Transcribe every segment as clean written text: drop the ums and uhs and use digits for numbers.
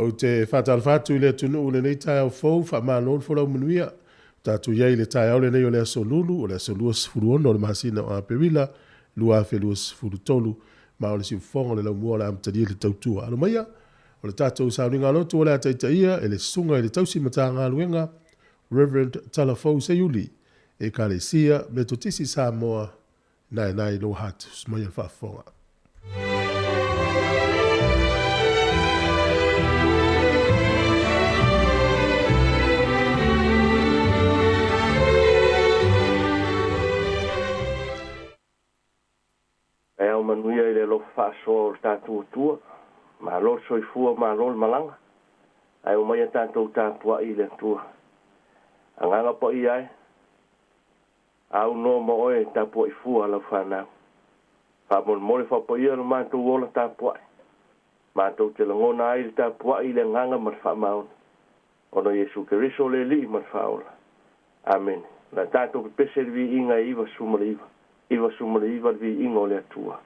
Ou te faatalofa atu i le atunuu i lenei taeao fou, faamalo le folau manuia. Ua tatou i ai i le taeao lenei o le aso Lulu, o le aso 26 o le masina o Aperila 2023, ma o le siufofoga o le laumua o le a amatalia le tautua. Alo maia, o le tatou sauniga lotu o le a taitaia e le Susuga i le Tausi Matagaluega, Reverend Talafou Seiuli, Ekalesia Metotisi Samoa, Naenae i Lower Hutt. Usu maia le faafofoga. Taeao manuia i le alofa faasoa o le tatou Atua. Malo le soifua, malo le malaga. Ae omaia tatou tapuai i le Atua. Agaga Paia e, aunoa ma oe e tapuai fua lau fanau. Faamolemole faapaia lo matou ola tapuai. Matou te lagona ai le tapuai i le agaga ma le faamaoni. Ona Iesu Keriso le Alii ma le Faaola. Amene. La tatou pepese le viiga e 99. 99 le viiga o le Atua.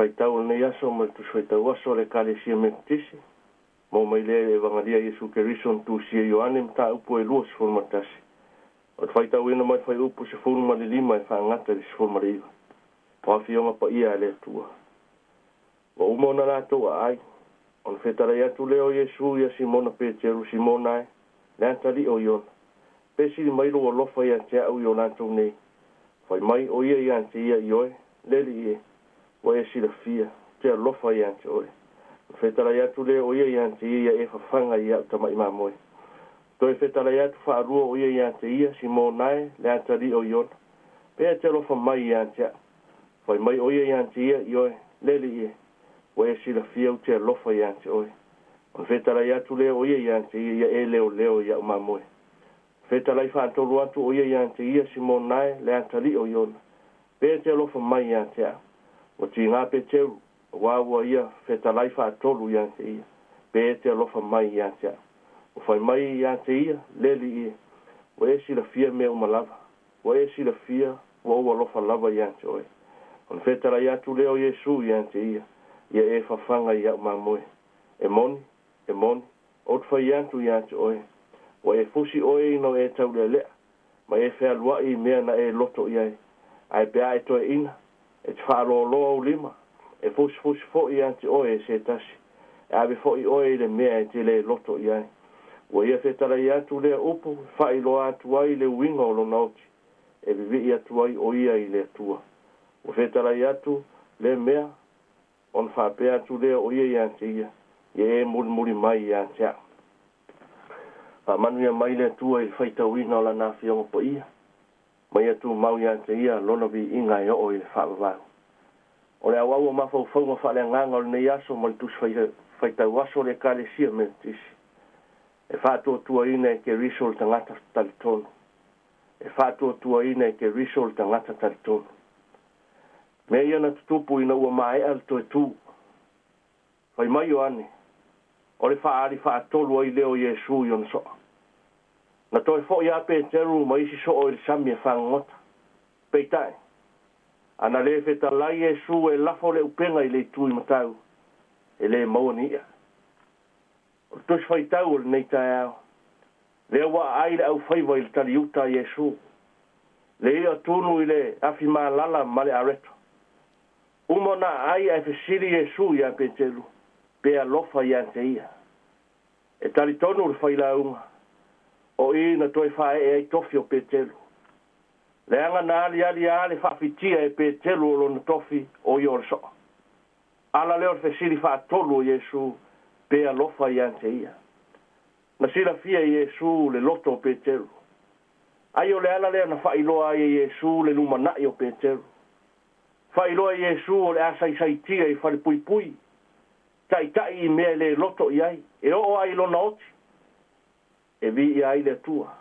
Faitau o lenei aso ma le Tusi Faitau Aso a le Ekalesia Metotisi, maua mai lea i le Evagalia a Iesu Keriso na tusia e Ioane mataupu e 21, o le faitauina mai le fuaiupu 15 e faagata i le 19. O Afioga Paia a le Atua. Ua uma ona latou aai, ona fetalai atu lea o Iesu ia Simona Peteru, Simona e, le atalii o Iona, pe sili mai lou alofa ia te a'u i o latou nei? Fai mai o ia ia te ia, Ioe, le Alii e, ua e silafia, ou te alofa ia te oe. Ona fetalai atu lea o ia ia te ia, Ia e fafaga i a'u tama'i mamoe. Toe fetalai atu faalua o ia ia te ia, Simona e, le atalii o Iona, pe e te alofa mai ia te a'u? Fai mai o ia ia te ia, Ioe, le Alii e, ua e silafia ou te alofa ia te oe. Ona fetalai atu lea o ia ia te ia, Ia e leoleo i a'u mamoe. Fetalai faatolu atu o ia ia te ia, Simona e, le atalii o Iona, pe e te alofa mai ia te a'u? Ua tigā Peteru, auā ua ia fetalai faatolu ia te ia, pe e te alofa mai ia te a'u? Ua fai mai ia te ia, Le Alii e, ua e silafia mea uma lava, ua e silafia ua ou alofa lava ia te oe. Ona fetalai atu lea o Iesu ia te ia, Ia e fafaga i a'u mamoe. E moni, e moni, ou te fai atu ia te oe, ua e fusi oe ina ua e taulealea, ma e fealuai i mea na e loto i ai, ae pe a e toeaina, e te faaloloa ou lima, e fusifusi foi ia te oe e se tasi, e ave foi oe i le mea e te lē loto i ai. Ua ia fetalai atu lea upu, e faailoa atu ai le uiga o lona oti, e vivii atu ai o ia i le Atua. Ua fetalai atu lea mea, ona faapea atu lea o ia ia te ia, Ia e mulimuli mai ia te a'u. Faamanuia mai le Atua i le faitauina o Lana Afioga Paia, ma ia tumau ia te Ia Lona viiga e oo i le faavavau. O le auau o mafaufauga faaleagaga o lenei aso ma le Tusi Faitau Aso o le Ekalesia Metotisi, e faatuatuaina e Keriso le tagata talitonu. E faatuatuaina e Keriso le tagata talitonu. Mea ia na tutupu ina ua maea le toe tu. Fai mai Ioane, o le faaali faatolu ai lea o Iesu i ona soa. Na toe foi lava Peteru ma isi soo i le sami e fagogota. Peitai, ana le fetalai Iesu e lafo le upega i le itu i matau, e le maua ni i'a. O le Tusi Faitau o lenei taeao, lea ua aai le aufaiva i le taliuta a Iesu, le i'a tunu i le afi malala ma le areto. Uma ona aai ae fesili Iesu ia Peteru, pe alofa ia te ia. E talitonu le failauga, o i na toe faaee ai tofi o Peteru. Leaga na aliali lava le faafitia e Peteru o lona tofi o ia o le soa. Ala lea o le fesili faatolu o Iesu, pe alofa ia te ia. Na silafia e Iesu le loto o Peteru. Ai o le ala lea na faailoa ai e Iesu le lumanai o Peteru. Faailoa e Iesu o le a saisaitia i falepuipui, taitai i mea e le loto i ai, e oo ai i lona oti, e viia ai le Atua.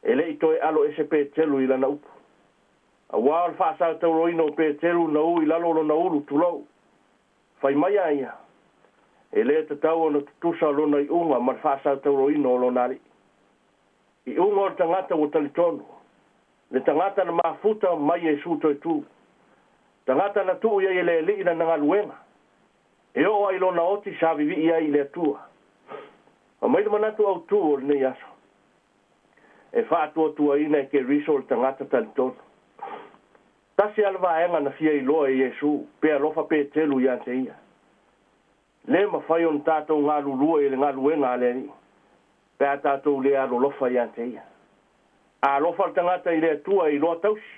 E le i toe alo ese Peteru i lana upu. Auā o le faasataurōina o Peteru na u i lalo o lona ulu, tulou. Fai mai a ia, e lē tatau ona tutusa lona iuga ma le faasataurōina o lona alii. Iuga o le tagata ua talitonu, le tagata na mafuta mai Iesu toe tu, tagata na tuu i ai e le Alii lana galuega, e oo ai lona oti sa vivii ai i le Atua. Fai mai le manatu autū o lenei aso, e faatuatuaina e Keriso le tagata talitonu. Tasi lava le vaega na fia iloa e Iesu, pe alofa Petelu ia te ia. Le mafai ona tatou galulue i le galuega a le Alii, pe a tatou le alolofa ia te ia. A alofa le tagata i le Atua e iloa tausi,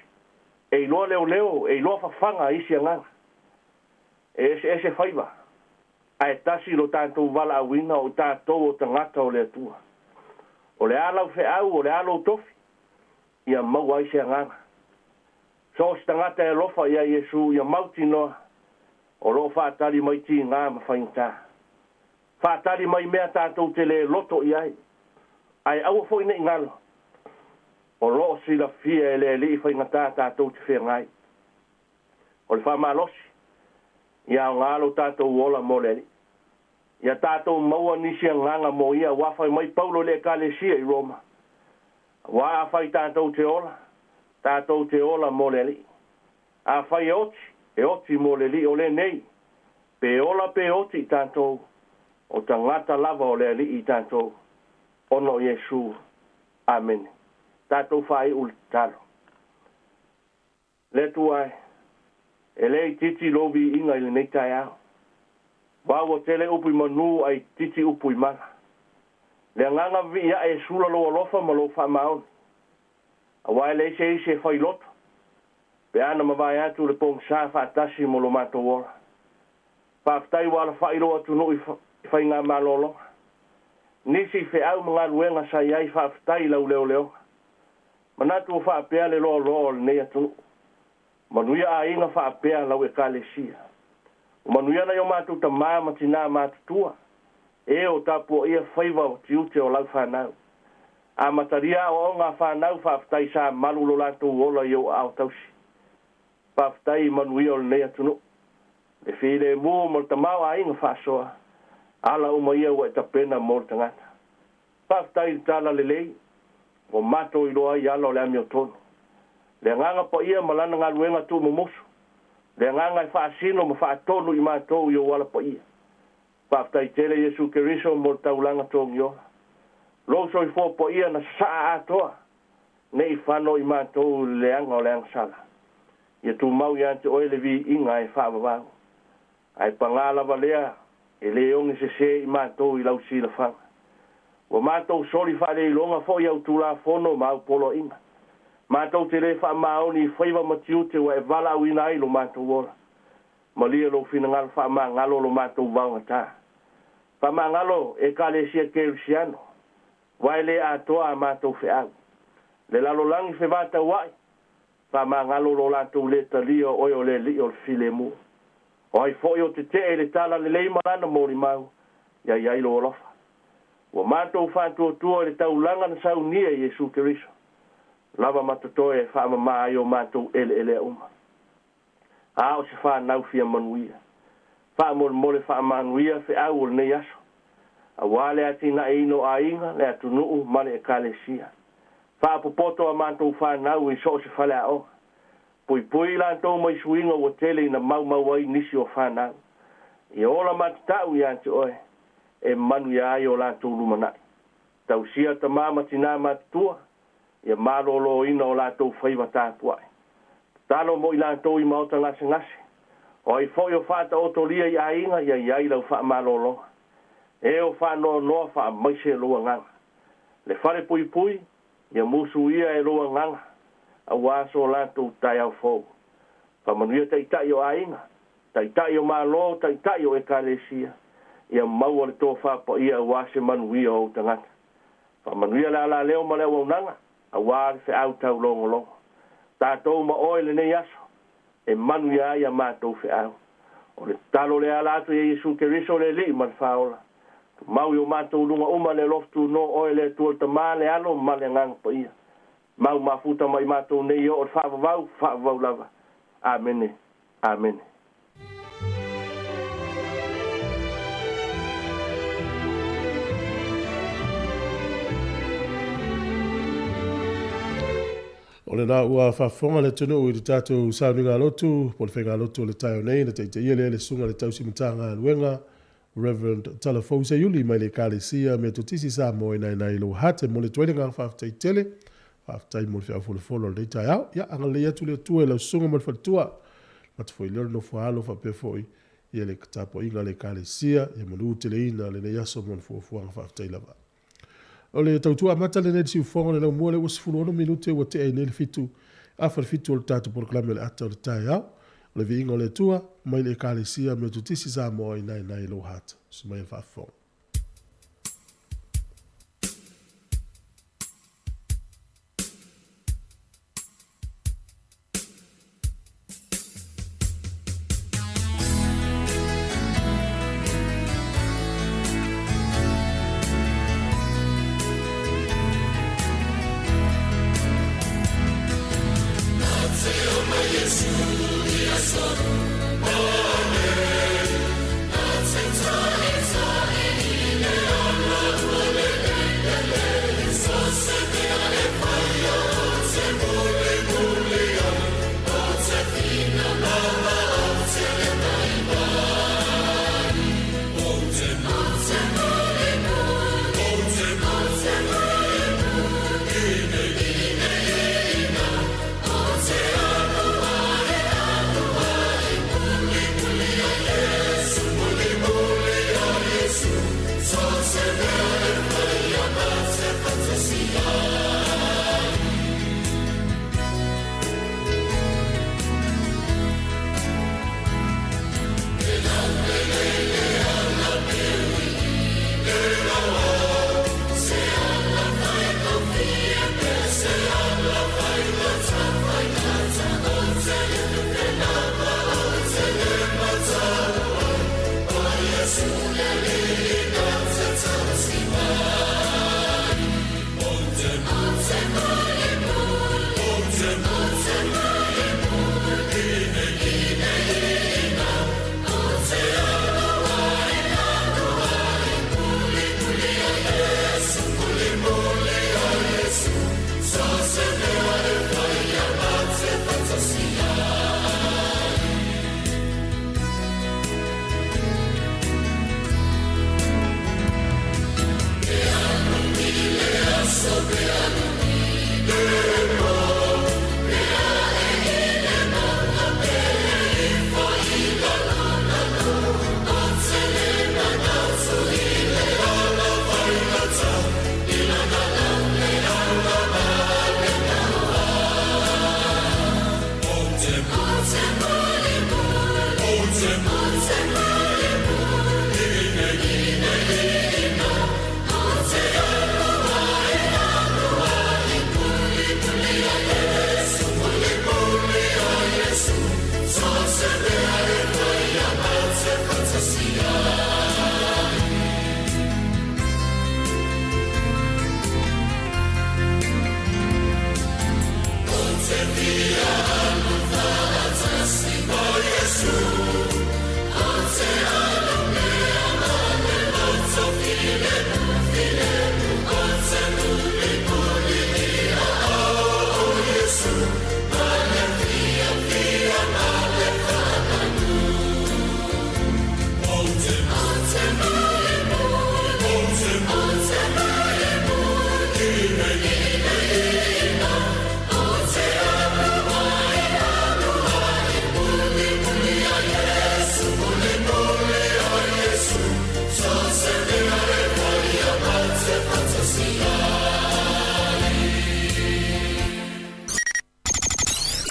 e iloa leoleo, e iloa fafaga isi agaga. E eseese faiva, ae tasi lo tatou valaauina o tatou o tagata o le Atua. O le a lau feau, o le a lou tofi, ia maua ai se agaga. So o se tagata e alofa ia Iesu, ia mautinoa, o lo o faatali mai tigā ma faigata. Faatali mai mea tatou te le loto i ai. Ae aua foi ne i galo, o lo o silafia e le Alii faigata tatou te feagai. O le faamalosi, ia aoga lo tatou ola mo le Alii. Ia tatou maua nisi agaga mo ia, ua fai mai Paulo i le Ekalesia i Roma. Auā afai tatou te ola, tatou te ola mo le Alii. Afai e oti, E oti mo le alii o lenei, pe ola pe oti i tatou, o tagata lava o le Alii i tatou, ona o Iesu. Amene. Tatou faaiu le tatalo. Le Atua e, e le itiiti lou viiga i lenei taeao. Aua ua tele upu i manu ae itiiti upu i mala. Le agaga vivii ae e sula lou alofa ma lou faamaoni. Aua e leai se isi e fai loto, pe a na mavae atu le pogisa faatasi mo lo matou ola. Faafetai ua alafai lou atunuu i faigamalologa. Nisi i feau ma galuega sa i ai faafetai i lau leoleoga. Manatu ua faapea le loaloa o lenei atunuu. Manuia aiga faapea lau Ekalesia. Ua manuia nai o matou tama ma tina matutua, e o tapuaia faiva o tiute o lau fanau. Amatalia aoaoga a fanau faafetai sa malu lo latou ola i ou aao tausi. Faafetai i manuia o lenei atunuu. Le filemu ma le tamaoaiga faasoa, ala uma ia ua e tapena mo le tagata. Faafetai i le tala lelei ua matou iloa ai ala o le amiotonu. Le Agaga Paia ma Lana galuega tuumumusu, le Agaga e faasino ma faatonu i matou i ou ala paia. Faafetai tele Iesu Keriso mo le taulaga togiola. Lou soifua paia na sasaa atoa ne i fano i matou i le leaga o le agasala. Ia tumau ia te oe le viiga e faavavau. Ae pagā lava lea, e le oge sesē i matou i lau silafaga. Ua matou soli faaleiloga foi au Tulafono ma au poloaiga. Matou te le faamaoni i faiva ma tiute ua e valaauina ai lo matou ola. Malie lou finagalo faamagalo lo matou vaogatā. Faamagalo Ekalesia Kerisiano, aua e le atoa a matou feau. Le lalolagi fevataua'i, Faamagalo lo latou le talia o oe o le Alii o le filemu. O ai foi o tetee i le tala lelei ma lana molimau, ia i ai lou alofa. Ua matou faatuatua i le taulaga na saunia i Iesu Keriso, lava ma totoe e faamama ai o matou eleelea uma. A o se fanau fia manuia. Faamolemole faamanuia feau o lenei aso, aua le atinaeina o aiga, le atunuu ma le Ekalesia. Faapopoto a matou fanau i so o se faleaoga. Puipui i latou mai suiga ua tele ina maumau ai nisi o fanau. Ia ola matatau ia te oe, e manuia ai o latou lumanai. Tausia tama ma tina matutua, ia maloloina o latou faiva tapuai. Tatalo mo i latou i maota gasegase. O ai foi o faataotolia i aiga, ia i ai lau faamalologa. E o faanoanoa faamaise lou agaga. Le fale puipui, ia musuia e lou agaga, aua so latou taeao fou. Faamanuia taitai o aiga, taitai o Malo, taitai o Ekalesia, ia maua le tofa paia aua se manuia o ou tagata. Faamanuia le alaleo ma le auaunaga, aua le feau taulogologo. Tatou ma oe lenei aso, e manuia ai a matou feau. O le tatalo lea ala atu ia Iesu Keriso le Alii ma le Faaola. Tumau i o matou luga uma le alofa tunoa oe le Atua le Tama, le Alo ma le Agaga Paia. Mau mafuta mai matou nei e oo i le faavavau, faavavau lava. Amene. Amene. O lena ua faafofoga le atunuu i le tatou sauniga lotu po o le faigalotu o le taeao nei na taitaia lea e le Susuga i le Tausi Matagaluega Rev. Talafou Seiuli mai le Ekalesia Metotisi Samoa i Nainai Lower Hutt. E momoli atu ai le agaga faafetai tele. Faafetai mo le feau folafolo o lenei taeao. Ia, agalelei atu le Atua i lau susuga ma le faletua. Mata foi lea o le nofo-a-alo faapea foi ia le tapuaiga a le Ekalesia, ia manuteleina lenei aso mo le fuafuaga. Faafetai lava. O le tautua amata lenei i le siufofoga o le laumua lea ua 16 minute ua tea ai nei le fitu afa le fitu o le tatou polokalame o le ata o le taeao. O le viiga o le Atua mai le Ekalesia Metotisi Samoa i Naenae Lower Hutt. Susu mai a le faafofoga.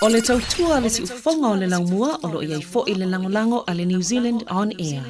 O le tautua a le siufofoga o le laumua o lo o i ai foi le lagolago a le New Zealand On Air.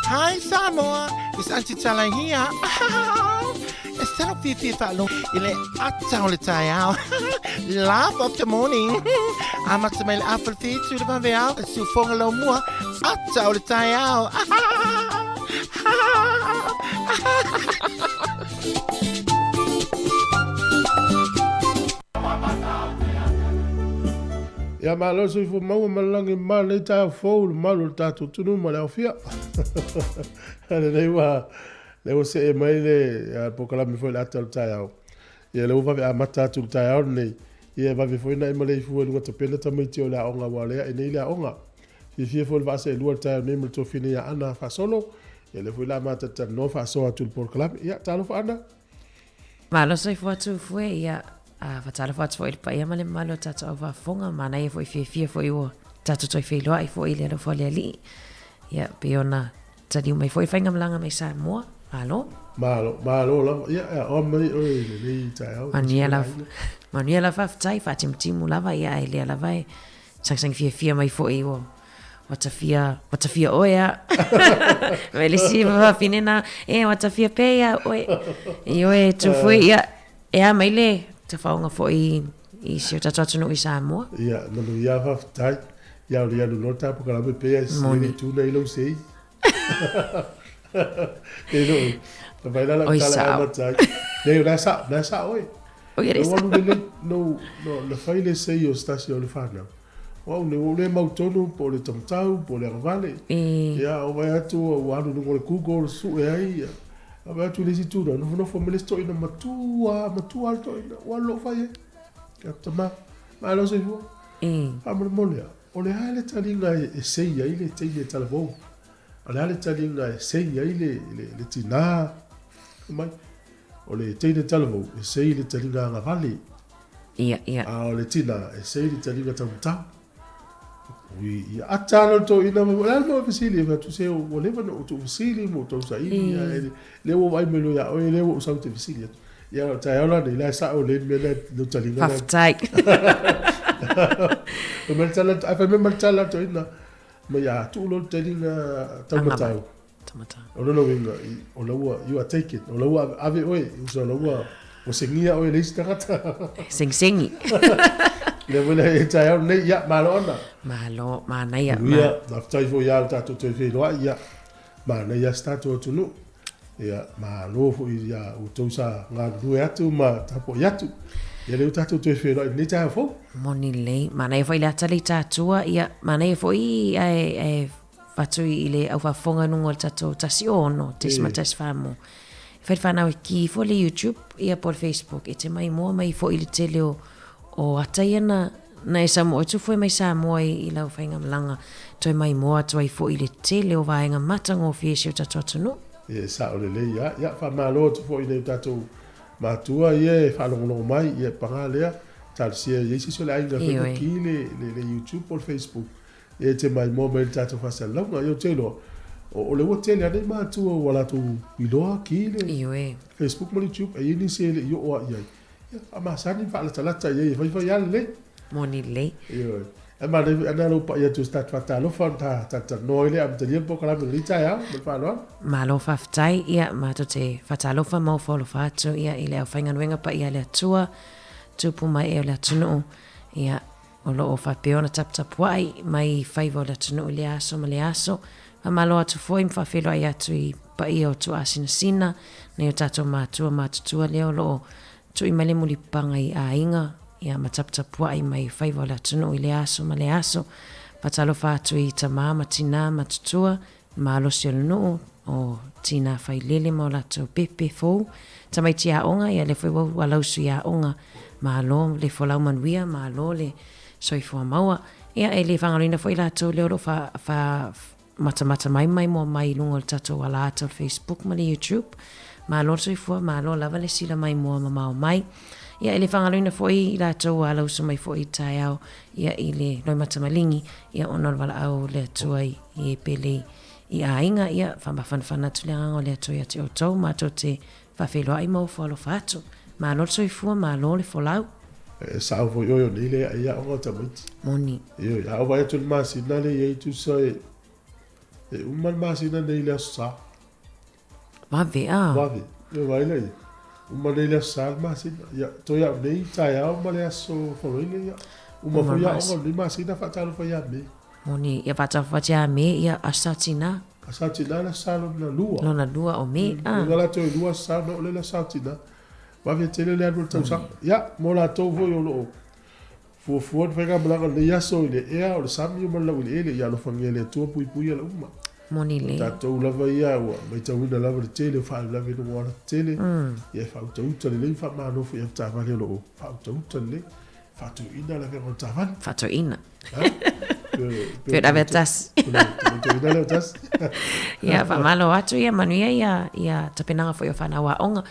Hi Samoa, it's Auntie Tala here. E salo fifi whaalogo i le ata o le taeao. Laugh of the morning. Amata mai le afa le whitu le vaveao. E siufoga lau mua. Ata o le taeao. Ia malo le soifua maua ma le lagi e mama lenei taeao fou i le mamalu o le tatou atunuu ma le aofia. Lenei ua lea ua see mai le polokalame foi i le ata o le taeao. Ia lea ua vave amata atu i le taeao lenei. Ia e vave foi ona e maleifua i luga tapena tamaiti o le aoga aua o lea e nei le aoga. Fiafia foi le vaa seelua i le taeao nei ma le tofi nei a Ana faasolo. Ia lea foi la ma talatalanoa faasoa atu i le polokalame. Ia talofa Ana. Malo soifua atu Fue, ia a faatalofa atu foi i le paia ma le mamalu o tatou au faafofoga, manaia foi fiafia foi ua tatou toe feiloai foi i le alofa o le Alii. Ia pei ona taliu mai foi faigamalaga mai Samoa, malo. Malo, malo lava. Ia, e aoa mai oe i lenei taeao. Manuia lava. Manuia lava, faafetai, faatimutimu lava, ia ae lea lava e sagisagi fiafia mai foi ua ua tafia ua tafia oe a. Mai le isi fafine na, e ua tafia pea ia oe. I oe Tufue, ia e a mai le tafaoga foi i si o tatou atunuu i Samoa. Ia, manuia, faafetai. Ia o le alu loa le tapokalape pea e Moni. le tuna i lou sei. E no, na vai la la Oi tala e sao. amata ai. Nei, o la sa, la sa oe. Oi e le No sao. alu lelei, no, no, na fai le sei o se tasi o le whanau. O au nei, ua ou le mautonu po o le taumatau, po o le agavale. E. Ia, o vai atu, ua alu i luga o le Google, sue ai, ia. A vai atu i le isi tulaga, nofonofo mai le isi toeaina matua, matua le toeaina, ua alu loa fai ai. Ia, tama, malo soifua. E. Faamolemole lava, o le a le taliga e sei ai le teine talavou? O le a le taliga e sei ai le, le, le tinā? Fai mai, o le teine talavou e sei le taliga agavale. Ia, ia. A o le tina e sei le taliga taumatau. Ui, ia ata ana le toeaina, o le a le mea o fesili? E fai atu, se ua leva ona ou tuufesili ma ou tausaili, ae lea ua ou vaai mai loa ia oe, lea ua ou sau ou te fesili atu. Ia, o le taeao la nei, la e sao lelei le mea lea, lou taliga lea. Faafetai. Fai mai le tala, ae fai mai ma le tala a le toeaina, mai a tuu loa le taliga taumatau. Taumatau. O lona uiga, o la ua, you are taken, o la ua ave oe, usa o la ua, ua sengia oe e le isi tagata. Sengisengi. Lea foi le taeao lenei, ia, malo ona. Malo, manaia. Manuia, faafetai foi ia o tatou toe feiloai, ia, manaia si tatou atunuu. Ia, malo foi ia outou sa galulue atu ma tapuai atu. Ia lea ua tatou toe feiloai i lenei taeao fou. Moni lelei, manaia foi le ata le itatua, ia, manaia foi ae, ae avatu i le au faafofoga i luga o le tatou 106.14 mo. E fai le whanau e ki ifo le YouTube ia po le Facebook e te maimoa mai foi i le tele o, o ata ia na, na e Samoa e tufu e mai Samoa i, i lau faigamalaga toe maimoa atu ai foi i le tele o vaega matagofie i si o tatou atunuu. E sao lelei lava. Ia, faamalo atu foi i nai o tatou matua ia e faalogologo mai, ia paga lea, talosia e i ai se isi o le aiga foi na ki le, le, le YouTube po o le Facebook E te maimoa mai i le tatou faasalalauga. Ia ou te iloa, o le ua tele lava nei matua ua latou iloa ki le Ioe. Facebook ma le YouTube, e i ai nisi e le i oo lava i ai. Ia, faamasaga ma faalatalata i ai e faifai lava lelei. Moni lelei. Ioe. Ae manaia foi ana lou pai atu o se tatou faatalofa ona ta talatalanoa ai lea amatalia le polokalame i lenei taeao. Ma le faaaloalo. Malo faafetai, ia, matou te faatalofa ma ofo alofa atu, ia, i le aufaigaluega paia a le Atua, tupu ma ee o le atunuu, ia, O lo o faapea ona taputapuai mai i faiva o le atunuu i lea aso ma lea aso. Faamalo atu foi ma faafeiloai atu i paia o Tuaasinasina, nai o tatou matua matutua lea o lo o tui mai le mulipapaga i aiga ia ma taputapuai mai i faiva o le atunuu i lea aso ma lea aso. Faatalofa atu i tama ma tina matutua malosi o le nuu, o Tina Failele ma o latou pepe fou, tamaiti aoga, ia lea foi ua ua lausu i aoga, malo le folau manuia, malo le soifua maua. Ia e le faagaloina foi latou lea o lo o fa, fa matamata mai ma maimoa mai i luga o le tatou alaata o le Facebook ma le YouTube. Malo le soifua, malo lava le sila maimoa mamao mai. Ia e le faagaloina foi i latou ua alausu mai foi i le taeao ia i le loimata maligi, ia ona o le valaau o le Atua i i e pele i aiga, ia, faamafanafana atu le agaga o le Atua ia te outou, matou te faafeiloai ma ofo alofa atu. Malo le soifua, malo le folau. E sao foi oe o nei le ai aoga o tamaiti. Moni. Ioe, a ou vaai atu i le masina lea e i ai tusa e, e uma le masina nei i le Aso Sa. Vave, a. Vave. Ioe, vaai laia. Uma nei le Aso Sa le masina. Ia, toe au nei taeao ma le Aso Faraile, ia. Uma foi aoga o lenei masina faatalofa ia Me. Moni, ia faatalofa ia Me, ia Aso Sa Tina. Aso Sa Tina le Aso Sa lona lua. Lona lua o Me, a. Lona la toe lua Aso Sa ona oo lea i le Aso Sa Tina. Vave tele le alu o le tausaga. Ia, mo latou foi o lo o fuafua ni faigamalaga o lenei aso i le ea, o le sami ma le laueleele, ia alofagia e le Atua puipuia le uma. Moni le. O tatou lava ia ua maitauina lava le tele o faalavelave i luga o alatetele, ia e faautauta lelei ma faamalo foi i avetaavale o lo o faautauta lelei. Faatoeaina le avega o le taavale. Faatoeaina. Pei o le ave tasi. Toeaina le tasi. Ia, faamalo atu ia manuia ia, ia tapenaga foi o fanau aoga.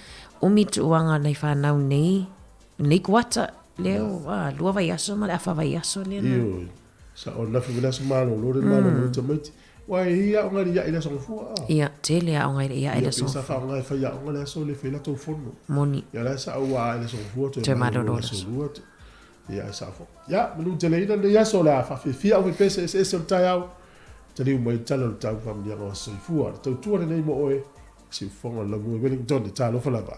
Umi tuuaga nai fanau nei, nei kuata, lea ua lua vaiaso ma le afa vaiaso lea na. Ioe. Sa o nafi le aso malolo le malolo mm. tamaiti. Ua e i aoga i le aso gafua. Ia, tele aoga i le ia i le aso. Sa whaonga e whai aoga le aso le whai latou fono. Moni. Ia la sa ua i le aso gafua toe malolo le aso lua. Ia e sa fo. Ia, manu tele ina le aso le a whawhiwhia au pese ese ese o le taeao. Taliu mai tala o le tau whamunianga o soifua. Le tautua lenei mo oe, siufofoga o le Laumua i Wellington, talofa lava.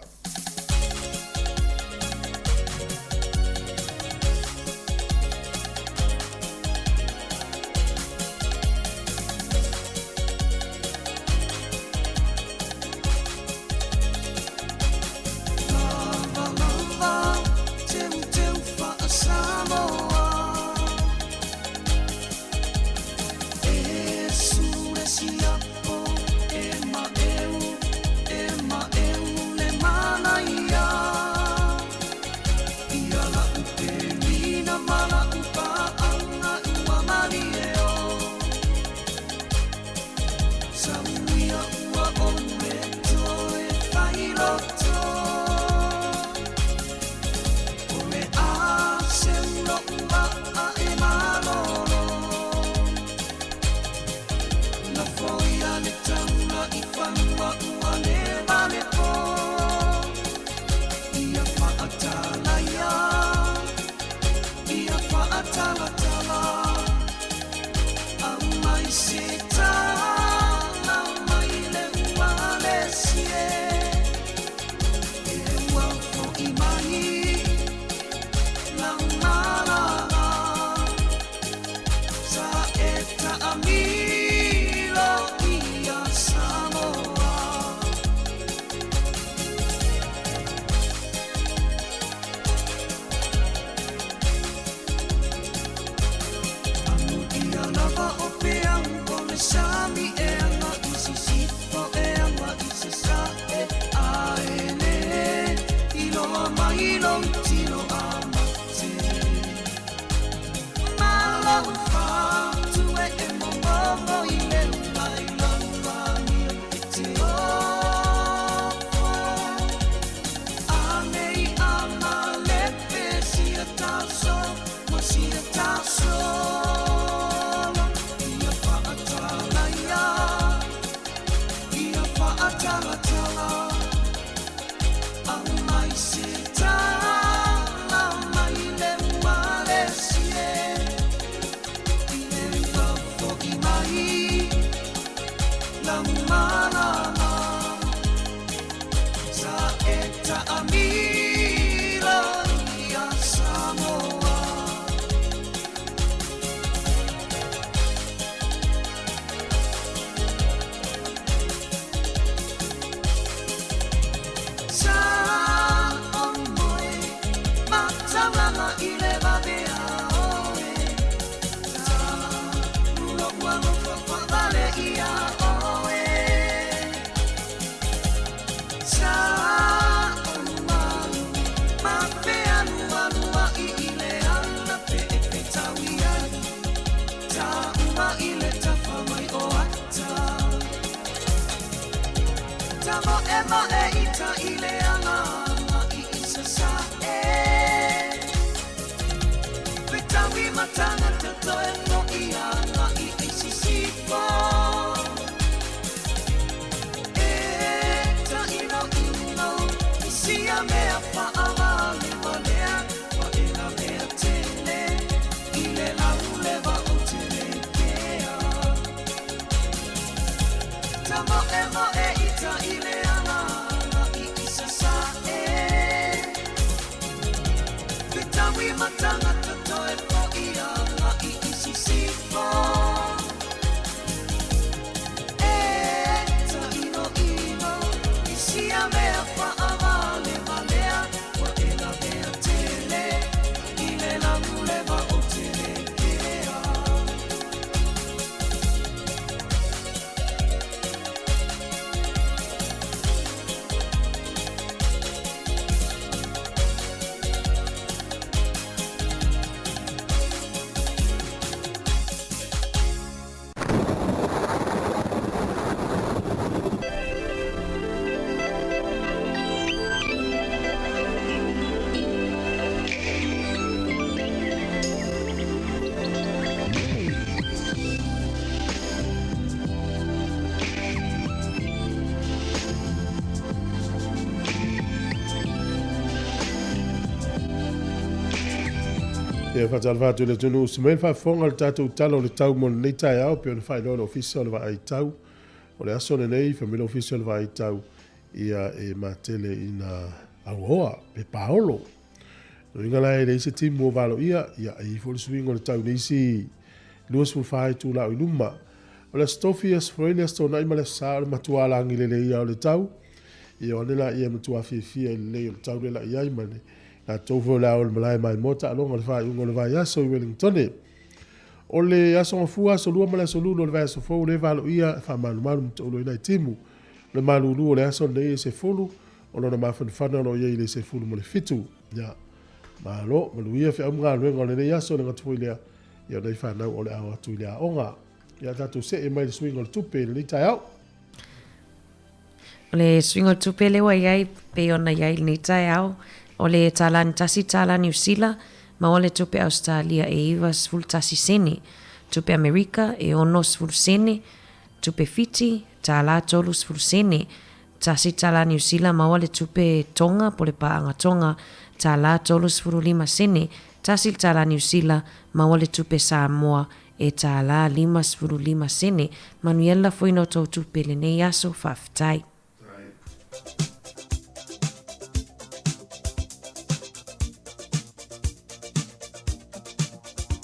Ia faatalofa atu i le atunuu usi mai le faafofoga o le tatou Tala o le Tau mo lenei taeao pei ona faailoa e le Ofisa o le Vaai Tau o le aso lenei, fai mai le Ofisa o le Vaai Tau ia e matele ina auaoa pe paolo. O lona uiga la e leai se timu o valoia, ia e i ai foi le suiga o le tau i le isi 24 itula o i luma. O le Aso Tofi, Aso Faraile, Aso Toonai ma le Aso Sa o le matua alagi lelei lava o le tau. Ia o ane laia e matua fiafia i le lelei o le tau lea la i ai ma le latou foi o le a o i le malae maimoa taaloga o le faaiuga o le vaiaso i Wellingtone. O le Aso Gafua, Aso Lua ma le Aso Lulu o le vaiaso fou lea e valoia e faamalumalu ma taulu ai nai timu. O le malulu o le aso lenei e 10, o lona mafanafana o lo o i ai i le 17. Ia, malo, manuia feau ma galuega o lenei aso, le gata foi lea, ia o nai fanau o le a o atu i le aoga. Ia tatou see mai i le suiga o le tupe i lenei taeao. O le suiga o le tupe lea ua i ai pei ona i ai i lenei taeao, o le talani tasi tala Niu Sila, maua le tupe Ausetalia e 91 sene, tupe Amerika e 60 sene, tupe Fiti, tala 30 sene, tasi tala Niu Sila maua le tupe Tonga po le paaga Tonga, tala 35 sene, tasi le tala Niu Sila maua le tupe Samoa e tala 55 sene. Manuia le lafoina o tou tupe i lenei aso. Faafetai.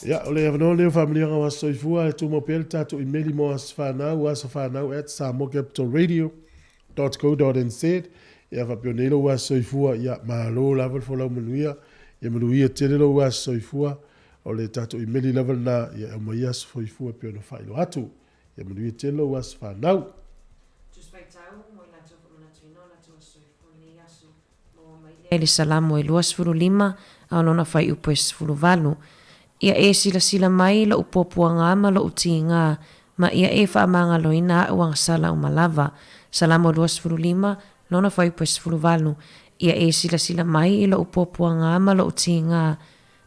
Ia, o le avanoa lenei o Faamanuiaga o Aso Soifua e tumau pea le tatou imeli mo aso fanau, asofanau at samoacapitalradio.co.nz. Ia, faapea nei lou aso soifua, ia, malo lava le folau manuia, ia manuia tele lou aso soifua. O le tatou imeli lava lena, ia e aumai aso soifua e pei ona faailoa atu. Ia manuia tele lou aso fanau. Tusi Faitau mo i latou faamanatuina o latou aso soifua i lenei aso, maua mai lea i le Salamo e 25 a o lona fuaiupu e 18. Ia e silasila mai i lou puapuaga ma lou tiga, ma ia e faamagaloina aʻu agasala uma lava. Salamo 25, lona fuaiupu e 18. Ia e silasila mai i lou puapuaga ma lou tiga,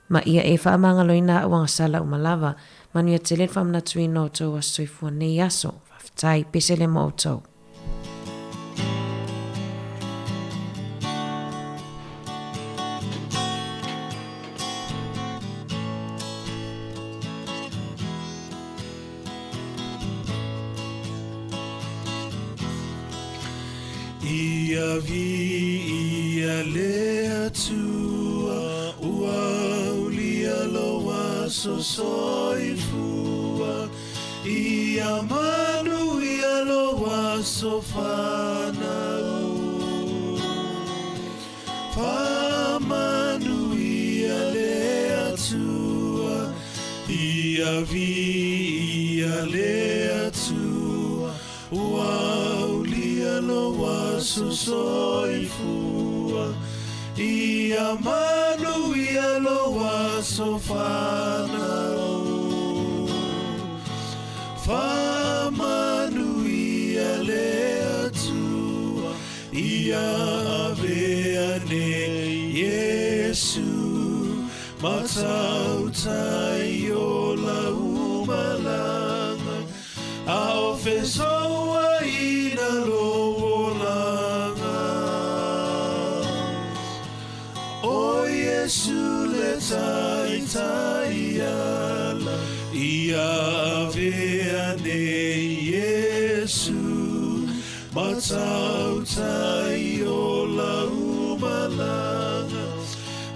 Ma ia e faamagaloina aʻu agasala uma lava. Manuia tele le faamanatuina o outou aso soifua nei aso. Faafetai. Pese lea mo outou. Ia viia le Atua, ua ulia lou aso soifua, Ia manuia lou aso fanau. Faamanuia le Atua, ia viia le Atua, Ua aulia lou aso soifua, Ia manuia lou aso fanau. Faamanuia le Atua, Ia avea nei Iesu, Matautai o lau malaga, A o fesouaina lou olaga. O Iesu le taitai ala, Ia avea nei Iesu, Matautai o lau malaga,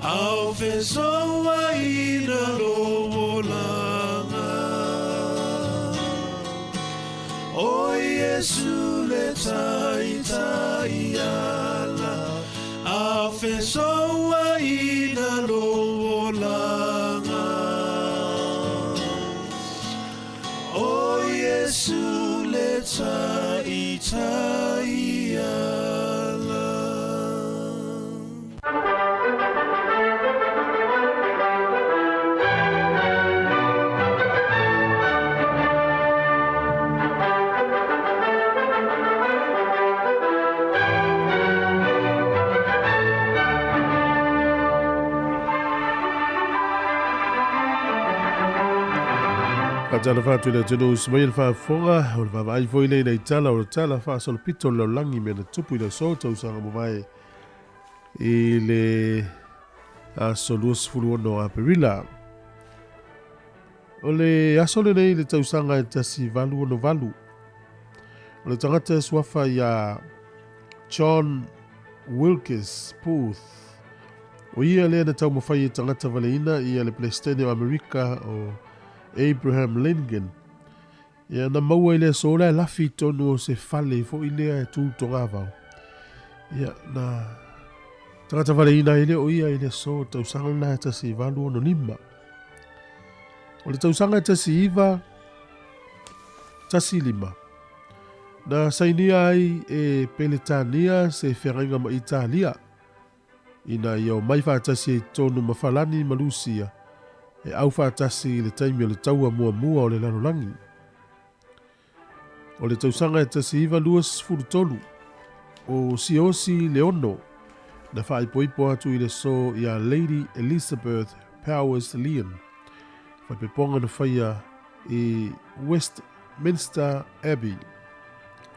A o fesouaina lou olaga. O Iesu le taitai ala, A o fesouaina lou olaga. O Iesu le taitai ala. Faatalofa atu i le atunuu usi mai le faafofoga o le vaavaai foi lea i le tala o le tala faasolopito o le lalolagi mea na tupu i le aso tausaga mavae i le aso 26 o Aperila. O le aso lenei i le tausaga e 1868, o le tagata e suafa ia John Wilkes Booth, o ia lea na taumafai e tagata valeina ia le Peresetene o Amerika o Abraham Lincoln. Ia na maua i le aso la e lafi i tonu o se fale foi lea e tu togavao. Ia na tagata valeina ai lea o ia i le aso tausaga lena e 1865. O le tausaga e 1915, na sainia ai e Peretania se feagaiga ma Italia ina ia omai faatasi ai totonu ma Falani ma Lusia e au faatasi i le taimi o le Taua Muamua o le Lalolagi. O le tausaga e 1923, o Siaosi Leono na faaipoipo atu i le aso ia Lady Elizabeth Powers Lyon, faaipoipoga na faia i Westminster Abbey,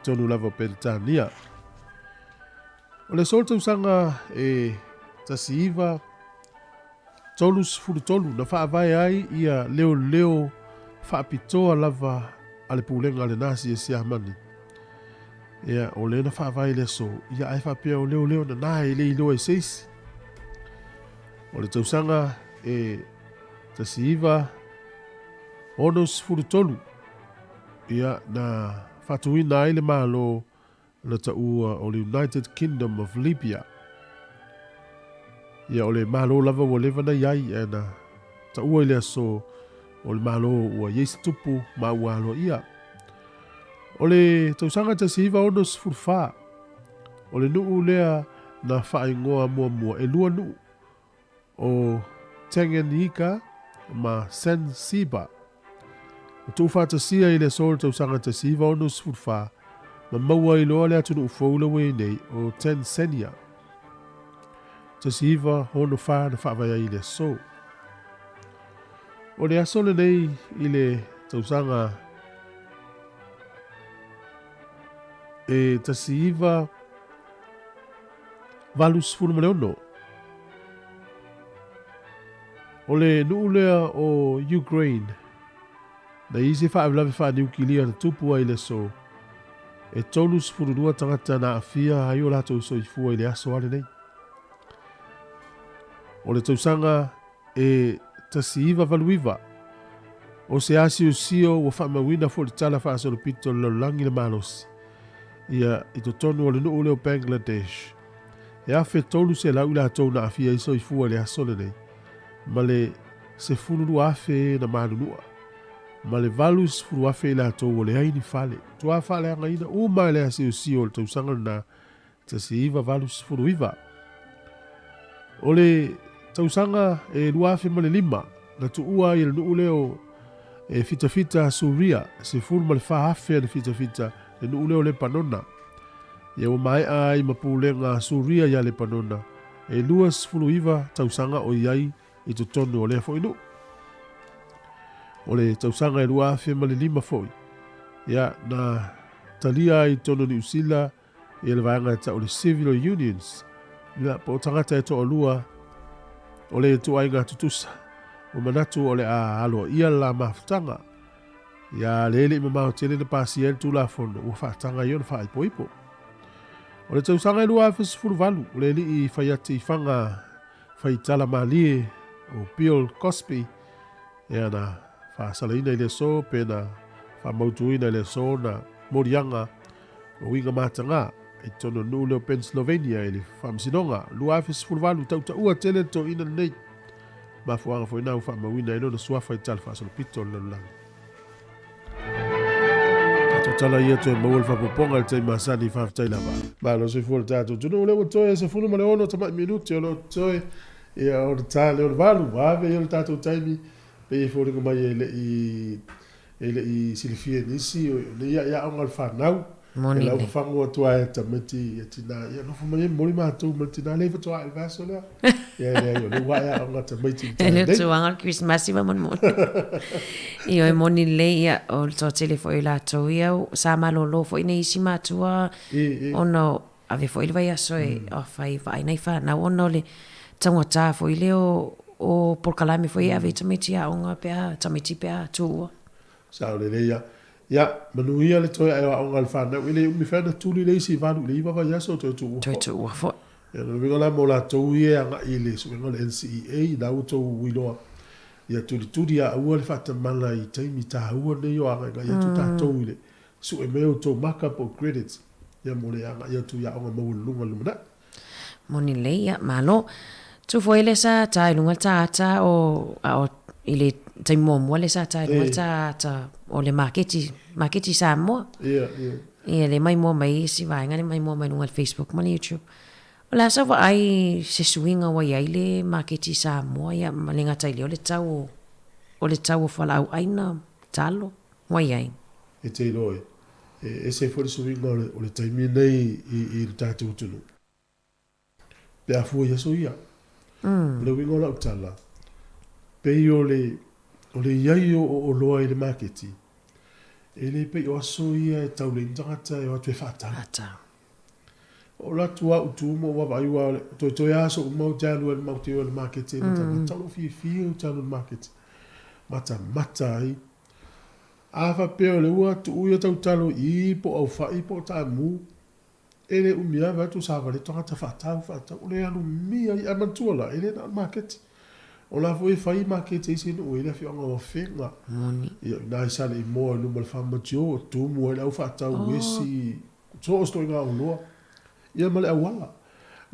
tonu lava o Peretania. O le aso o le tausaga e 1933 na faavae ai ia leoleo faapitoa lava a le pulega a le Nasi e Siamani. Ia, o lea na faavae i le aso, ia ae faapea o leoleo nana e le iloa e se isi. O le tausaga e 1963, ia, na faatuina ai le Malo na taua o le United Kingdom of Libya. Ia o le Malo lava ua leva na iai ae na taua i le aso o le Malo ua iai se tupu ma ua aloaia. O le tausaga 1964, o le nuu lea na faaigoa muamua e lua nuu o Tanganyika ma Zanzibar. Ua tuufaatasia i le aso o le tausaga 1964 ma maua ai loa le atunuu fou la ua i ai nei o Tanzania. 1964 na faavae ai i le aso. O le aso lenei i le tausaga e 1986. O le nuu lea o Ukraine, na i ai se faalavelave faaniukilia na tupu ai i le aso, e 32 tagata na aafia ai o latou soifua i le aso a lenei. O le tausaga e 1989, o se asiosio ua faamauina foi le tala faasolopito o le lalolagi le malosi, ia i totonu o le nuu lea o Bangladesh. E 1,300 i latou na aafia ai soifua i le aso lenei, ma le 12,000 e na malunua, ma le 80,000 i latou ua leai ni fale. Tua faaleagaina uma e le asiosio o le tausaga lena 1989. O le tausaga e 2005, na tuua ai e le nuu lea o e fitafita Suria, 14,000 ana fitafita le nuu lea o Lepanona. Ia ua maea ai ma pulega a Suria iā Lepanona, e 29 tausaga o i ai i totonu o lea foi nuu. O le tausaga e 2005 foi, ia na talia ai i totonu o Niu Sila ia le vaega e tau o le Civil Unions, ia po o tagata e toalua o le ituaiga tutusa, ua manatu o le a aloaia le la mafutaga. Ia le le i mamao tele na pasia ai le Tulafono ua faataga ai ona faaipoipo. O le tausaga e 2018, o le alii fai ati faga fai tala malie o Bill Cosby, ea na faasalaina i le aso pe na faamautuina i le aso na moliaga o uiga matagā i totonu o le nuu lea o Pennsylvania i le Faamasinoga 2018 tautaua tele le toeaina lenei. Mafuaaga foi na ua faamauina ai lona suafa i tala faasolopito o le lalolagi. Tatou tala ia toe maua le faapopoga i le taimi masani, faafetai lava. Malo soifua le tatou atunuu lea ua toe 16 tamai minute o lo o totoe ia o le ta lea o le 8 ua ave ia le tatou taimi pei e foliga mai e le i E le i silafia e nisi, o nei aʻiaʻoga a le fanau, Moni e lau lelei. fafagu atu lava e tamaiti ia tina, ia nofo mai e momoli matou ma le tina lea i faatoa ae i le vaiaso lea. Ia e leai, o lea ua aʻiaʻoga a tamaiti i le E taeao le o nei. tauaga o le Kerisimasi faamolemole. Ioe, moni lelei, ia, o le toatele foi o i latou ia, sa malolo foi nei isi matua E, e. ona o ave foi le vaiaso e fai vaai nai fanau ona o le taugata foi lea o o polokalame foi e ave i tamaiti aoga pe a tamaiti pe a tuua. Sao lelei ia. Ia, manuia le toe ae o aoga a le fanau. E le umi fai ona tuli le isi 8 i le 9 vaiaso toe tuua foi. Toe tuua foi. Ia, o lona uiga la mo latou ia e agai i le suega o le NCEA, la ua outou iloa, ia tulituli a aua le faatamala i taimi taua nei o agaigai atu tatou i le sue mai o outou maka po o credits, ia mo le agai atu i aoga maualuluga i le lumanai. Moni lelei, ia, malo. Tu foi le sa ta i luga le ta ata o, a o, i le taimi muamua le sa ta i luga le ta ata o le maketi, maketi Samoa. Ia, ia. Ia, le maimoa mai isi vaega le maimoa mai luga o le Facebook ma le YouTube. O le a sau vaai se suiga ua i ai le maketi Samoa, ia, ma le gata i lea o le tau o, o le tau o fualaau aina, talo, ua i ai. E te iloa e, e ese foi le suiga o le, o le taimi nei i, i le tatou atunuu. Pe a fua i aso ia. O le uiga o lau tala, pei o le, o le i ai o o oloa i le maketi, e le pei o aso ia e tau leai ni tagata e o atu e faatau. Faatau. O la atu au tu ma ou vaavaai aua o le toetoe lava aso uma ou te alu ai i le matou o le maketi e matamata. O lou fiafia ou te alu i le maketi matamata ai. A faapea o lea ua tuu ia tautalo i i po o aufai po o taamu, e le umi lava vae atu savali tagata faatau faatau. O le alumia ia. Ae manatua la, e le na o le maketi. O la foi e fai maketi a isi nuu e i ai le afioaga o Afega. Moni. Ia o ina i Saleimoa i luma o le Farm Joe, o tumu ai le au faatau esi, so o se ituaiga oloa. Ia ma le auala.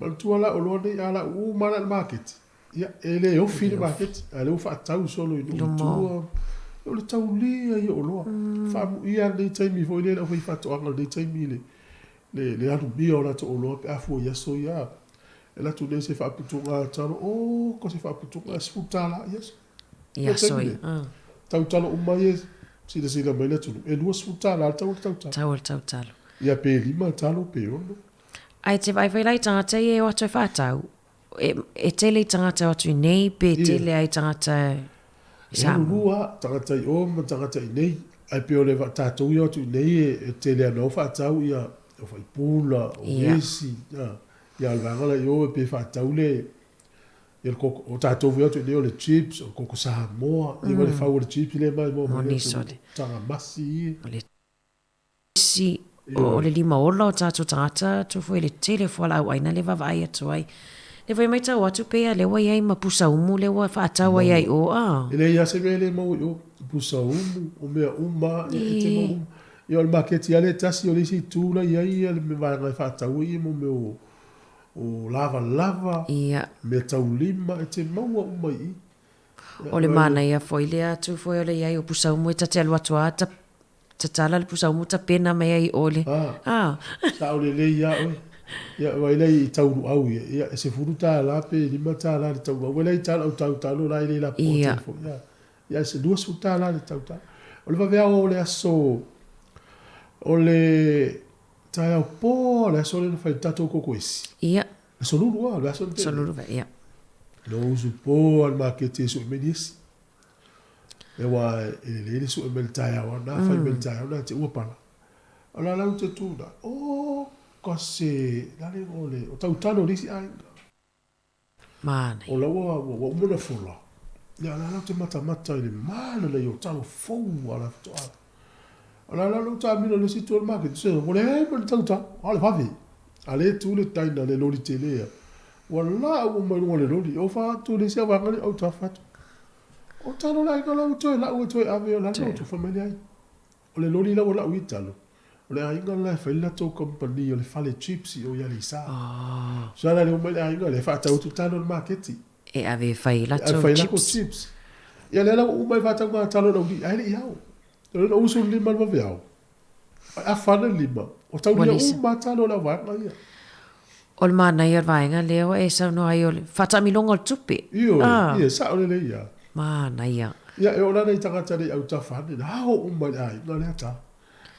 Manatua la oloa nei a lau uma lava i le maketi, Ia, e le ofi le maketi, a o lea ua faatau solo i nuu i tua. O le taulia ia o oloa. Faamuia lenei taimi foi lea i le aufaifaatoaga i lenei taimi le, le, le alumia o latou oloa pe a fua i aso ia. E alu atu nei se faaputuga talo, oh, ko se faaputuga e $10 i aso. I aso ia. Tau talo uma ia silasila mai le atunuu, e $20 le tau o le tautalo. Tau o le tautalo. Ia pe 5 talo pe 6. Ae te vaai foi la i tagata ia e o atu e faatau, E, e tele i tagata o atu i nei, pe tele ai tagata i Samoa? E lua, tagata i o ma tagata i nei. Ae pei o le tatou ia o atu i nei e tele ana o faatau ia o faipula, o esi, ia, ia o le vaega la i o e pei e faatau le, ia le koko, o tatou foi atu i nei o le chips, o le koko Samoa, ia ma le fau o le chips lea mai mo mai atu, taga masi ia. O le isi o le lima ola o tatou tagata atu foi le tele o fualaau aina lea e vaavaai atu ai. Lea foi e maitau atu pei a lea ua i ai ma pusa umu lea ua faatau ai ai o a. E leai lava se mea e le maua i o, pusa umu, o mea uma lava e te maua uma. Ia o le maketi lava lea e tasi o le isi itu la i ai le vaega e faatau ai mo mea o lavalava, mea taulima, e te maua uma i i. O le manaia foi lea atu foi o le i ai o pusa umu e ta te alu atu lava ta Tatala le pusa umu tapena mai ai o le. Ah. Sao lelei ia oe. Ia wai lea i tauluau ia. Ia e $10 pe $5 le tauluau. Wai lea i tala au tau talo la i le la po te fo. Ia. Ia se $20 le tau talo. O le vaveao o le aso o le taeao po le aso le na fai tatou koko esi. Ia. Aso lulu a, le aso le. Aso lulu ia. No usu po al maketi e sui mai esi. Aua e lelei le sue mai le taeao ana, fai mai le taeao na te ua pala. O la lau te tu na, o ka se, la le o le, o tautalo le isi aiga. Manaia. O la ua, ua uma ona fola. Ia la lau te matamata i le mana nei o talo fou a la fatoa. O la lau taamilo le isi tu o le market, se, ua leai ma le tautalo, a o le vave. A le tu le taina le loli tele ia. Ua lau uma i luga o le loli. O fa atu le isi vaega le autafa atu. O talo le aiga la ua toe lau e toe ave o le ala tufa mai le ai. O le loli la ua lau i talo. O le aiga la e fai le latou company o le fale chips i o i Aleisa. So la le o mai le aiga le faatau atu talo i le maketi. E ave e fai latou chips. Fai latou chips. Ia lea la ua uma ai faatau ngā talo lau li ai le i ao. O le usu le lima le vaveao. Ai afa le lima. O taulia uma talo le vaega ia. O le manaia o le vaega lea ua e saunoa ai o le faataamiloga o le tupe. Ioe, ia, sao lelei ia. Manaia. Ia, e oo lana i tagata nei autafa ane, na ao uma i le aiga lea talo.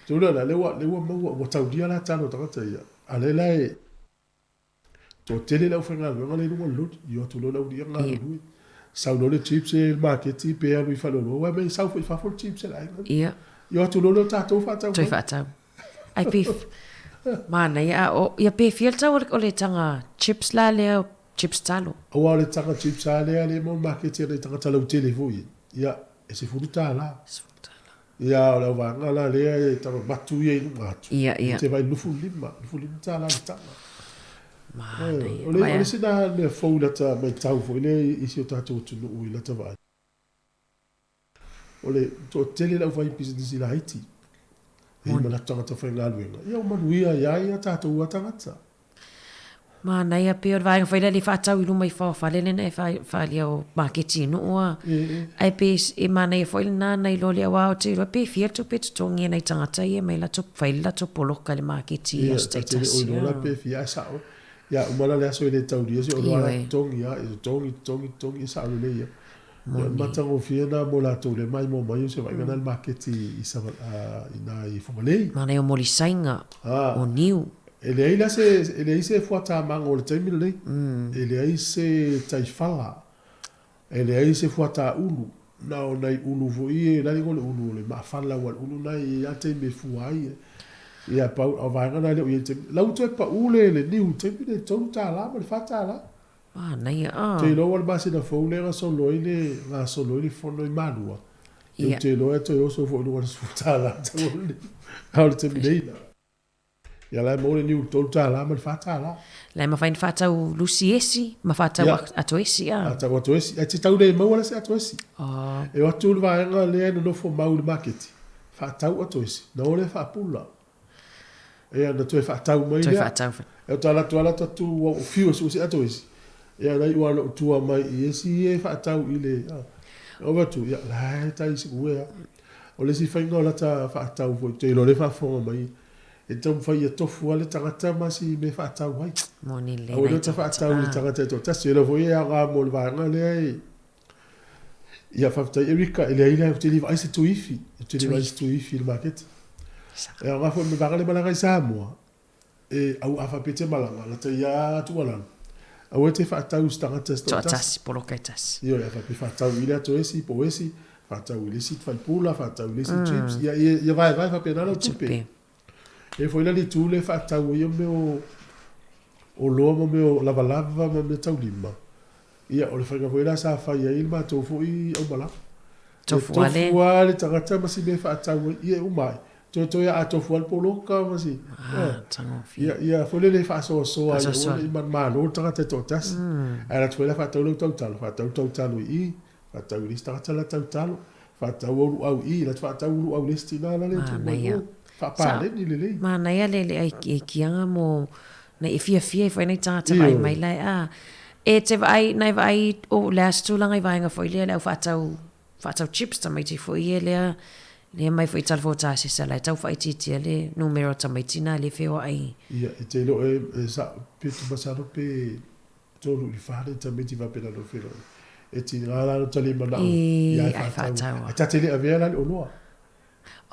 Te ula la, lea ua, lea ua maua, ua taulia la talo o tagata ia. A lea la e, toatele le aufaigaluega lea i luga o le loli, i o atu loa le aualii ia galulue. Sau loa le chips e i le maketi pe alu i faleoloa, aua e mea i sau foi i fafo le chips a le aiga. Ia. I o atu loa lea o tatou faatau mai. Toe faatau. Ai pe, manaia, a o, ia pe fia le tau o le, o le taga chips la lea. Chips talo. Aua o le taga chips lava lea lea e maua i le maketi a nai tagata lautele foi ia, e $10. $10. Ia, o le auvaega la lea e taumamatu ia i luga atu. Ia, ia. E te vaai i le 25, $25 le taga. Manaia. O le, o le isi lena mea fou i lata matau foi lea i si o tatou atunuu i lata vaai. O le toatele le aufaipisinisi laiti, e i ai ma latou tagata faigaluega, ia ua manuia ai lava ia tatou lava tagata. Manaia pei o le vaega foi lea le faatau i luma i faofale lena e faaalia o maketi i nuu a. Ae pe e manaia foi lena nai lo le aua ou te iloa pe fia le tupe e totogi e nai tagata ia mai latou fai le latou poloka i le maketi i aso taitasi. Ia, ta te le o iloa la pe fia ae sao. Ia uma la le aso e le taulia se oloa la totogi lava, e totogi, totogi, totogi, e sao lelei lava. Ia o le matagofie lena mo latou le maimoa mai o se vaaiga na i le maketi i i ina i Fugalei. Manaia o molisaiga, o niu. E leai la se, e leai se fuatamago o le taimi lenei. E leai se taifala, e leai se fuataulu. Na o nai ulu foi ia, la le igoa o le ulu o le maafala aua o le ulu lena e i ai lava taimi e fua ai. Ia pau, o vaega na e le o i ai i le taimi. La ua toe pau le niu i le taimi lenei, $3 ma le $4. Manaia a. Te iloa ua le masina fou lea gasolo ai le gasolo ai le fono i Malua. Ia. Ou te iloa e toe oso foi i luga o le $10 tau o le niu. A o le taimi nei la. Ia la e maua le niu i le $3 ma le $4. La e mafai ona faatau lusi esi ma faatau ato esi a. Faatau ato esi. Ae te tau le maua la se ato esi. E o atu le vaega lea e nonofo mau i le maketi, faatau ato esi, na o lea faapula. Ia na toe faatau mai lea. Toe faatau. E o ta latou ala tatu ua ou fiu e sue ato esi. Ia na iu lava ona ou tua mai i esi ia e faatau i le ova atu ia la e tai siku ea. O le isi faiga o lata faatau foi te iloa o lea e faafofoga mai e taumafai ia tofu lava le tagata ma si mea e faatau ai. Moni lelei. Aua ne i ota faatau i le tagata e toatasi. E iloa foi e aoga mo le vaega lea e Ia faafetai Erica, e leai la ou te le vaai se tuifi, ou te le vaai se tuifi i le maketi. E aoga foi me vaega lea malaga i Samoa, e au a faapea e te malaga, lata ia tuualalo, aua e te faatau i se tagata se toatasi. Toatasi, poloka e tasi. Ioe, a faapea faatau i le ato esi po o esi, faatau i le isi faipula, faatau i le isi chips, ia, ia, ia vaevae faapena lau tupe. E foi la le itu lea e faatau ai mea o oloa ma mea o lavalava ma mea taulima, Ia, o le faiga foi lea sa fai ai le matou foi aumalaga. Tofu lava le. E tofu lava le tagata ma si mea e faatau ai, ia e uma ai. Toetoe a tofu lava le poloka ma si. Ah, tagofie. Ia, ia foi lele e faasoasoa ai, aua ne i manumalo le tagata e toatasi. Ae alu atu foi la faatau lau tautalo, faatau tautalo i i, faatau i le isi tagata la tautalo, faatau au luau i i, alu atu faatau luau i le isi tina la le tuu mai o. Faapaleni lelei. Manaia le le aikiaga mo Nei e fiafia ai foi nai tagata vaai mai la e a. E te vaai, nai vaai o le a se tulaga i vaega foi lea le au faatau, faatau chips tamaiti foi ia lea, lea mai foi i Talafoa Tasesa la e tau faaitiitia le numera o tamaiti na lea e feoai. Ia, e te iloa e, e sa, pe te masalo pe 3 i le 4 nai tamaiti faapena no feiloai. E tiga la no ta le manao ia e faatau. Ae ta te le avea la le oloa.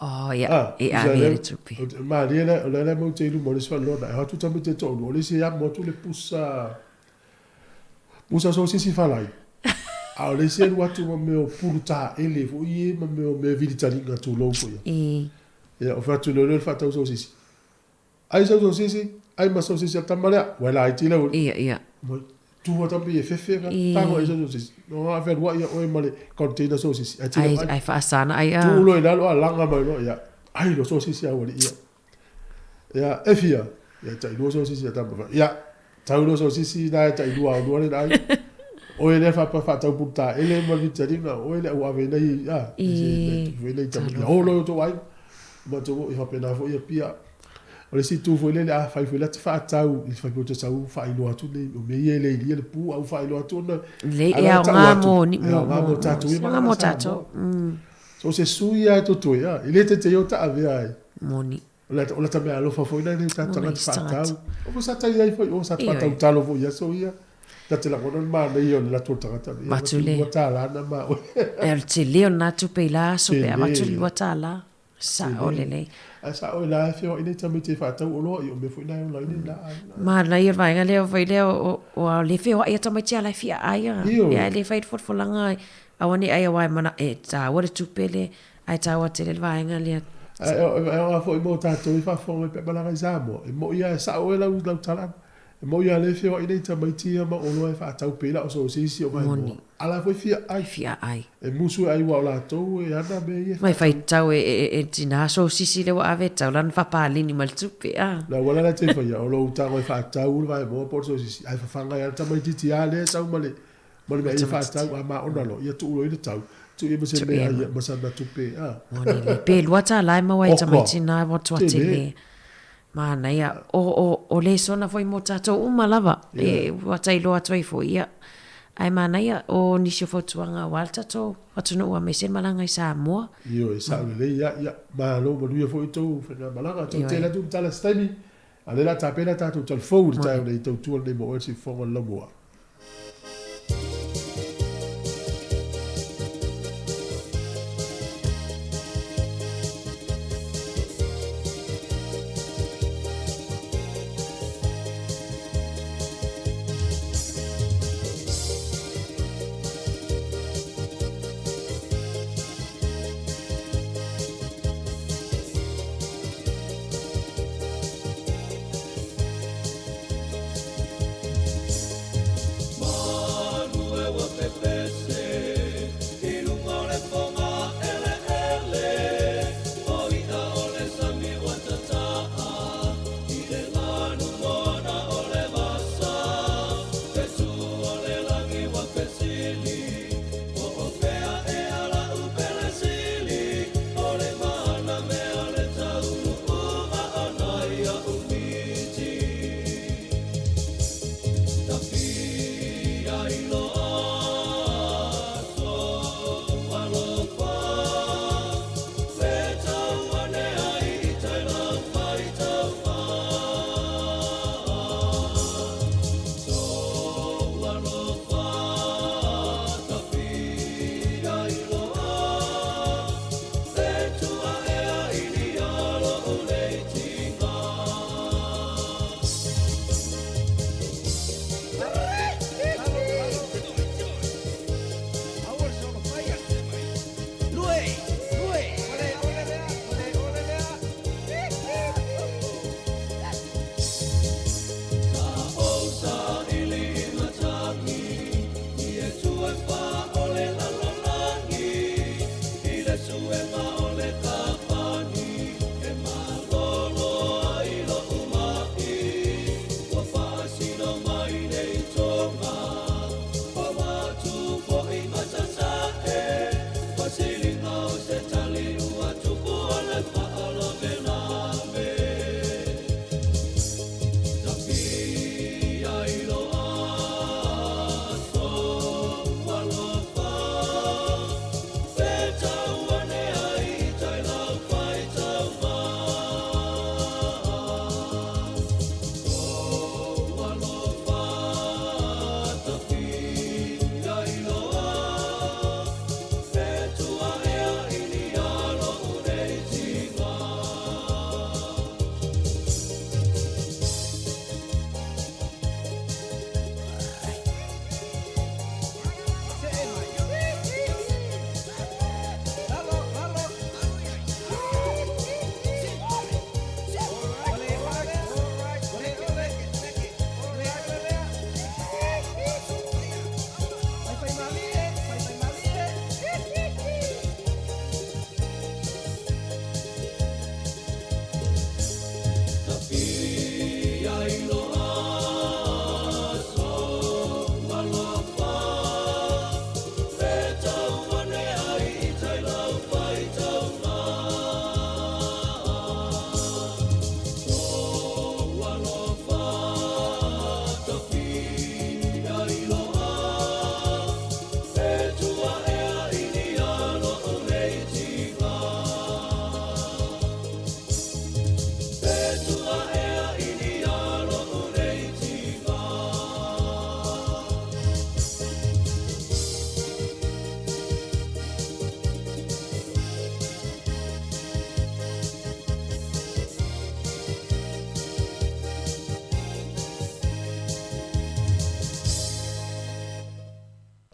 Oh, ia, ah, e ave le tupe. Malie la, o le ala mau te ilu mo le swa lona. E hatu tami te to'olu. O le isi e amo atu le pusa, pusa sosisi falai. A o le isi e alu atu ma mea o pulu taele foi e ma mea o mea vilitaliga tulou foi ia. E. Ia, o fai atu lea o le faatau sosisi. Ai sau sosisi, ai ma sosisi a le tama lea. Ua laiti lau. Ia, ia. Tua tama e fefe ka tago ai sau sosisi. No a fealuai ia oe ma le container sosisi. Ai tino ai. Ai faasana ai a. Tu loa i lalo a langa mai loa ia. Ai lo sosisi a ua ia. Ia e fia. Ia tai lua sosisi a tama. Ia tau lo sosisi na e tai lua o lua le ai. Oe le fa fa tau puta ele ma vitariga oe le au ave nei a. I. Nei tama. Ia holo to ai. Ma to i faapena foi ia pia. O le isi itu foi lele, afai foi la te faatau i le faipea te sau faailoa atu nei, o mea ia e le ilia le pu, a ua faailoa atu ona Lelei, e aoga mo ni, mo, mo, mo tatou ia aoga mo tatou. So se sui lava e totoe, a, e le tete o ta avea ai. Moni. O le, o lata mea alofa foi lea i tatou tagata faatau. O foi sa tai ai foi o sa faatau talo foi i aso ia. Ta te lagona le manaia o le latou tagata. Avatu le. $2 na ma oe. E o le tele o lena tupe i la aso pe avatu le $2. Sao lelei. Ae sao e la e feoai nei tamaiti e faatau oloa i o mea foi na e ola ai nei la aiga. Manaia le vaega lea foi lea o a le feoai a tamaiti a la e fia ai a. Ia e le fai le folafolaga aua ne i ai aua e mana e taua le tupe le ae taua tele le vaega lea. Ae aoga foi mo tatou i faafofoga mai pe a malaga i Samoa. E moi lava e sao oe lau talaaga. E moni lava o lea e feoai nei tamaiti ia ma oloa e faatau pei la o sosisi o vaemoa. A la foi fia ai. Fia ai. E musu e ai ua o latou e ana mea ia e Ma e faitau e e e tina sosisi lea ua ave e tau lana faapalini ma le tupe a. Le auala la e te faia, o lou tago e faatau le vaemoa po o le sosisi, ae fafaga ai lava le tamaititi a lea e sau ma le ma le mea ia faatau, a maona loa, ia tuu loa i le tau, tuu i ai ma se mea ia, ma sana tupe a. Moni lelei. Pe $2 e maua ai e tamaiti na ua tua tele. Manaia, o, o, o lesona foi mo tatou uma lava, yeah. E ua tailoa atu ai foi, ia. Ae manaia, o nisi o fautuaga aua le tatou atunuu aemaise le malaga i Samoa. Ioe, sao lelei, ia, ia, malo manuia foi tou faigamalaga. Tou tele atu matala se taimi, a o lea o le a tapena tatou tala fou i le taeao nei, tautua lenei mo oe le siufofoga o le laumua.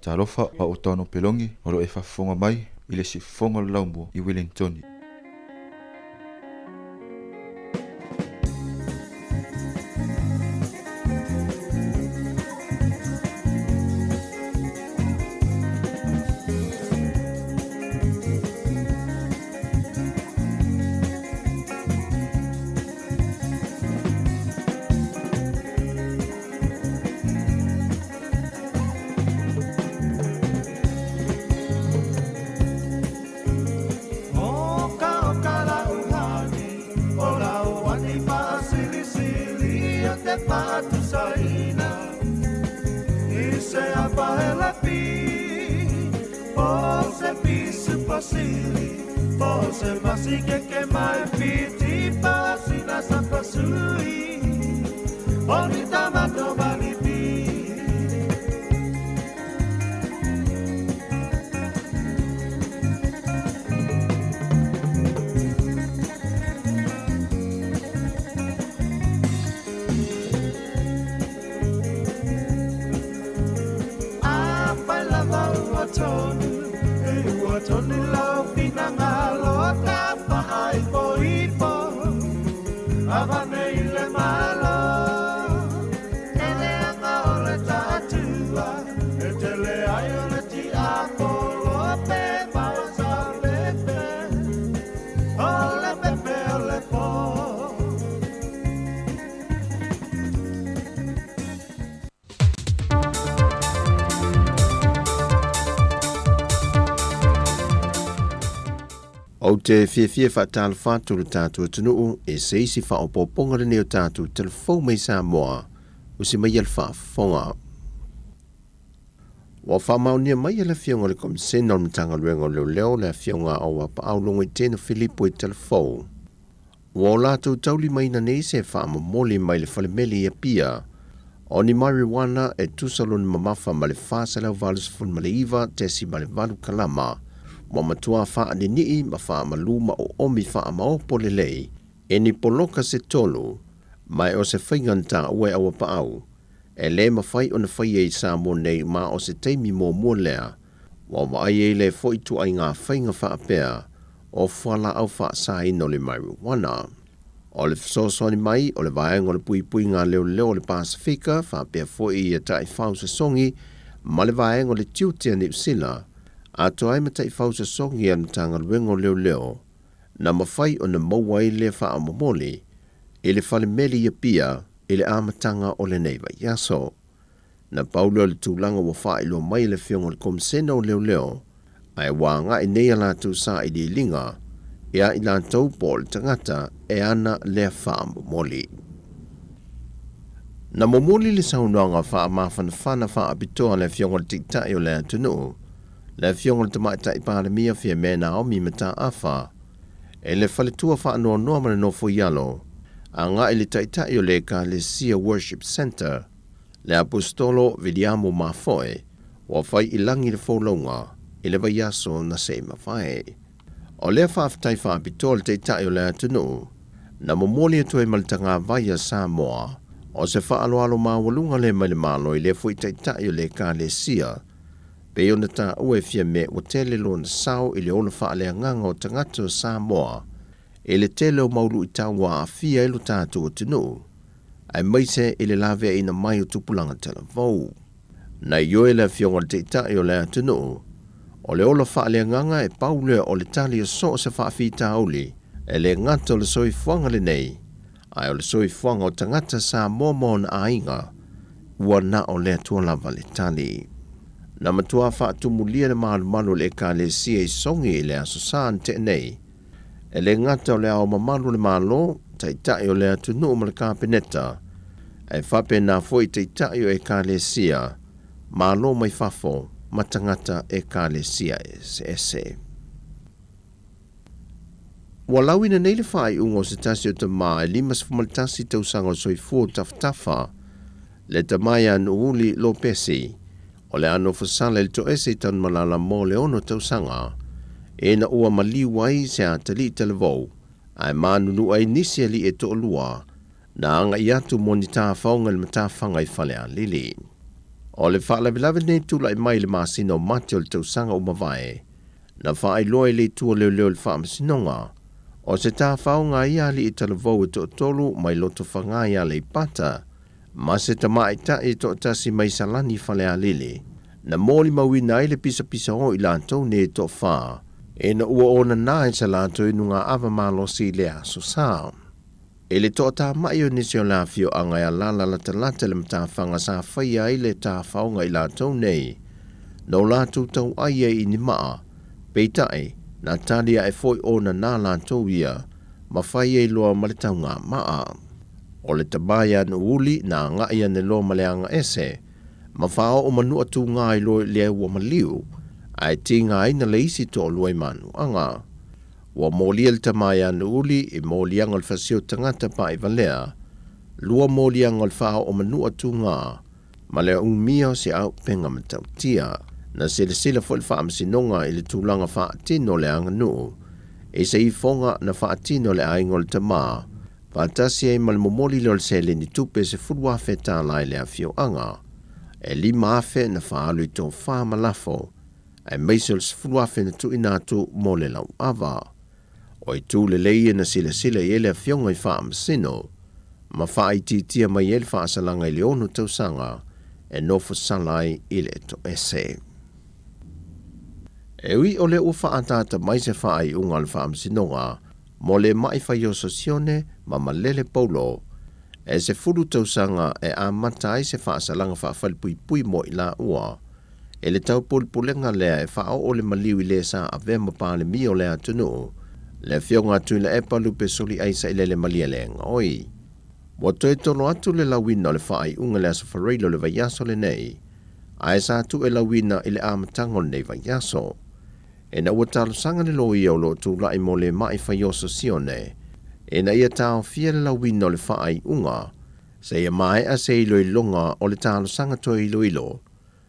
Talofa a o Tano Pelongi o lo o e faafofoga mai i le siufofoga o le laumua i Wellingtoni. faatusaina i se ava e lapi po o se pisupo sili po o se masikeke mai Fiti pasina sapasui o ni tamato malipi. Afai lava ua tonu, e ua tonu lau finagalo tafaaipoipo, avane i le Malo. E leaga o le taatua, e tele ai o le tiapolo pe mau sa pepe, o le pepe o le po. Ou te fiafia e faatalofa atu i lo tatou atunuu e se isi faaopoopoga lenei o tatou telefou mai Samoa o se mai a le faafofoga. Ua faamaonia mai e le Afioga i le Komisena o le Matagaluega o Leoleo le Afioga a Auapaau Logoitino Filipo i Telefou. Ua o latou taulimaina nei se faamomoli mai le falemeli i Apia o ni marijuana e tusa lona mamafa ma le 489.8 kalama, ua matua faaninii ma faamalu ma oomi faamaopo lelei e ni poloka se tolu, ma e o se faiga na taua e Auapaau e lē mafai ona faia i Samoa nei ma o se taimi muamua lea ua vaai ai le foi ituaiga faiga faapea o fualaau faasaina o le marijuana. O le fesoasoani mai o le Vaega o le Puipuiga Leoleo o le Pasefika faapea foi ia taifau sosogi ma le Vaega o le Tiute a Niu Sila, atoa ai ma taifau sosogi a le Matagaluega o Leoleo, na mafai ona maua ai lea faamomoli i le fale meli i Apia i le amataga o lenei vaiaso. Na pau lea o le tulaga ua faailoa mai e le Afioga i le Komisena o Leoleo, ae ua agai nei a latou sailiiliga ia i latou po o le tagata e ana lea faamomoli. Na momoli le saunoaga faamafanafana faapitoa a le Afioga i le Taitai o le atunuu, le Afioga i le Tamaitai Palemia Fiamē Naomi Mataafa, e le faletua faanoanoa ma le nofoialo, agai i le Taitai o le Ekalesia Worship Centre, le Aposetolo Viliamo Mafoe, ua fai i lagi le folauga i le vaiaso na se i mavae. O lea faafetai faapitoa le Taitai o le atunuu, na momoli atu ai ma le tagavai a Samoa, o se faaaloalo maualuga lea mai le Malo i lea foi Taitai o le Ekalesia, pei ona taua e Fiamē ua tele lona sao i le ola faaleagaga o tagata o Samoa i le tele o mau luitau ua aafia ai lo tatou atunuu, aemaise i le laveaiina mai o tupulaga talavou. Na ioe le Afioga i le Taitai o le atunuu, o le ola faaleagaga e pau lea o le tali o so o se faafitauli, e le gata o le soifuaga lenei, ae o le soifuaga o tagata Samoa ma ona aiga, ua na o le Atua lava le tali. Na matua faatumulia le malumalu o le Ekalesia i Sogi i le Aso Sa na tea nei, E le gata o le Ao Mamalu o le Malo, Taitai o le atunuu ma le Kapeneta, ae faapena foi Taitai o Ekalesia, Malo mai fafo ma tagata Ekalesia eseese. Ua lauina nei le faaiuga o se tasi o tama e 51 tausaga o soifua o Tafatafa, le tama ia Nu'uli Lopesi, o le a nofo sala i le toese i Tanumalala mo le ono tausaga, ina ua maliu ai se atalii talavou, ae manunu ai nisi alii e toalua, na agai atu mo ni tafaoga i le matafaga i Falealili. O le faalavelave lenei tulai mai i le masina o Mati o le tausaga ua mavae, na faailoa i le itu o leoleo i le Faamasinoga, o se tafaoga ai alii talavou e toatolu mai Lotofaga i Aleipata, ma se tamaitai e toatasi mai Salani Falealili, na molimauina ai le pisapisao i latou nei e toafa, ina ua onana e sa latou inuga-ava malosi i le Aso Sa. I le toatamai o nisi o le afioaga e alala latalata i le matafaga sa faia ai le tafaoga i latou nei, no latou tauai ai i ni maa, peitai, na tali ae foi onana latou ia, ma fai ai loa ma le tauga maa. O le tama ia Nuuuli na agaʻi ane loa ma Leagaese, ma faaoo ma Nuʻatugā i loa i lea ua maliu, ae tigaina le isi toalua i manuaga. Ua molia le tama ia Nuuuli i moliaga o le fasio tagata paʻivalea, lua moliaga o le faaoo ma Nuʻatugā, ma le umia o se auupega matautia. Na silasila foi le Faamasinoga i le tulaga faatino o le aganuu i se ifoga na faatino e le aiga o le tama, faatasi ai ma le momoli lea o le seleni tupe e $10,000 tala i le afioaga, e $5,000 na faaalu i tofa ma lafo, aemaise o le $10,000 na tuuina atu mo le lauava. O itu lelei ia na silasila i ai le Afioga i Faamasino, ma faaitiitia mai ai le faasalaga i le ono tausaga e nofo sala ai i le toese. E ui o lea ua faaataata mai se faaiuga a le Faamasinoga mo le maʻi faioso sione ma malele paulo, e 10 tausaga e amata ai se faasalaga faafalepuipui mo i laua, i le taupulepulega lea e faaoo le maliu i le sa avea ma Palemia o le atunuu, le Afioga a Tuilaepa Lupe Soliai Sailele Malielegaoi. Ua toe tolo atu le lauina o le faaiuga i le Aso Faraile o le vaiaso lenei, ae sa tuu e lauina i le amataga o lenei vaiaso. Ina ua talosaga le loia o lo o tulai mo le maʻi faioso sione ina ia taofia le lauina o le faaiuga seia maea se iloiloga o le talosaga toe iloilo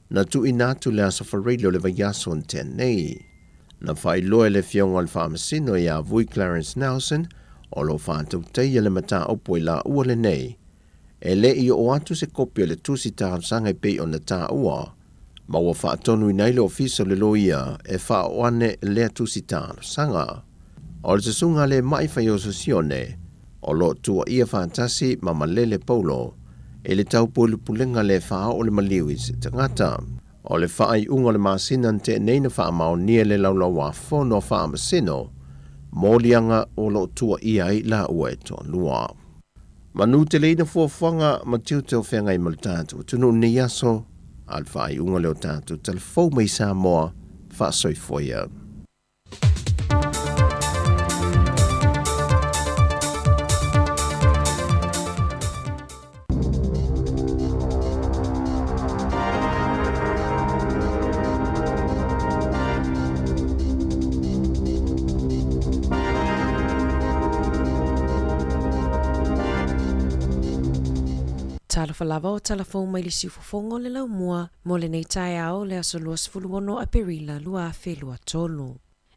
na tuuina atu le Aso Faraile o le vaiaso na tea nei. Na faailoa e le Afioga o le Faamasino ia Vui Clarence Nelson o lo o faatautaia le mataupu i laua lenei e le i oo atu se kopi o le tusi talosaga e pei ona taua, ma ua faatonuina ai le Ofisa o le Loia e faaoo ane lea tusi talosaga. O le susuga a le maʻi faioso sione, o lo o tuuaia faatasi ma Malele Paulo i le taupulepulega le faaoo le maliu i se tagata. O le faaiuga o le masina na tea nei na faamaonia e le Laulauafono a Faamasino moliaga o lo o tuuaia ai laua e toalua. Manu teleina fuafuaga ma tiute o feagai ma le tatou atunuu i lenei aso, a o le faaiuga lea o tatou talafou mai Samoa, faasoifua ia. Talofa lava o talafou mai le siufofoga o le laumua mo lenei taeao o le aso 26 Aperila 2023.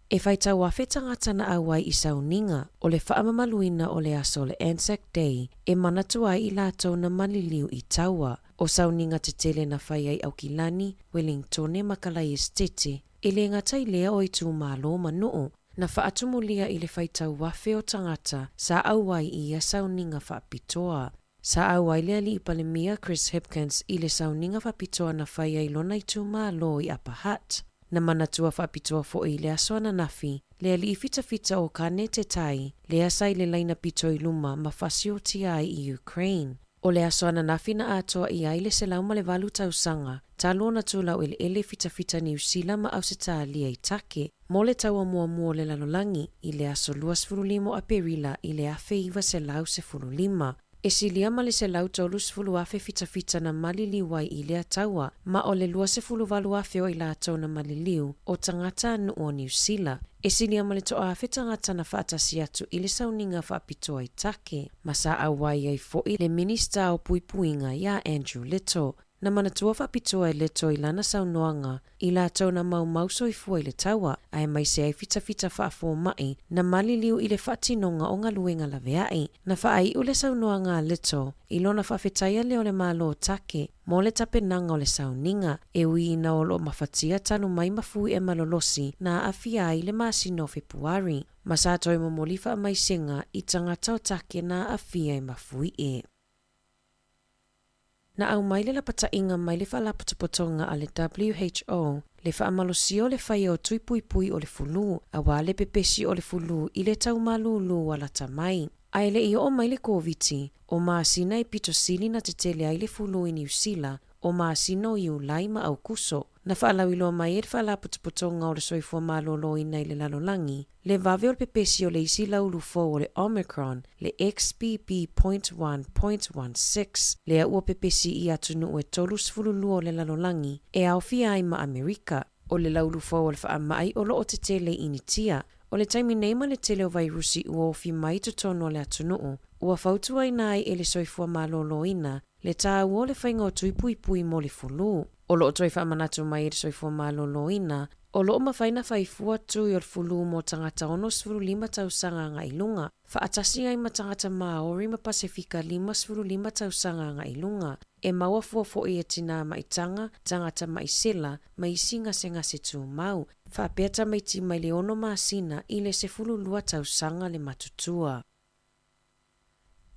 E faitau afe tagata na auai i sauniga o le faamamaluina o le aso o le Anzac Day e manatu ai i latou na maliliu i taua. O sauniga tetele na fai ai Aukilani, Welingtone ma Kalaiestete, e le gata i lea o itumalo ma nuu na faatumulia i le faitau afe o tagata sa auai i ia sauniga faapitoa. Sa auai le alii Palemia Chris Hipkins i le sauniga faapitoa na fai ai lona itumalo i Upper Hutt. Na manatua faapitoa foi i le aso ananafi le alii fitafita o Kane Te Tai, lea sa i le laina pito i luma ma fasiotia ai i Ukraine. O le aso ananafi na atoa i ai le 108 tausaga talu ona tulau eleele fitafita Niu Sila ma Ausetalia i Take mo le taua muamua o le lalolagi i le aso 25 Aperila i le 1915. E silia ma le 130,000 fitafita na maliliu ai i lea taua, ma o le 28,000 o i latou na maliliu o tagata a nuu o Niu Sila. E silia ma le 1,000 tagata na faatasi atu i le sauniga faapitoa i Take, ma sa auai ai foi le Minisita o Puipuiga ia Andrew Little. Na manatua faapitoa e Little i lana saunoaga i latou na maumau soifua i le taua, aemaise ai fitafita faafomaʻi na maliliu i le faatinoga o galuega laveai. Na faaiu le saunoaga a Little i lona faafetaia lea o le Malo Take mo le tapenaga o le sauniga, e ui ina o lo o mafatia talu mai mafui e malolosi na aafia ai le masina o Fepuari, ma sa toe momoli faamaisega i tagata o Take na aafia e mafuie. Na aumai le lapataiga mai le Faalapotopotoga a le WHO le faamalosia o le faia o tui puipui o le fulu aua le pepesi o le fulu i le tau malūlū ua lata mai. A e le i oo mai le Koviti, o masina e pito sili na tetele ai le fulu i Niu Sila, o masina o Iulai ma Aukuso. Na faalauiloa mai e le Faalapotopotoga o le Soifua Maloloina i le Lalolagi le vave o le pepesi o le isi laulu fou o le Omicron, le XBB.1.16, lea ua pepesi i atunuu e 32 o le lalolagi, e aofia ai ma Amerika. O le laulu fou o le faamai o lo o tetele i Initia. O le taimi nei ma le tele o vairusi ua ofi mai i totonu o le atunuu, ua fautuaina ai e le Soifua Maloloina le tāua o le faiga o tui puipui mo le fulu. O lo o toe faamanatu mai e le Soifua Maloloina, o lo o mafai ona fai fua tui o le fulu mo tagata 65 tausaga agai i luga, faatasi ai ma tagata Māori ma Pasefika 55 tausaga agai i luga. E maua fua foi e tinā maitaga, tagata maʻi sela, ma isi gasegase tumau, faapea tamaiti mai le 6 masina i le 12 tausaga le matutua.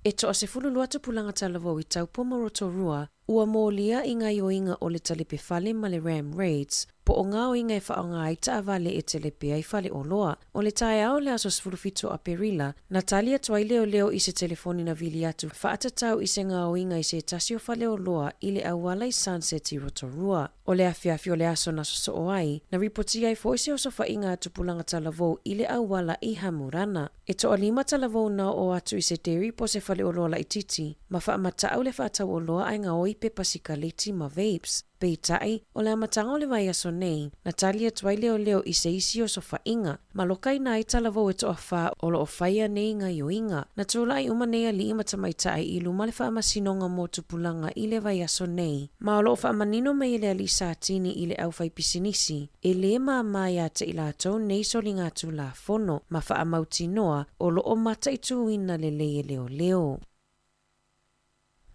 E toa 12 tupulaga talavou i Taupo ma Rotorua ua molia i gaoioiga o le talepe fale ma le ram raids, po o gaoiga e faaaoga ai taavale e telepe ai faleoloa. O le taeao o le aso 17 o Aperila, na tali atu ai leoleo i se telefoni na vili atu faatatau i se gaoiga i se tasi o faleoloa i le auala i Sunset i Rotorua. O le afiafi o le aso na sosoo ai, na ripotia ai foi se osofaiga a tupulaga talavou i le auala i Hamurana. E toalima talavou na oo atu i se dairy po o se faleoloa laitiiti ma faamatau le faatauoloa ae gaoi pepa sikaleti ma vapes. Peitai, o le amataga o le vaiaso nei, na tali atu ai leoleo i se isi osofaiga, ma lokaina ai talavou e toafa o lo o faia nei gaoioiga. Na tulai uma nei alii ma tamaitai i luma le faamasinoga mo tupulaga i le vaiaso nei, ma o lo o faamanino mai e le alii Satini i le aufaipisinisi, e lē māmā iā te i latou nei soligatulafono ma faamautinoa o lo o mataituina lelei e leoleo.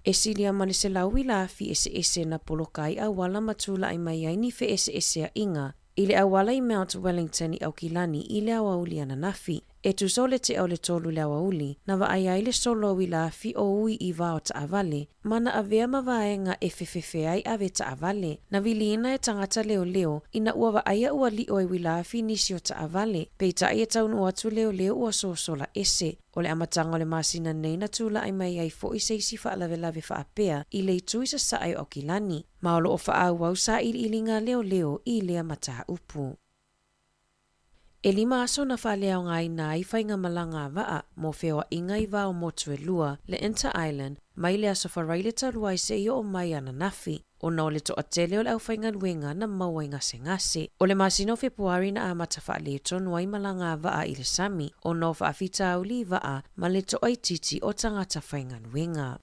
E silia ma le 100 uila afi eseese na poloka ai auala ma tulaʻi mai ai ni feʻeseʻeseaʻiga i le auala i Mount Wellington i Aukilani i le aoauli ananafi. E tusa o le 2:50 i le aoauli, na vaai ai le solo a uila afi o ui i va o taavale, ma na avea ma vaega e fefefe ai ave taavale. Na viliina e tagata leoleo, ina ua vaaia ua liʻo e uila afi nisi o taavale, peitai e taunuu atu leoleo ua sosola ese. O le amataga o le masina nei na tulaʻi mai ai foʻi se isi faalavelave faapea i le itu i sasae o Aukilani, ma o lo o faaauau sailiiliga leoleo i lea mataupu. E 5 aso na faaleaogaina ai faigamalaga a vaa mo feoaiga i va o motu e lua, le Inter Island, mai le aso Faraile talu ai seia oo mai ananafi, ona o le toatele o le aufaigaluega na maua i gasegase. O le masina o Fepuari na amata faaletonu ai malaga a vaa i le sami, ona o faafitauli i vaa ma le toaitiiti o tagata faigaluega.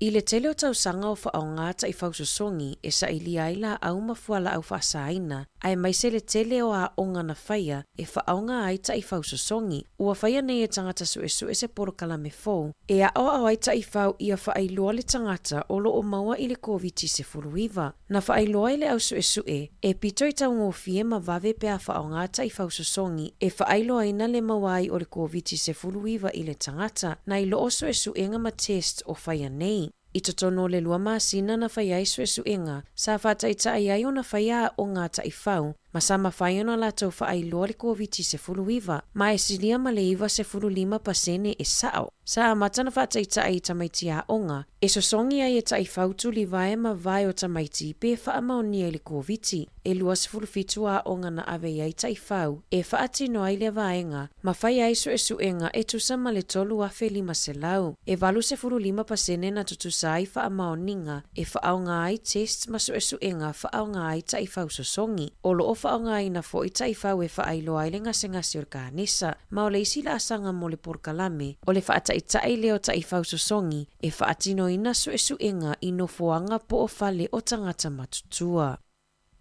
I le tele o tausaga o faaaoga taifau sosogi e sailia ai laau ma fualaau faasaina, aemaise le tele o aoga na faia e faaaoga ai taifau sosogi. Ua faia nei e tagata suesue se polokalame fou e aoao ai taifau ia faailoa le tagata o lo o maua i le Koviti-19. Na faailoa e le au suesue, e pito i taugofie ma vave pe a faaaoga taifau sosogi e faailoaina le maua ai o le Koviti-19 i le tagata, nai lo o suesuega ma test o faia nei. I totonu o le 2 masina na faia ai suesuega, sa faataitai ai ona faia aoga a taifau, ma sa mafai ona latou faailoa le Koviti-19, ma e silia ma le 95% e sao. Sa amata ona faataitai i tamaiti aoga, e sosogi ai e taifau tulivae ma vae o tamaiti pe faamaonia i le Koviti. E 27 aoga na ave i ai taifau e faatino ai lea vaega, ma faia ai suesuega e tusa ma le 3,500. E 85% na tutusa ai faamaoniga e faaaoga ai test ma suesuega faaaoga ai taifau sosogi. O lo o faaaogaina foʻi taifau e faailoa ai le gasegase o le kanesa, ma o le isi laasaga mo le polokalame, o le faataitai lea o taifau sosogi e faatinoina suesuega i nofoaga po o fale o tagata matutua.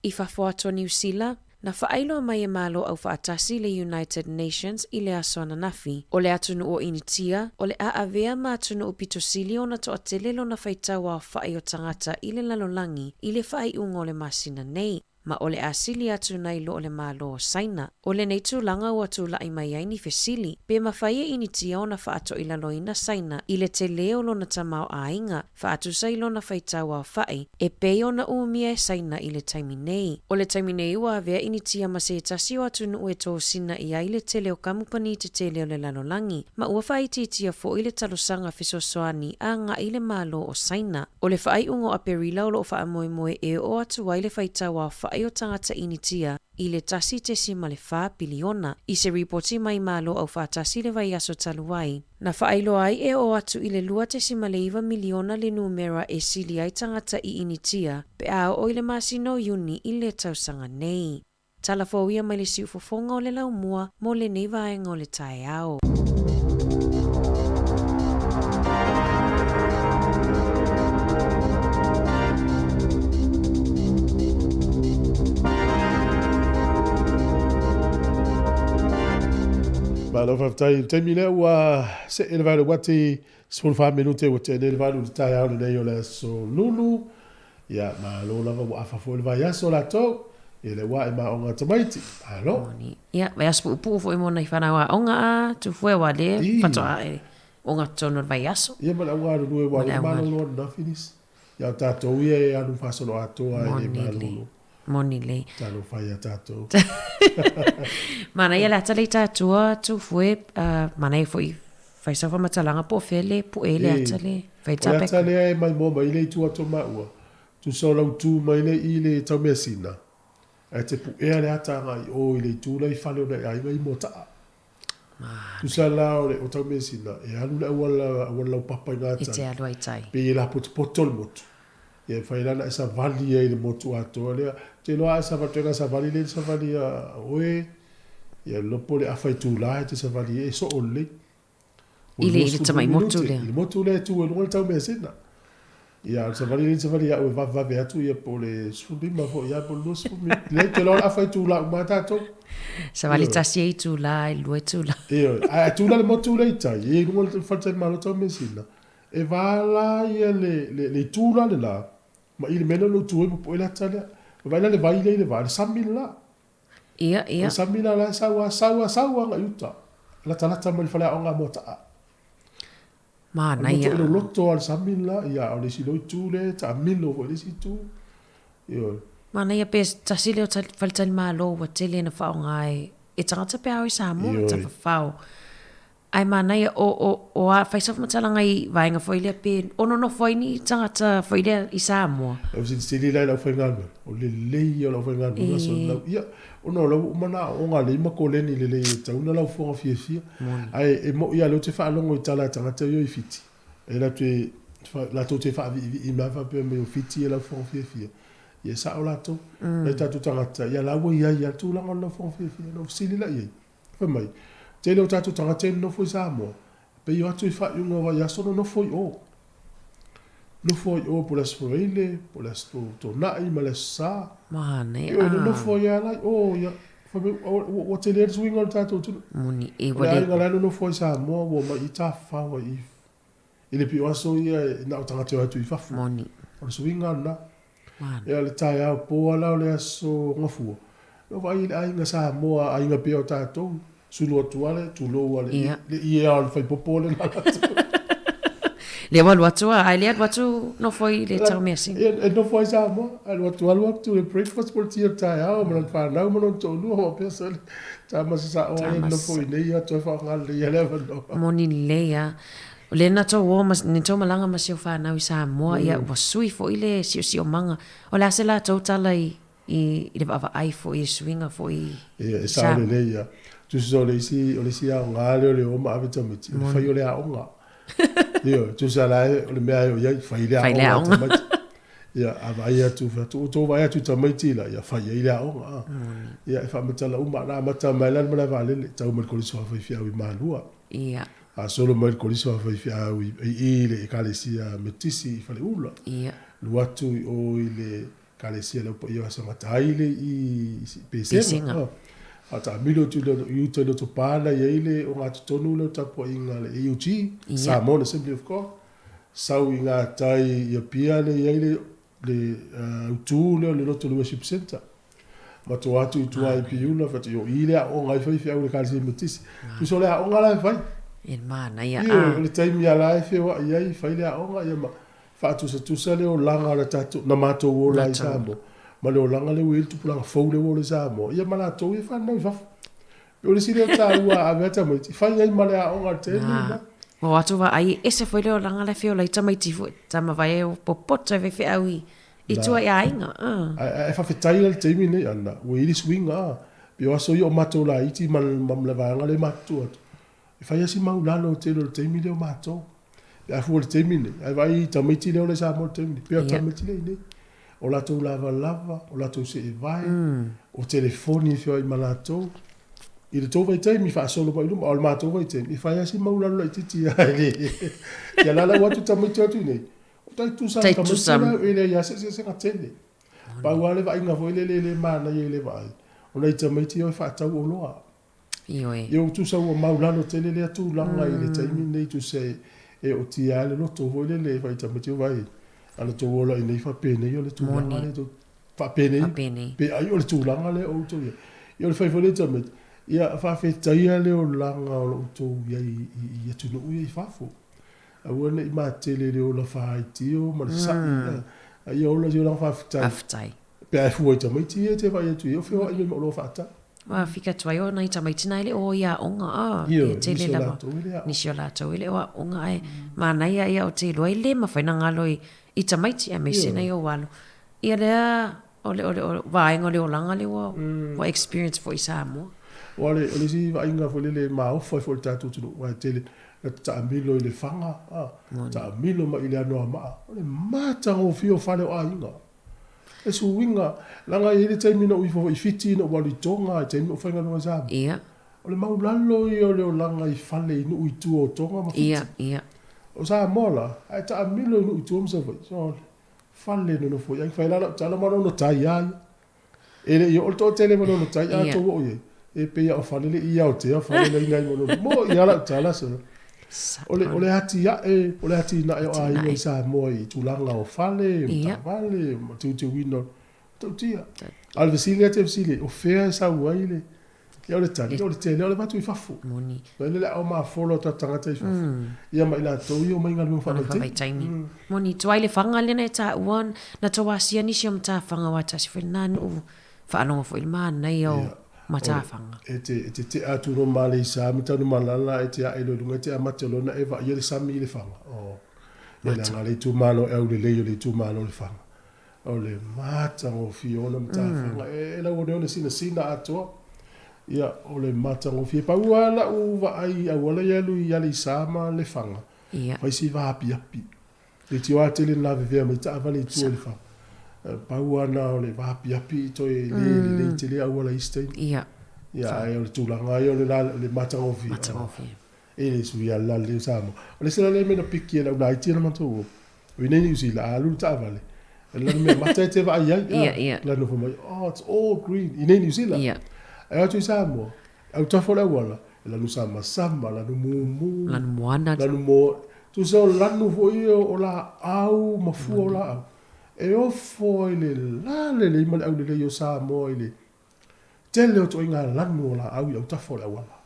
I fafo atu o Niu Sila, na faailoa mai e Malo Aufaatasi le United Nations i le aso ananafi, o le atunuu o Initia o le a avea ma atunuu pito sili ona toatele lona faitau aofaʻi o tagata i le lalolagi i le faaiuga o le masina nei. ma o le a sili atu nai lo o le Malo o Saina. O lenei tulaga ua tula'i mai ai ni fesili, pe mafai e Initia ona fa'ato'ilaloina Saina i le telē o lona tamaoaiga, fa'atusa i lona faitau aofa'i, e pei ona umia e Saina i le taimi nei. O le taimi nei ua avea Initia ma se tasi o atunu'u e tosina i ai le tele o kamupani tetele o le lalolagi, ma ua fa'aitiitia fo'i le talosaga fesoasoani aga'i i le Malo o Saina. O le faaiuga o Aperila o lo'o faamoemoe e oo atu ai le faitau aofa'i o tagata Initia i le 1.4 piliona. I se ripoti mai Malo Aufaatasi i le vaiaso talu ai, na faailoa ai e oo atu i le 2.9 miliona le numera e sili ai tagata i Initia pe a oo i le masina o Iuni i le tausaga nei. Tala fou ia mai le siufofoga o le laumua mo lenei vaega o le taeao. Malo faafetai. I le taimi lea ua see le valu uati 14 minute ua tea nei le valu i le taeao lenei o le aso Lulu. Ia, malo lava ua afa foi le vaiaso latou. Ia le ua e maoga tamaiti. Malo. Moni. Ia, vaiaso puupuu foi mo nai whanau aoga a tufue wa le whatoa e o ngā tonu o le vaiaso. Ia ma le au galulue ua le malolo ananafi nisi. Ia o tatou ia e alu faasolo atoa e le malolo. Moni lei. Talofa ia tatou. Manaia le ata lei tatua tufue, manaia foi Fai sau faamatalaga po o fea le pue le ata le fai O le ata lea e maimoa mai le itu atu o maua, tusa o lau tu mai le i le Taumeasina, ae te puea le ata agai i o i le itu la i fale o nai aiga i Moata'a. Tusa la o le o Taumeasina, e alu le auala auala laupapa i gatai. E te alu ai tai. Pei e lapotopoto le motu. Ia e fai la na e savali ai i le motu atoa lea. Ou te iloa a e savali, toega savali lea i le savali a oe, Ia lopo le afa itula e te savali ai e soo lelei. I le, i le tamai motu lea. I le motu lea e tu ai luga le taumeasina. Ia, o le savali lea savali au e vavevave atu ia po o le 15 foi ia po o le 20 minute. Leai, ou te iloa o le afa itula uma lava tatou. Savali tasi e itula, e lua itula. Ioe, ae tu la le motu lea i tai, e i luga o le faletalimalo taumeasina, e va la ia le, le, le itu la le la, ma i le mea lea o lo o tu ai pupu'e le ata lea. Vaai la le vai lea i le va, le sami le la. Ia, ia. O le sami la la e sau a, sau a, sau agai i uta. Latalata mai le faleaoga a Moata'a. Manaia. O le loloto lava o le sami la, ia, o le isi loa itu lea e taamilo foi i le isi itu. Ioe. Manaia pe tasi lea o faletalimalo ua tele ina faaaoga e, e tagata pe a o i Samoa, tafafao. Ae manaia, o, o, o a, fai sau faamatalaga i vaega foi lea pe ono nofo ai ni tagata foi lea i Samoa. E silisili la i le aufaigaluega, o le lelei ia o le aufaigaluega so lau, ia, ona o la ua uma ona aooga lelei ma koleni lelei e tatau ona laufoga fiafia. Ae e mo'i lava o lea ou te faalogo i tala a tagata ia i Fiti, e latou te, latou te faaviivii mai faapea mai o Fiti e laufoga fiafia. Ia e sa'o latou. Nai tatou tagata, ia la ua i ai lava le tulaga o le laufoga fiafia. Ona ou fesili la i ai, Fai mai, tele o tatou tagata e nonofo i Samoa, pei o atu i faaiuga o vaiaso nonofo i o. Nofo ai i o po o le Aso Faraile, po o le Aso Toonai ma le Aso Sa. Manaia. Ioe, nonofo ai lava la i o, ia. Fai mai, ua tele le suiga o le tatou atunuu. Moni, e ua le. O le aiga la e nonofo ai i Samoa ua omai i tafafao ai i I le pio aso ia e na o tagata e o atu i fafo. Moni. O le suiga lena. Ia o le taeao po lava la o le aso Gafua, na ou vaai i le aiga Samoa, aiga pea o tatou, sulu atu lava le tulou lava le, le ie lava o le faipopo lena latou. Lea ua alu atu a, ae le alu atu nofo i le taumeasina. Ia, e nofo ai Samoa, alu atu alu atu le breakfast po o le ti o le taeao ma lona fanau ma lona toalua faapea sole, tama sasao ai e nofo i inei atu ai faaaoga lelei ai le avanoa. Moni lelei lava. O lea na tou o ma, na tou malaga ma si ou fanau i Samoa, ia ua sui foi le siosiomaga. O le a se latou tala i, i, i le vaavaai foi i suiga foi i Ia, e sao lelei ia. Tusa o le isi, o le isi aoga lea o le o ma ave tamaiti, o le fai o le aoga. Ioe, tusa la e, o le mea e o i ai, fai le aoga a tamaiti. Ia, a vaai atu, fai atu, ua tou vaai atu i tamaiti la, ia fai ai le aoga. A. Ia, e faamatala uma, na amata mai la le malae vaalele, tau mai le kolisi o faifeau i Malua. Ia. A solo mai le kolisi o faifeau i, i, i le Ekalesia Metotisi i Faleula. Ia. Alu atu i o i le Ekalesia le Au Paia o Aso Gata ai le i Pesega. Pesega. A taamilo atu i uta i Lotopa na i ai le ogatotonu lea o le tapuaiga a le AOG, Ia. Samoan Assembly of God. Sau i gatai i Apia lea i ai le, le autu lea o le Loto Worship Centre. Matou o atu i tua i Piula, fai atu, o i le aoga ai faifeau i le Ekalesia Metotisi. Tusa o le aoga la e fai. Ia le manaia, a. Ioe, o le taimi lava la e feoai ai, fai le aoga, ia ma faatusatusa le olaga o le tatou, na matou ola ai i Samoa, ma le olaga lea ua i ai le tupulaga fou lea ua ola i Samoa, ia ma latou ia e fanau i fafo. O le isi lea o taua a ave a tamaiti, fai ai ma le aoga i le taimi lena. Ua o atu vaai e ese foi le olaga la e feola ai tamaiti foi, tama vai e popoto e faifeau i i tua i aiga. Ae faafetai la i le taimi lenei Anna, ua i ai le suiga a. Pei o aso ia o matou laiti ma le vaega lea e matutua atu, e fai lava si maulalo tele o le taimi lea o matou. Pe a fua i le taimi lenei, ae vaai i tamaiti lea o la i Samoa i le taimi lenei, pei o tamaiti lea i inei. O latou lavalava, o latou seevae, o telefoni e feoai ma latou. I le tou vaitaimi faasolo mai i luma, a o le matou vaitaimi, e fai lava si maulalo laitiiti Ia la la ua atu tamaiti o atu i inei, o tai tutusa ma tamaiti la e leai lava se eseesega tele. Pau lava le vaaiga foi lele e le manaia i le vaai, o nai tamaiti e o e faatau oloa. Ioe. Ia ua tusa ua maulalo tele lea tulaga i le taimi lenei tusa e ootia ai le loto foi lele e fai tamaiti vaai ana tou ola i nei faapenei o le tulaga lea tou faapenei Faapenei. pe ai o le tulaga lea o outou i ai. Ia o le fai foi lea i tamaiti, ia faafetaia le olaga o lo outou i ai i atunuu ia i fafo. Aua ne i matele i le ola faaitio ma le sa'i, a ia ola i se olaga faafetai. Faafetai. Pe a e fua i tamaiti ia e te vaai atu i ai o feoai mai ma oloa faatau. Ua fika atu ai o nai tamaiti na e le o i aoga a e tele lava nisi o latou e le o aoga ae manaia ia o te iloa e le mafai na galo i tamaiti aemaise nai ou alo. Ia lea o le o le vaega o le olaga lea ua ua experience foi i Samoa. Aua o le isi vaaiga foi lele e maofa ai foi i le tatou atunuu aua e tele na te taamilo i Lefaga, taamilo mai i le Anoamaa, o le matagofie o fale o aiga. E suiga, leaga e i ai le taimi na ou ifo foi i Fiti na ou alu i Toga, i taimi o ou faigaluega i Samoa. Ia. O le maulalo ia o le olaga i fale i nuu i tua o Toga ma Fiti. Ia, ia. O Samoa la, a e taamilo i nuu i tua ma Savaii, sole, fale nonofo i ai. Fai la lau tala ma lona tai a ia. E le i oo le toatele ma lona tai, a tou oo i ai, e pei lava o fale le i aotea fale la i nai Manono. Mo'i lava lau tala, sole. O le, o le atiae, o le atinae o aiga i Samoa i tulaga o fale, o taavale, ma teuteuina o matautia. A o le fesili lea e te fesili ai, o fea e sau ai le, ia o le tali, o le tele o le avatu i fafo. Moni. Vaai le ao mafola o tatou tagata i fafo. Ia ma i latou ia omai i galuega faavaitaimi. Moni, tuai le faga lea na e taua, na tou asia nisi o matafaga aua tasi foi lena nuu Faalogo foi i le manaia o matafaga. E te, e te tea atu loa ma Aleisa ma Tanumalala e te ae loa i luga e te amata loa ona e vaaia le sami i Lefaga. Oh. Ia leaga le itumalo e aulelei o le itumalo o Lefaga. O le matagofie o ona matafaga. E, e lauoneone sinasina atoa. Ia, o le matagofie. Pau lava lau vaai i auala ia e alu i Aleisa ma Lefaga. Ia. Fai si vaapiapi. E tio a tele na lavevea mai taavale i tua i le fa. Pau a na o le vaapiapi i toe le lelei tele auala i isi taimi. Ia. Ia ae o le tulaga ia o le la le matagofie. Matagofie. E le sui a la le Samoa. O le isi la lea mea na piki e lau laiti na matou o. O i nei Niu Sila a alu le taavale. E lanu mea mata e te vaai ai. Ia, ia. La nofo mai, oh it's all green. I nei Niu Sila. Ia. Ae o atu i Samoa, autafa o le auala, E lanu samasama, lanu mumu, Lanu moana. lanu mo, tusa o lanu foi ia o laau ma fua o laau, e ofo ai le lalelei ma le aulelei o Samoa i le tele o ituaiga lanu o laau i autafa o le auala.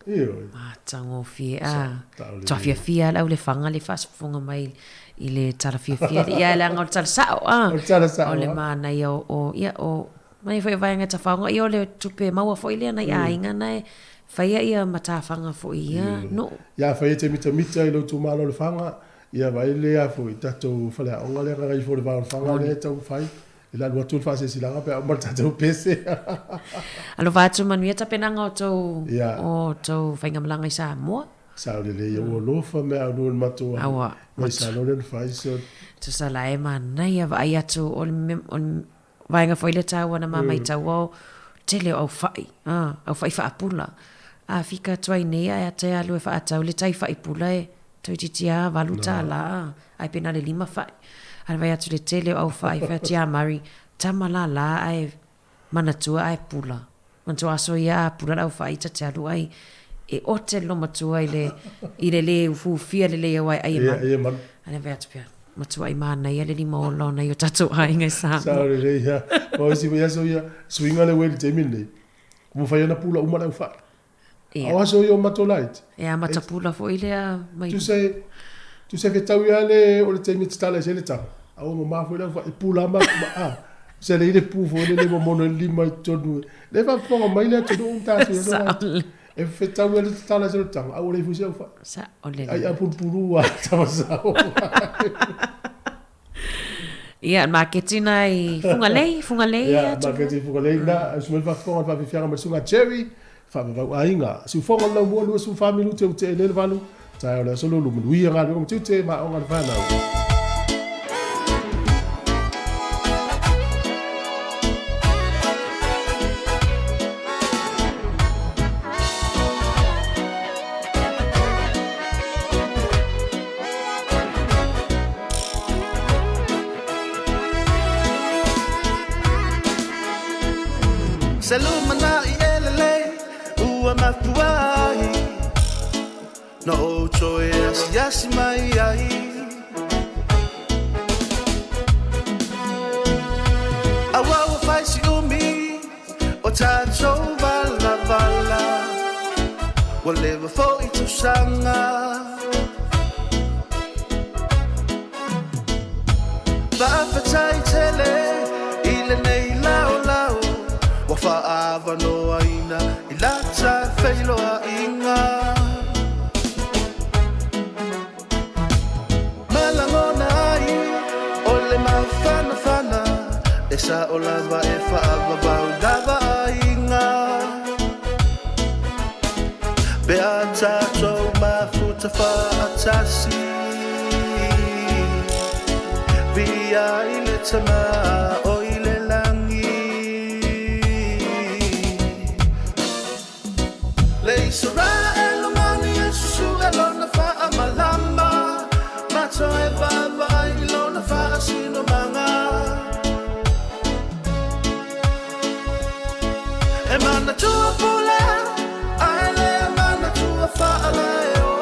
Ioe. Matagofie a. Toa fiafia lava le aulefaga le faafofoga mai i le tala fiafia ia leaga o le tala sao a. O le tala sao. O le manaia o ia o Mai foi o vaega tafaoga, ia o le tupe maua foi lea nai aiga na e faia ia matafaga foi i ia nuu. Ia afai e te mitamita i lou itumalo o Lefaga, ia vaai lea foi i tatou faleaoga lea Gagaifo le Va o Lefaga lea e taumafai e le alu atu le faasilasilaga pe a uma le tatou pese. Alofa atu manuia tapenaga o tou o tou faigamalaga i Samoa. Sao lelei ia ua alofa mea alu le matou alu. Mai sa loa lea na fai so. Tusa la e manaia vaai atu o le vaega foi lea taua na ma maitaua o tele o au fai, au fai faapula. A fika atu ai nei ae ata e alu e faatau le tai fai pula e toeitiiti a $8 ae pe na o le 5 fai. Ae vaai atu le tele o au fai, fai atu ia Murray, tama lala ae manatua ae pula. Manatua aso ia a pula le au fai ta te alu ai e ote le lomatua i le i le le ufiufia lelei aua e ai e manu. E manu. Ae vaai atu pea. matuai manaia le lima ola o nai o tatou aiga i Samoa. Sao lelei lava. O isi foi aso ia, suiga lea ua i le taimi lenei, ua mafai ona pula uma le au fai. A o aso ia o matou laiti. E amata pula foi lea mai. Tusa e, tusa e fetaui lava le, o le taimi e tatala ese ai le tago, a ua mama foi le au fai, e pula lava ma, a, tusa e leai le pu foi lele e momono ai le lima i totonu. Lea e faafofoga mai le atunuu ma tatou iloa. E fetaui lava le tatala ese o le tago, a ua leai foi se au fai. Sao lelei. Ai a pulupulu lava tavasao. Ia, le maketi na i Fugalei, Fugalei Ia, maketi i Fugalei na, usu mai le faafofoga le faafiafiaga mai le susuga Jerry, faavavau aiga. Siufoga o le laumua 24 minute ua tea i le 8, taeao le aso lulu, manuia galuega ma tiute ma aoga a le fanau. Se lumanai e lelei ua mafua ai Na ou toe asiasi mai ai Aua ua fai si umi o tatou valavala Ua leva foi tausaga Faafetai tele i lenei laolao Ua faaavanoaina i lata feiloaiga Ma lagona ai o le mafanafana E sao lava e faavavau lava aiga Pe a tatou mafuta faatasi Viia ai le Tama o i le lagi Le Isaraelu mani e susue lona faamalama Ma toe vaavaai i lona faasinomaga E manatua pule ae le manatua faalaeo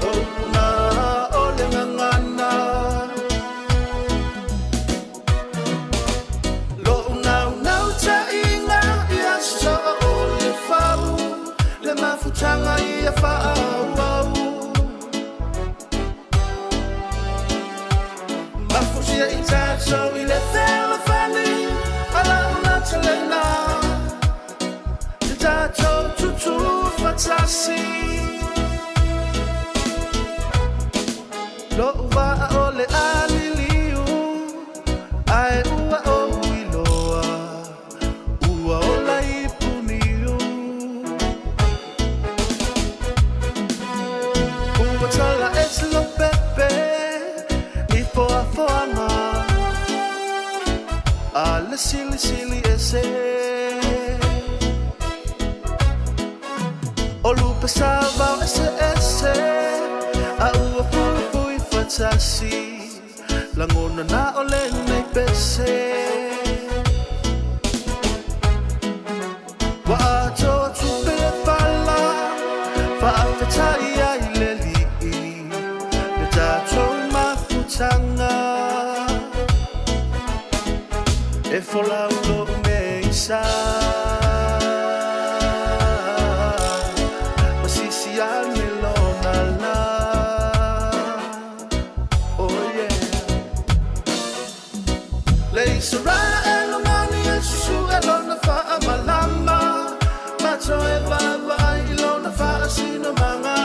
O upu na o le gagana Lo'u naunau taʻiga ia soa o le fau Le mafutaga ia faaauau Mafusia i tatou i le fealofani A lau natalena Te tatou tutu fatasi Lo'u vaa o le a liliu Ae ua ou iloa Ua ola i Puniu Ua tala ese Lopepe i foafoaga A le silisili ese O lupe sauvao eseese A ua fuifui fatasi Lagona na o lenei pese Ua atoa tupe le pala Faafetai ai le Alii Le tatou mafutaga E folau lou meisa Ma sisi ane lona la Oh yeah Le Isaraelu mani e susue lona faamalama Ma toe vaavaai i lona faasinomaga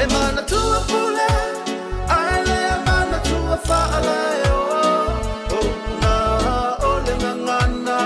E manatua pule ae le manatua faalaeo O upu na o le gagana.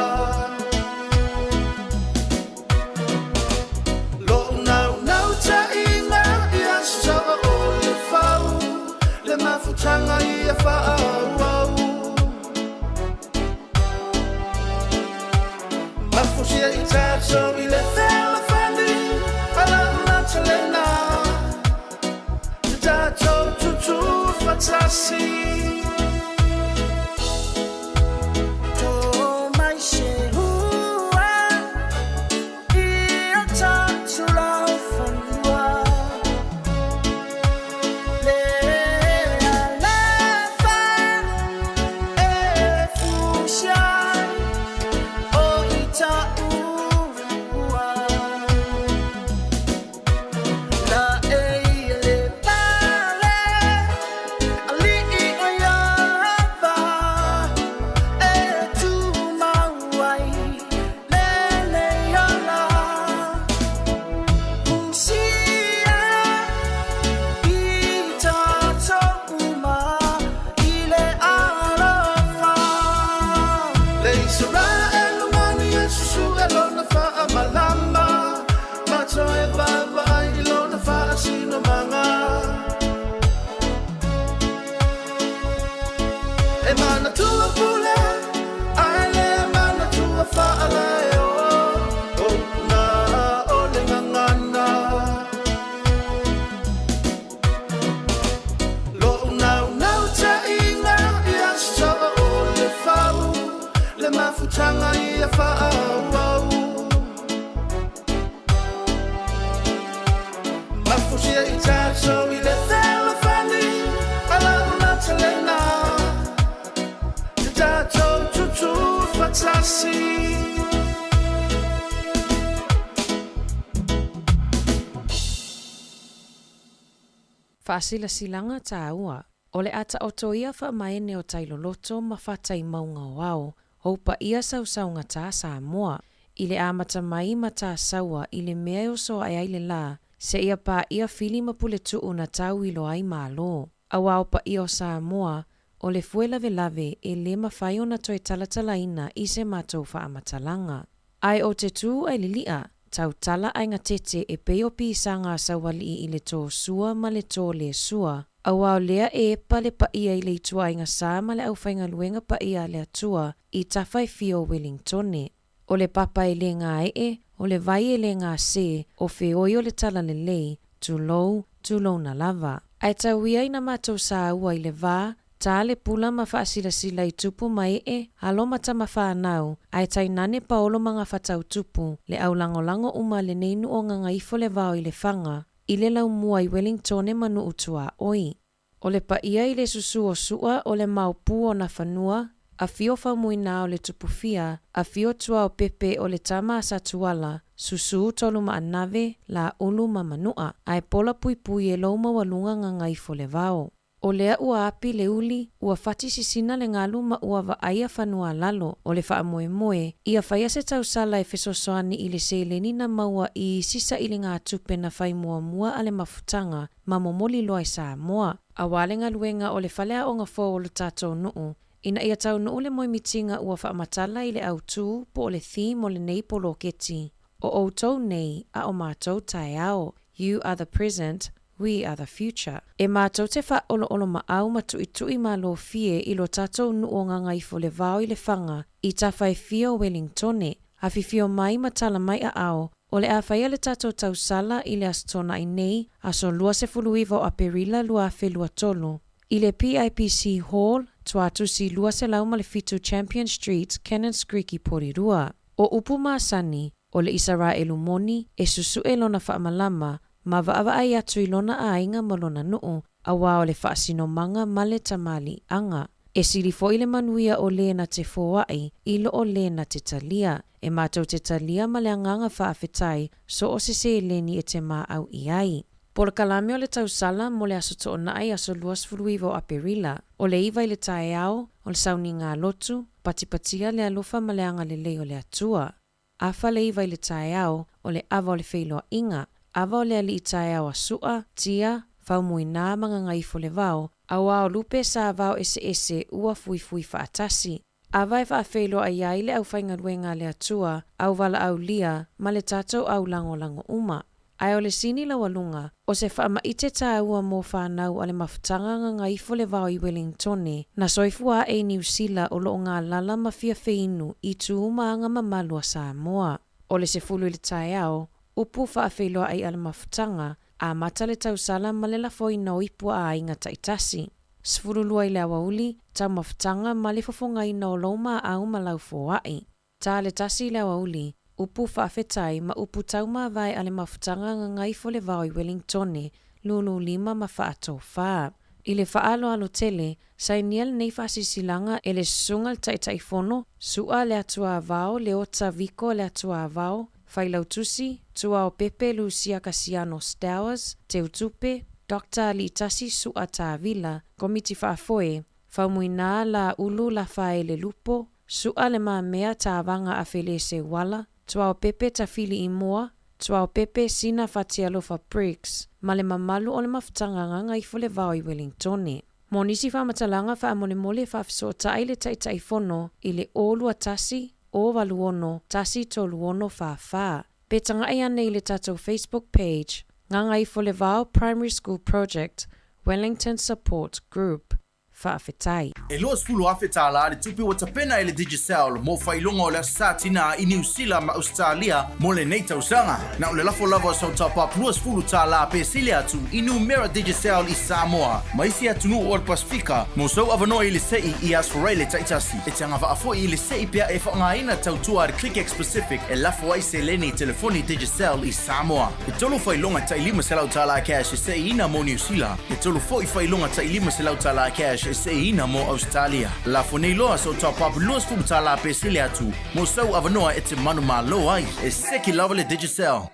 Faasilasilaga tāua. O le a taoto ia faamaene o tai loloto ma fatai mauga o ao, ou paia sausaugatā Samoa. I le amata mai ma Tāsaua i le mea e oso ae ai le lā, seia paia Fili ma Puletuu na tauilo ai Malo. Auā o paia o Samoa, o le fue lavelave e lē mafai ona toe talatalaina i se matou faamatalaga. Ae o te tū ai lili'a, tautala ae gatete e pei o pisaga a Saualii i le tō sua ma le tō lē sua, auā o lea e epa le paia i le ituaiga sa ma le aufaigaluega paia a le Atua i tafa e fia o Welingtone. O le papa e lē gae'e, o le vai e lē gasē, o feoi o le talalelei, tulou, tulouna lava. Ae tau ia ina matou saua i le va, tā le pula ma faasilasila i tupu ma e'e, alo ma tama whānau, ae tainane paolo ma ngā whatau tupu, le au lagolago uma a lenei nu'u o Gagaifo-le-vao i Lefaga, i le laumua i Welingtone ma Nu'u Tuaoi. O le paia i le susu o Su'a o le maopu o Nafanua, afio Faumuina o le Tupufia, afio Tuaopepe o le tama a Satuala, susu Tolumaanave, Laulu ma Manu'a, ae pola puipui e lou maualuga Gagaifolevao. O lea ua api le uli, ua fati sisina le galu ma ua vaaia fanua a lalo, o le faamoemoe, ia faia se tausala e fesoasoani i le seleni na maua i isi sailigatupe na fai muamua a le mafutaga ma momoli loa i Samoa, auā le galuega o le faleaoga fou o lo tatou nuu, ina ia taunuu le moemitiga ua faamatala i le autū po o le theme o lenei poloketi, O outou nei, a o matou taeao, You are the present, we are the future. E matou te faaoloolomaau ma tuitui malofie i lo tatou nuu o Gagaifolevao i Lefaga, i tafa e fia o Welingtone, afifio mai ma tala mai aao, o le a faia le tatou tausala i le Aso Toonai nei, aso 29 o Aperila 2023, i le PIPC Hall, Tuatusi 207 Champion Street, Cannons Creek i Porirua. O upu masani, o le Isaraelu moni, e susuʻe lona faamalama, ma vaavaai atu i lona aiga ma lona nuu, auā o le faasinomaga ma le tamaliiaga. E sili foi le manuia o lē na te foaʻi i lo o lē na te talia. E matou te talia ma le agaga faafetai so o se seleni e te maau i ai. Polokalame o le tausala mo le Aso Toonai aso 29 o Aperila, o le 9 i le taeao, o le sauniga a lotu, patipatia le alofa ma le agalelei o le Atua. Afa le 9 i le taeao, o le ava o le feiloaiga, ava o le alii taeao a Su'a, Tia, Faumuina ma Gagaifolevao, auā o lupe sa vao eseese ua fuifui faatasi. Ava e faafeiloai ai le aufaigaluega a le Atua, au valaaulia, ma le tatou au lagolago uma. Ae o le sini laualuga, o se faamaite tāua mō whānau a le mafutaga Gagaifolevao i Welingtone, na soifua aʻe i Niu Sila o loo galala ma fia feinu i tū ma aga mamalu a Samoa. O le 10 i le taeao, upu faafeiloai a le mafutaga, amata le tausala ma le lafoina o ipu a aiga taitasi. 12 i le aoauli, taumafutaga ma le fofogaina o lou maau ma lau foai. Tā le 1 i le aoauli, upu faafetai ma upu taumavae a le mafutaga Gagaifolevao i Welingtone, lulu lima ma faatofā. I le faaaloalo tele, sainia lenei faasilasilaga e le Susuga i le Taitaifono, Su'a le Atuavao Leota Viko le Atuavao, Failautusi, Tuaopepe Lusia Kasiano Stowers, Teutupe, Doctor Aliitasi Su'a Tavila, Komiti Faafoe, Faumuina Laulu Lafaele Lupo, Su'a Le Mamea Tāvaga Afelese Uala, Tuaopepe Tafili Imoa, Tuaopepe Sina Fatialofa Briggs, ma le mamalu o le mafutaga Gagaifolevao i Welingtone. Mo nisi faamatalaga faamolemole faafesootai le Taitaifono i le 0 21 086 136 44. Pe taga'i ane i le tatou Facebook page, Gagaifolevao Primary School Project, Wellington Support Group. Faafetai. E $20,000 le tupe ua tapena e le Digicel mo faailoga o le Aso Sa Tinā i Niu Sila ma Ausetalia mo lenei tausaga. Na o le lafo lava o sau top-up $20 pe sili atu i numera Digicel i Samoa ma isi atunuu o le Pasefika mo sou avanoa i le se'i i Asoraile taitasi. E te agavaa foi i le se'i pea e faaaogaina tautua a le ClickX Pacific e lafo ai seleni i telefoni Digicel i Samoa. E tolu faailoga tai $500 cash e se'iina mo Niu Sila. E tolu foi faailoga tai $500 cash e se'iina mo Ausetalia. Lafo nei loa sou top-up $20 pe sili atu mo sou avanoa e te manumalo ai. E seki lava le Digicel.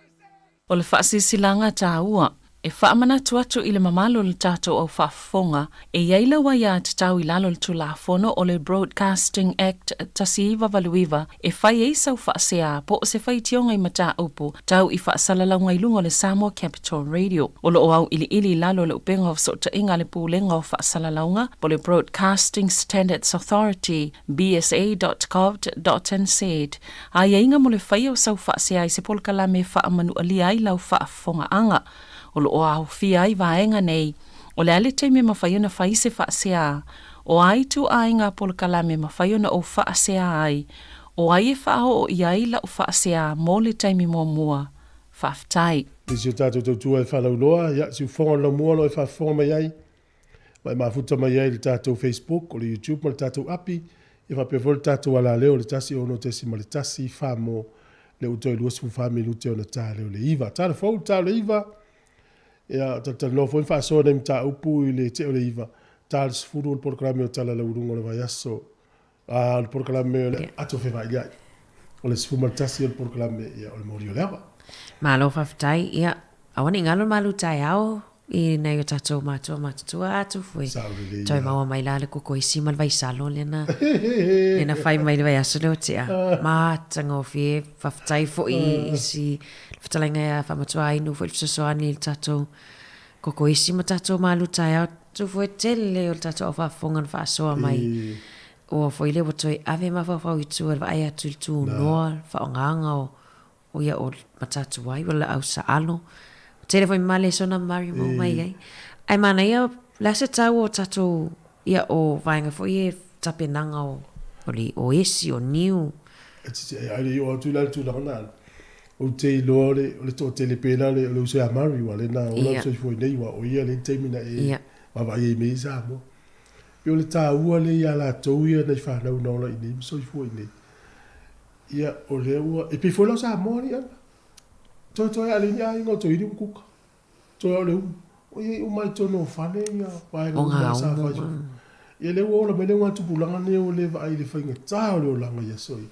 O le faasilasilaga taua. E faamanatu atu i le mamalu o le tatou au faafofoga, e i ai lau aiatatau i lalo o le Tulafono o le Broadcasting Act 1989 e fai ai sau faasea po o se faitioga i mataupu tau i faasalalauga i luga o le Samoa Capital Radio. O lo o auiliili i lalo o le upega o fesootaiga a le Pulega o Faasalalauga po o le Broadcasting Standards Authority, bsa.govt.nz, aiaiga mo le faia o sau faasea i se polokalame e faamanualia ai lau faafofogaaga. O lo o aofia ai vaega nei, o le a le taimi e mafai ona fai se faasea, o a ituaiga polokalame e mafai ona ou faasea ai, o ai e faaoo i ai lau faasea mo le taimi muamua. Faafetai. I si o tatou tautua e faalauiloa, ia, siufofoga o le laumua o lo o e faafofoga mai ai, ma e mafuta mai ai i le tatou Facebook, o le YouTube ma le tatou api, ia faapea foi le tatou alaleo i le 106.1 famo le uta i 24 minute ona ta lea o le 9. Tala fou le ta o le 9, ia talatalanoa foi ma faasoa nai mataupu i le tea o le 9, ta le 10 o le polokalame o Tala Lauuluga o le Vaiaso, a o le polokalame o le Ato Fevailiai. O le 11 o le polokalame ia o le Moli o le Ava. Malo faafetai, ia aua ne i galo le malu taeao i nai o tatou matua matutua atu foi. Sao lelei Toe lava. maua mai la le kokoisi ma le vaisalo lena lena fai mai le vaiaso lea o tea. Matagofie, faafetai foi i si fetalaiga ia Faamatua Ainu foi le fesoasoani i le tatou kokoisi ma tatou malu taeao. Tu foi tele o le tatou au faafofoga na faasoa mai. Ua foi lea ua toe ave mafaufau i tua i le vaai atu i le tunoa, le faaaogaga o O ia o Matatuai, o laau saalo. Tele foi ma lesona mari mau mai ai. Ae manaia, le a se tau o tatou, ia o vaega foi e tapenaga o, o le, o esi, o niu. E titi, ai le i oo atu la i le tulaga na, ou te iloa o le, o le toatele pea la o le uso ia Mari, aua o lea na ola le soifua i nei, aua o ia lea i le taimi na e vaavaai ai i mea i Samoa. Pei o le taua lea ia latou ia nai fanau na ola i nei ma soifua i nei. Ia, o lea ua, e pei foi la o Samoa alii ana. Toetoe a le ni aiga o Toili ma Kuka. Toe o le umu. O iai uma i totonu o fale ia vaega uma sa fai. Ia lea ua ola mai le ugatupulaga nei ua le vaai i le faigata o le olaga i aso ia.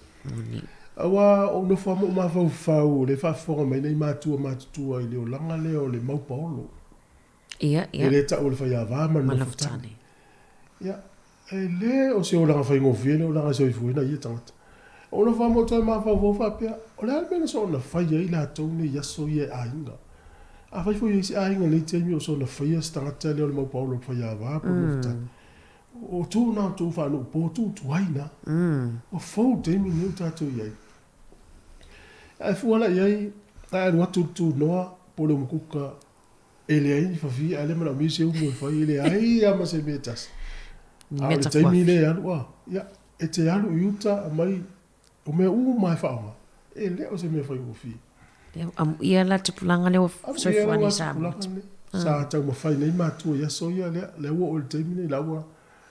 Aua o nofo lava ma ou mafaufau o lea e faafofoga mai nai matua matutua i le olaga lea o le maupaolo. Ia, ia. E le tau o le faiava ma le nofotane. Ia, E le o se olaga faigofie le olaga e soifuaina e ia tagata. O lou faamoemoe mafaufau faapea, o le a le mea na soona faia ai latou nei i aso ia e aiga? Afai foi e i ai se aiga i lenei taimi o soona faia se tagata lea o le maupaolo o le faiava po o le nofotane, o tu na o tou faanuupo, tu tuai na. Ua fou le taimi lenei ua tatou i ai. Ae fua la i ai, a e alu atu i le tunoa po o le umukuka, E leai ni fafie, a o lea e manaomia se umu e fai, e leai lava ma se mea e tasi. A o le taimi lea e alu, a, ia, e te alu i uta aumai, o mea uma lava e faaaoga, e le o se mea faigofie. Amuia la tupulaga lea ua soifua nei Samoa. Sa taumafai nei matua i aso ia, lea, lea ua oo i le taimi nei, la ua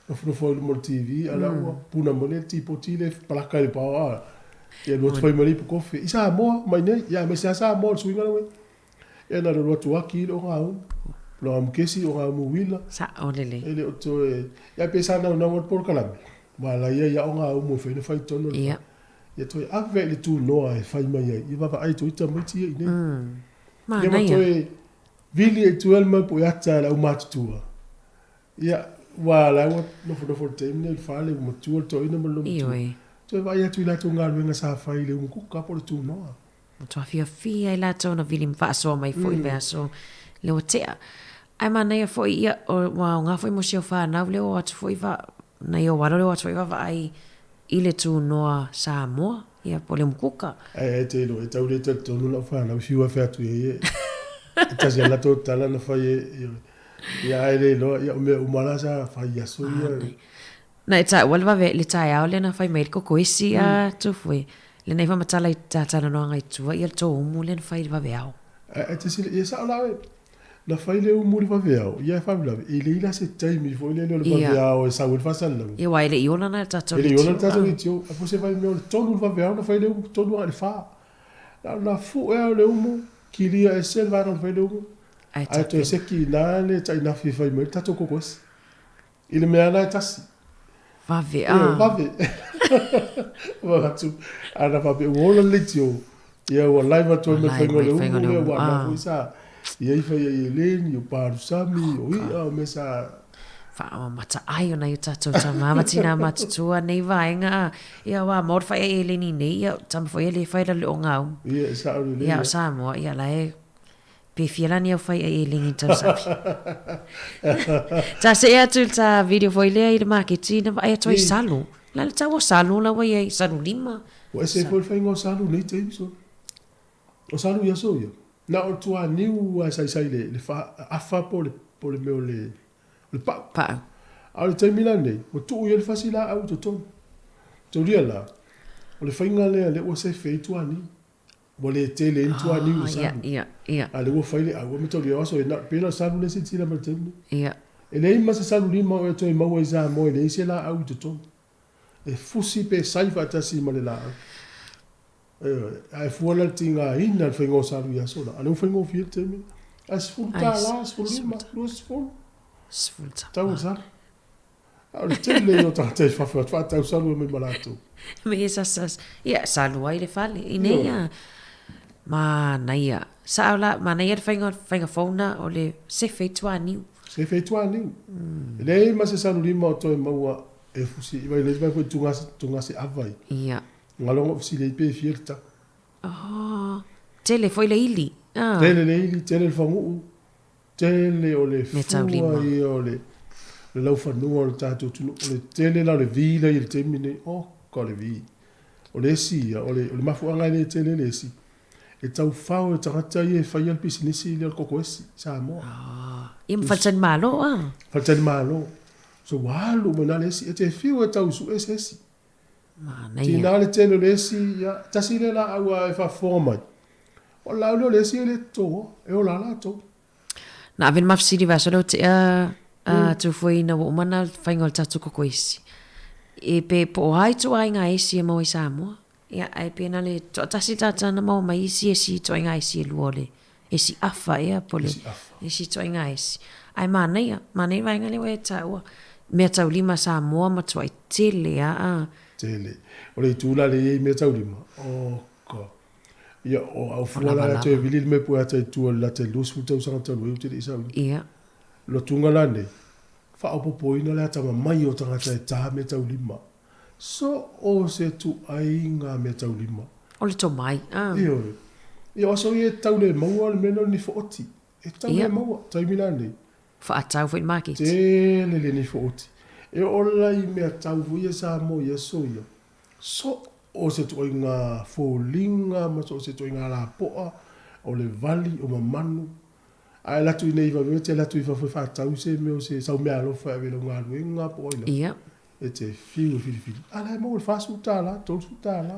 nofonofo ai i luma o le TV, a la ua puna mai le tipoti lea e palaka i le pao, a, ia alu atu fai mai le ipu kofi. I Samoa mai nei, ia aemaise lava Samoa o le suiga lea ua i ai. Ia na alu atu aki le ogaumu. Le ogaumu kesi, ogaumu uila. Sa'o lelei. E le o toe, ia pe sa naunau atu polokalame, ma la ia ia ogaumu e fai na fai tonu le Ia. Ia toe ave i le tunoa e fai mai ai, ia vaavaai atu ai tamaiti ia i nei. Manaia. Ia ma toe vili e tua le mau pueata a le aumatutua. Ia, ua la ua nofonofo i le taimi nei i le fale, ua matua le toeaina ma le olomatua. Ioe. Toe vaai atu i latou galuega sa fai i le umukuka po o le tunoa. Matua fiafia ai latou na vili ma faasoa mai foi i le vaiaso lea ua tea. Ae manaia foi ia, ua aoga foi mo si au fanau lea o atu foi va, nai ou alo lea o atu foi vaavaai i le tunoa Samoa, ia po o le umukuka. Ae e te iloa, e tau le talitonu lau fanau i fiu afe atu i ai e, e tasi a latou tala na fai e, ia ae le iloa, ia o mea uma la sa fai i aso ia. Na e taua le vave le taeao lea na fai mai ai le kokoesi a Tufue. Lenei faamatala i ta talanoaga i tua ia le tou umu lea na fai i le vaveao. Ae te sili, ia sao la oe, na fai le umu i le vaveao, ia e faalavelave, e leai la se taimi foi lele o le vaveao e sau ai le faasalalauga. Ia aua e le i ola na le tatou E le i ola le tatou leitio. Ae po o se vaimea o le 3 i le vaveao na fai le umu, 3 agai i le 4. Na o le fue lava o le umu, kilia ese le vaega na fai le umu, ae toe seki i ina le tainafi e fai mai ai le tatou kokoesi. I le mea la e tasi. Vave, ah. Vave. Ua atu, ana faapea ua ola le leitio, ia ua live atu ai ma le faiga o le umu lea, ua ana foi sa. I ai fai ai eleni, o palusami, o i'a, o mea sa... Whaamamata ai ona i o tātou tama ma tina matutua nei vaenga a. Ia wā maori whai ai eleni nei, ia tama foi ele whai rale o ngau. Ia, e sao lelei. Ia, o Samoa, ia la e pe fia lani au whai ai eleni tau sapi. Ta se atu ta video foi lea i le maketi na vaai atu ai salu. La le tau o salu la wai ai salu lima. Ua ese foi le faiga o salu nei taimi so. O salu i aso ia. Na o le tuaniu a saisai le, le fa, afa po le, po le mea o le, o le pau. Pau. A o le taimi la nei, ua tuu i ai le fasi laau i totonu. Taulia la, o le faiga lea lea ua sefe ai tuaniu. Ua le tele ai ni tuaniu i le salu. Ia, ia, ia. A lea ua fai le au, ma taulia o aso e na, pei la o le salu lea silasila mai i le taimi nei. Ia. E leai ma se salu lima o e toe maua i Samoa e leai se laau i totonu. E fusi pe sai faatasi ma le laau. Ioe, ae fua la le tigaina le faiga o salu i aso la, a o lea ua faigofie le taimi lea. Ae $10, 15, 20, tau o le salu. A o le tele ia o tagata i fafo e faatau salu e mai ma latou. Me he sasas, ia, salu ai le fale, i nei a manaia. Sao la, manaia le faiga, faiga fou na o le sefe i tuaniu. Sefe i tuaniu. E leai ma se salu lima o toe maua e fusi, vai le vai foi tugase ava i. Ia. Ngalo ngo fesili ai pe fia le tau. Oh, tele foi le ili. Ah. Tele le ili, tele le faguu, tele o le fua ia o le le laufanua o le tatou atunuu, o le tele la o le vi la i le taimi nei, oka o le vi. O le esi ia, o le, o le mafuaaga e le tele le esi, e taufao e tagata ia e faia le pisinisi lea o le koko esi i Samoa. Ah, ia ma faletalimalo ah. Faletalimalo. So ua alu uma i ina le esi, e te fiu e tau sue se esi. Manaia. Tina le tele o le esi, ia, tasi lea laau a e faafofoga mai, o le laau lea o le esi e le totoa, e ola latou. Na ave le mafesili vaiaso lea o tea a tū foi ina ua uma na faiga o le tatou koko esi. E pe po o a ituaiga esi e maua i Samoa. Ia, ae pe na le toatasi tata na maua mai isi esi ituaiga esi e lua o le esi afa ea po le esi ituaiga esi. Ae manaia, manaia le vaega lea ua e taua. Mea taulima Samoa matuai tele aa. Tele. O le itu la lea e i ai mea taulima, oka. Ia, o au fua la ia toe vili le mea pue ata i tua i le lata i le 20 tausaga talu ai ou te le i sauni. Ia. Lotunga la nei, faaopoopoina le atamamai o tagata e tā mea taulima. So o se tuaiga meataulima. O le tomai, a. Ioe. Ia o aso ia e tau le maua le mea lea o le nifo oti. E tau le maua, taimi la nei. Whaatau foi i le maketi. Tele le nifo oti. E ola i mea tau foi ia Samoa i aso ia. So o se tuaiga foliga ma so o se tuaiga lapoa, o le vali, o mamanu. Ae alu atu i nei i vave, te alu atu i fafo e faatau se mea o se sau meaalofa e ave i lau galuega po o ai lava. Ia. E te fiu e filifili. A la e maua le $40, $30.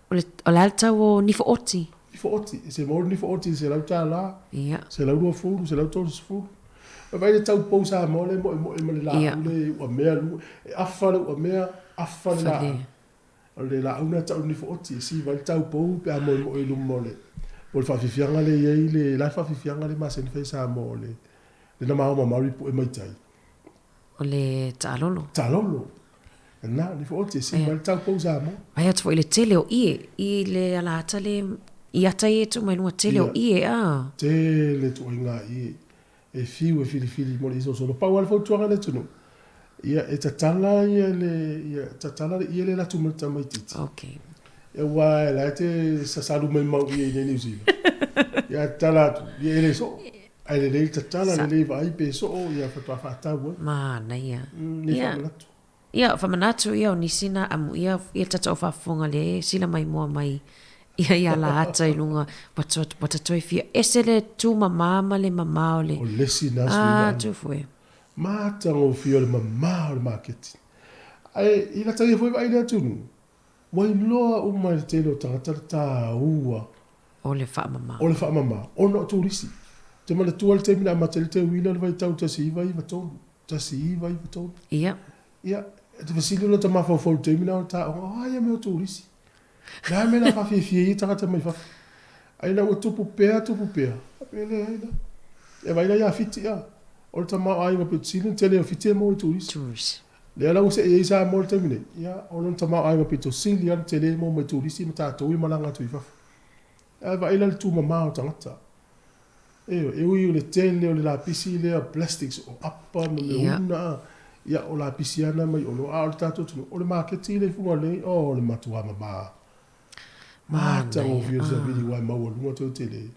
O le, o le a le tau o nifo oti? Nifo oti, e se maua le nifo oti i le $100. Ia. $120, $130. Vaai vai le tau pou Samoa lea e moemoe ma le laau lea e uamea lua. E afa le uamea, afa le laau. O le laau lena e tau o le nifo oti e siva ai le tau pou pe a moemoe i luma o le, po o le faafiafiaga lea e i ai le, la le faafiafiaga lea e masani fai e Samoa o le, le na maoma maori pue mai tai. O le taalolo. Taalolo. Na, nifo oti e siva ai le tau pou Samoa. Vaai atu foi i le tele o ie, i le ala ata le, i ata ie tuu mai luga tele o ie, a. Tele tuaiga ie. E fiu e filifili mo le isolosolo. Pau lava le fautuaga a le atunuu, ia e tatala ia le, ia tatala le ie lea e alu atu ma le tamaitiiti. Okay. Aua e la e te sasalu mai mau ie i nei Niu Sila. Ia tatala atu, ia e le soo. Ae lelei le tatala, lelei vaai pe soo, ia faatoa faatau ai. Manaia. Nei faamanatu. Ia, faamanatu ia o nisi na amuia ia le tatou faafofoga lea e sila mai mua mai ia i ala ata i luga ua to, ua ta toe fia ese le tu mamā ma le mamā o le O le isi na suiga Ah, tu fue. Matagofie o le mamā o le maketi. Ae i lata ia foi vaai le atunuu, ua iloa uma e le tele o tagata le tāua O le faamamā. O le faamamā, ona o turisi. Ou te manatua le taimi na amata ai le teuila o le vaitau 1993, 1993. Ia. Ia, e te fesili o lota mafaufau i le taimi na o le taoga, o a ia mea o turisi? Le a mea la faafiafia ai tagata mai fafo? Ai la ua tupu pea, tupu pea, e leai la. E vaai la ia Fiti a, o le tamaoaiga pito sili ona tele o Fiti e maua i turisi. Turisi. Lea la ua see ai Samoa i le taimi nei, ia, o lona tamaoaiga pito sili lava ona tele e maua mai turisi ma tatou ia malaga atu i fafo. Ae vaai la i le tumama o tagata. Ioe, e ui o le tele o le lapisi lea, plastics, o apa ma mea una, a, ia, o lapisi lava na mai oloa. A o le tatou atunuu, o le maketi lea i Fugalei, oh, o le matua mama. Matagofie le savili aua e maualuga toe tele.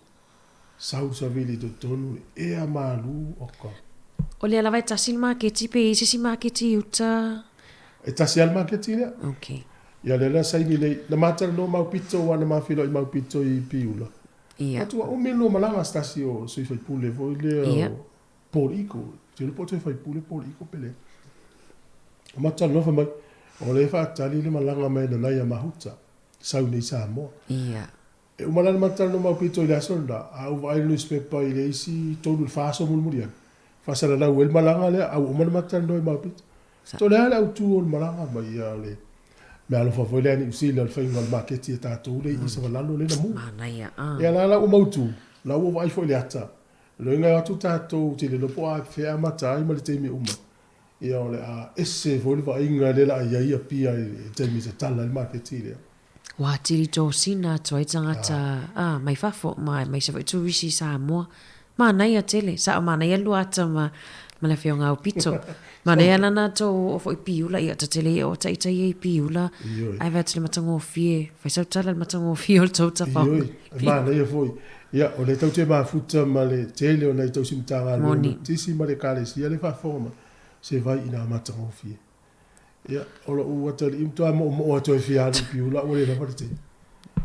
Sau le savili i totonu, e ea malu, oka. O lea lava e tasi le maketi pe i ai se isi maketi i uta? E tasi lava le maketi lea. Okay. Ia lea la saini lelei. Na ma talanoa Maupito aua na ma feiloai Maupito i Piula. Ia. Atu ua umi lua malaga se tasi o sui faipule foi lea Ia. o Paul Iko. Ou te iloa po o toe faipule Paul Iko pe leai. O matou talanoa fai mai, o lea e faatali le malaga mai a Nanaia Mahuta, sau nei i Samoa. Ia. E uma la le matou talanoa maupito i le aso lena, a ou vaai i le newspaper i le isi tolu i le fa aso mulimuli ane, faasalalau ai le malaga lea, a ua uma ona matou talanoa i Maupito. To le a le autu o le malaga mai ia o le mea alofa foi lea a Niu Sila o le faiga o le maketi a tatou lea i i Savalalo lea na mu. Manaia a. Ia la la ua mautu, la ua vaai foi i le ata. Loiga e o atu tatou ou te le iloa po o a fea e amata ai ma le taimi e uma. Ia o le a ese foi le vaaiga lea la a i ai Apia i le taimi e tatala ai le maketi lea. Ua atili tosina atu ai tagata a mai fafo ma aemaise foi turisi i Samoa. Manaia tele, sao manaia le lua ata ma ma le afioga Aupito. Manaia lana tou oo foi i Piula, ia ta te le oo ita ia i Piula Ioe. ae vaai atu i le matagofie, fai sau tala i le matagofie o le tou tafaoga. Ioe, e manaia foi. Ia, o lea tatou te mafuta ma le tele o nai tausi Matagaluega Moni. Metotisi ma le Ekalesia lea e faafofoga mai, se vai ina matagofie. Ia, o lou atalii matua moomoo atu ai e fia alu i Piula ua le lava le taimi.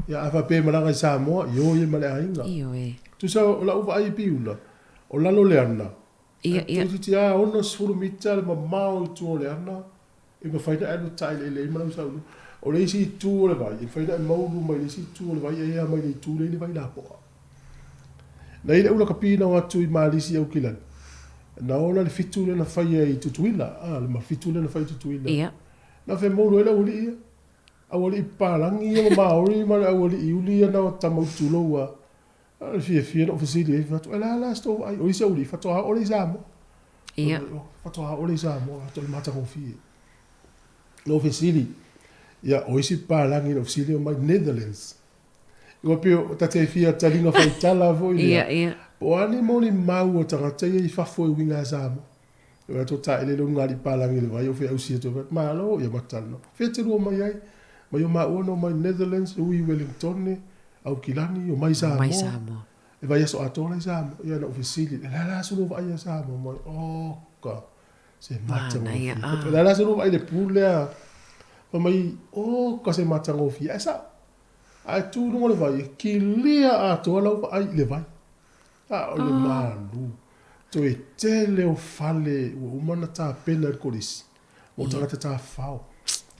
Ia, a faapea e malaga i Samoa, ioe ma le aiga. Ioe. Tusa o lau vaai i Piula, o lalo le ana, Ia, ia. toeitiiti lava 60 mita le mamao i tua o le ana, e mafai ona e alu e taeleele ai ma lau saulu. O le isi itu o le vai, e mafai ona e maulu mai le isi itu o le vai e ea mai le itu lea i le vai lapoa. Na i ai le ulakapi na o atu i Malisi i Aukilani, na ola le fitu lea na faia i Tutuila, a, le fitu lea na fai i Tutuila. Ia. Na femoulu ai le aualii ia, aualii papalagi ia ma Maori ma le aualii iuli ia na o tama tulou a. A o le fiafia na ou fesili ai, fai atu, e la la se tou vaai, o isi aualii faatoa oo lea i Samoa. Ia. Faatoa oo lea i Samoa, o le matagofie. Na ou fesili, ia, o isi papalagi na ou fesili omai Netherlands. Ua pei o ta te fia taliga faitala foi lea. Ia, ia. Po o a ni molimau o tagata ia i fafo e uiga a Samoa. E atu taele le uluga alii palagi i le vai o feausi atu ai, Malo, ia matou talanoa. Fea e te lua mai ai? Mai o maua na omai Netherlands, ui i Wellingtone, Aukilani, omai Samoa. Omai Samoa. E vaiaso atoa la i Samoa. Ia na ou fesili, e le a la se lua vaai ia Samoa? Mai, oka, se matagofie. Manaia, ah. E le a la se lua vaai i le pool lea? Fai mai, oka se matagofie. Ae sao. Ae tu i luga o le vai, e kilia atoa lau vaai i le vai. A o le malu. Toe tele o fale ua uma ona tapena e le kolisi mo tagata tafafao.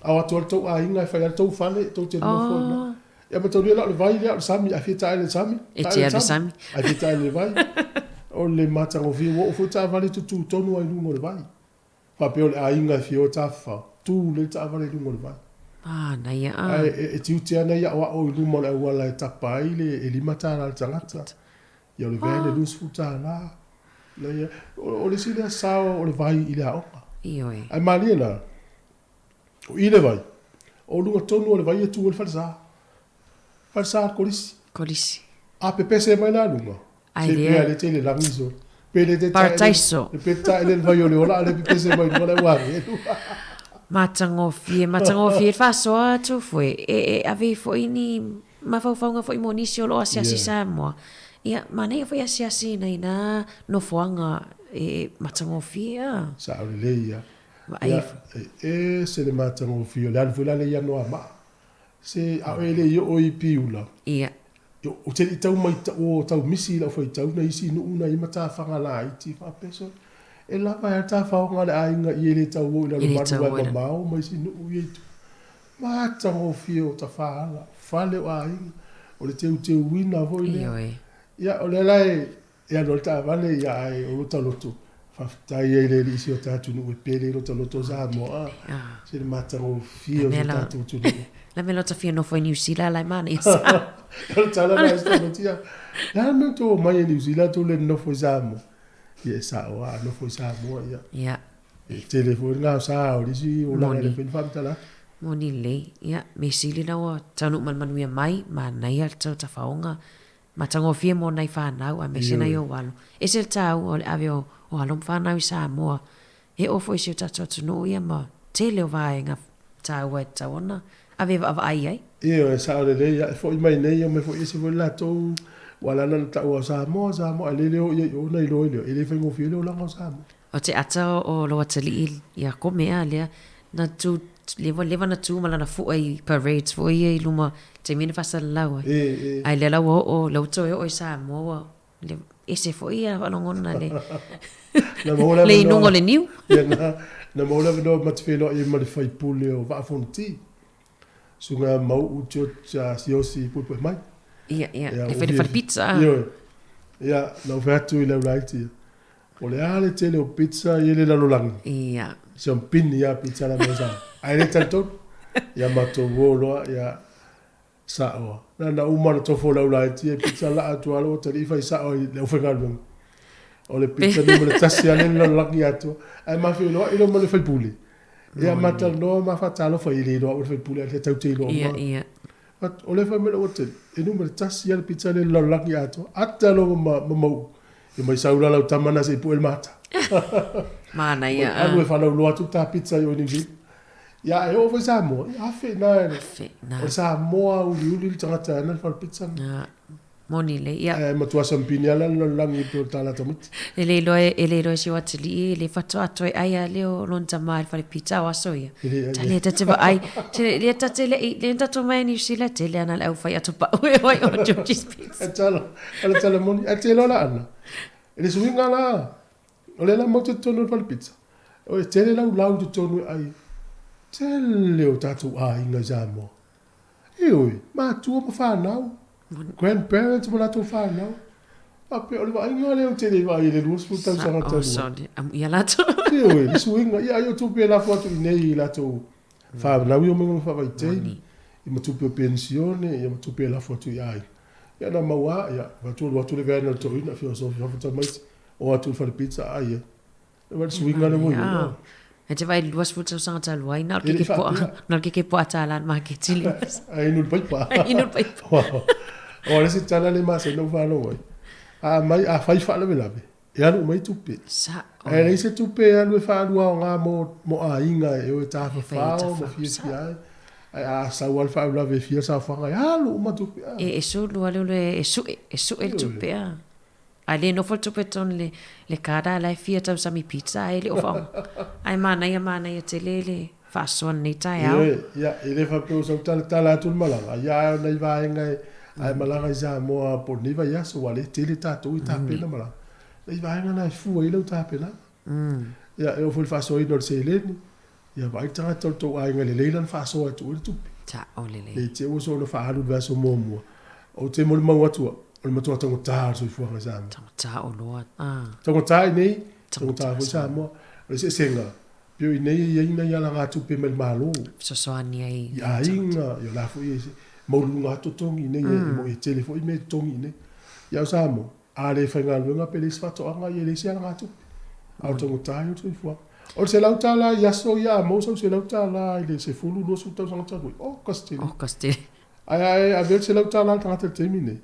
A o atu lava le tou aiga e fai lava le tou fale tou te nofo i ina. Ia manatua la o le vai lea o le sami, a fia taele i le sami, E taele i te le alu sami. sami. A fia taele i le vai, o le matagofie ua oo foi taavale tutū tonu lava i luga o le vai. Faapea o le aiga e fia o e tafafao, tu lelei taavale i luga o le vai. Manaia a. Ae e tiute ana ia aoao i luma o le auala e tapa ai le e $5 le tagata. Ia o le van e $20. Leai, o le isi lea sao o le vai i le aoga. Ioe. Ae malie la, o i le vai, o luga tonu o le vai e tu ai le falesa. Falesa le kolisi. Kolisi. A pepese mai la luga, Ai se lea. pea le tele lagi so. Pe le te Parataiso. Le pe taele le vai o le ola, a le pepese mai luga le ua age. Matagofie, matagofie le faasoa atu foi. E, e ave ai foi ni mafaufauga foi mo nisi o lo o asiasi Yeah. Samoa. Ia, manaia foi asiasi ina ina nofoaga e matagofie a. Sao lelei ia. Vaai Ia, foi. e ese le matagofie. O le alu foi la lea i Anoamaa. Se, a o e le i oo i Piula. Ia. Ou te le i tau mai, ua tau misi i lau faitau nai isi nuu nai matafaga laiti faapea sole. E lava ai lava le tafaoga a le aiga i e le tau o i Lalomanu ae mamao ma isi nuu ia i tua. Matagofie o tafaala, fale o aiga, o le teuteuina foi lea. Ia, o lea la e E alu ai le taavale, ia ae o lota loto, faafetai ai le Alii i si o ta atunuu e pele i lota loto o Samoa, a, se le matagofie o si o tatou atunuu. La mea lota fia nofo i Niu Sila la e manaia sa. O le tala lena i si tamaiti, ia, le a le mea tou omai ai Niu Sila tou le nonofo i Samoa? Ia e sao lava, a nofo i Samoa, ia. Ia. E tele foi le gaosa o le isi olaga e le mafai ona faamatala atu. Moni lelei. Ia, mea sili la ua taunuu ma le manuia mai, manaia le tau tafaoga. Matagofie mo nai fanau aemaise nai ou alo. Ese le taua o le ave o o alo ma fanau i Samoa. E oo foi i si o tatou atunuu ia ma tele o vaega taua e tatau ona ave e vaavaai ai. Ioe, e sao lelei ia, e foi mai nei, omai foi ese foi le latou, ua ala ona taua o Samoa, Samoa, ae le le o ia i o ona iloa ai lea, e le faigofie le olaga o Samoa. O te ata o lou atalii ia Kome a lea na tu lea ua leva na tu ma lana fua i parades foi ia i luma taimi na faasalalau ai. Ae lea la ua oo lea ua toe oo i Samoa ua le ese foi ia faalogona le le inuga o le niu. Ia na na maua le avanoa ma te feiloai ai ma le faipule o Vaa Fonoti. Susuga ia Mau'u George Siaosi Puepuemai. Ia ia le fai le fale pizza. Ioe. Ia na ou fai atu i le aulaiti ia. O le a le tele o pizza i le lalolagi? Ia. Si o pini ia pizza la mea sa. Ai le talitonu. Ia matou o loa ia sa'o. Na na uma ona tofo le aulaiti e pizza laa atu lava lou atalii fai sa'o i le aufaigaluega. O le pizza numera tasi lava lea i le lalolagi atoa. Ae ma feiloai loa ma le faipule. Ia ma talanoa ma faatalofa e le iloa au e le faipule ae tatou te iloa uma. Ia, ia. O lea e fai mai lou atalii, e numera tasi lava le pizza lea i le lalolagi atoa. Ata loa ma Mau'u. Ia mai sau la lau tama na se i pue le mata. Manaia. Alu e faalauiloa atu ta pizza i o i New Zealand. Ia e oo foi Samoa, ia afe ina e. Afe ina. O le Samoa uliuli le tagata e ana le fale pizza na. Moni lelei, ia. Ae matua sampini lava le lalolagi pei o le tala tamaiti. E le iloa e le iloa e si ou atalii e le faatoa toe ai lava lea o lona tama i le fale pizza o aso ia. E le ai. Tali ta te vaai, te lea ta te le'i, lea na tatou mai ai Niu Sila, tele ana le aufai ato pa'u e o ai o Georgie's Pizza. E tala, o le tala moni, ae te iloa la ana. E le suiga la, o lea la matou te totonu o le fale pizza. E tele lau lau i totonu e ai. Tele o tatou aiga i Samoa. Ioe, matua ma fanau, grandparents ma latou fanau. Faapea, o le vaaiga lea ou te le i vaai i le 20 tausaga talu ai. Amuia latou. Ioe, le suiga, ia ai o tupe e lafo atu i nei i latou fanau ia omai faavaitaimi, ia ma tupe o penisione, ia ma tupe e lafo atu i aiga. Ia na maua lava, ia, avatu alu atu le van a le toeaina, feosofi fafo tamaiti, o atu i le fale pizza ai ai. Le suiga lea ua i ai. E te vaai i le 20 tausaga talu ai, na o le keke puaa, na o le keke puaa tālā le maketi le Ae inu le paipa. Ae inu le paipa. O le isi tala lea e masani ona ou faalogo ai, a aumai, a fai faalavelave, e alu uma ai tupe. Sa'o. Ae leai se tupe e alu e faalu aoga mo aiga e o e tafafao ma fiafia ai. Ae a sau lava le faalavelave e fia saofaga, e alu uma tupe. E sulu lava le e su'e, e su'e le tupe a. Ae le nofo le tupe totonu le le card a la e fia tausami pizza ae le o faaaoga. Ae manaia manaia tele le faasoa lenei taeao. Ioe, ia, e le faapea ua sau talatala atu le malaga, ia ae o nai vaega e ae malaga i Samoa po o lenei vaiaso aua o lea e tele tatou i tapena malaga. Nai vaega na e fua i ai lau tapenaga. Ia, e oo foi i le faasoaina o le seleni, ia vaai le tagata o le tou aiga e lelei lana faasoa e tuu ai le tupe. Sao lelei. Ne i te i ua soona faaalu i le vaiaso muamua. Ou te molimau atu au, o le matua taugata o le soifuaga i Samoa. Taugata oloa, ah. Taugata i nei, taugata foi Samoa. O le eseesega, pei o i nei e i ai nai alagatupe mai le Malo. Fesoasoani ai. I aiga, ia o la foi e maualuluga atu totogi i nei, e moni e tele foi mea e totogi i nei. Ia o Samoa, a le faigaluega pe leai se faatoaga, ia e leai se alagatupe. A o le taugata ia o le soifuaga. O le $100 i aso ia a maua sau $100 i le 10, 20 tausaga talu ai, oka se tele. Oka se tele. Ae a e avea le $100 i le tagata i le taimi lenei,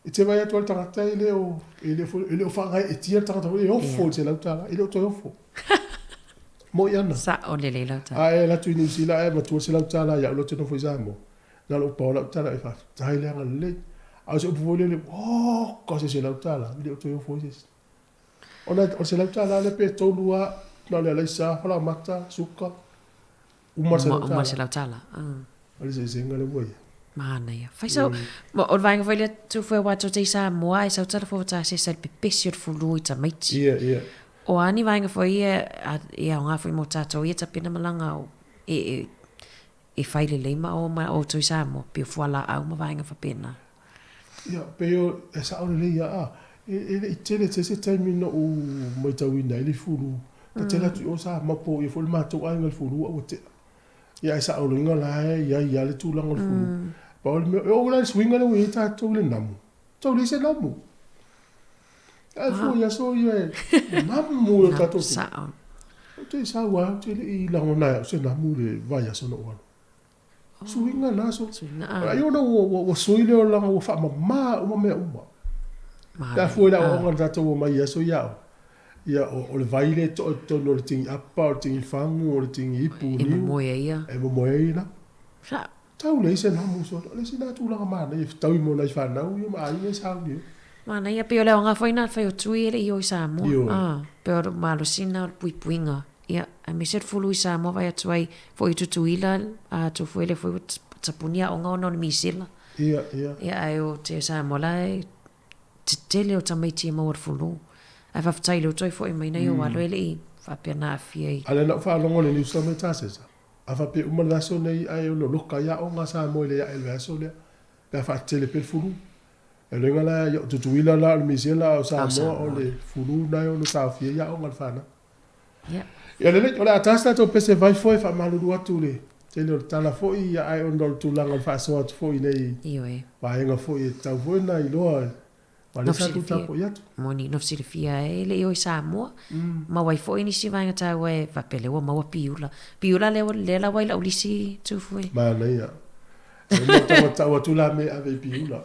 e te vaai atu lava i le tagata e le o, e le o, e le o faagaeetia le tagata foi e ofo i le $100, e le o toe ofo. Moi ana. Sa'o lelei lau tala. A e alu atu i Niu Sila ae avatua le $100 ia au lea ou te nofo i Samoa, na o lou pao lau tala e faafetai le agalelei. A o se upu foi lele, oka se $100, e le o toe ofo ai se isi. Ona o le $100 lea pe tolu lava, na o le alaisa, falaoamata, suka, Uma le $100. Uma le $100. O le eseesega lea ua i ai. Manaia. Fai sau, o le vaega foi lea tu foi aua tou te i Samoa ai sau tala fua ta sesa i le pepesi o le fulu i tamaiti. Ia, ia. O a ni vaega foi ia e aoga foi mo tatou ia tapena malaga o e, e, e fai lelei ma o ma outou i Samoa, pei o fualaau ma vaega faapena. Ia, pei o, e sao lelei ia, a, e, e le i tele tele se taimi na ou matauina ai le fulu. Ta tele atu i o sa mapo ia foi le matou aiga i le fulu a ua tea. Ia ae sao loiga la e i ai lava le tulaga o le fulu. Pau o le mea, e oo la i le suiga lea ua i ai tatou i le namu, tau leai se namu. Ae fua i aso ia e namu i o tatou tupe. Sao. Ou te sau lava, ou te le i lagona ai au se namu i le vaiaso na ou alu. Suiga na aso. Ai ona ua sui le olaga ua faamama uma mea uma. Pe a fua i le aoaoga na tatou omai i aso ia aoga, ia o le vai lea e to'a i totonu o le tigi apa, o le tigi fagu, o le tigi ipu niu. E momoe ai ia. E momoe ai ia namu. Tau leai se namu solo. O le isi lena tulaga manaia e fetaui mo nai fanau ia ma aiga e sauni ai. Manaia, pei o le aoga foi lena o le fai o tui e le i o i Samoa. Ioe. Pei o le malosi lena o le puipuiga. Ia, aemaise le fulu i Samoa vaai atu ai foi i Tutuila, a atu foi lea foi ua tapuni aoga ona o le misela. Ia, ia. Ia, ae o te Samoa la e tetele o tamaiti e maua le fulu. Ae faafetai lea ua toe foi mai nai ou alo e le i faapea na aafia i. A lea na ou faalogo i le news la mai Tasesa. A faapea uma le vaiaso nei ae ono loka ai aoga a Samoa i le ae i le vaiaso lea pe a faatetele pea le fulu. O le uiga la, o Tutuila la o le misela a o Samoa o le fulu lena e ono taofia ai aoga a le fanau. Ia lelei, o le a ta se tatou pese vai foi e faamalulu atu i le tele o le tala foi ae ona o le tulaga o le faasoa atu foi i nei vaega foi e tatau foi ona iloa aua lea sa tou tapuai atu. Moni, nofo silafia ai e le i o i Samoa. Maua ai foi nisi vaega taua e faapea lea ua maua piula. Piula lea lea lava i lau lisi tufue. Manaia. E uma tau tau atu la me ave i piula.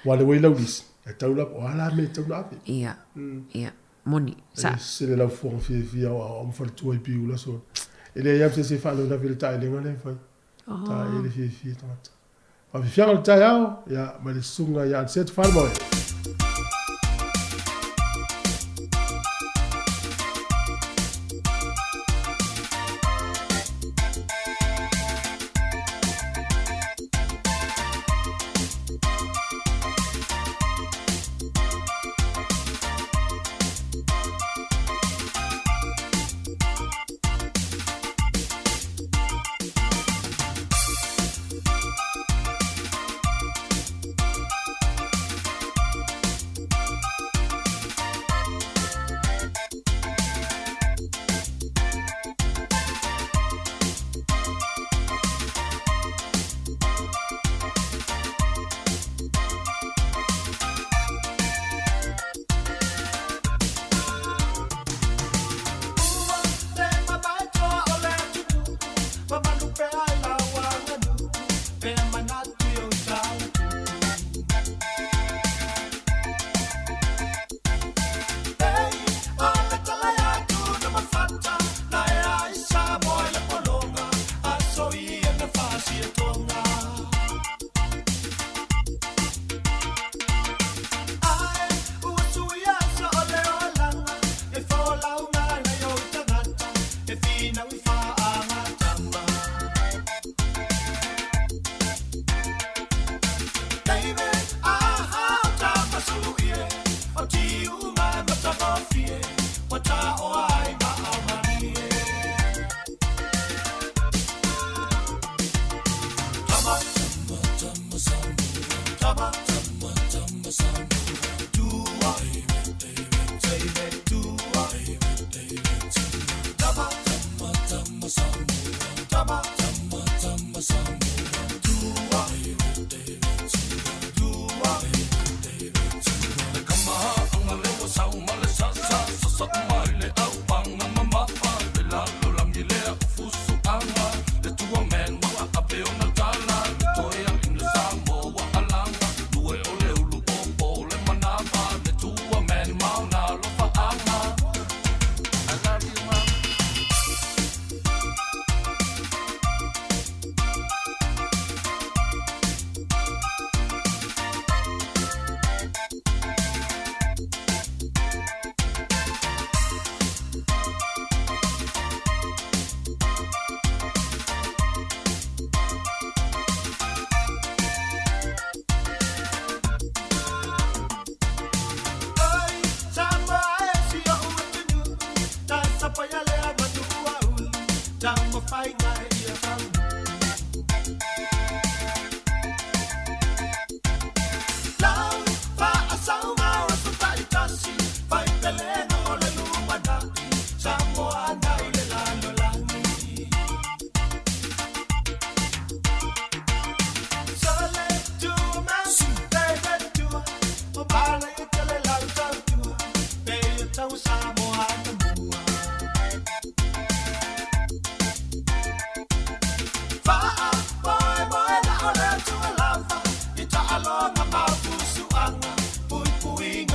Ua le ua i lau lisi, e tau la o a la me tau na ave. Ia, ia. Moni, sa. E ese le laufofoga fiafia o aoao ma faletua i Piula so. E leai lava se isi e faalavelave i le taelega lea e fai. Tae le fiafia tagata. Faafiafiaga o le taeao, ia, mai le susuga ia Anseto Falemoe.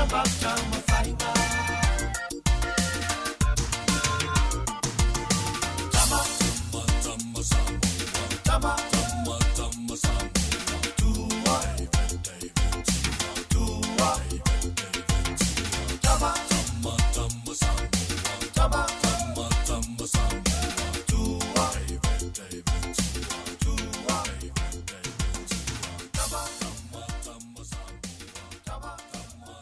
About taumafaiga. Tama, tama, Samoa. Tama, tama, tama, Samoa. Tua, Tua, Tama, tama, tama, Samoa. Tama, tama, tama, Samoa. Tua, Tua, Tama, tama, tama, Samoa. Tama, tama.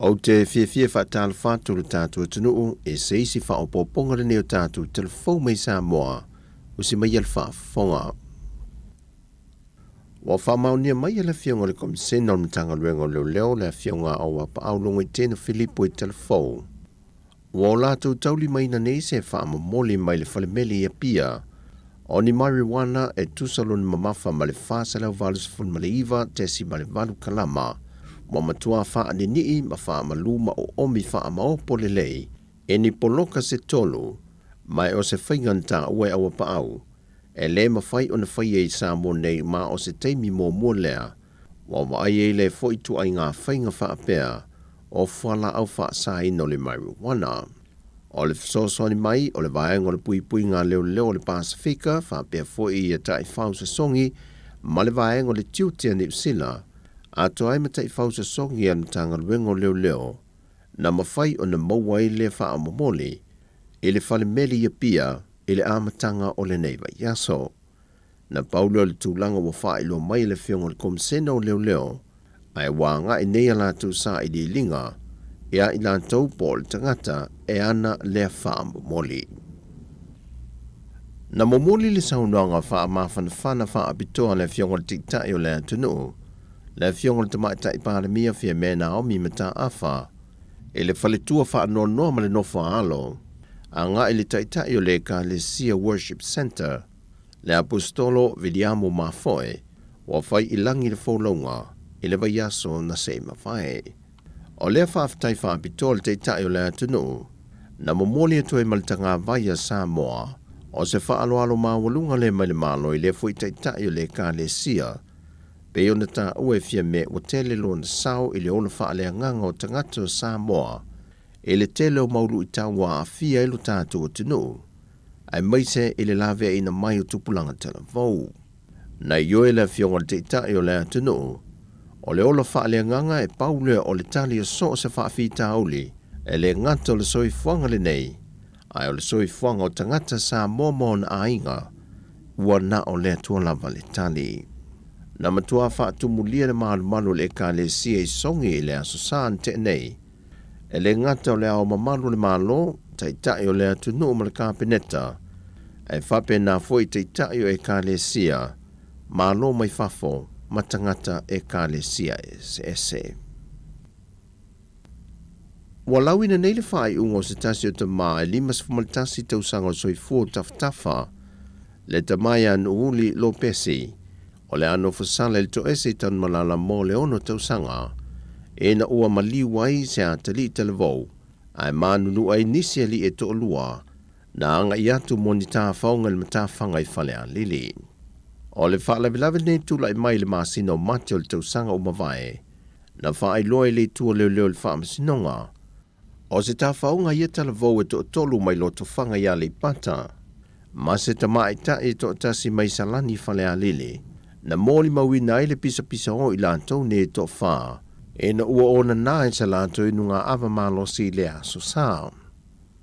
Ou te fiafia e faatalofa atu i lo tatou atunuu i se isi faaopoopoga lenei o tatou telefou mai Samoa usi mai le faafofoga. Ua faamaonia mai e le Afioga i le Komisena o le Matagaluega o Leoleo le Afioga a Auapaau Logoitino Filipo i Telefou. Ua o latou taulimaina nei se faamomoli mai le falemeli i Apia o ni marijuana e tusa lona mamafa ma le 489.8 kalama, ua matua faaninii ma faamalu ma oomi faamaopo lelei e ni poloka se tolu, ma e o se faiga na taua e Auapaau e lē mafai ona faia i Samoa nei ma o se taimi muamua lea ua vaai ai lea foi ituaiga faiga faapea o fualaau faasaina o le marijuana. O le fesoasoani mai o le Vaega o le Puipuiga a Leoleo o le Pasefika faapea foi ia taifau sosogi ma le Vaega o le Tiute a Niu Sila, atoa ai ma taifau sosogi a le Matagaluega o Leoleo, na mafai ona maua ai lea faamomoli i le fale meli i Apia i le amataga o lenei vaiaso. Na pau lea o le tulaga ua faailoa mai e le Afioga i le Komisena o Leoleo, ae ua agai nei a latou sailiiliga ia i latou po o le tagata e ana lea faamomoli. Na momoli le saunoaga faamafanafana faapitoa a le Afioga i le Taitai o le atunuu, le Afioga i le Tamaitai Palemia Fiamē Naomi Mataafa, i le faletua faanoanoa ma le nofo a alo, agai i le Taitai o le Ekalesia Worship Centre, le Aposetolo Viliamo Mafoe, ua fai i lagi le folauga i le vaiaso na se i mavae. O lea faafetai faapitoa le Taitai o le atunuu, na momoli atu ai ma le tagavai a Samoa, o se faaaloalo maualuga lea mai le Malo i lea foi Taitai o le Ekalesia, pei ona taua e Fiamē ua tele lona sao i le ola faaleagaga o tagata o Samoa i le tele o mau luitau ua aafia ai lo tatou atunuu, aemaise i le laveaiina mai o tupulaga talavou. Na ioe le Afioga i le Taitai o le atunuu, o le ola faaleagaga e pau lea o le tali o so o se faafitauli, e le gata o le soifuaga lenei, ae o le soifuaga o tagata Samoa ma ona aiga, ua na o le Atua lava le tali. Na matua faatumulia le malumalu o le Ekalesia i Sogi i le Aso Sa na tea nei, E le gata o le Ao Mamalu o le Malo, Taitai o le atunuu ma le Kapeneta, ae faapena foi Taitai o Ekalesia, Malo mai fafo ma tagata Ekalesia eseese. Ua lauina nei le faaiuga o se tasi o tama e 51 tausaga o soifua o Tafatafa, le tama ia Nu'uuli Lopesi, O le a nofo sala i le toese i Tanumalala mo le ono tausaga, ina ua maliu ai se atalii talavou, ae manunu ai nisi alii e toalua, na agai atu mo ni tafaoga i le matafaga i Falealili. O le faalavelave lenei tulai mai i le masina o Mati o le tausaga ua mavae, na faailoa i le Itu o Leoleo i le Faamasinoga, O se tafaoga ia talavou e toatolu mai Lotofaga i Aleipata, ma se tamaitai e toatasi mai Salani Falealili, na molimauina ai le pisapisao i latou nei e toafa, ina ua onana e sa latou inugaava malosi i le Aso Sa.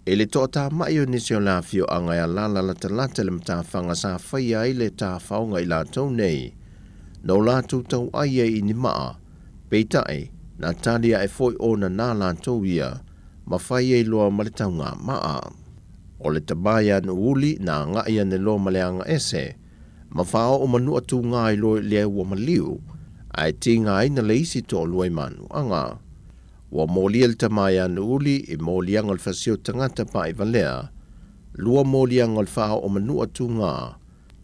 I le toatamai o nisi o le afioaga e alala latalata i le matafaga sa faia ai le tafaoga i latou nei, no latou tauai ai i ni maa, Peitai, na tali ae foi ona nā latou ia, ma fai ai loa ma le taugāmaa. O le tama ia Nu'uuli na aga'i ane loa ma le agaese, ma faaoo manua tūgā i loa i lea ua maliu, ae tigaina le isi toalua i manuaga. Ua molia le tama ia Nu'uuli i moliaga o le fasio tagata paaivalea, lua moliaga o le faaoo manua tūgā,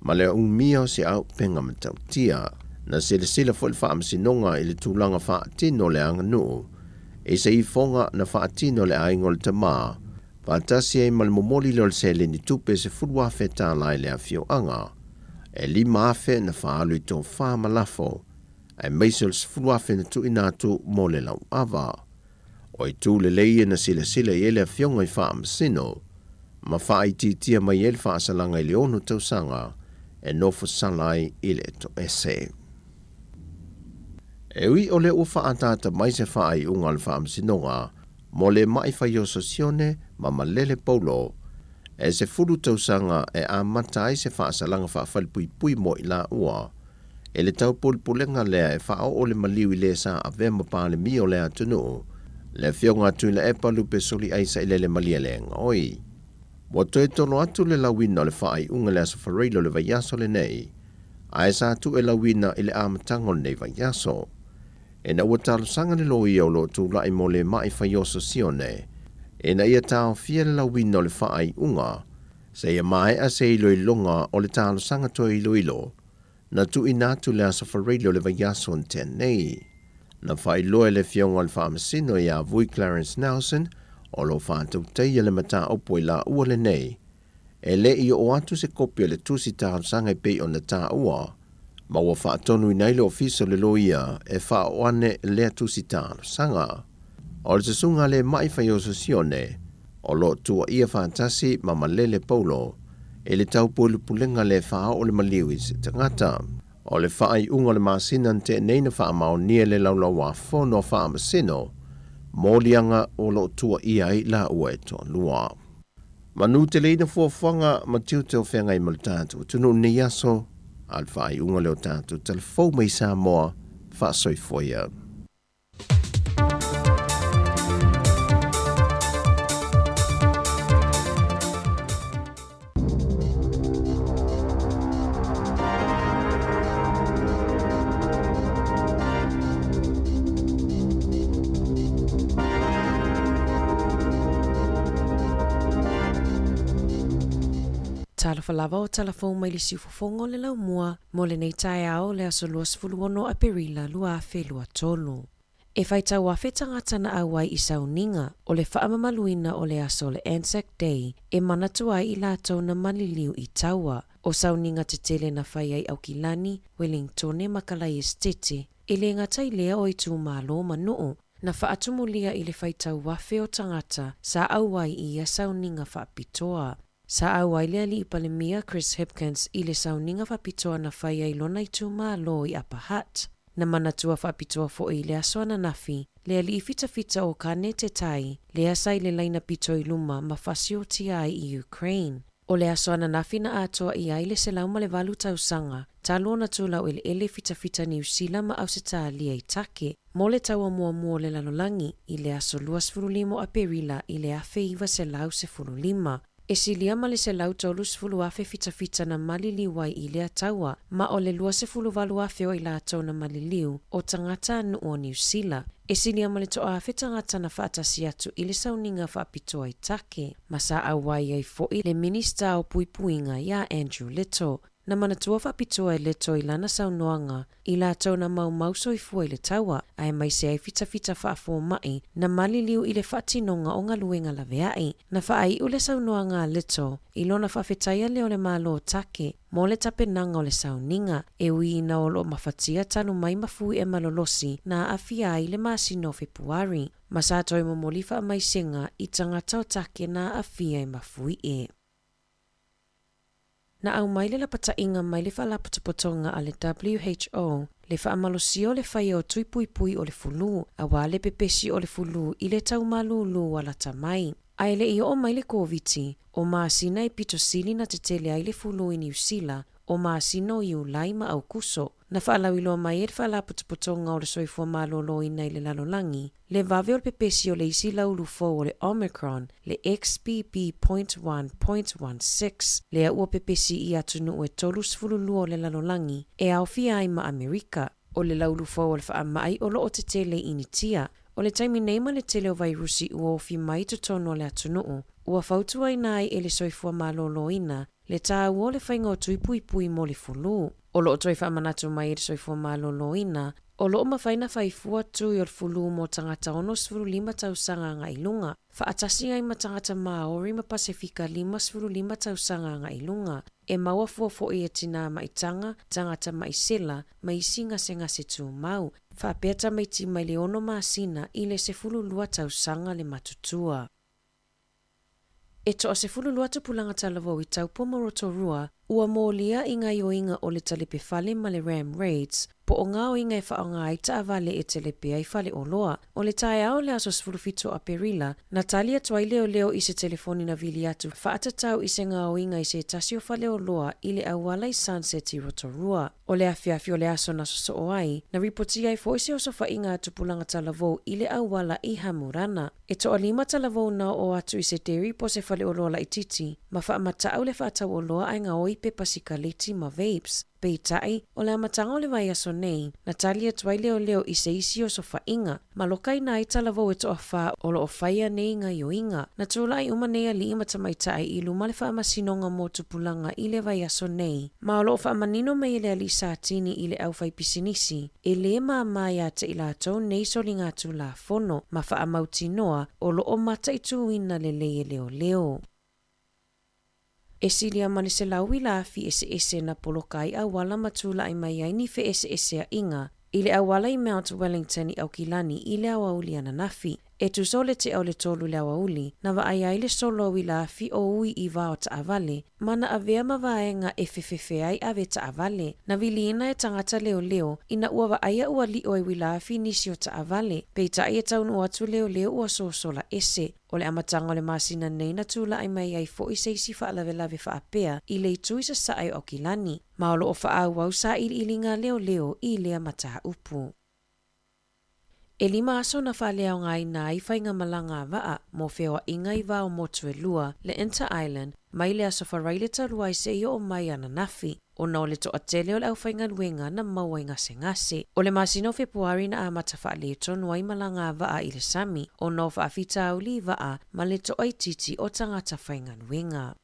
ma le umia o se auupega matautia. Na silasila foi le Faamasinoga i le tulaga faatino o le aganuu i se ifoga na faatino e le aiga o le tama, faatasi ai ma le momoli lea o le seleni tupe $10,000 i le afioaga. E 5,000 na faaalu i tofa ma lafo, aemaise o le 10,000 na tuuina atu mo le lauava. O itu lelei ia na silasila i ai le Afioga i Faamasino, ma faaitiitia mai ai le faasalaga i le 6 tausaga e nofo sala ai i le toese. E ui o lea ua faaataata mai se faaiuga a le Faamasinoga mo le ma'i faioso sione ma malele paulo, e 10 tausaga e amata ai se faasalaga faafalepuipui mo i laua, e le taupulepulega lea e faaoo le maliu i le sa avea ma Palemia o le atunuu, le Afioga a Tuilaepa Lupe Soliai Sailele Malielegaoi. Ua toe tolo atu le lauina o le faaiuga i le Aso Faraile o le vaiaso lenei, ae sa tuu e lauina i le amataga o lenei vaiaso. Ina ua talosaga le loia o lo o tulai mo le ma'i faioso sione ina ia taofia le lauina o le faaiuga seia maea se iloiloga o le talosaga toe iloilo na tuuina atu le Aso Faraile o le vaiaso na tea nei. Na faailoa e le Afioga o le Faamasino ia Vui Clarence Nelson o lo o faatautaia le mataupu i laua lenei e le i oo atu se kopi o le tusi talosaga e pei ona taua, ma ua faatonuina ai le Ofisa o le Loia e faaoo ane lea tusi talosaga. O le susuga a le ma'i faioso sione, o lo o tuuaia faatasi ma Malele Paulo i le taupulepulega le faaoo le maliu i se tagata. O le faaiuga o le masina na tea nei na faamaonia e le Laulau-a-Fono a Faamasino moliaga o lo o tuuaia ai laua e toalua. Manu teleina fuafuaga ma tiute o feagai ma le tatou atunuu i lenei aso, a o le faaiuga lea o tatou talafou mai Samoa, faasoifua ia. Talofa lava o tala fou mai le siufofoga o le laumua mo lenei taeao o le aso 26 Aperila 2023. E faitau afe tagata na auai i sauniga o le faamamaluina o le aso o le Anzac Day e manatu ai i latou na maliliu i taua. O sauniga tetele na fai ai Aukilani, Welingtone ma Kalaiestete, e le gata i lea o itumalo ma nuu na faatumulia i le faitau afe o tagata sa auai i ia sauniga faapitoa. Sa auai le alii Palemia Chris Hipkins i le sauniga faapitoa na fai ai lona itumalo i Upper Hutt. Na manatua faapitoa foi i le aso ananafi le alii fitafita o Kane Te Tai, lea sa i le laina pito i luma ma fasiotia ai i Ukraine. O le aso ananafi na atoa i ai le 108 tausaga talu ona tulau eleele fitafita Niu Sila ma Ausetalia i Take mo le taua muamua o le lalolagi i le aso 25 o Aperila i le 1915. E silia ma le 130,000 fitafita na maliliu ai i lea taua, ma o le 28,000 o i latou na maliliu o tagata nuu o Niu Sila. E silia ma le 1,000 tagata na faatasi atu i le sauniga faapitoa i Take, ma sa auai ai foi le Minisita o Puipuiga ia Andrew Little. Na manatua faapitoa e Little i lana saunoaga i latou na maumau soifua i le taua, aemaise ai fitafita faafoma'i na maliliu i le faatinoga o galuega lavea'i. Na faai'u le saunoaga a Little i lona faafetaia lea o le Malo o Take mo le tapenaga o le sauniga, e ui ina o lo o mafatia talu mai mafui'e malolosi na aafia ai le masina o Fepuari, ma sa toe momoli faamaisega i tagata o Take na aafia i mafui'e. Na aumai le lapataiga mai le Faalapotopotoga a le WHO le faamalosia o le faia o tui puipui o le fulu aua le pepesi o le fulu i le tau malūlū a lata mai. A e le i oo mai le Koviti, o masina e pito sili na tetele ai le fulu i Niu Sila, o masina o Iulai ma Aukuso. Na faalauiloa mai e le Faalapotopotoga o le Soifua Maloloina i le Lalolagi le vave o le pepesi o le isi laulu fou o le Omicron, le XBB.1.16, lea ua pepesi i atunuu e 32 o le lalolagi, e aofia ai ma Amerika. O le laulu fou o le faamai o lo o tetele i Initia. O le taimi nei ma le tele o vairusi ua ofi mai i totonu o le atunuu, ua fautuaina ai e le Soifua Maloloina le taua o le faiga o tui puipui mo le fulu. O lo o toe faamanatu mai e le Soifua Maloloina O lo o mafai ona fai fua tui o le fulu mo tagata 65 tausaga agai i luga, faatasi ai ma tagata Māori ma Pasefika 55 tausaga agai i luga, e maua fua foi e tinā maitaga, tagata ma'i sela, ma isi gasegase tumau, faapea tamaiti mai le 6 masina i le 12 tausaga le matutua. E toa 12 tupulaga talavou i Taupo ma Rotorua ua molia i gaoioiga o le talepe fale ma le ram raids, po o gaoiga e faaaoga ai taavale e telepe ai faleoloa. O le taeao o le aso 17 o Aperila, na tali atu ai leoleo i se telefoni na vili atu faatatau i se gaoiga i se tasi o faleoloa i le auala i Sunset i Rotorua. O le afiafi o le aso na sosoo ai, na ripotia ai foi se osofaiga a tupulaga talavou i le auala i Hamurana. E toalima talavou na oo atu i se dairy po o se faleoloa laitiiti ma faamatau le faatauoloa ae gaoi pepa sikaleti ma vapes. Peitai, o le amataga o le vaiaso nei, na tali atu ai leoleo i se isi osofaiga, ma lokaina ai talavou e toafa o lo o faia nei gaoioiga. Na tulai uma nei alii ma tamaitai i luma o le Faamasinoga mo Tupulaga i le vaiaso nei, ma o lo o faamanino mai e le alii Satini i le aufaipisinisi, e lē māmā iā te i latou nei soligatulafono ma faamautinoa o lo o mataituina lelei e leoleo. E silia ma le 100 uila afi eseese na poloka ai auala ma tula'i mai ai ni feʻeseʻeseaʻiga i le auala i Mount Wellington i Aukilani i le aoauli ananafi. E tusa o le tea o le 3 i le aoauli, na vaai ai le solo a uila afi o ui i va o taavale, ma na avea ma vaega e fefefe ai ave taavale. Na viliina e tagata leoleo ina ua vaaia ua liʻo e uila afi nisi o taavale, peitai e taunuu atu leoleo ua sosola ese. O le amataga o le masina nei na tula'i mai ai fo'i se isi faalavelave faapea i le itu i sasae o Aukilani, ma o lo o faaauau sailiiliga a leoleo i lea mataupu. E 5 aso na faaleaogaina ai faigamalaga a vaa mo feoaiga i va o motu e lua, le Inter Island, mai le aso Faraile talu ai seia oo mai ananafi, ona o le toatele o le aufaigaluega na maua i gasegase. O le masina o Fepuari na amata faaletonu ai malaga a vaa i le sami, ona o faafitauli i vaa ma le toaitiiti o tagata faigaluega.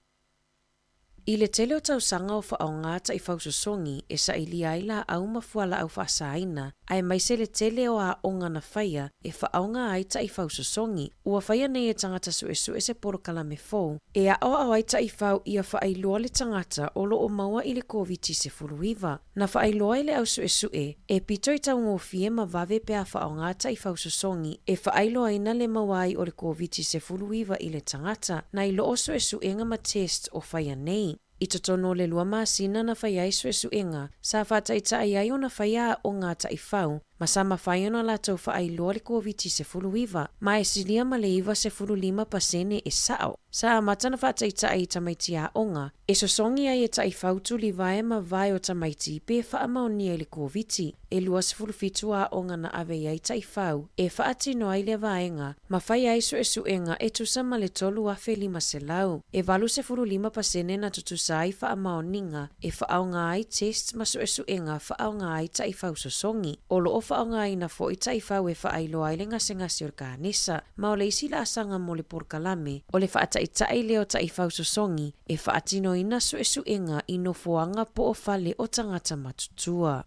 I le tele o tausaga o faaaoga taifau sosogi e sailia ai laau ma fualaau faasaina, aemaise le tele o aoga na faia e faaaoga ai taifau sosogi. Ua faia nei e tagata suesue se polokalame fou e aoao ai taifau ia faailoa le tagata o lo o maua i le Koviti-19. Na faailoa e le au suesue, e pito i taugofie ma vave pe a faaaoga taifau sosogi e faailoaina le maua ai o le Koviti-19 i le tagata, nai lo o suesuega ma test o faia nei. I totonu o le 2 masina na faia ai suesuega, sa faataitai ai ona faia aoga a taifau, ma sa mafai ona latou faailoa le Koviti-19, ma e silia ma le 95% e sao. Sa amata ona faataitai i tamaiti aoga, e sosogi ai e taifau tulivae ma vae o tamaiti pe faamaonia i le Koviti. E 27 aoga na ave i ai taifau e faatino ai lea vaega, ma faia ai suesuega e tusa ma le 3,500. E 85% na tutusa ai faamaoniga e faaaoga ai tests ma suesuega faaaoga ai taifau sosogi. O lo o faaaogaina foi taifau e faailoa ai le gasegase o le kanesa, ma o le isi laasaga mo le polokalame, o le faataitai lea o taifau sosogi e faatinoina suesuega i nofoaga po o fale o tagata matutua.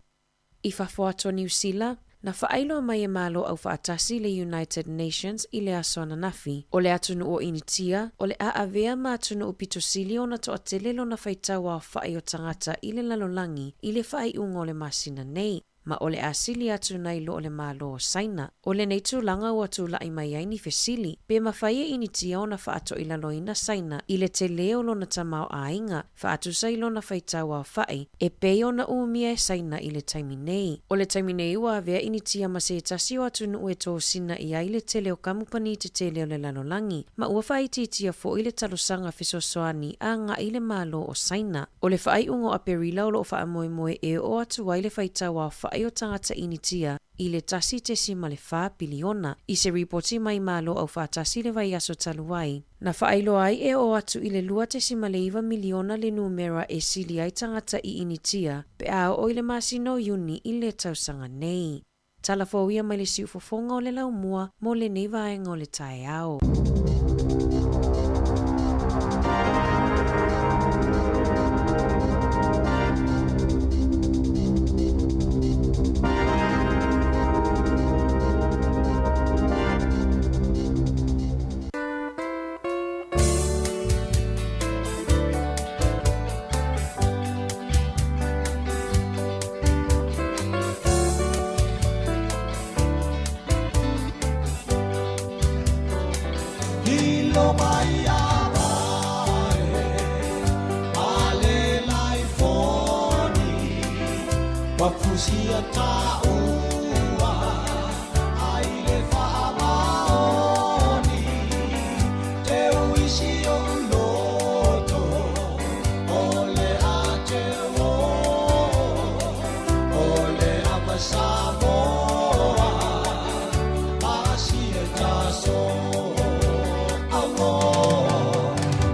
I fafo atu o Niu Sila, na faailoa mai e Malo Aufaatasi le United Nations i le aso ananafi, o le atunuu o Initia o le a avea ma atunuu pito sili ona toatele lona faitau aofai o tagata i le lalolagi i le faaiuga o le masina nei, ma o le a sili atu nai lo le Malo o Saina. O lenei tulaga ua tula'i mai ai ni fesili, pe mafai e Initia ona faatoilaloina Saina i le telē o lona tamaoaiga, faatusa i lona faitau aofa'i, e pei ona umia e Saina i le taimi nei. O le taimi nei ua avea Initia ma se tasi o atunuu e tosina i ai le tele o kamupani tetele o le lalolagi, ma ua faaitiitia fo'i le talosaga fesoasoani aga'i i le Malo o Saina. O le faaiuga o Aperila o lo o faamoemoe e oo atu ai le faitau aofa'i o tagata Initia i le 1.4 piliona. I se ripoti mai Malo Aufaatasi i le vaiaso talu ai, na faailoa ai e oo atu i le 2.9 miliona le numera e sili ai tagata i Initia pe a oo i le masina o Iuni i le tausaga nei. Tala fou ia mai le siufofoga o le laumua mo lenei vaega o le taeao. Ma fusia taua ai le faamaoni te uisi o loto o le ateo o le avasamoa asia taso amo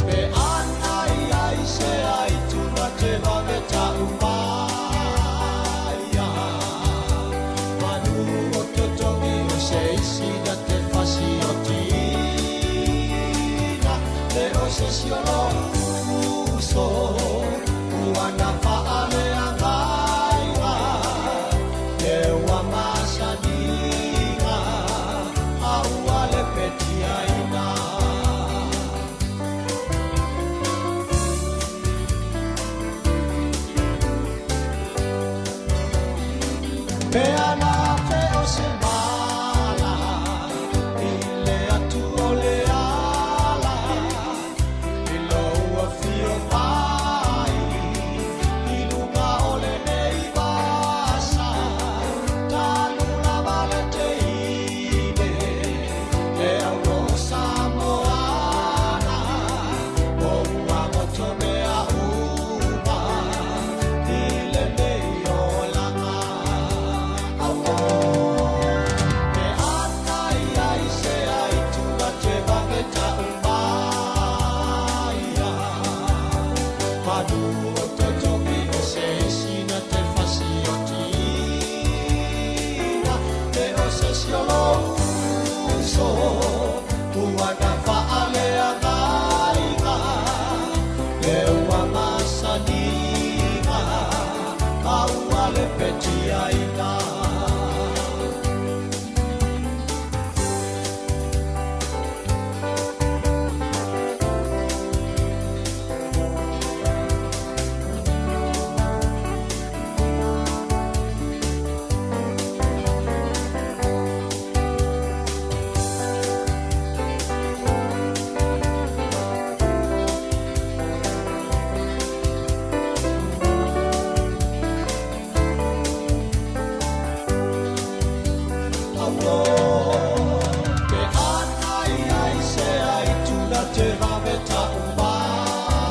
pe ana ia i se ai tuna te vave ta umaia manu o totogi o se isi na te fasi o tina te o se si o lo uso uana faale agaiga te ua masaniga a ua le petiaina. Pe ana fe o se mala i le atu o le ala i lo ua fio mai i lunga o le nei vasa talu lava le teine e au lo Samoana o ua moto mea uma i lenei olaga. Amo pe ana ia i se ai tuna te vave ta umaia manu o totogi o se isi na te fasi o tina te o se si o lo uso uana faale agaiga le ua masaniga a ua le petiaina. Pe ana ia i se ai tuna te vave ta umaia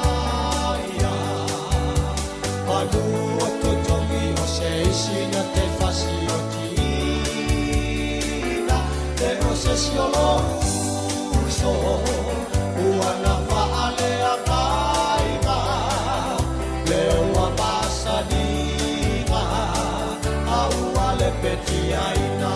manu o totogi o se isi na te fasi o tina te o se si o lo uso uana faale agaiga le ua masaniga a ua le petiaina.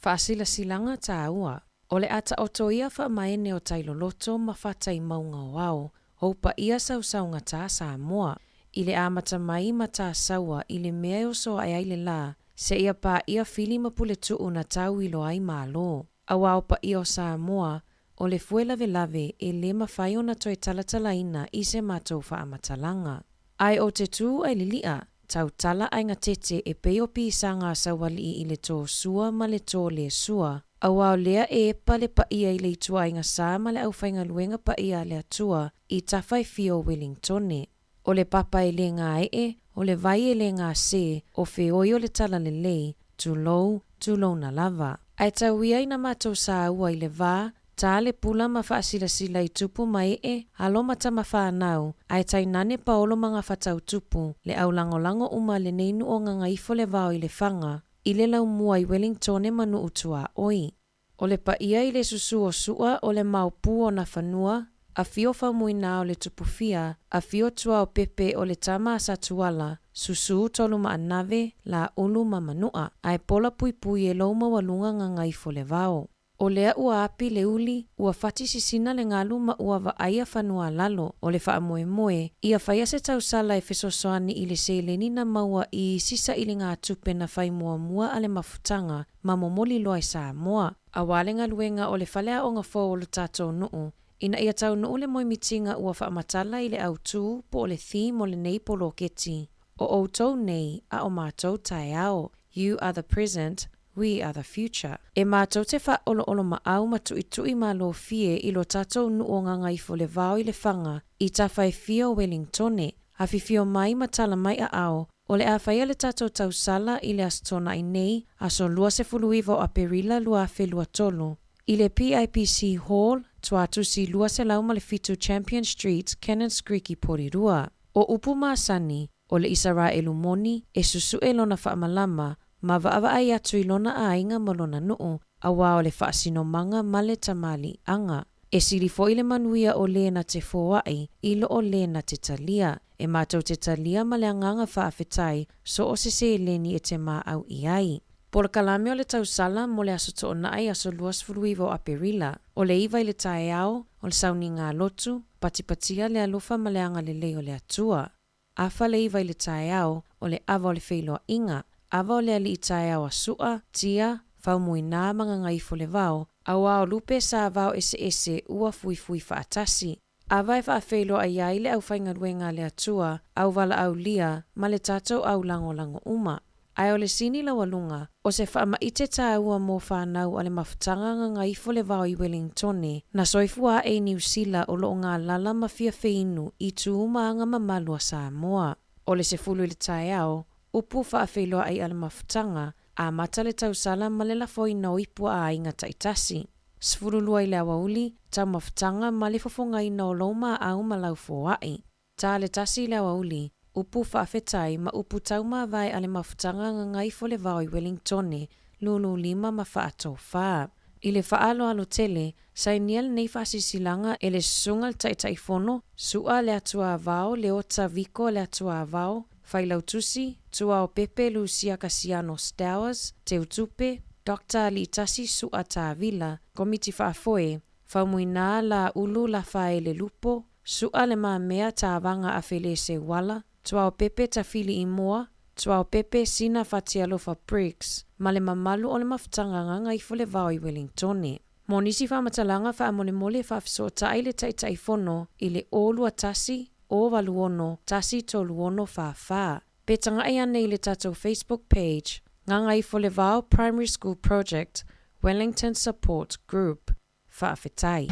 Faasilasilaga tāua. O le ataoto ia faamaene o tailoloto ma faataimauga o ao, ou paia sausaugatā Samoa. I le amata mai ma tasaua i le mea e oso ae ai le lā, seia paia fili ma puletuu na tauilo ai Malo. Auā o paia o Samoa, o le fue lavelave e lē mafai ona toe talatalaina i se matou faamatalaga. Ae o te tū ae lili'a, tautala ae gatete e pei o pisaga a saualii i le tō sua ma le tō lē sua, auā o lea e epa le paia i le ituaiga sa ma le aufaigaluega paia a le Atua i tafa e fia o Welingtone. O le papa e lē gae'e, o le vai e lē gasē, o feoi o le talalelei, tulou, tulouna lava. Ae tau ia ina matou saua i le va, tā le pula ma faasilasila i tupu ma e'e, alo ma tama fanau, ae tainane paolo ma gafatautupu, le aulagolago uma a lenei nuu o Gagaifolevao i Lefaga, i le laumua i Welingtone ma nuu tuaoi. O le paia i le susu o Su'a o le maopu o Nafanua, afio Faumuina o le Tupufia, afio Tuaopepe o le tama a Satuala, susu Tolumaanave, Laulu ma Manu'a, ae pola puipui e lou maualuga Gagaifolevao. O lea ua api le uli, ua fati sisina le galu ma ua vaaia fanua a lalo, o le faamoemoe, ia faia se tausala e fesoasoani i le seleni na maua i isi sailigatupe na fai muamua a le mafutaga ma momoli loa i Samoa, aua le galuega o le faleaoga fou o lo tatou nuu. Ina ia taunuu le moemitiga ua faamatala i le autū po o le theme o lenei poloketi, O outou nei a o matou taeao, You are the present, we are the future. E matou te faaoloolomaau ma tuitui malofie i lo tatou nuu o Gagaifolevao i Lefaga, i tafa e fia o Welingtone, afifio mai ma tala mai aao, o le a faia le tatou tausala i le Aso Toonai nei, aso 29 o Aperila 2023, i le PIPC Hall, Tuatusi 207 Champion Street, Cannons Creek i Porirua. O upu masani, o le Isaraelu moni, e susuʻe lona faamalama, ma vaavaai atu i lona aiga ma lona nuu, auā o le faasinomaga ma le tamaliiaga. E sili foi le manuia o lē na te foai i lo o lē na te talia. E matou te talia ma le agaga faafetai so o se seleni e te maau i ai. Polokalame o le tausala mo le Aso Toonai aso 29 o Aperila, o le 9 i le taeao, o le sauniga lotu, patipatia le alofa ma le agalelei o le Atua. Afa le 9 i le taeao, o le ava o le feiloaiga, ava o le alii taeao a Su'a, Tia, Faumuina ma Gagaifolevao, auā o lupe sa vao eseese ua fuifui faatasi. Ava e faafeiloai ai le aufaigaluega a le Atua, auvalaaulia, ma le tatou aulagolago uma. Ae o le sini laualuga, o se faamaite tāua mō whānau a le mafutaga Gagaifolevao i Wellingtone, na soifua aʻe i Niu Sila o loo galala ma fia feinu i tū ma aga mamalu a Samoa. O le 10 i le taeao, upu faafeiloai a le mafutaga, amata le tausala ma le lafoina o ipu a aiga taitasi. 12 i le aoauli, taumafataga ma le fofogaina o lou maau ma lau foai. Ta le 1 i le aoauli, upu faafetai ma upu taumavae a le mafutaga Gagaifolevao i Wellingtone, lulu lima ma faatofā. I le faaaloalo tele, sainia lenei faasilasilaga e le Susuga i le Taitaifono, Su'a Leatuavao Leota Viko Leatuavao, Failautusi, Tuaopepe Lusia Kasiano Stowers, Teutupe, Doctor Aliitasi Su'a Tavila, Komiti Faafoe, Faumuina Laulu Lafaele Lupo, Su'a Le Mamea Tavaga Afelese Uala, Tuaopepe Tafili Imoa, Tuaopepe Sina Fatialofa Briggs, ma le mamalu o le mafutaga Gagaifolevao i Wellingtone. Mo nisi faamatalaga faamolemole faafesootai le Taitaifono i le 0 21 086 136 44. Pe tagai ane i le tatou Facebook page, Gagaifolevao Primary School Project, Wellington Support Group. Faafetai.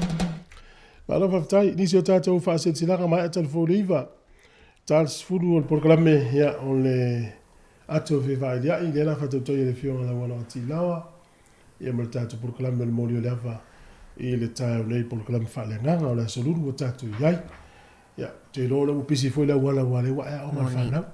Malo faafetai. Nisi o tatou faasilasilaga maea telefoni 9 ta le 10 o le polokalame, ia, o le ato fevailia'i lea la faatautai e le Afioga Lauala Tilaoa, ia, ma le tatou polokalame o le moli o le ava i le taeao nei, polokalame faaleagaga o le aso Lulu ua tatou i ai. Ia, ou te iloa o lea ua pisi foi le auala aua o lea ua ae aoga le fanau.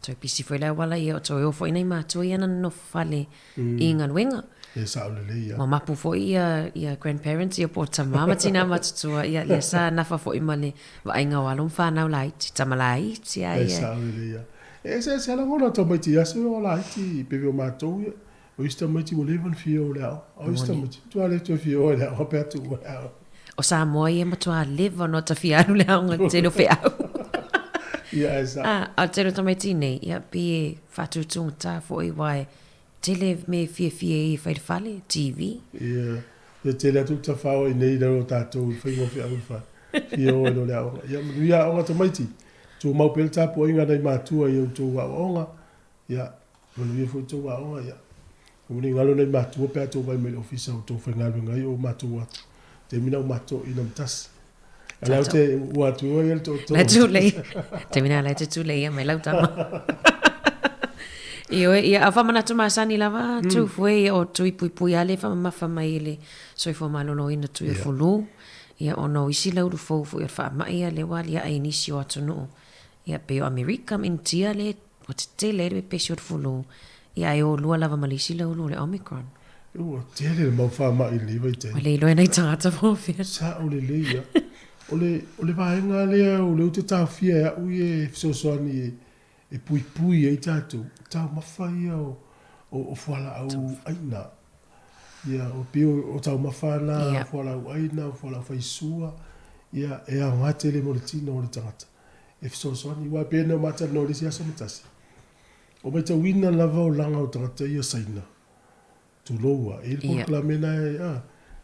Toe pisi foi le auala, ia, o toe o foi nai matua ia na nonofo fale i galuega. E sao lelei ia. Ua mapu foi ia ia grandparents ia po o tama ma tina matutua ia lea sa nafa foi ma le vaaiga o alo ma fanau laiti, tama laiti a ia. E sao lelei ia. E eseese lava lagona o tamaiti i aso ia o laiti pe o matou ia. O isi tamaiti ua leva ona fia o i le aoga. A o isi tamaiti, matua le toe fia o i le aoga pe a tuua le aoga. O Samoa ia e matua leva ona ota fia alu i le aoga i le tele o feau. Ia ae sao. A o le tele o tamaiti nei, ia pei e faatutugata foi aua e tele mea e fiafia ai e fai i le fale, TV. Ia, e tele atu le tafao i nei lalo o tatou i le faiga o feau i le fale. Fia o ai loa i le aoga. Ia manuia aoga tamaiti. Tumau pea le tapuaiga a nai matua i a outou aoaoga. Ia, manuia foi tou aoga, ia. Aua ne i galo nai matua pe a tou vaai mai i le ofisa o tou faigaluega ai o matou atu. Taimi na o matou toeaina ma tasi. A lea ou te ua atu ai le tootoo. La tulei. Taimi na la te tulei ia mai lau tama. Ioe, ia, a whamanatu masani lava, tu fue ia o tui pui pui ale whamamafa mai i le soifua maloloina tui o le fulu. Ia, ona o isi laulu fou foi o le faamai ia lea ua aliae i nisi o atunuu. Ia, pei o Amerika ma Initia lea ua tetele ai le pepesi o le fulu, ia ae o lua lava ma le isi laulu o le Omicron. Ua tele le mau faamai i lenei vaitaimi. Ua le iloa e nai tagata po o fea. Sao lelei ia. O le, o le vaega lea o lea ou te taofia e au ia e fesoasoani e, e puipui ai tatou, taumafa ia o, o, o fualaau aina. Ia, o pei o, o taumafa na, yeah. fualaau aina, fualaau faisua, ia, e aoga tele mo le tino o le tagata. E fesoasoani, aua e pei ona maatalanoa i le isi aso ma tasi, o matauina lava olaga o tagata ia Saina, tulou a, e i ai le polokalame lena e, a,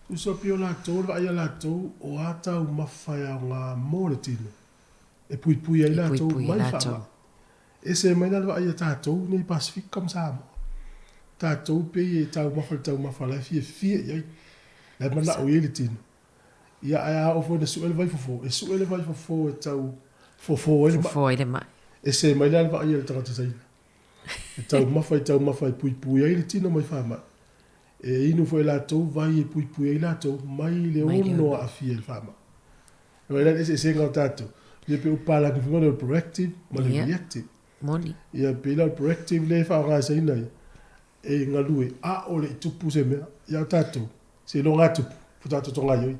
Tusa pei o latou, o le vaai a latou, o a taumafa e aoga mo le tino, e puipui ai latou mai le faamai. Ese mai la le vaai a tatou i nei Pasefika ma Samoa. Tatou pei e taumafa i le taumafa la e fiafia i ai, la e manao i ai le tino. Ia ae a oo foi ina sue le vaifofo, e sue le vaifofo e tau fofo ai le mai. Fofo ai le mai. Ese mai la le vaai a le tagata Saina. E taumafa i taumafa e puipui ai le tino mai faamai. E inu foi e latou vai e puipui ai latou mai le ono aafia i le faamai. E vaai la i le eseesega o tatou, ia pei o palagi foi mai o le proactive ma le reactive. Moni. Ia pei la o le proactive lea e faaaoga e Saina ia, e galue a o le i tupu se mea. Ia o tatou, seiloga lava tupu, faatoa tatou gaoioi.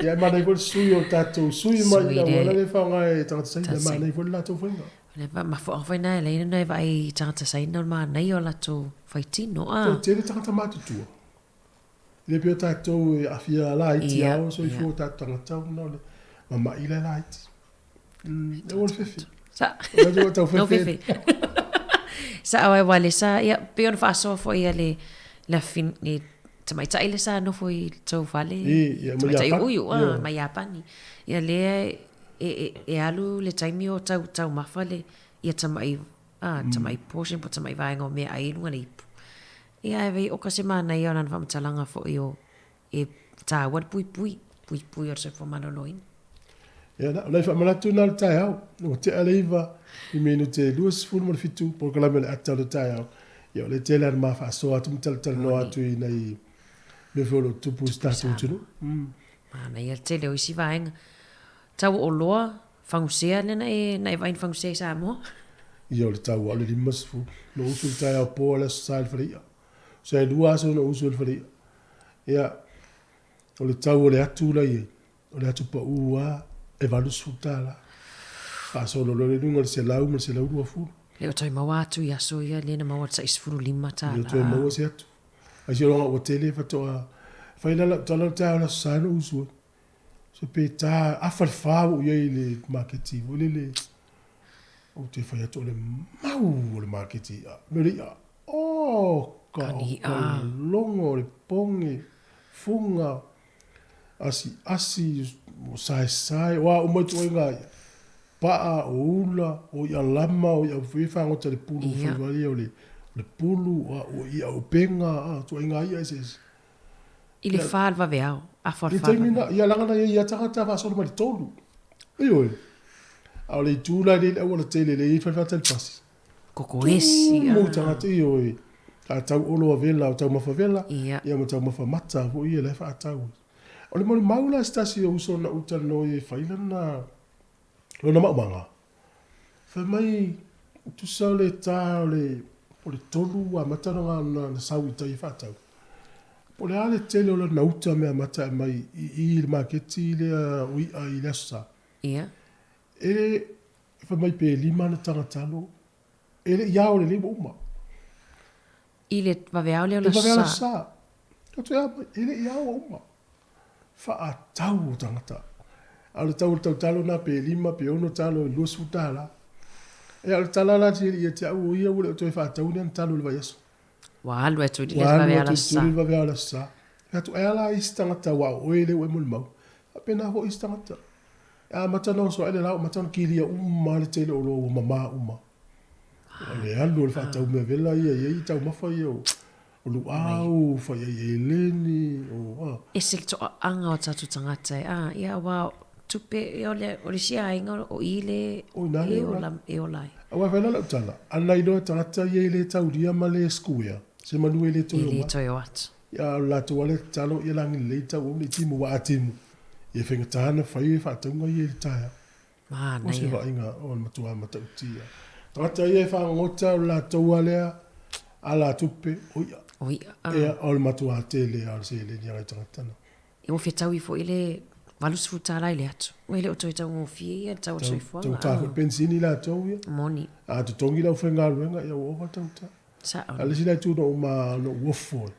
Ia e manaia foi le sui o le tatou sui mai i le auala lea e faaaoga e tagata Saina, e manaia foi le latou faiga. O le mafuaaga foi lena e ala ai ona e vaai i tagata Saina o le manaia o latou faitino a. Toatele tagata matutua. E le pei o tatou e aafia laiti lava o soifua o tatou tagata ona o le mama'i la e laiti. E ua le fefe. Sa. Tau fefe. Sa au aua le sa, ia, pei ona faasoa foi a le, le afin, le tamaitai le sa nofo i tou fale. I, ia, mai Tamaitai uiu, ah, mai Iapani. Ia lea e, e, e alu le taimi o tau, taumafa le, ia tamai, ah, tamai portion po tamai vaega o meaai i luga le ipu. Ia, e vei oka se manaia o lana faamatalaga foi o e tāua le puipui, puipui o le soifua maloloina. Ia, na, o nai faamanatu na o le taeao. Ua tea le 9 i minute 27 polokalame o le ata o le taeao. Ia, o le tele lava na ma faasoa atu ma talatalanoa atu i nai mea foi o lo o tutupu i si tatou atunuu. Manaia le tele o isi vaega. Tau o oloa, fagusea lea na e, na e vaai i ni fagusea i Samoa? Ia, o le tau lava o le 50. Na usu i le taeao po a le Aso Sa i le fale i'a. Sa e lua aso na usu ai le fale i'a. Ia, o le tau o le atu la i ai, o le atu pa'u lava e $80. Faasolo loa lea i luga o le 100 ma le 120. Le o toe maua atu i aso ia lea na maua le tai $15. Le o toe maua se atu. Ai seiloga ua tele faatoa fai la lau tala o le taeao o le Aso Sa na usu ai. Se pe ta afa le fa ua ou i ai i le maketi foi lele ou te fai atu o le mau o le maketi i'a. Mea o le i'a, oka, oka le logo, le poge, fuga, asiasi, saesae, o a uma ituaiga i'a, pa'a, o ula, o i'a lama, o i'a foi e fagota i le pulu faiva ia o le pulu, o i'a upega, ituaiga i'a eseese. I le fa le vaveao, afa o le fa. I le taimi na, ia leaga na i ai ia tagata faasolo mai le tolu. Ioe. A o le itu la e le i le auala tele lea e i ai le fale faatali pasi. Koko esi. Tumu tagata, ioe. A tau olo a vela, o taumafa vela, ia ma taumafa mata foi ia la e faatau. O le molimau la se tasi o uso na ou talanoa i ai e fai lana, lona maumaga. Fai mai, tusa o le ta o le, po o le tolu ua amata ona, ona sau i tai e faatau. Po o le a le tele o lana uta meamata e aumai i i i le maketi lea o i'a i le Aso Sa. Ia. E, fai mai pe lima ana tagatalo, e le i ao lelei ua uma. I le vaveao lea o le Aso Sa. I le vaveao o le Aso Sa. Ou te a mai, e le i ao ua uma. Faatau o tagata. A o le tau o le tautalo lena pe lima pe ono talo e $20. Ea o le tala la a ia te au o ia ua le o toe faatau ni ana talo i le vaiaso. Ua alu atu i le vaveao o le Aso Sa. Ua alu atu i le vaveao o le Aso Sa. Fai atu, e a la isi tagata aua o oe lea ua e molimau. Faapena foi isi tagata. E amata ona oso ae le la ua amata ona kilia uma lava le tele o oloa ua mama uma. O le alu o le faatau mea vela ia e i ai taumafa ia o O luau, fai ai eleni, o a. Ese le toaaga o tatou tagata e, a, ia aua o tupe, ia o le, o le isi aiga o i le O ina le ola. E ola ai. Aua e fai la lau tala, ana iloa e tagata ia e le taulia ma le square, se manu e le toe o mai. E le toe o atu. Ia a o le latou lava lea tatalo, ia lagi lelei tau au nei timu, aua a timu, ia e faigata ona fai faatauga ia i le taeao. Manaia. O se vaaiga o le matua matautia. Tagata ia e fagogota o le latou lava lea alatupe o i'a. O i'a. Ia, o le matua tele lava o le seleni a nai tagata na. Ia ua fetaui foi le $80 i le atu. Ua e le o toe taugofie ia le tau o le soifuaga. Taugata foi le penisini latou ia. Moni. A totogi le aufaigaluega, ia ua ova le taugata. Sao. A o le isi la itu na ou ma, na ou ofo ai,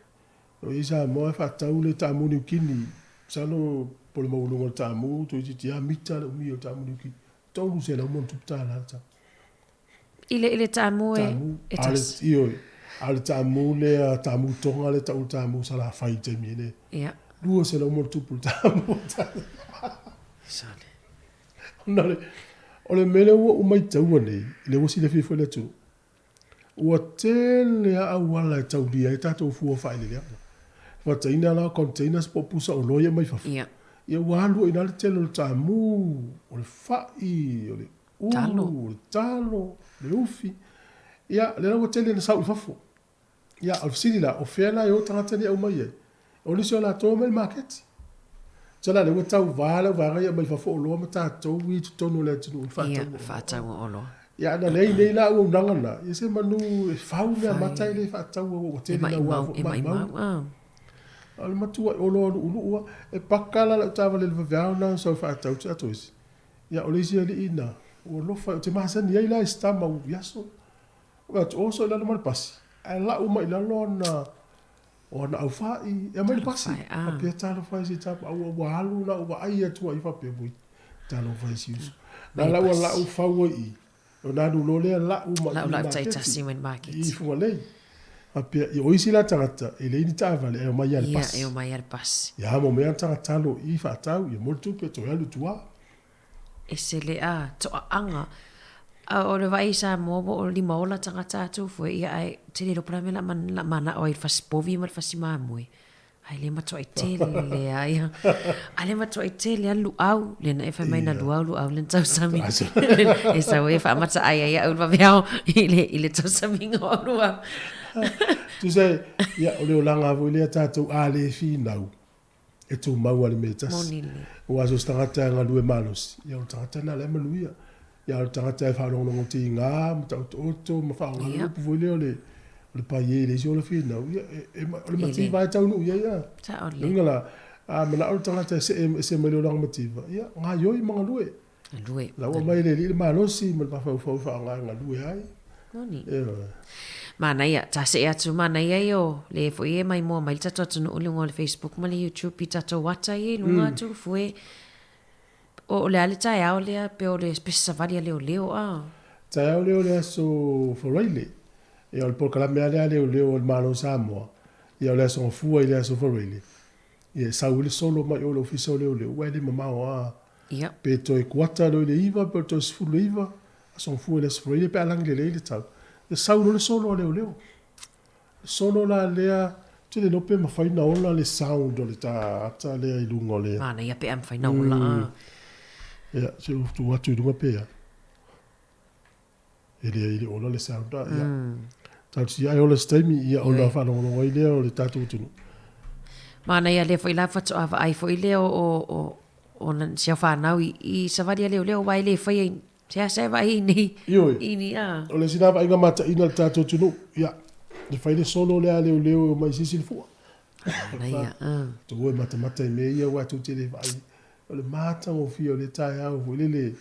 O i Samoa e faatau le taamu niukini, masalo po o le maualuga o le taamu toeitiiti lava mita le umi o le taamu niukini, $300+ le tau. I le, i le taamu e, e tasi? Ioe. A o le taamu lea, taamu Toga lea e tau o le taamu Salafai i le taimi nei. Ia. 200 ma ono tupu le tamu. Sale. Ona o le, o le mea lea ua ou maitaua nei, lea ua silafia foi le atunuu, ua tele lava auala e taulia ai tatou fua faaeleeleaga. Faataina la containers po o pusa oloa ia mai fafo. Ia. Ia ua alu ai i ina le tele o le taamu, o le fai, o le Talo. ulu, o le talo, o le ufi. Ia, lea la ua tele ina sau i fafo. Ia, o le fesili la, o fea la e o tagata nei e aumai ai? O nisi o latou e omai i le maketi. Tusa la lea ua tauva le auvaega ia mai fafo oloa ma tatou i totonu o le atunuu i le Ia, faatauga oloa. faatauga oloa. Ia, ana leai nei la auaunaga na, ia se manu e fau meamata Fai. e le faataua ua E tele naua maimau, foi e maimau. maimau, ah. A o le matuai oloa lu'ulu'u lava. E paka la lau taavale i le vaveao na sau e faatau te ato isi. Ia, o le isi alii na, ua alofa, ou te masani ai la i si tama i aso. Ou fai atu, oso i lalo ma le pasi, ae lau mai i lalo ana, o ana aufai, e aumai le pasi. Talofa e, ah. Faapea, talofa e si tama, ua, ua alu la, ua vaai atu ai faapea, ui, talofa e si uso. Na Mai le la ua pasi. lau fau ai i i, ona alu loa lea lau mai Lau i le lau maketi, taitasi mai le i maketi. Fugalei. Faapea, o isi la tagata, e leai ni taavale, ae omai lava i le Ia, pasi. e omai lava i le pasi. Ia, mo mea tagata talo i faatau, ia mo le tupe, toe alu i tua. Ese le a toaaga. A o le vaai i Samoa ua o limaola tagata atu foi ia ae ou te le iloa po o le a le mea o le a manao ai i le fasi povi ma le fasi mamoe. Ae le matuai tele lava ia. Ae le matuai tele lava le luau. Lea na e fai mai na luau luau le na tausami. E sau ai e faamata ai ai au i le vaveao i le i le tausamiga o au luau. Tusa ia o le olaga foi lea tatou a le finau e tumau lava i le mea e tasi. Moni le. Aua so o se tagata e galue malosi, ia o le tagata lena o la e manuia. Ia a o le tagata e faalogologo tiga ma taotooto ma faaaoga le upu foi lea o le o le paie i le isi ola finau, ia e, e, o le mativa e taunuu i ai a. Sao Le le. uiga la, a manao le tagata e see ese mai le olaga mativa, ia gaioi ma galue. Galue. La ua aumai e le Alii le malosi ma le mafaufau e faaaoga e galue ai. Moni. Ioe. Manaia, ta see atu, manaia ia o le foi e maimoa mai le tatou atunuu i luga o le Facebook ma le YouTube i tatou ata ia i luga atu fue. O, o le a le taeao lea pe o le pe se savali a leoleo a? Taeao lea o le aso Faraile. Ia o le polokalame lava lea a leoleo a le Malo o Samoa. Ia o le aso Gafua i le aso Faraile. Ia e sau ai le solo mai o le Ofisa o Leoleo, aua e le mamao lava. Ia. Pe toe kuata loa i le iva pe o le toe 19, aso Gafua i le aso Faraile pe a lagi lelei le tau. Ia sau loa le solo a leoleo. Le solo la lea, ou te le iloa pe mafai ona ola le sound o le ta ata lea i luga o le. Manaia pe a mafai ona ola a. Ia, se i ou tuu atu i luga pe a. E leai e le ola le sound a, ia. Talosia ae ola se taimi, ia ona faalogologo ai lea o le tatou atunuu. Manaia lea foi la faatoa vaai foi lea o, o, o, o si au fanau i, i savali a leoleo aua e le faia i, seasea e vaai i nei, Ioe. i ni, a. O le isi lena vaaiga mataina i le tatou atunuu, ia, e fai le solo lea a leoleo e omai i se isi le fua. Manaia, a. Tou e matamata i mea ia aua tou te le vaai. O le matagofie o lea taeao foi lele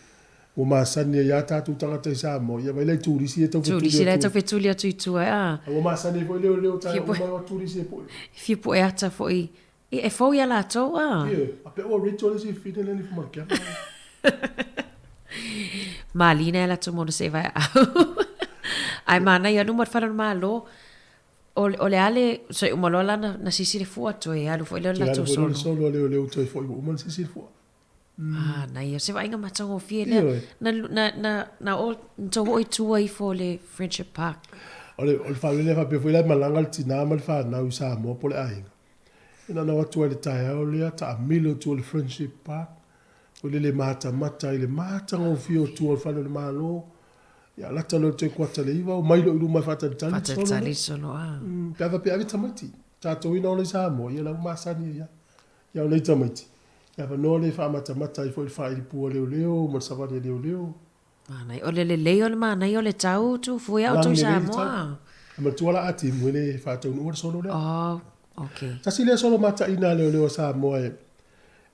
ua masani ai lava tatou tagata i Samoa, ia vaai la i turisi ia e tau fetuli Turisi la e atu. tau fetuli atu i tua, a. A ua masani ai foi leoleo Fia taeao poe. uma ai o turisi e poe. Fia poe ata foi, e fou ia latou, a. Ioe, a pea ua Rachel le isi fine lea ni fumalakeana. Malina e latou mo se vaeau. Ae manaia luma o le fale o le Malo, O, o le a le, so e uma loa la na, na sisi le fua toe alu foi lea o le Toe alu latou foi lea o le solo. solo a leoleo toe foi ua uma na sisi le fua. Ah, nai, o se vaaiga matagofie lea. Ioe. Na, na, na, na o, na tou oo i tua ifo o le Friendship Park. O le, o le faalavelave lea faapea foi la e malaga le tina ma le fanau i Samoa po o le aiga. E nanau atu ai i le taeao lea, taamilo i tua o le Friendship Park, foi lele matamata i le matagofie o tua o le fale o le Malo. Ia lata loa i le toe kuata le iva, omai loa i luma e faatalitali le solo lea. Faatalitali le solo, a. Pe a faapea ave tamaiti, tatou ina ola i Samoa, ia la ua masani ai lava. Ia o nei tamaiti, e avanoa lea e faamatamata ai foi i le faailipua leoleo ma le savali a leoleo. Manaia, o le lelei o le manaia o le tau tu fue a outou i Lagi lelei le tau. Samoa. E manatua la a timu e le faataunuua le solo lea. Oh, okay. Tasi lea solo mataina a leoleo a Samoa e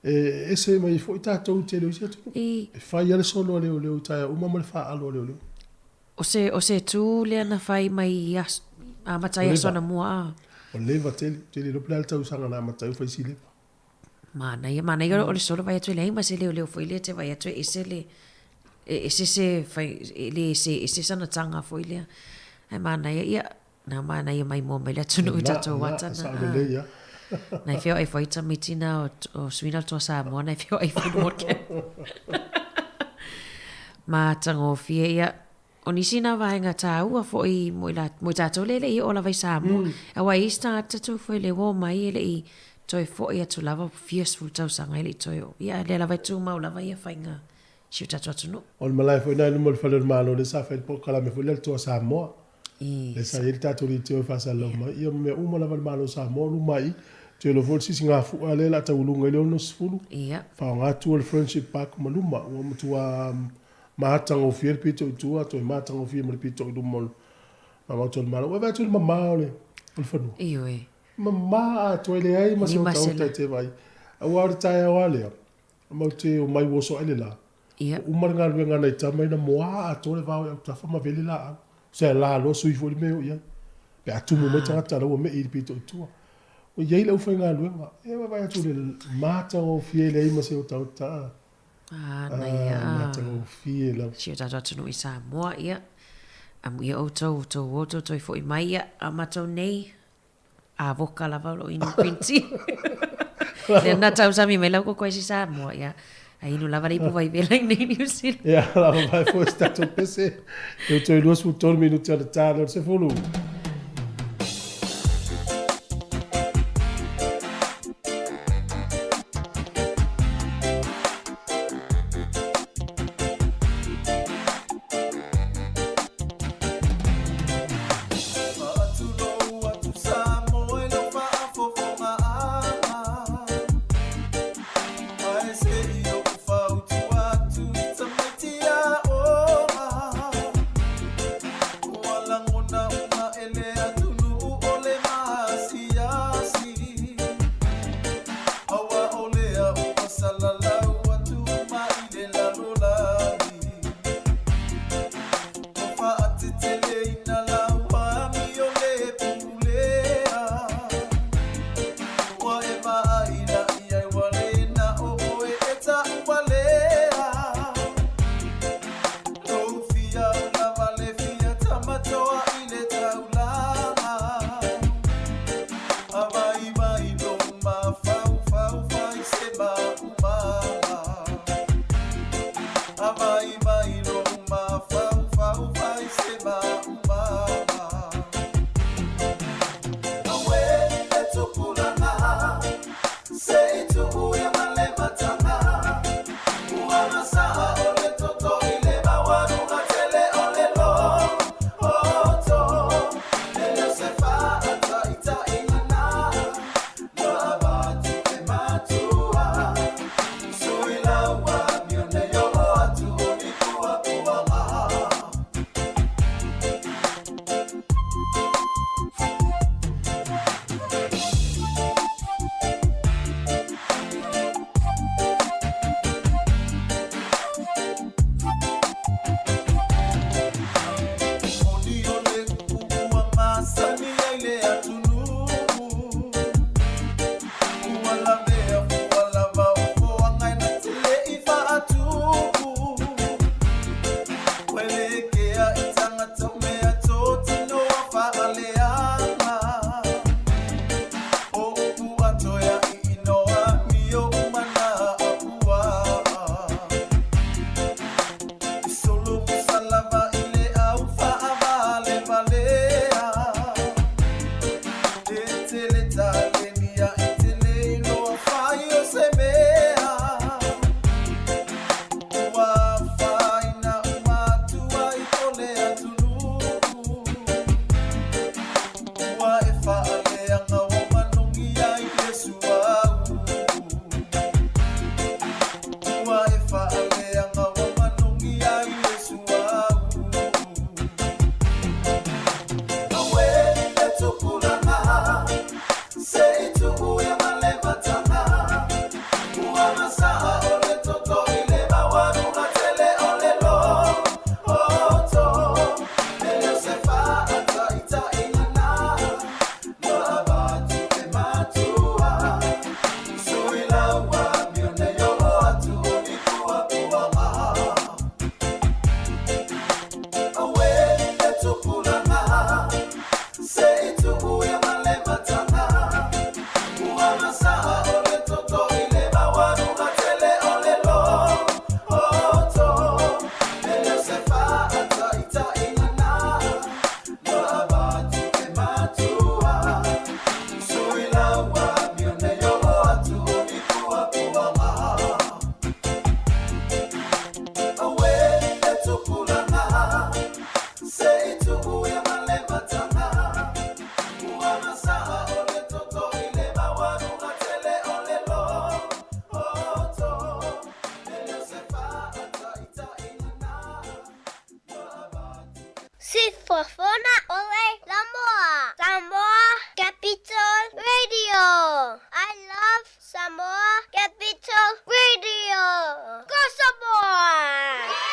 e ese mai ai foi tatou i tele o isi atunuu. I. E fai lava le solo a leoleo i taeao uma ma le faalo a leoleo. O se, o se tu lea na fai mai i aso, amata O i aso leva. anamua a. O leva tele, tele iloa pe le a le tausaga na amata ai o fai si leva. Manaia, manaia o le solo vai atu e leai ma se leoleo foi lea te vai atu e ese le, e ese se fai, e le ese, ese sana taga foi lea. Ae manaia, ia, na manaia maimoa mai le atunuu i Na, tatou na, ata e na, sao a. lelei lava. Na e feoai foi tamaiti na o suina o le Toa Samoa na e feoai foi i le camp. Matagofie ia. O nisi na vaega tāua foi mo i, la, mo i tātou le le i o lava i Samoa. Aua e isi tagata tu foi le uo mai e le i toe foi atu lava fia sefulu tausaga e le i toe o. Ia, lea lava e tumau lava ia faiga si o tatou atunuu. O le malae foi na i luma o le fale o le Malo lea sa fai le polokalame foi lea le Toa Samoa. Lea sa i ai le tatou leitio e faasalalau mai. Ia ma mea uma lava le Malo o Samoa o luma i i. Ou te iloa foi o le sisigafua lea o le a tauuluga i le 60. Faaaoga tua le Friendship Park ma luma. Ua matua matagofie le pito i tua, toe matagofie ma le pito i luma o le Maota o le Malo. Ua vaai atu i le mama o le fanua. Ioe. Mama atoa e leai ma se otaota e te vaai. Aua o le taeao lava lea, matou te omai ua oso ai le la. Ua uma le galuega a nai tama ina moa atoa le vao i autafa ma vele laau. Se la loa sui foi le mea e oo i ai. Pe a tumu mai tagata la ua mei i le pito i tua. Ua i ai le aufaigaluega. Ia vaavaai atu i le matagofie e leai ma se otaota. Manaia. Ah, matagofie lava. Si o tatou atunuu i Samoa, ia. Amuia outou, outou o outou toe foi mai, ia. A matou nei, avoka lava o loo inu green tea. Lea na tausami mai lau koko ai si Samoa, ia. Ai inu lava le ipu vai vela i nei New Zealand. Ia, lava mai foi se tatou pese. Eu toe 23 minuti ona tā lea o le sefulu. Sifofoga o le Samoa. Samoa Capital Radio. I love Samoa Capital Radio. Go Samoa!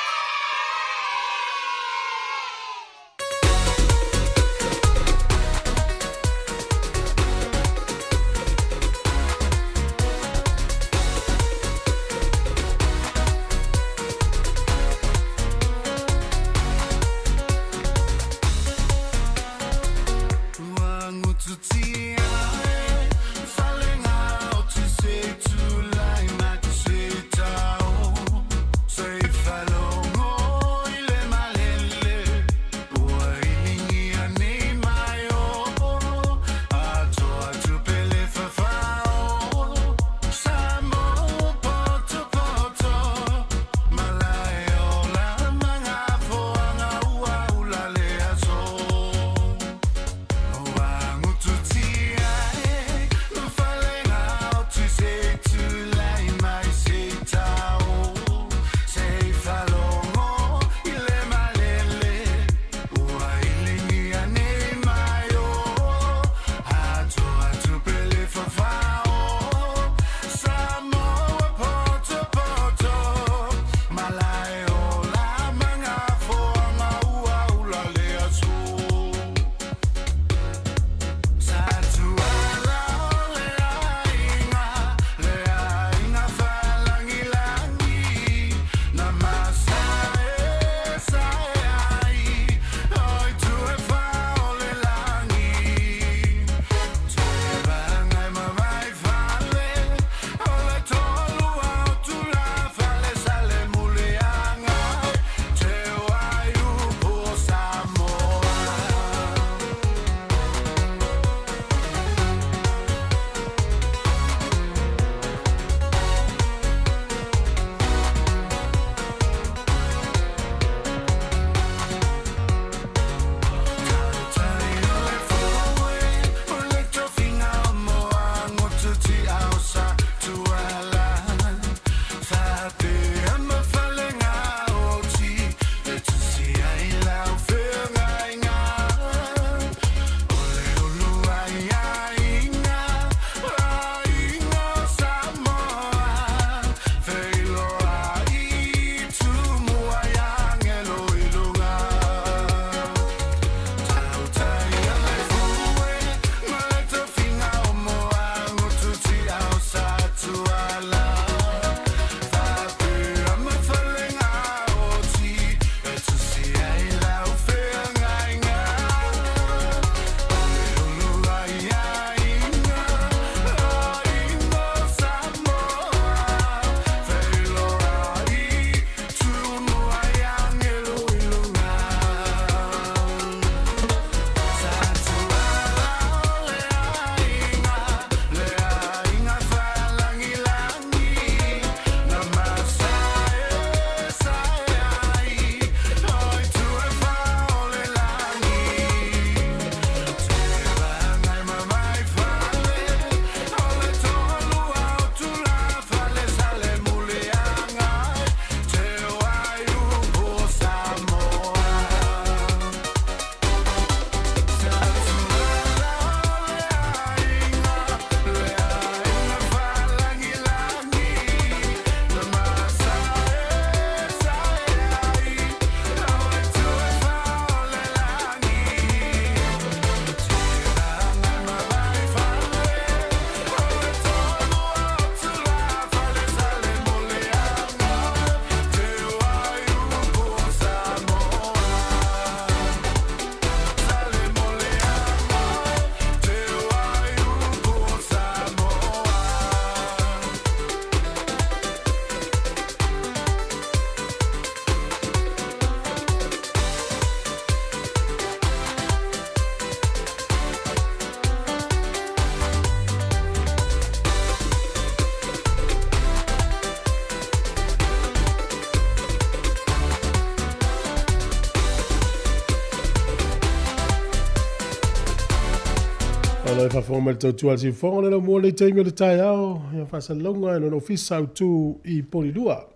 Ona e faafofoga mai le tautua a le siufofoga o le laumua o lenei taimi o le taeao, ia faasalalauga e lona ofisa autu i Polilua.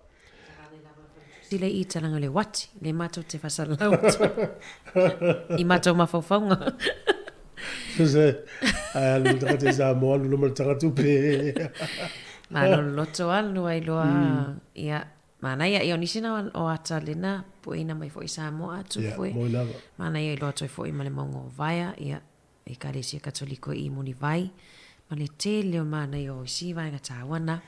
Sila i talaga le wati, le matou te fasalalau atu ai i matou mafaufauga. Se, ae alu le tagata i Samoa, alu loa ma le tagatupe. Maloloto alu ai loa, ia, manaia, ia o nisi na o ata lena pueina mai foi i Samoa atu Ia, foi. moi lava. Manaia i loa toe foi ma le mauga o Vaea, ia, Ekalesia Katoliko i Mulivai, ma le tele o manaia o isi vaega taua na.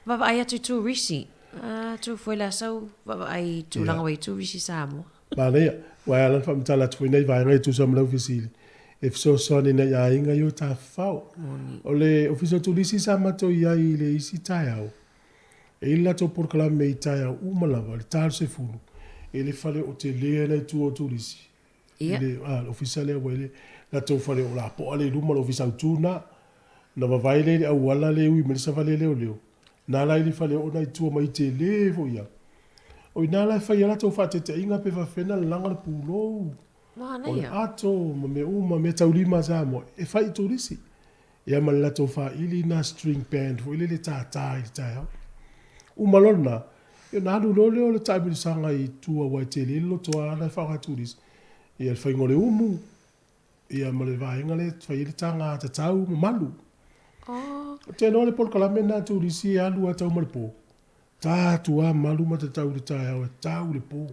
Vaavaai atu i turisi, a tu foi la sau vaavaai i tulaga ua i turisi Samoa. Manaia, ua e ala ona faamatala atu foi nai vaega e tusa ma lau fesili, e fesoasoani nai aiga i o tafafao. O le Ofisa o Turisi sa matou i ai i le isi taeao, e i ai le latou polokalame i taeao uma lava i le ta o le 10, e i ai le fale o tele nai tua o turisi, Ia. I le, a, le ofisa lea ua i le latou fale o lapoa lea i luma, le ofisa autu na. Na vavae lea i le auala lea e ui mai le savali a leoleo. Na la i le fale oo na i tua mai tele foi ia. O ina la e fai ai latou faataitaiga pe faafefea ona lalaga le pulou, o le ato ma mea uma, mea taulima a Samoa e fai i turisi. Ia ma le latou faili na string band foi lele e tātā i le taeao. Uma loa lena, ia ona alu loa lea o le taamilisaga i tua aua e tele le lotoa la e faaaoga e turisi. Ia le faiga o le umu, ia ma le vaega lea e fai ai le taga tatau ma malu. Ou te iloa le polokalame lena a turisi e alu lava tau ma le po. Ta atu lava malu ma tatau i le taeao e tau le po.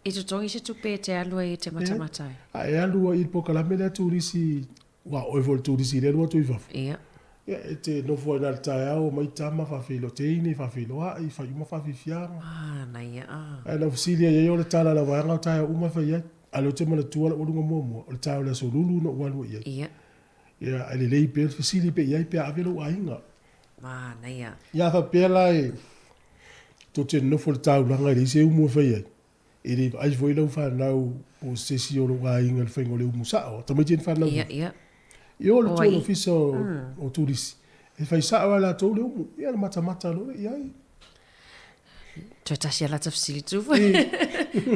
E totogi se tupe e te alu ai e te matamata ai? A e alu ai i le polokalame lea a turisi Ua oe foi le turisi i le alu atu i fafo. Ia. Ia, e te nofo ai na le taeao, omai tama faafeiloai, teine faafeiloai, fai uma faafiafiaga. Ah, naia, ah. Ae na fesili ai ai o le tala a la vaega o taeao uma e fai ai. A lea ou te manatua lou aluga muamua, o le taeao o le Aso Lulu na ou alu ai i ai. Ia. Ia, ae lelei pea le fesili pea i ai pe a ave lou aiga. Manaia. Ia, a faapea la e tou te nonofo i le taulaga e leai se umu e fai ai, E le vaai foi lau fanau po o se isi o lou aiga i le faiga o le umu sao, tamaiti e fanau. Ia, ia. I o le tua o le ofisa o turisi, e fai sao lava e latou le umu, ia ona matamata loa lea i ai. Toe tasi a lata fesili tu foi.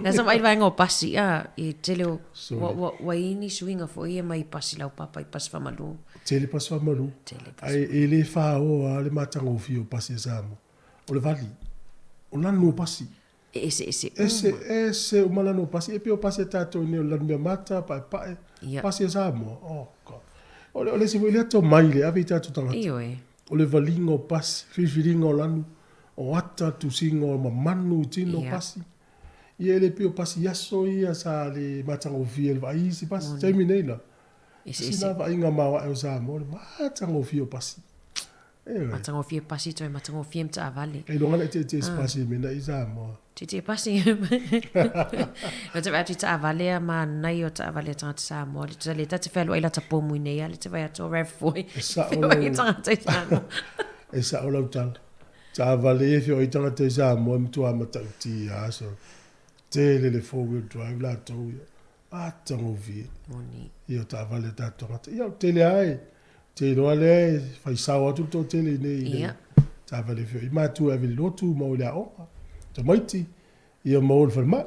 Na sa vaai le vaega o pasi, a, i tele o, ua, ua, ua i ni suiga foi ia mai pasi laupapa i pasi faamalu. Tele pasi faamalu. Tele pasi. Ae e le faoa lava le matagofie o pasi a Samoa. O le vali, o lanu o pasi. E eseese uma. Ese ese uma lanu o pasi. E pei o pasi a tatou nei o le lanu meamata, paepae, Ia. pasi a Samoa. Oh God. O le, o le isi foi lea tomai le ave i tatou tagata. Ioe. O le valiga o pasi, filifiliga o lanu, o ata, tusiga o mamanu i tino o Ia. pasi. Ia e le pei o pasi aso ia sa le matagofie i le vaai isi pasi. Taimi nei la. Eseese. Sina vaaiga maoae o Samoa, le matagofie o pasi. Matagofie pasi toe matagofie ma taavale. Kei luga le tietie se pasi mena i Samoa. Tietie pasi. No te vai atu i taavale a manaia o taavale a tagata Samoa. Le le ta te whealoai la ta pomu i nei a le te vai atu o RAV4. E sao lau. Tagata i Samoa. E sao lau tala. Taavale e whio i tagata i Samoa e matua matautia so. Tele le 4 wheel drive latou ia. Matagofie. Moni. Ia o taavale a tatou tagata. Ia o tele lava e te iloa lea e fai sao atu le toatele i nei i le taavale feoai. Matua e ave i le lotu ma o i le aoga, tamaiti, ia ma o i le falemai.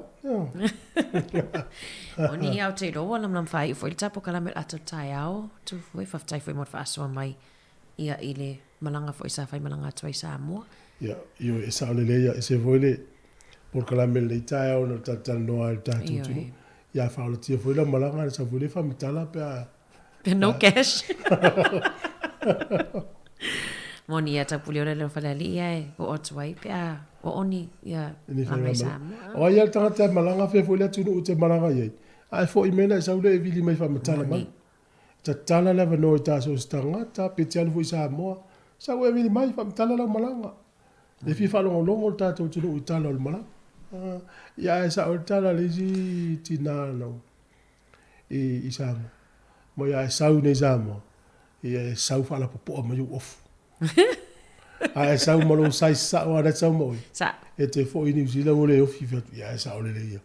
Moni, ia ou te iloa ua lamalama faaiu foi le ta polokalame o le ata o le taeao. Tu foi, faafetai foi mo le faasoa mai ia i le malaga foi sa faimalaga atu ai i Samoa. Ia, ioe, e sao lelei ia, ese foi le polokalame lenei taeao na talatalanoa ai le tatou atunuu. Ia faaolatia foi lau malaga, sau foi lea faamatala pe a... Pe no cash. Moni ia taupule ola leo falealii ae oo atu ai pe a oo ni ia malaga i Samoa. O ai a le tagata e malaga fea foi le atunuu e te malaga i ai, a e foi mai na e sau lea e vili mai faamatala mai. Tatala le avanoa i ta so o se tagata, pe te alu foi i Samoa, sau e vili mai, faamatala lau malaga. E fia faalogologo le tatou atunuu i tala o le malaga. Ia ae sao ai le tala a le isi tina nau i Samoa. Mai a e sau nei i Samoa, ia e sau faalapopoa mai ou ofu. A e sau ma lou size sao a na e sau ma oe. Sa. E te foi i Niu Sila ua le ofi fai atu, ia e sao lelei ia.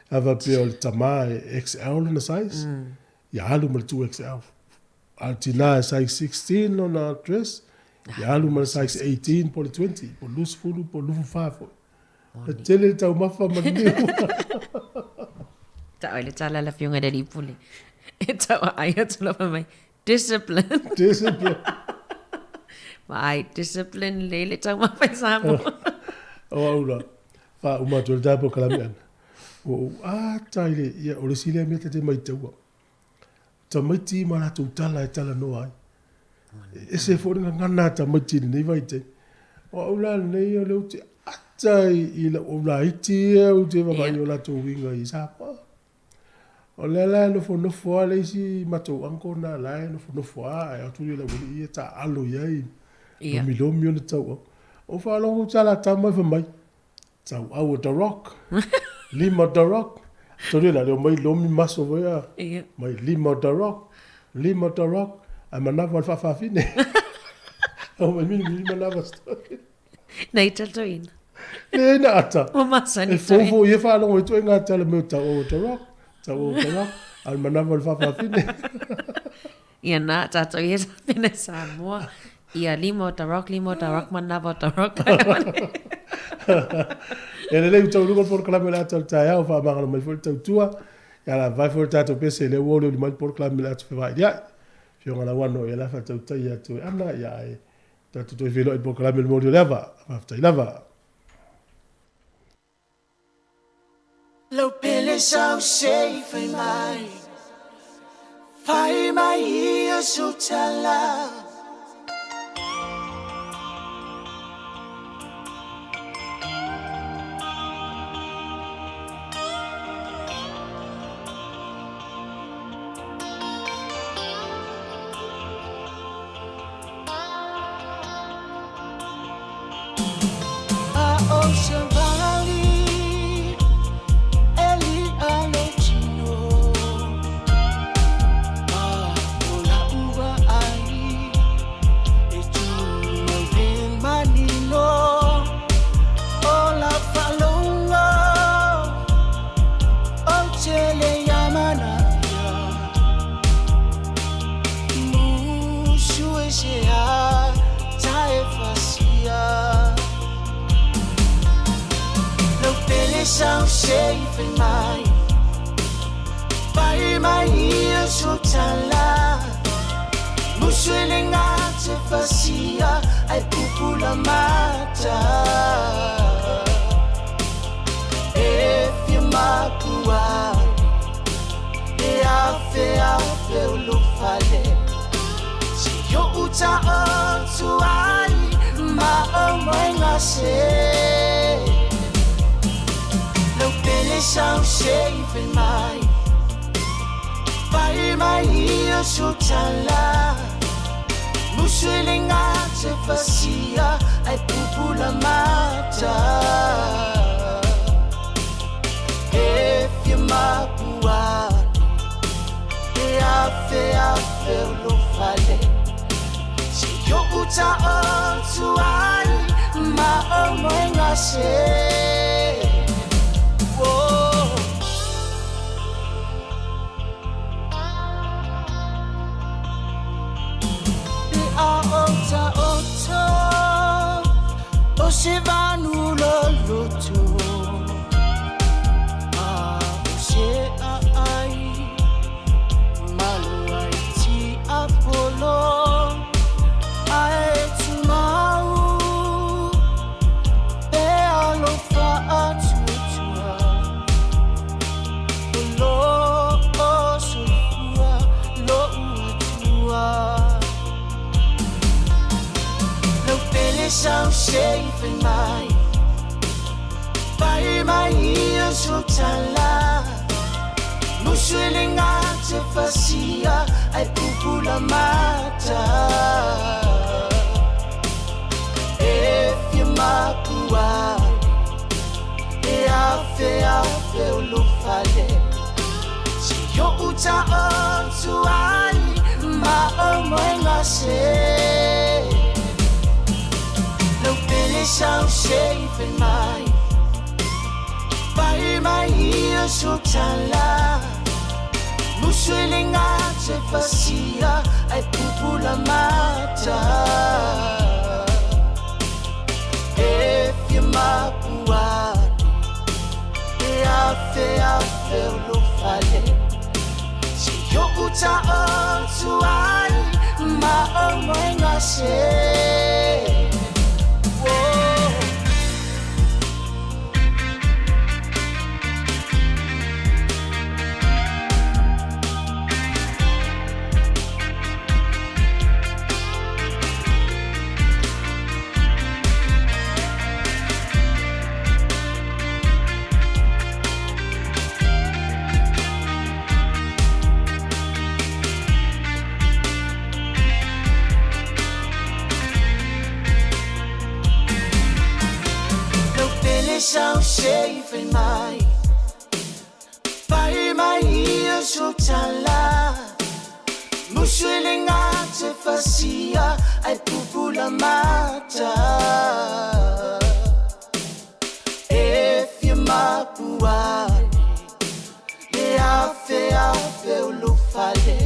A faapea o le tama e XL lona size, ia alu ma le 2XL. A o le tina e size 16 lona dress, ia alu ma le size 18 po o le 20, po o le 20 po o le 24 foi. E tele le taumafa ma le niu. Tau ai le tala a le Afioga i le Alii Pule. E tauaai atu lava mai, discipline. Discipline. Vaai, discipline le le taumafa i Samoa. O au la. Faauma atu ai le ta polokalame ʻana. Ua ou ata i le, ia, o le isi lea mea ta te maitaua. Tamaiti ma latou tala e talanoa ai. E ese foi le gagana a tamaiti i lenei vaitaimi. O au la lenei o lea ou te ata i lau au laiti ia ou te vaavaai i o latou uiga i Samoa. O lea la e nofonofo lava le isi matou uncle lena la e nofonofo lava ae o atu le laualii ia taaalo i ai, lomilomi ona tauau. Ou faalogo atu lava la tama fai mai, Tauau o The Rock, lima o The Rock. Tonu la leo mai lomi maso foi a. Mai lima o The Rock, lima o The Rock, ae manava o le faafafine. Au mai mini mini manava story. Nei talitoina. Leai na ata. Ua masani E fou foi ia faalogo i ituaiga tala mea o tauau o The Rock, tauau o The Rock, a o le manava o le faafafine. Ia na, tatou ia tapena i Samoa. Ia lima o The Rock, lima o The Rock, manava o The Rock. E lelei ua taunuuga le polokalame o le ata o le taeao, faamagalo mai foi le tautua. Ia la vae foi le tatou pese lea ua olioli mai le polokalame o le ata fevailiai. Afioga Lauano ia la faatautai atu e Ana, ia ae tatou toe feiloai i le polokalame o le moli o le ava. Faafetai lava. Lau pele sau se i fai mai, fai mai ia sou tala. A o se vali e liʻa lou tino A o laʻu vaai e tumau le manino O lau faalogo ou te le amanaia Musu e se a ta e fasia Lau pele sau se i fai mai Fai mai ia sou tala Musu e le gate fasia Ai pupula mata E fia makua E afe afe o lou fale Se i ou taoto ai ma o moega se Lau pele sau se i fai mai Fai mai ia sou tala Musu e le gate fasia Ai pupula mata E fia mapuane E afe afe o lou fale Se i ou taoto ai ma o moega se Oh. Pe a o taoto o se vanu loloto A o se aai malo ai tiapolo Ae tumau pea lou faatuatua O lou soifua lou Atua Lau pele sau se i fai mai Fai mai ia sou tala Musu e le gate fasia Ai pupula mata E fia mapuane E afe afe o lou fale Se i ou taoto ai ma o moega se Lau pele sau se i fai mai Fai mai ia sou tala Musu e le gate fasia Ai pupula mata E fia mapuane E afe afe o lou fale Se i ou taoto ai ma o moega se Oh. se fai mai. Fai mai ia so tala. Musuelenga te fasia ai pupula mata. E fia mapuane le afe afe o lo fale.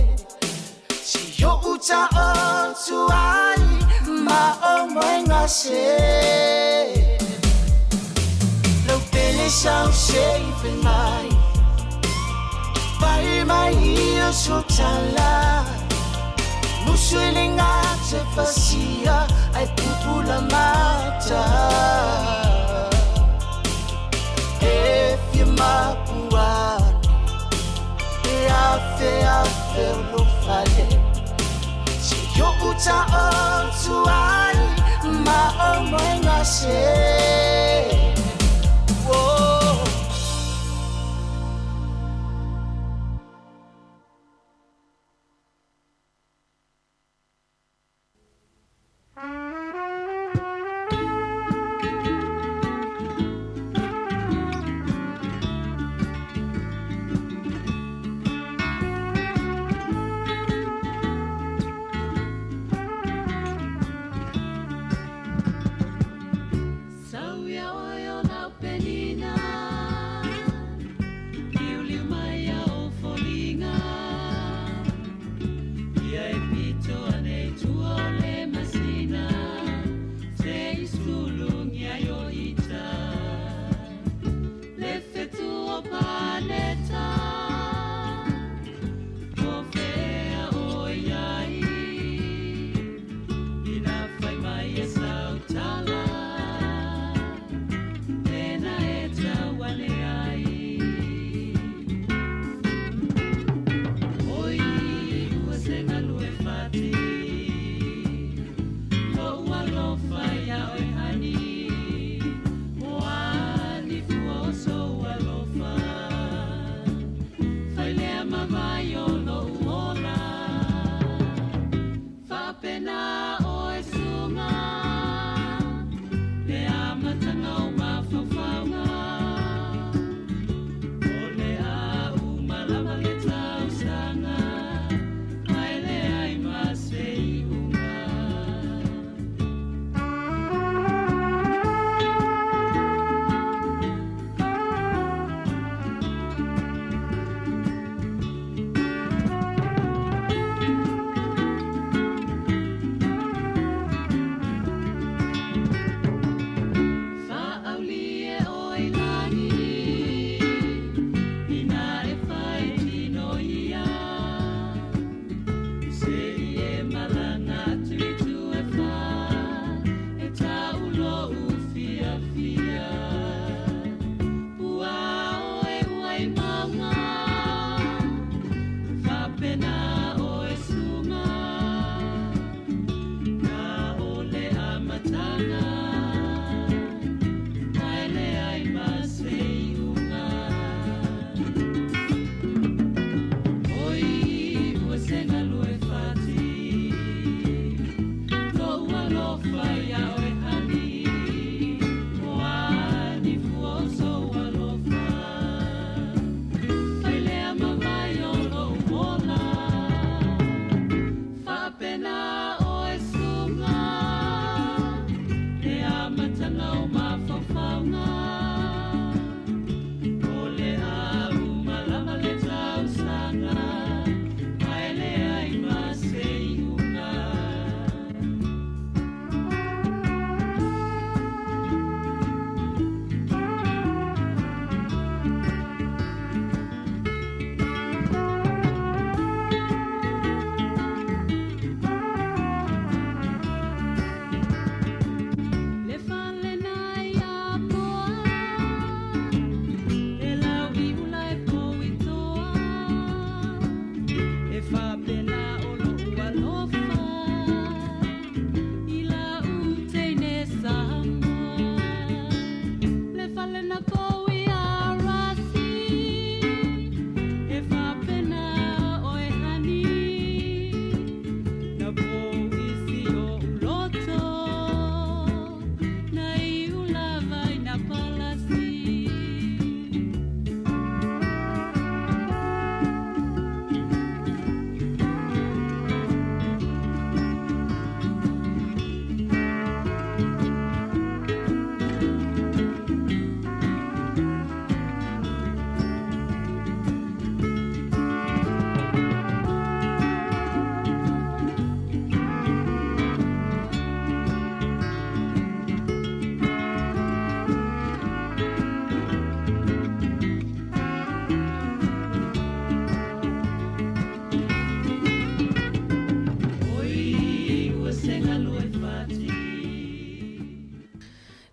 Si yo uta o tuai ma o moenga se. Lau pele sau se fai mai. Fai mai ia so tala. Musuelenga te fasia ai pupula mata. E fia mapuane e afe afe o lo fale. Si yo uta o tuai ma o moenga se. Whoa.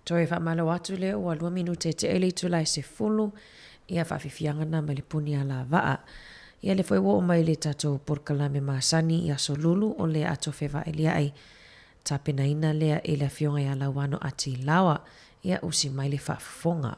Toe faamalo atu lea ua lua minute e tea i le itula e 10, ia faafiafiaga na mai le puni alavaa. Ia lea foi ua oo mai le tatou polokalame masani i Aso Lulu o le Ato Fevaelia'i tapenaina lea e le Afioga ia Lauano Ati Laoa. Ia usi mai le faafofoga.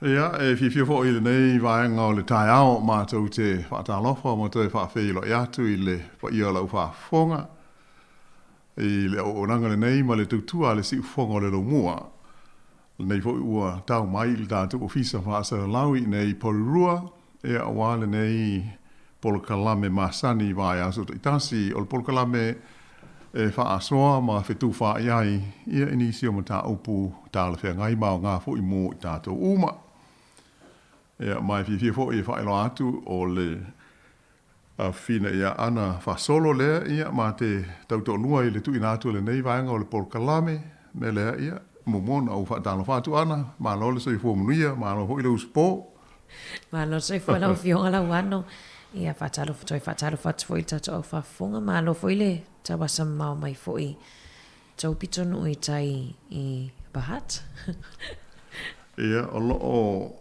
Ia, e fiafia foi i lenei vaega o le taeao matou te faatalofa ma toe faafeiloai atu i le paia o lau faafofoga i le auaunaga lenei ma le tautua a le siufofoga o le Laumua. Lenei foi ua tau mai i le tatou Ofisa Faasalalau i inei i Porirua, ia aua lenei polokalame masani i vaiaso taitasi. O le polokalame e faasoa ma fetufaai ai ia i nisi o mataupu talafeagai ma aoga foi mo i tatou uma. Ia, ma e fiafia foi e faailoa atu o le Afina ia Ana faasolo lea, ia, ma te tautoalua i le tuuina atu o lenei vaega o le polokalame, mea lea, ia, muamua ona ou faatalofa atu Ana, malo le soifua manuia, malo foi le usupo. Malo le soifua lau Afioga Lauano. Ia, faatalofa, toe faatalofa atu foi i le tatou au faafofoga, malo foi le tauasa mamao mai foi tou pitonuu i tai i Bahat. Ia, o lo o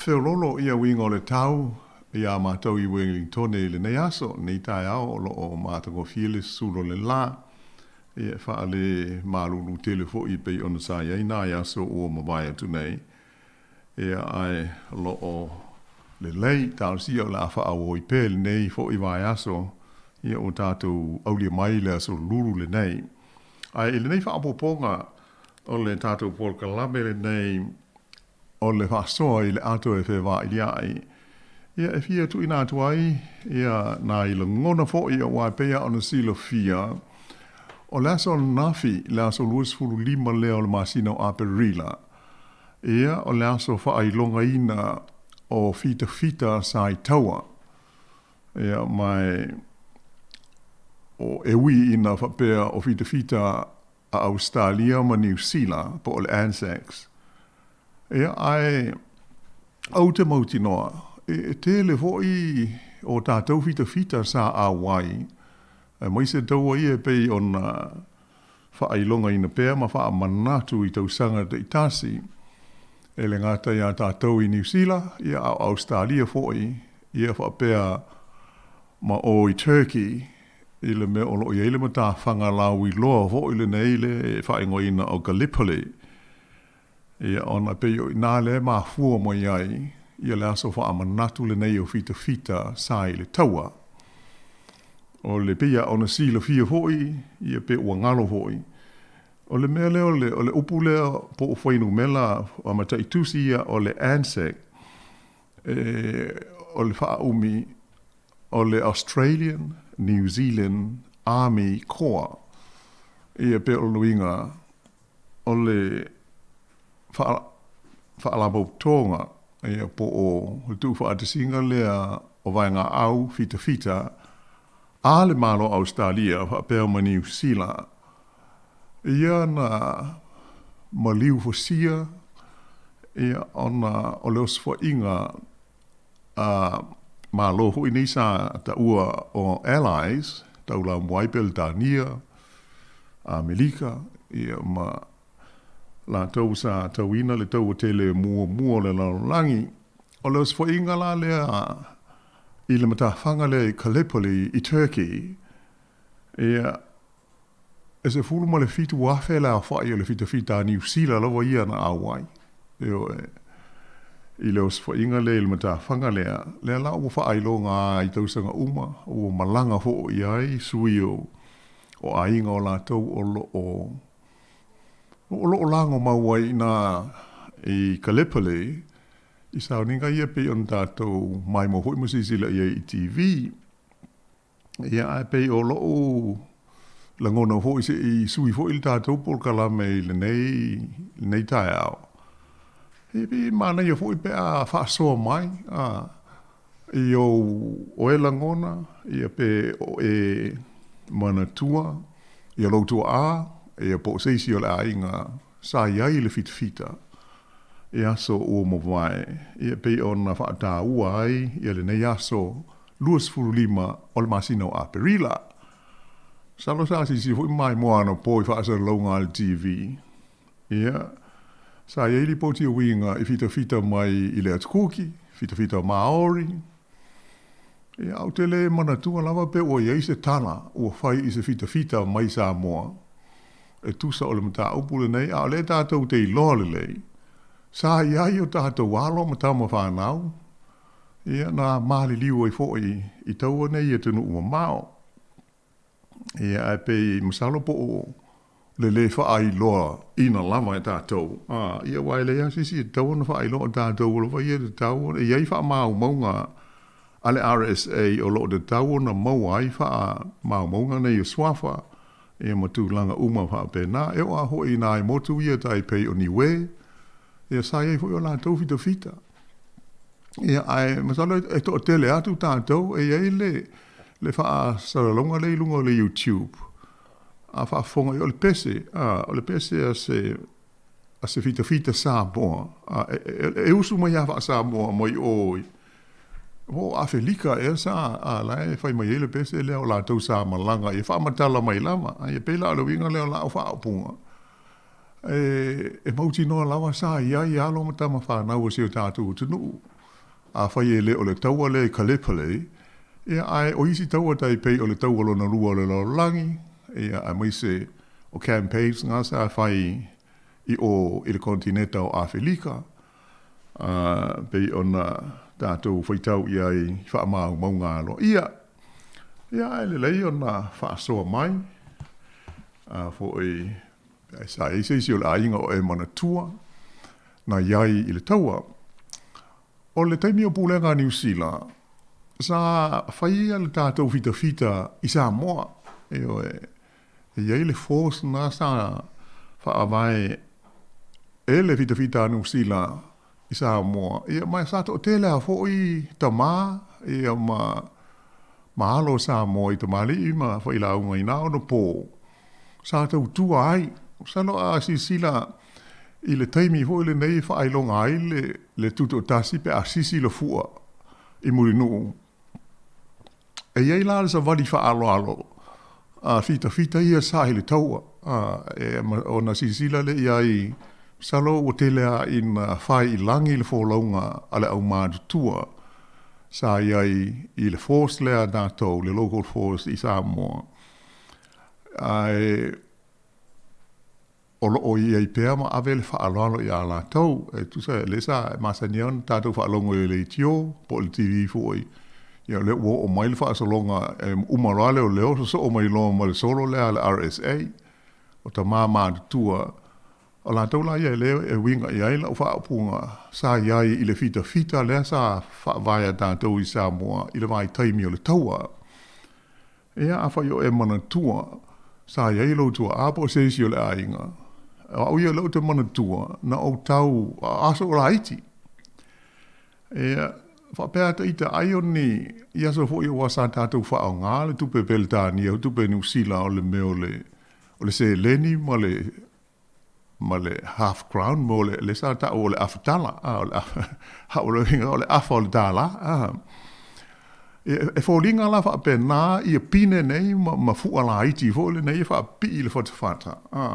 feoloolo ia uiga o le tau iā matou i Welingtone i lenei aso, lenei taeao o lo o matagofie le susulu o le la, ia e faale malulu tele foi e pei ona sa i ai nai aso ua mavae atu nei, ia ae o lo o lelei talosia o le a faaauau ai pea i lenei foi vaiaso, ia ua tatou aulia mai le aso lulu lenei. Ae i lenei faaopoopoga o le tatou polokalame lenei, o le faasoa i le ato e fevailia'i, ia e fia tuuina atu ai ia nai lagona foi aua e pei lava ona silafia, o le aso ananafi, le aso 25 lea o le masina o Aperila, ia o le aso faailogaina o fitafita sa i taua. Ia ma e, o, e ui ina faapea o fitafita a Ausetalia ma Niu Sila, po o le ANZACs. Ia, ae ou te mautinoa, e tele foi o tatou fitafita sa auai, aemaise taua ia e pei ona faailogaina pea ma faamanatu i tausaga taitasi, e le gata iā tatou i Niu Sila, ia a o Ausetalia foi, ia faapea ma o i Turkey, i le mea o lo o i ai le matafaga lauiloa foi lenei le faaigoaina o Gallipoli, ia ona e pei o i ina lea e mafua mai ai ia le aso faamanatu lenei o fitafita sa i le taua. O le pei lava ona silafia foi, ia pe ua galo foi, o le mea lea o le, o le upu lea po o fuainumera a mataitusi ia o le ANZAC, e, o le faaumi o le Australian New Zealand Army Corps, ia pei o lona uiga o le faalapotopotoga ia po o le tuufaatasiga lea o vaegaau fitafita a le Malo o Ausetalia faapea ma Niu Sila, ia na maliu fasia ia ona o le osofaiga a Malo foi nei sa taua o Allies, taulamua ai Peretania, Amerika, ia ma latou sa tauina le taua tele muamua o le lalolagi. O le osofaiga la lea i le matafaga lea i Gallipoli i Turkey, ia, e 17,000 le aofai o le fitafita a Niu Sila lava ia na auai. Ioe. I le osofaiga lea i le matafaga lea, lea la ua faailoga i tausaga uma, ua malaga foi i ai sui o aiga o latou o lo o o lo o lagomau ai i inā i Gallipoli, i sauniga ia pei ona tatou maimoa foi ma silasila i ai i TV. Ia, ae pei o lou lagona foi se i sui foi le tatou polokalame i lenei, lenei taeao, e pei e manaia foi pe a faasoa mai a, i ou oe lagona, ia pe o e manatua ia lou tuaa, ia po o se isi o le aiga sa i ai i le fitafita i aso ua mavae, ia pei ona faataua ai ia lenei aso 25 o le masina o Aperila. Masalo sa silasila foi maimoa anapo i faasalalauga a le TV. Ia, sa i ai lipoti e uiga i fitafita mai i le Atu Kuki, fitafita Māori. Ia, ae ou te le manatua lava pe ua i ai se tala ua fai i se fitafita mai Samoa e tusa o le mataupu lenei, a o lea tatou te iloa lelei, sa i ai o tatou alo ma tama fanau, ia, na maliliu ai foi i taua nei i atunuu mamao. Ia, ae pei masalo po o le lē faailoaina lava e tatou, a, ia, aua e leai lava se isi e tatau ona faailoa, o tatou lava ia e tatau ona, e i ai faamaumauga a le RSA o lo o tatau ona maua ai faamaumauga nei o suafa, ia ma tulaga uma faapena. E oo lava foi i nai motu ia tai pei o Niue, ia sa i ai foi o latou fitafita. Ia, ae masalo e toatele atu tatou e i ai le, le faasalalauga lea i luga o le YouTube. A faafofoga i, o le pese, a, o le pese a se, a se fitafita Samoa, a, e, e, e usu mai lava faa-Samoa mai o i, po o Afelika ea sa, a, la e fai mai ai le pese lea o latou sa malaga ia faamatala mai lava. A, ia pei la o le uiga lea o lau faaupuga, E mautinoa lava sa i ai alo ma tama fanau o si o tatou atunuu. Afai e le o le taua lea i Gallipoli, ia ae o isi taua tai pei o le taua lona lua o le lalolagi, ia aemaise o campaigns na sa fai i o i le konetineta o Afelika, a pei ona tatou faitau i ai i faamaumauga aloaia. Ia ae lelei ona faasoa mai, a foi Ae sa i ai se isi o le aiga o e manatua na i ai i le taua. O le taimi o pulega a Niu Sila, sa faia le tatou fitafita i Samoa. Ioe, e i ai le force na sa faavae e le fitafita a Niu Sila i Samoa, ia ma sa toatele lava foi tama ia ma ma alo o Samoa i tamalii ma failauga i na ona po sa tautua ai. Masalo a silasila i le taimi foi lenei e faailoga ai le le tutoatasi pe a sisi le fua i Mulinuu, E i ai la le savali faaaloalo a fitafita ia sa i le taua, a, e, ona silasila lea i ai, masalo ua tele lava ina fai i lagi le folauga a le aumatutua sa i ai i le force lea a tatou, le local force i Samoa. Ae o lo o i ai pea ma ave le faaaloalo iā latou. E tusa o lea sa masani ai ona tatou faalogo i le leitio po o le TV foi, ia o lea ua oo mai le faasologa e uma loa leoleo sosoo mai loa ma le solo lea a le RSA. O tama matutua, o latou la ia lea e uiga i ai lau faaupuga sa i ai i le fitafita lea sa faavae a tatou i Samoa i le vaitaimi o le taua. Ia, afai o e manatua, sa i ai lou tuaa po o se isi o le aiga, o au ia lea ou te manatua, na ou tau a aso o laiti. Ia, Faapea a ita ai o ni i aso foi aua sa tatou faaaoga le tupe Peretania, o tupe Niu Sila o le mea o le o le seleni ma le ma le half crown mo le le sa ta'u o le afa tala, a o le afa o le uiga o le afa o le tālā, a. E, e foliga la faapena ia pine nei ma, ma fu'a laiti foi lenei e faapi'i i le fatafata, a.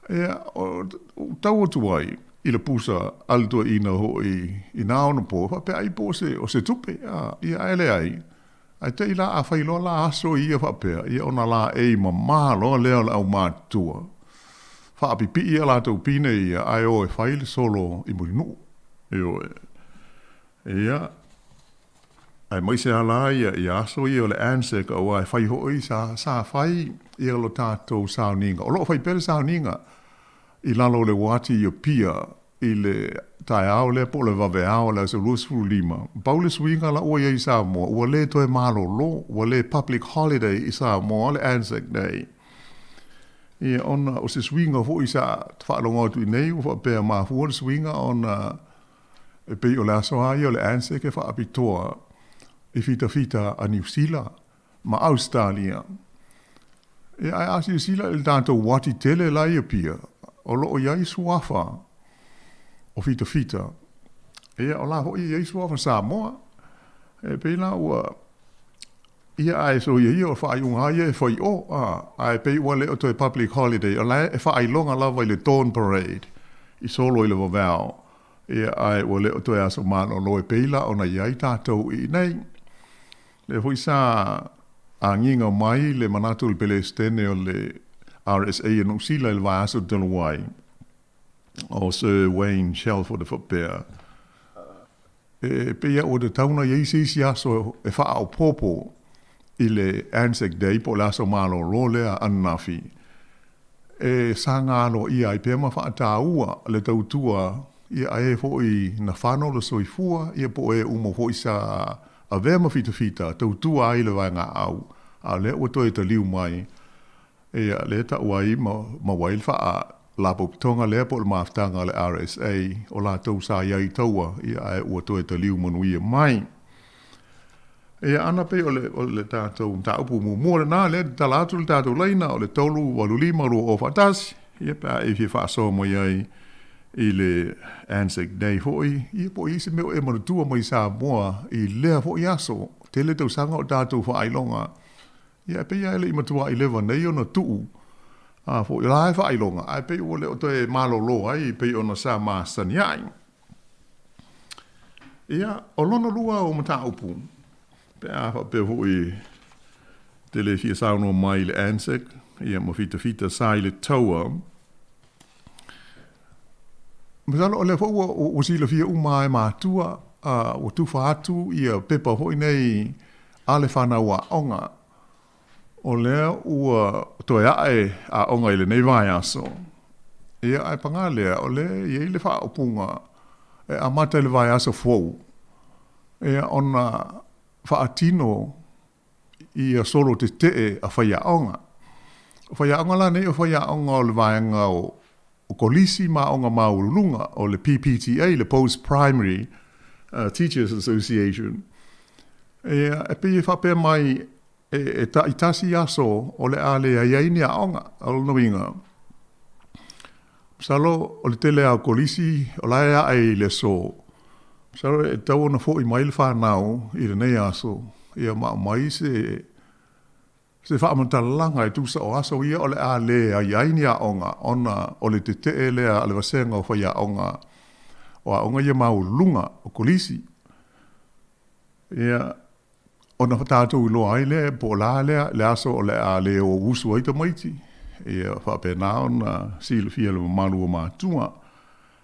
Ia, o, tau atu ai i le pusa a le toeaina ho'i i nā ona po, faapea ai po o se, o se tupe, a, ia ae leai. Ae te i la a fai loa la aso ia faapea, ia ona laei mamā loa lea o le aumatutua. Faapipii a latou pine ia ae o e fai le solo i Mulinuu. Ioe. Ia, aemaise lava la ia, ia aso ia o le ANZAC aua e fai ho'i sa, sa fai ia lo tatou sauniga. O lo o fai pea le sauniga i lalo o le uati i Apia i le taeao lea po o le vaveao o le aso 25. Pau le suiga la ua i ai i Samoa, ua le toe malolo, ua le public holiday i Samoa le ANZAC Day. Ia, ona o se suiga foi sa faalogo atu i nei ua faapea mafua le suiga ona E pei o le aso lava ia o le ANZAC e faapitoa i fitafita a Niu Sila ma Ausetalia. Ia, ae a silasila i le tatou uati tele la i Apia, o lo o i ai suafa o fitafita. Ia, o la foi e i ai suafa Samoa. E pei la ua Ia, ae soia ia o faaiuga lava ia e fai i o, a, ae pei ua le o toe public holiday, o la e faailoga lava i le dawn parade i solo i le vaveao, ia, ae ua le o toe aso malolo e pei la ona i ai tatou i inei. Lea foi sa agiga mai le manatu o le Pelesitene o le RSA a Niu Sila i le vaiaso talu ai, o Sir Wayne Shelford e faapea, E pei lava ua tatau ona i ai se isi aso e faaopoopo i le Anzac Day po o le aso malolo lea ananafi e saga aloaia ai pea ma faataua le tautua ia a e foi na fano le soifua ia po o e uma foi sa avea ma fitafita tautua ai le vaegaau a o lea ua toe taliu mai Ia, lea e tau ai ma maua ai le faalapotopotoga lea po o le mafutaga a le RSA o latou sa i ai i taua, ia, ae ua toe taliu manuia mai. Ia, ana pei o le, o le tatou mataupu muamua lena, lea e tatala atu le tatou laina o le 385 20 faatasi, ia, pe a e fia faasoa mai ai i le Anzac Day foi, ia, po o i ai se mea o e manatua mai Samoa i lea foi aso, tele tausaga o tatou faailoga. Ia, e pei lava e le i matuai leva nei ona tuu a foi, o la e faailoga, ae pei ua le o toe malolo ai e pei ona sa masani ai. Ia, o lona lua o mataupu, pe a faapea foi te le fia saunoa mai i le ANZAC, ia ma fitafita sa i le taua, masalo o lea foi ua, ua silafia uma e matua, ua tufa atu ia pepa foi nei a le fanau aoga, o lea ua toe ae aoga i lenei vaiaso, ia ae pagā lea, o lea e i ai le faaupuga e amata i le vaiaso fou, ia ona faatino ia solo tetee a faiaoga. O faiaoga la nei o faiaoga o le vaega o o kolisi ma aoga maualuluga, o le PPTA, le Post Primary Teachers Association. Ia, e pei e faapea mai e, e taitasi aso o le a leai ai ni aoga. O lona uiga, masalo o le tele lava o kolisi o la e ae i le aso. Masalo e tatau ona foi mai le fanau i lenei aso, ia ma aumai se Se faamatalaga e tusa o aso ia o le a leai ai ni aoga ona o le tetee lea a le vasega o faiaoga o aoga ia maualuluga o kolisi. Ia, ona tatou iloa ai lea po o le a lea le aso o le a le o usu ai tamaiti. Ia faapena ona silafia e le mamalu o matua.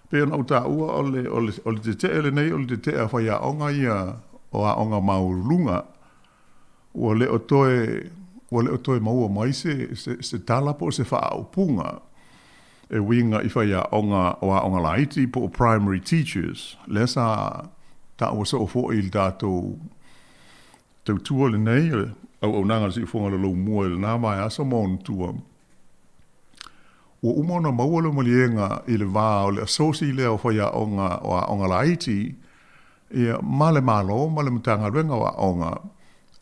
Pei ona ou taua o le, o le, o le tetee lenei o le tetee a faiaoga ia o aoga maualuluga. Ua le o toe, ua le o toe maua mai se, se, se tala po o se faaupuga e uiga i faiaoga o aoga laiti po o primary teachers, lea sa taua soo foi i le tatou tautua lenei, o le auaunaga a le Siufofoga o le Lomua i lena vaiaso ma ona tua. Ua uma ona maua le maliega i le va o le asosi lea o faiaoga o aoga laiti. Ia, ma le Malo ma le Matagaluega o Aoga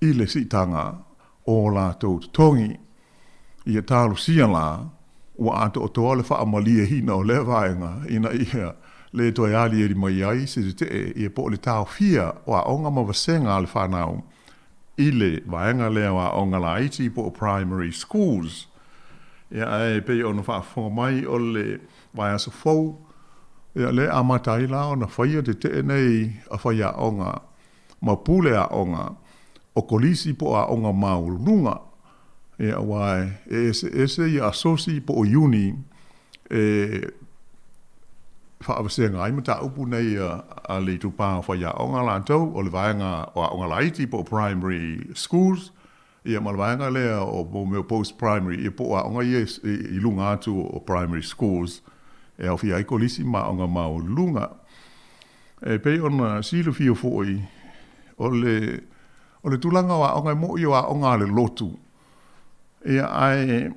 i le siitaga o latou totogi. Ia talosia la, ua atoatoa le faamalieina o lea vaega ina ia le toe aliali mai ai se tetee ia po o le taofia o aoga ma vasega a le fanau i le vaega lea o aoga laiti po o primary schools. Ia ae pei ona faafofoga mai o le vaiaso fou, ia lea e amata ai la ona faia tetee nei a faiaoga ma pule aoga o kolisi po o aoga maualuluga. Ia aua e eseese ia asosi po o iuni e faavasega ai mataupu nei a le itupa o faiaoga latou, o le vaega o aoga laiti po o primary schools, ia ma le vaega lea o mea o post primary, ia po o aoga ia i luga atu o primary schools e aofia ai kolisi ma aoga maualuluga. E pei ona silafia foi, o le O le tulaga o aoga e moʻi o aoga a le lotu, ia ae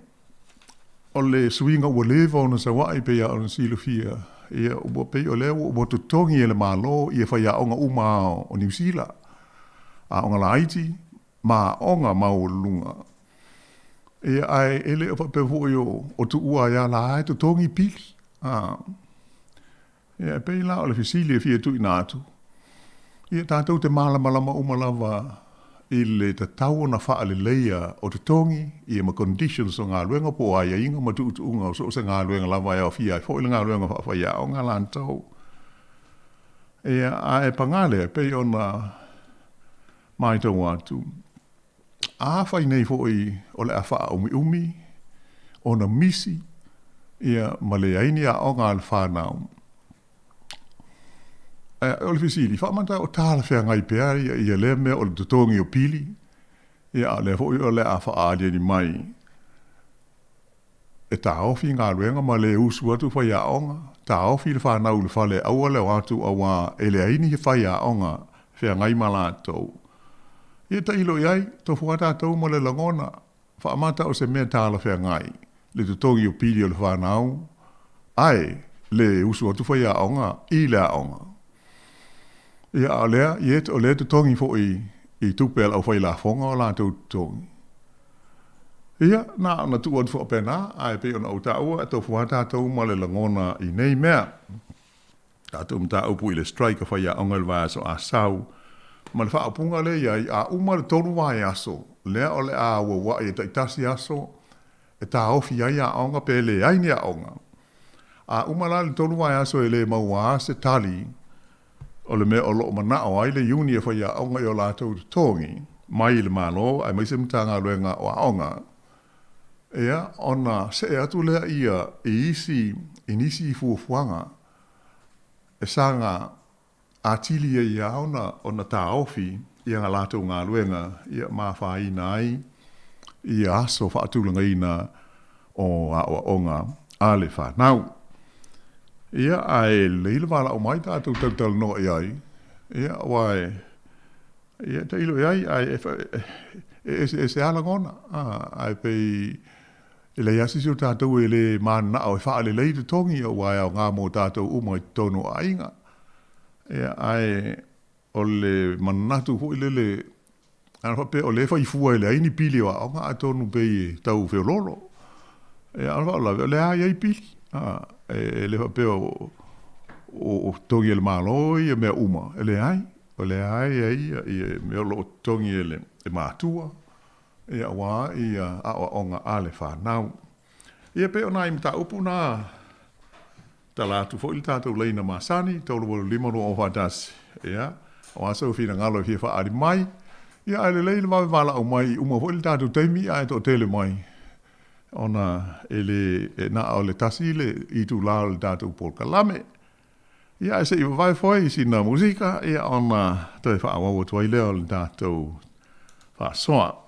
o le suiga ua leva ona sau ae pei lava ona silafia, ia ua pei o lea ua totogi e le Malo ia faiaoga uma o Niu Sila, aoga laiti ma aoga maualuluga. Ia ae e le o faapea foi o tuua ai lava la e totogi pili. A. Ia, e pei la o le fesili e fia tuuina atu, ia tatou te malamalama uma lava i le tatau ona faaleleia o totogi, ia ma conditions o galuega po o aiaiga ma tuutuuga o so o se galuega lava e aofia ai foi le galuega faafaiaoga latou. Ia, ae paga lea, e pei ona matau atu, Afai nei foi o le a faaumiumi ona misi ia ma leai ni aoga a le fanau, o le fesili, faamata o talafeagai pea ia lea mea o le totogi o pili, ia a o lea foi o le a faaaliali mai e taofi galuega ma le usu atu faiaoga, taofi le fanau i le fale aua le o atu auā e leai ni faiaoga e feagai ma latou. Ia tailo i ai, tofu lava tatou ma le lagona, faamata o se mea talafeagai le totogi o pili o le fanau ae le usu atu faiaoga i le aoga. Ia a o lea, yet o lea e totogi foi i tupe a le aufailafoga o latou totogi. Ia, na ona tuu atu faapena, ae pei ona ou taua, e tofu lava tatou ma le lagona i nei mea. Tatou mataupu i le strike a faiaoga i le vaiaso Asau, ma le faaupuga lea i ai, a uma le 3 vaiaso, lea o le a auauai e taitasi aso e taofi ai aoga pe leai ni aoga. A uma la le 3 vaiaso e le maua lava se tali o le mea o lo o manao ai le iuni e faiaoga i o latou totogi mai le Malo aemaise Matagaluega o Aoga, ia, ona see atu lea ia i isi i nisi fuafuaga e saga atili ai lava ona taofi ia latou galuega ia ma afaina ai ia aso faatulagaina o aoaoga a le fanau. Ia, ae lelei le valaau mai tatou talatalanoa i ai, ia, aua e, ia, tailo i ai, ae e eseese lava lagona, ae pei e leai lava se isi o tatou e le mananao e faalelei totogi, aua e aoga mo tatou uma i totonu o aiga. Ia, ae O le manatu foi lele, ana faapea o lea e fai fua e leai ni pili o aoga, atonu pei e tau feoloolo. Ia, a o le faalavelave, o lea lava e i ai pili. E le faapea o totogi e le Malo ia mea uma, e leai. O lea lava e i ai ia mea o lo o totogi e matua, ia, aua ia aoaoga a le fanau. Ia, pei o nai mataupu na. Tala atu foi le tatou laina masani, 385 201, ia, o a sou finagalo e fia faaali mai, ia ae lelei le vave valaau mai i uma foi le tatou taimi ae toatele mai, ona e le, e na o le tasi le itula o le tatou polokalame. Ia ae se i vavae foi sina musika, ia ona toe faaauau atu ai lea o le tatou faasoa.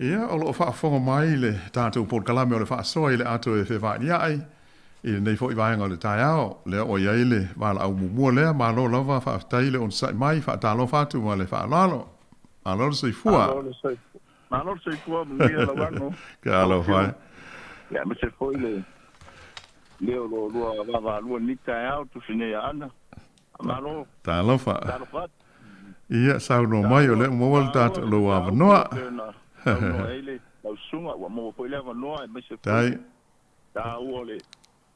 Ia, o lo o faafofoga mai le tatou polokalame o le faasoa i le ato e fevailia'i i lenei foi vaega o le taeao. Lea ua i ai le valaau muamua lea. Malo lava, faafetai le onosai mai, faatalofa atu ma le faaaloalo. Malo le soifua. Malo le soifua. Malo le soifua, manuia lau ano. Talofa e. Ia, aemaise foi le leo o lo oulua vaavaalua i lenei taeao, tusi nei Aana. Malo. Talofa. Talofa atu. Ia, saunoa mai, o lea ua maua le tatou lou avanoa. Saunoa ai le lau susuga, ua maua foi le avanoa aemaise foi taua o le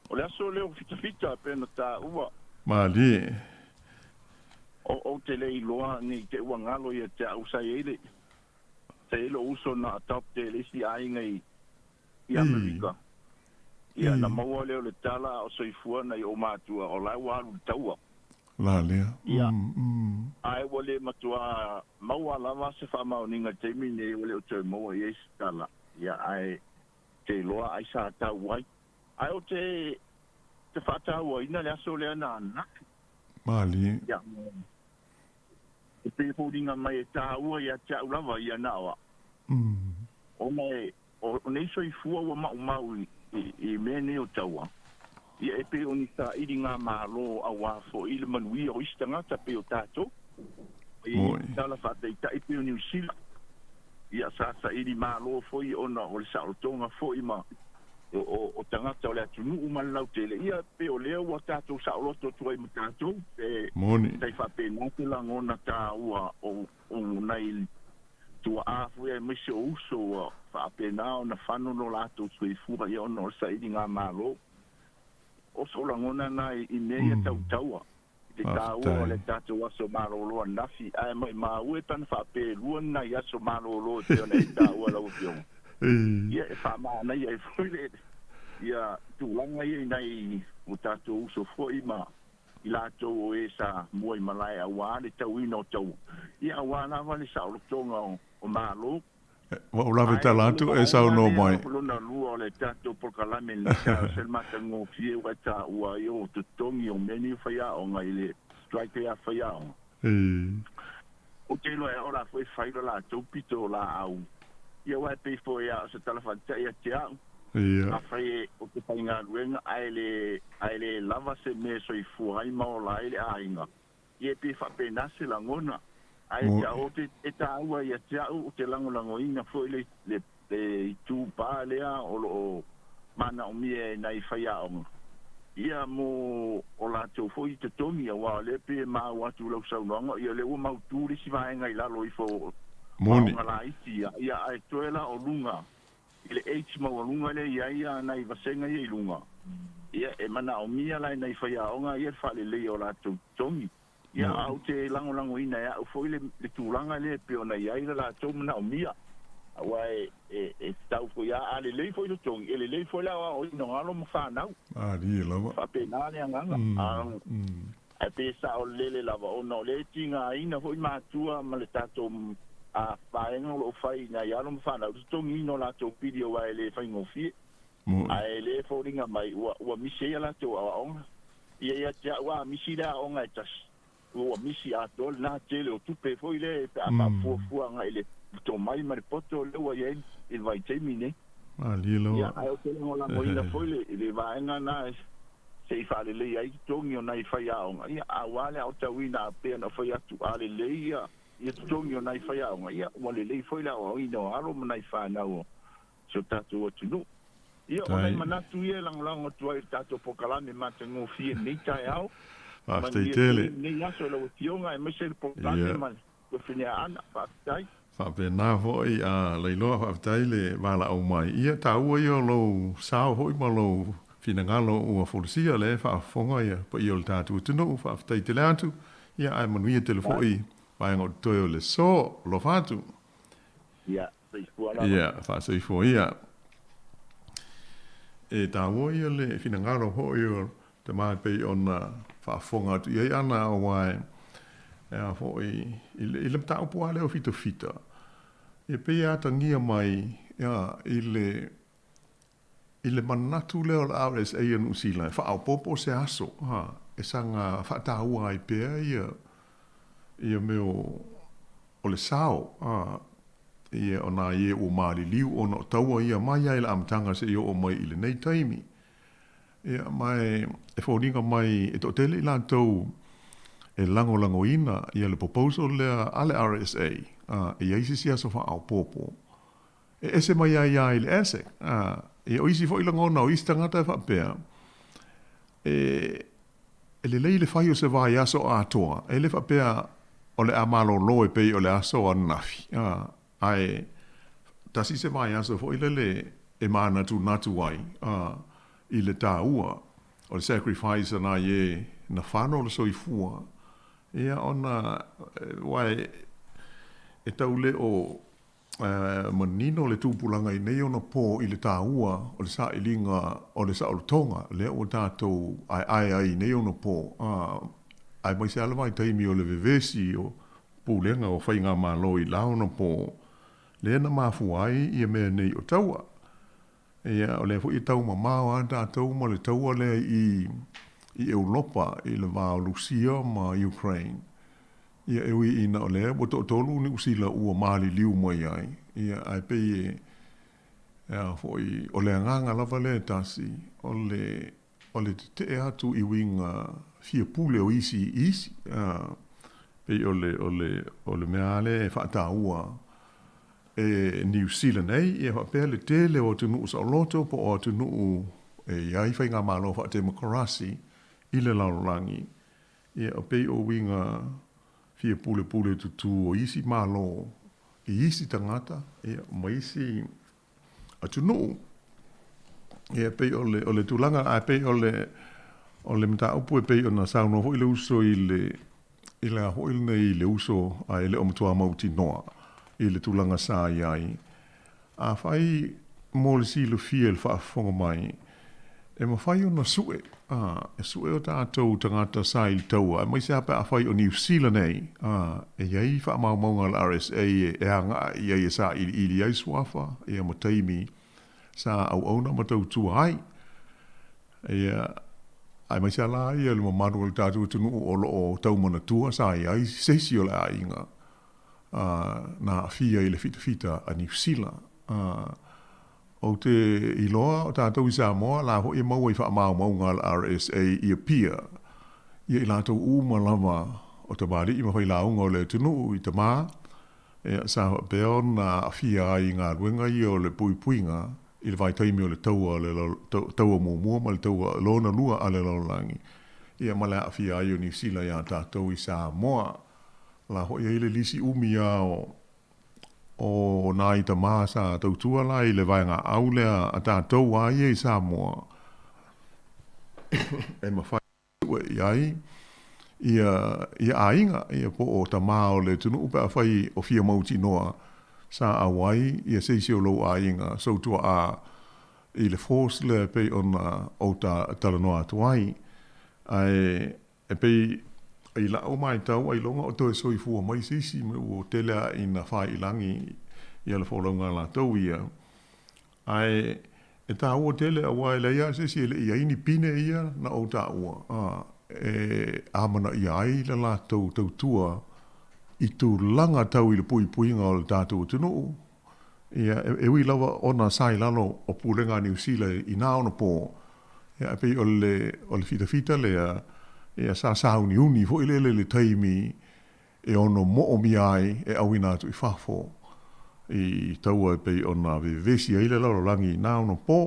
o le aso lea o fitafita e pei ona taua. Malie. O ou te le iloa ne i te i ua galo ia te au sa i ai le sa i ai lou uso na adopt e le isi aiga i i Amerika. Ia, na maua lea o le tala a o soifua nai ou matua, o la e ua alu i le taua. La lea. Ia, ae ua le matua maua lava se faamaoniga i le taimi lenei, ua le o toe maua i ai se tala. Ia, ae te iloa ai sa tau ai. Ae ou te te faatauaina le aso lea na ananafi. Malie. Ia, e pei e foliga mai e taua ia te au lava ia na o au. Ona e O nei soifua ua maumau i mea nei o taua, ia e pei o ni sailiga malo auā foi le manuia o isi tagata pei o tatou. I tala faataitai pei o Niu Sila, ia sa saili malo foi ona o le saolotoga foi ma o tagata o le atunuu ma le lautele, ia pei o lea ua tatou saoloto atu ai ma tatou, e tai faapena se lagona taua o nai tuaa foi aemaise o uso ua faapena ona fano lo latou soifua ia ona o le sailiga malo. O sou lagona na i mea ia tau taua i te taua o le tatou aso malolo ananafi ae maimau e tana faapelua ni nai aso malolo e pei ona e taua lau afioga. Ia e faamanaia ai foi le ia tulaga ia i nai o tatou uso foi ma i latou o e sa muaimalae auā le tauina o taua, ia auā lava le saolotoga o Malo. Ua ou lave Ae tala o le atu e vaega saunoa lea mai. o lona lua o le tatou polokalame lenei taeao se le matagofie ua e taua ai o totogi o mea nei o faiaoga i le strike ia faiaoga. Ou te iloa e ao la foi e fai lo latou pito o laau ia aua e pei foi a o se tala faata'i ia te a'u, afai e ou te faigaluega ae le ae le lava se mea e soifua ai ma ola ai le aiga, ia e pei e faapena se lagona. Ae te a'u ou te e tāua ia te a'u ou te lagolagoina foi le le le itupā lea o lo o manaomia e nai faiaoga ia mo o latou foi totogi, aua o lea pei e maua atu i lau saunoaga, ia o lea ua mautu le isi vaega i lalo ifo o aoga laiti ia, ia ae toe la o luga i le age maualuga lea e i ai ia nai vasega ia i luga, ia e manaomia la e nai faiaoga ia le faaleleia o latou totogi. Ia, a ou te lagolagoina e au foi le, le tulaga lea e pei ona i ai le latou manaomia, aua e, e, e tatau foi lava, a lelei foi totogi, e lelei foi le aoaoina o alo ma fanau. Malie lava. E faapena le agaga. A, ae pei e saolele lava ona o lea e tigaina foi matua ma le tatou a, vaega o lo o fai i nai alo ma fanau i le totogiina o latou pili aua e le faigofie. Ae le foliga mai ua, ua misi ai a latou aoaoga. Ia ia te au a misi le aoga e tasi, ua misi atoa lena tele o tupe foi lea pe a faafuafua agai i le tomai ma le poto lea ua i ai i le vaitaimi nei. Malie lava. Ia, ae ou te lagolagoina foi le, le vaega lena se i faaleleia ai totogi o nai faiaoga, ia, aua le aotauina pei ona fai atu, a lelei ia, ia totogi o nai faiaoga, ia, ua lelei foi le aoaoina o alo ma nai fanau o si o tatou atunuu. Ia, o nai manatu ia e lagolago atu ai i le tatou polokalame matagofie i lenei taeao. Faafetai Manuia tele. tele lenei aso i lau Afioga aemaise le polokalame ma le Tuafine-a-Ana. Faafetai. Faapena foi a Lailoa, faafetai le valaau mai. Ia, taua ia o lou sao foi ma lou finagalo ua folasia lea e faafofoga ia paia o le tatou atunuu. Faafetai tele atu. Ia, ae manuia tele foi vaega o totoe o le aso. Alofa atu. Ia, soifua lava. Ia, faasoifua ia. E taua ia le finagalo foi o tama e pei ona faafofoga atu i ai ana aua e a foi i le, i le mataupu lava lea o fitafita, e pei e atagia mai ia, i le i le manatu lea o le RSA a Niu Sila e faaopoopo se aso ha, e saga faataua ai pea ia ia mea o, o le sao ha. Ia, o nai e ua maliliu ona o taua ia mai lava i le amataga seia oo mai i lenei taimi. Ia, ma e foliga mai e toatele i latou e lagolagoina ia le proposal lea a le RSA, e i ai se isi aso faaopoopo e ese mai ai lava i le ASIC. Ia, o isi foi lagona o isi tagata e faapea, e lelei le fai o se vaiaso atoa, e le faapea o le a malolo e pei o le aso ananafi, ae tasi se vaiaso foi lele e manatunatu ai i le taua o le sacrifice a nai e na fano le soifua, ia ona, aua e tau le o manino le tupulaga i nei ona po i le taua o le sailiga o le saolotoga lea ua tatou aeae ai i nei ona po, aemaise lava le vaitaimi o le vevesi o pulega o faigamalo i la ona po, lea na mafua ai ia mea nei o taua. Ia, o lea foi e tau mamao lava tatou ma le taua lea i i Eulopa i le va o Lusia ma Ukraine. Ia, e ui ina o lea ua toatolu Niu Sila ua maliliu mai ai, ia, ae pei e, e a foi, o le agaga lava lea e tasi, o le, o le tetee atu i uiga fia pule o isi i isi. A, pei o le, o le, o le mea lava lea e faataua e Niu Sila nei, ia faapea le tele o atunuu saoloto po o atunuu e i ai faigamalo faatemokarasi i le lalolagi. Ia, e pei o uiga fia pulepule tutū o isi Malo i isi tagata, ia, ma isi atunuu. Ia, e pei o le, o le tulaga, ae pei o le, o le mataupu e pei ona saunoa foi le uso i le, i le a foi lenei i le uso ae le o matua mautinoa i le tulaga sa i ai. Afai mo le silafia i le faafofoga mai, e mafai ona sue, ā, e sue o tatou tagata sa i le taua, aemaise lava pe afai o Niu Sila nei, ā, e i ai faamaumauga a le RSA e agaʻa i ai e sailiili ai suafa, ia ma taimi sa auauna ma tautua ai. Ia, aemaise lava la ia le mamalu o le tatou atunuu o lo o tau manatua sa i ai se isi o le aiga na aafia i le fitafita a Niu Sila. Ou te iloa o tatou i Samoa, la foi e maua i faamaumauga a le RSA i Apia, ia i latou uma lava o tamalii ma failauga o le atunuu i tama, ia, sa faapea ona aafia ai i galuega ia o le puipuiga i le vaitaimi o le taua le taua muamua ma le taua lona lua a le lalolagi, ia ma le aafia ai o Niu Sila iā tatou i Samoa. La foi e i ai le lisi umi lava o, o nai tama sa tautua la i le vaega au lea a tatou a ia i Samoa e mafai ona sue i ai ia, ia aiga, ia po o tama o le atunuu pe afai o fia mautinoa sa auai ia se isi o lou aiga sou tuaa i le force lea e pei ona ou talanoa atu ai. Ae E pei i la'u maitau ailoga o toe soifua mai se isi me ua tele a ina fāilagi ia le folauga a latou ia. Ae e tāua tele auā e leai a se isi e le i ai ni pine ia na ou tāua a e amanaia ai le latou tautua i tulaga tau i le puipuiga o le tatou atunuu. Ia, e ui lava ona sa i lalo o pulega a Niu Sila i nā ono pō, ia, e pei o le, o le fitafita lea, ia, sa sāuniuni foi lele i le taimi e ono moomia ai e auina atu i fafo i taua e pei ona vevesi ai le lalolagi i nā ono pō.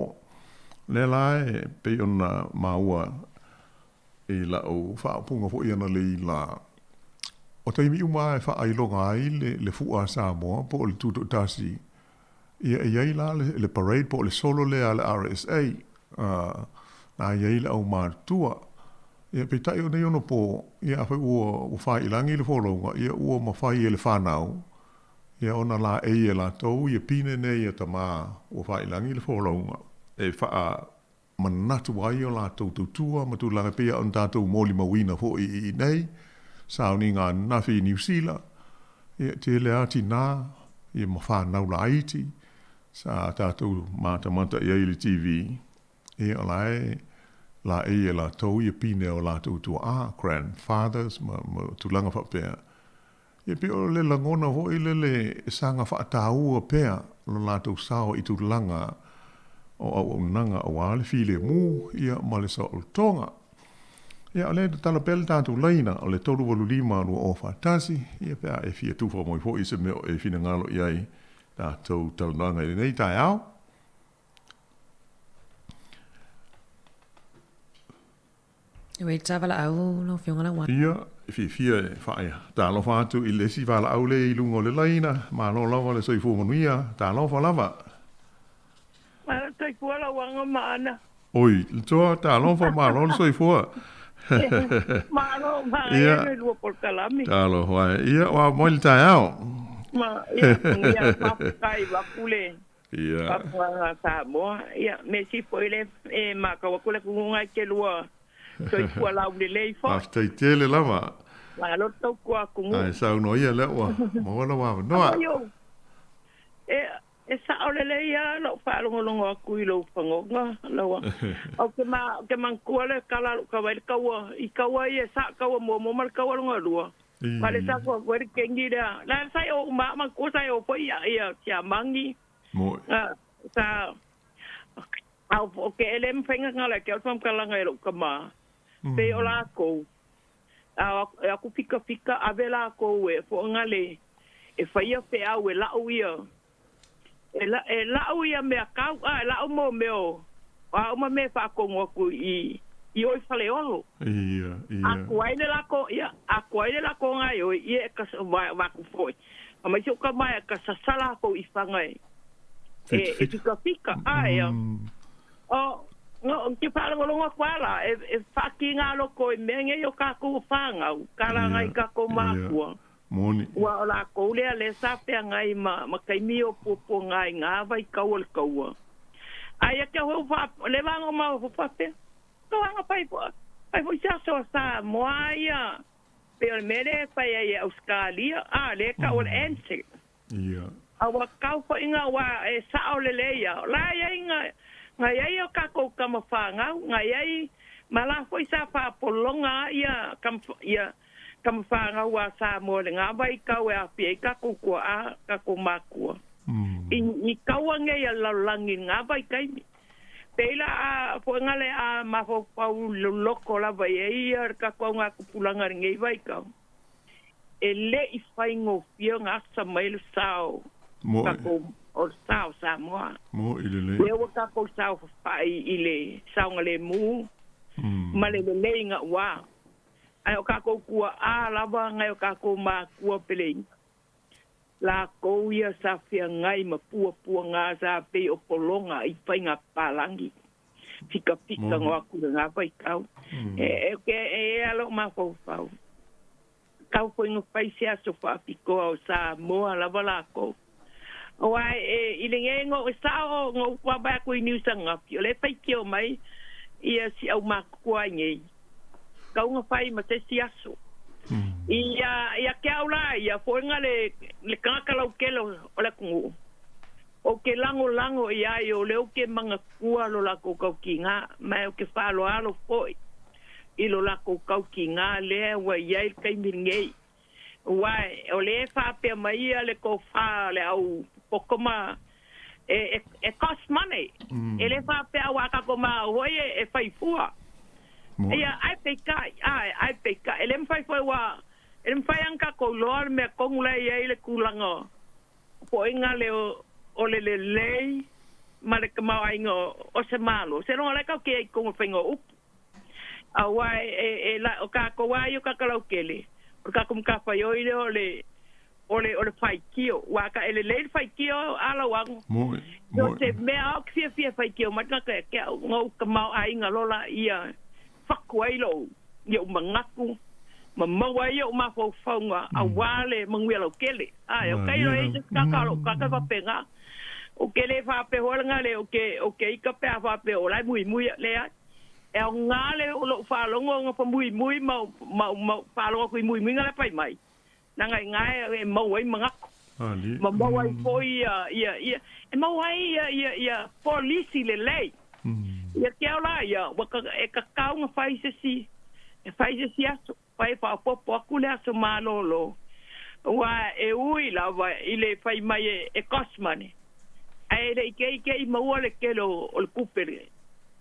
Lea la e pei ona maua I la'u faaupuga foi analeila, o taimi uma lava e faailoga ai le fu'a a Samoa po o le Tutoatasi, ia e i ai la le parade po o le solo lea a le RSA, na i ai le aumatutua. Ia peitai o nei ono po, ia afai ua faiilagi le folauga, ia ua mafai e le fanau, ia ona laei e latou ia pine nei a tama ua faiilagi le folauga e faa manatu ai o latou tautua ma tulaga e pei ona tatou molimauina foi i inei, sauniga ananafi i Niu Sila, ia tele lava tina ia ma fanau laiti sa tatou matamata i ai i le TV, ia o la e laei e latou ia pine o latou tuaa, grandfathers ma tulaga faapea. Ia pei o le lagona foi lele e saga faataua pea lo latou sao i tulaga o auaunaga aua le filemu ia ma le saolotoga. Ia o lea e tatala pea le tatou laina o le 385 2041, ia pe a e fia tufa mai foi i se mea o e finagalo i ai tatou talanoaga i lenei taeao. Ua i le valaau lau Afioga Lauaki. Ia, e fiafia e faatalofa atu i le isi valaau lea i luga o le laina. Malo lava le soifua manuia. Talofa lava. Malo le soifua Lauaga ma Ana. Oi, le toa, talofa, malo le soifua. Malo, manaia le lua polokalame. Talofa e. Ia, ua moi le taeao. Ma, ia, manuia, faafetai vaeatu le Ia. Faafofoga a Samoa. Ia, mea sili foi lea e matau atu le atunuu na e te lua soifua laulelei foi. Faafetai tele lava. Malo le tautua atunuu. Ae saunoa ia lea ua maua lou avanoa. E, e sao lelei lava lou faalogologo atu i lou fagoga, lau Ou te ma, ou te manatua le tala a lou tama i le taua, i taua ia e sa taua muamua ma le taua lona lua. Ma le sa kua koe le kengi lea. La sa i o uma ma kua sa i o foi ia ia Siamani. Moe. Na sa au o ke ele mawhainga ngā lai ke au whamkalanga e lou kama. Pe o lākou. A e aku fika fika ave lākou e fo ngale e whaia fe au e lau ia. E, la, e lau ia mea kau a e lau mo meo. A uma me whaakongo aku i i oi whale olo. Ia, ia. Aku ai le lako, ia, aku ai le lako ngai oi, ia e ka wa, wa ku foi. A mai se uka mai ka sasala ko i whanga e. E, e fika fika, a ia. O, no, ke whaalongolongo aku ala, e, e whaki ngā loko i mea ngei o kākou o whāngau, ka la ngai kākou mākua. Moni. Ua o lākou lea le sa pea ngai ma, ma kaimi o puapua ngai ngā vai kau o le kaua. Ai a kia hou wha, le vanga o mau whapea. Ko anga pai fo, pai fo i se aso a Samoa ia, pe o le mea lea e fai ai e Ausekalia, a lea e tau o le ANZAC. Ia. A ua kau foi nga wa e sao lelei ia. O la e iai nga, nga iai o kakou tama whanau, nga iai, ma la foi sa whapolonga ia tama, ia tama whanau a Samoa le nga vai kau e awhi ai kakou kua a kakou makua. I, i kaua ngei a lalolagi nga vai kaimi. Pei la a foʻiga le a mafaufau loloko lava i ai ia le tatou augatupulaga i lenei vaitau, e le i faigofie ona asa mai le sao Moe. tatou o le sao Samoa. Moe lelei. Lea ua tatou saofafai i le saogalemu ma le lelei gaʻuā, ae o tatou tuaʻā lava nai o tatou makua peleiga. Lākou ia sa feagai ma puapuaga sa pei o pologa i faiga papalagi, fikafika Moni. ngo aku i lena vaitau. E, e, ke, e ea lou mafaufau. Kau foi no fai se aso faapitoa o Samoa lava lākou. Aua e, e, i le ge ngo e sao ngo upa aku i Niu Sagafi, o le faitio mai ia si au matutua ai nei. Kau fai ma se isi aso. Ia, ia ke au la ia foʻiga le, le tagata lautele o, o le atunuu. O ke lagolago i ai o le o ke manatua lo lakou tautiga, ma e o ke faaaloalo foʻi i lo lakou tautiga lea ua i ai le taimi lenei. Ua o lea e faapea mai ia le tofa le au popoto ma e, e, e cost money. E le faapea aua tatou mau foi e, e fai fua. Ia, ai peitai, ai, ai peitai. E le mafai foi ua, e le mafai lava ona tatou iloa le mea tonu la e i ai le tulaga o foʻiga le o, o le lelei ma le tamaoaiga o, o se Malo. Seiloga o la e tatou te i ai i totonu o le faiga o upu. Aua e, e, e la, o tatou lava ia o tagata lautele, o le tatou matafaioi lea o le, o le, o le faitio. Ua ka e lelei le faitio a lau ago. Moe, So moe. se mea o ke fiafia e faitio mai le tagata ia te au, gou tamaoaiga loa laia e faku ai lou, ioʻu manatu, ma maua ai oʻu mafaufauga aua le manuia lautele. Ae, o kai loa e i se tagata o lou tagata e faapena. Ou te le faapea foi lena le, ou te, ou te ika pe a faapea o la e muimui, leai. E aoga le o lou faalogo ona famuimui ma ma ma faalogo atu i muimuiga la e fai mai. Leaga i ina e maua ai manatu. Ma maua ai foi ia ia ia e maua ai ia ia ia polisi lelei. Ia ke ao la ia ua ka e tatau ona fai se isi e fai se isi aso. Fai e faaopoopo atu le aso malōlō. Ua e ui lava i le fai mai e cost money, ae le i keikei maua le tele o le tupe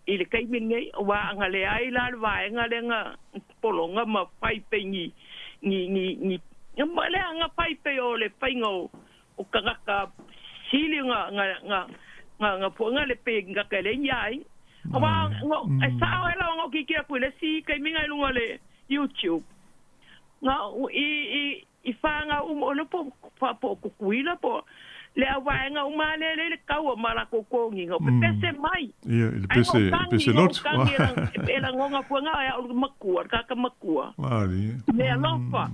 i le taimi lenei, aua a na leai la le vaega lea na pologa ma fai pei ni, ni, ni, ni, lea na fai pei o le faiga o tagata sili na, na, na, na, na puega le pei tagata e leai ni aiga. Aua no, e sao ai lava na ou kikilo atu i le isi taimi na i luga o le YouTube, na i, i, i whāngau uma, o le po, pa, po kukuila, po le au vaega uma lea le le kaua ma lakou togiga, o pepese mai. Ia, i le pese, pese lotu. E lagoga fuaga ai au le makua, le kaka makua. Malie. Le alofa,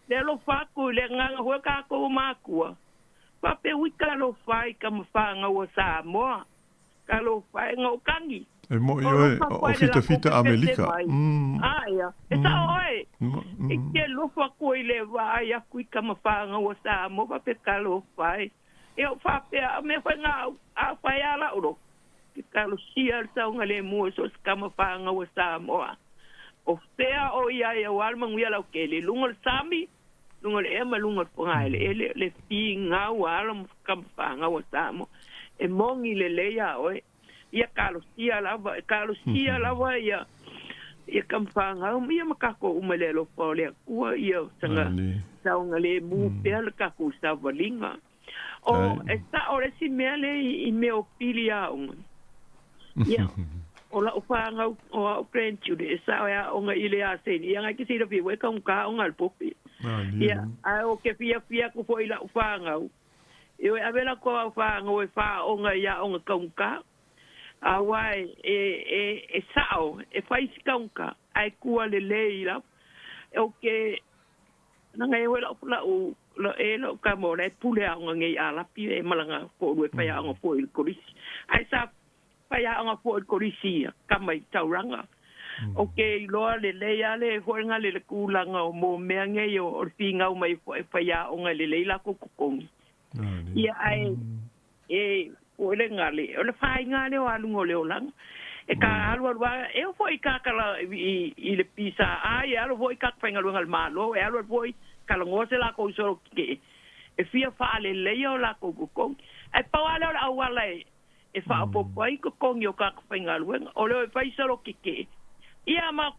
le alofa aku i le agaga foi o tatou makua. Faapea ui talofa i tama whāngau a Samoa. Talofa e na o kagi. E mo'i oe, o fitafita Amelika. Aia, e sao oe. E ke alofa aku i le vaai aku i tama whāngau a Samoa, faapea talofa e. E o faapea, a mea whai ngā a whai a lau ro. Ke talosia le saoga lemu o so se tama whāngau a Samoa. O whea o ia e au ala manuia lau kele. Lunga o le sami, luga o le ea ma luga o le fogaeleele, le figau a alo ma tama whāngau a Samoa. E moni lelei a oe. Ia talosia lava, e talosia lava ia ia tama whāngau, ia ma kākou uma le alofa o le Atua, ia saga saoga lemu pea le kākou savaliga. O e sao le isi mea le i mea o pili aoga. Ia, o lau whāngau, o au grandchildren, e sao e aoga i le aseni. Ia ngai ke silafia, ua e kaunga aoga le popi. Ia, ae o ke fiafia aku foi i lau whāngau. E oe ave la ko au whāngau e whāonga i aoga kaunga. A wai e sao, e whai si kaunga, ai kua le lei la. E o ke, nanga e oe lau, lau, lau, e lau ka mo le pule aoga ngei a lapi e malanga ko ue whai aoga fo i le kolisi. Ai sa whai aoga fo i le kolisi ia, ka mai tauranga. O ke iloa le lei a le hoenga le le kūlanga o mō mea ngei o le whingau mai whai aoga le lei la ko kokongi. Ia ai e o le ngale, o le whainga le o alunga o le olanga. E ka alu alu a, e o foi ka kala i le pisa a, e alu foi ka whainga luenga le malo, e alu alu foi ka langoa se la kou soro ke. E fia whaale leia o la kou kokongi. Ai pau ale o le auala e whaopopo ai kokongi o ka whainga luenga, o leo e whai soro ke ke. Ia ma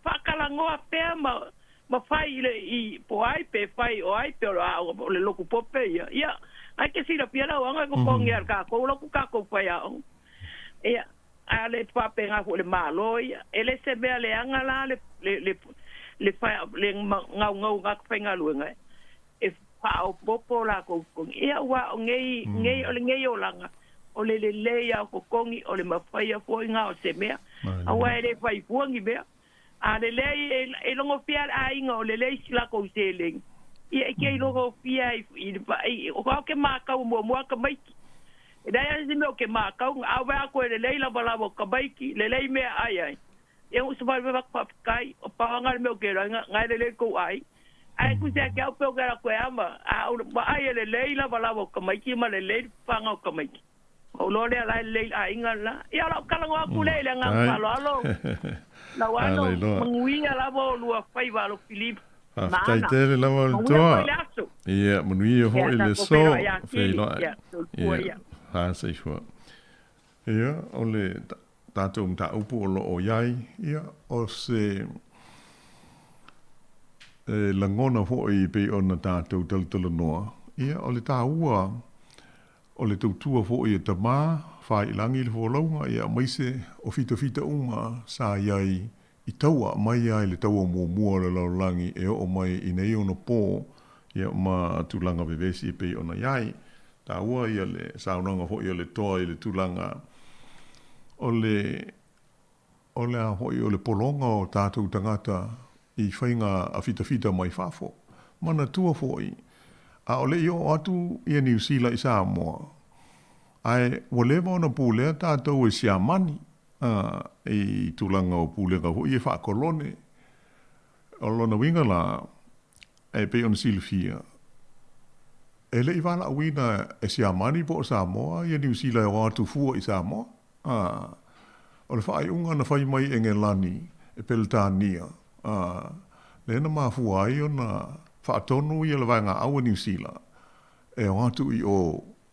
whakalangoa pea ma whai i le i po ai pe whai o ai pe o le o le loku pope ia. Ia, ai ke sila pia lau anga ko kongi al ka kou loku ka kou whai a o. Ia, a le pape ngā le malo ia. E le se mea le anga la le le le le whai le ngau ngau ngā whai ngā luenga. E whaopopo la kou kongi. Ia ua o ngei ngei o le ngei o langa. O le le le ia o kongi o le mawhai a foi ngā o se mea. A ua e le whai fuangi mea. A le lei e longo fia le aiga o le lei si lakou seleni. Ia e ke i longo fia i o ka ke mākau mua mua ka maiki. E dai ai se mea o ke mākau, a wea koe le lei lava lava o ka maiki, le lei mea ai ai. Ia u sa whai whakawhai, o pawanga le mea o ke roinga, ngai le lei kou ai. Ai ku se ake au pe o ke ra koe ama, a u ma ai e le lei lava lava o ka maiki ma le lei whanga o ka maiki. O lo lea lai lei aiga la. Ia lau kalango aku le le ngang palo alo. Lau ano manguia lava o lua whai walo Philip. Faafetai tele lava o le toa. Ia, manuia foi le so. Feiloai. Ia, faasoifua. Ia, o le tatou mataupu o lo o iai, ia, o se e lagona foi pei ona tatou talatalanoa, ia, o le taua O le tautua foi e tamā, fāilagi le folauga, ia aemaise o fitafita uma sa i ai i taua mai ai le taua muamua o le lalolagi e oo mai i nei ona pō, ia ma tulaga vevesi e pei ona i ai. Taua ia le saunoaga foi a le toa i le tulaga o le o le a foi o le pologa o tatou tagata i faiga a fitafita mai fafo. Manatua foi, a o le i oo atu ia Niu Sila i Samoa, ae ua leva ona pulea tatou e Siamani, a, i tulaga o pulega foi e faakolone. O lona uiga la, e pei ona silafia, e le i valaauina e Siamani po o Samoa ia Niu Sila e o atu fua i Samoa. A, o le faaiuga na fai mai e Ngelani, e Peretania, a, lea na mafua ai ona faatonu ia le vaegaau a Niu Sila e o atu i o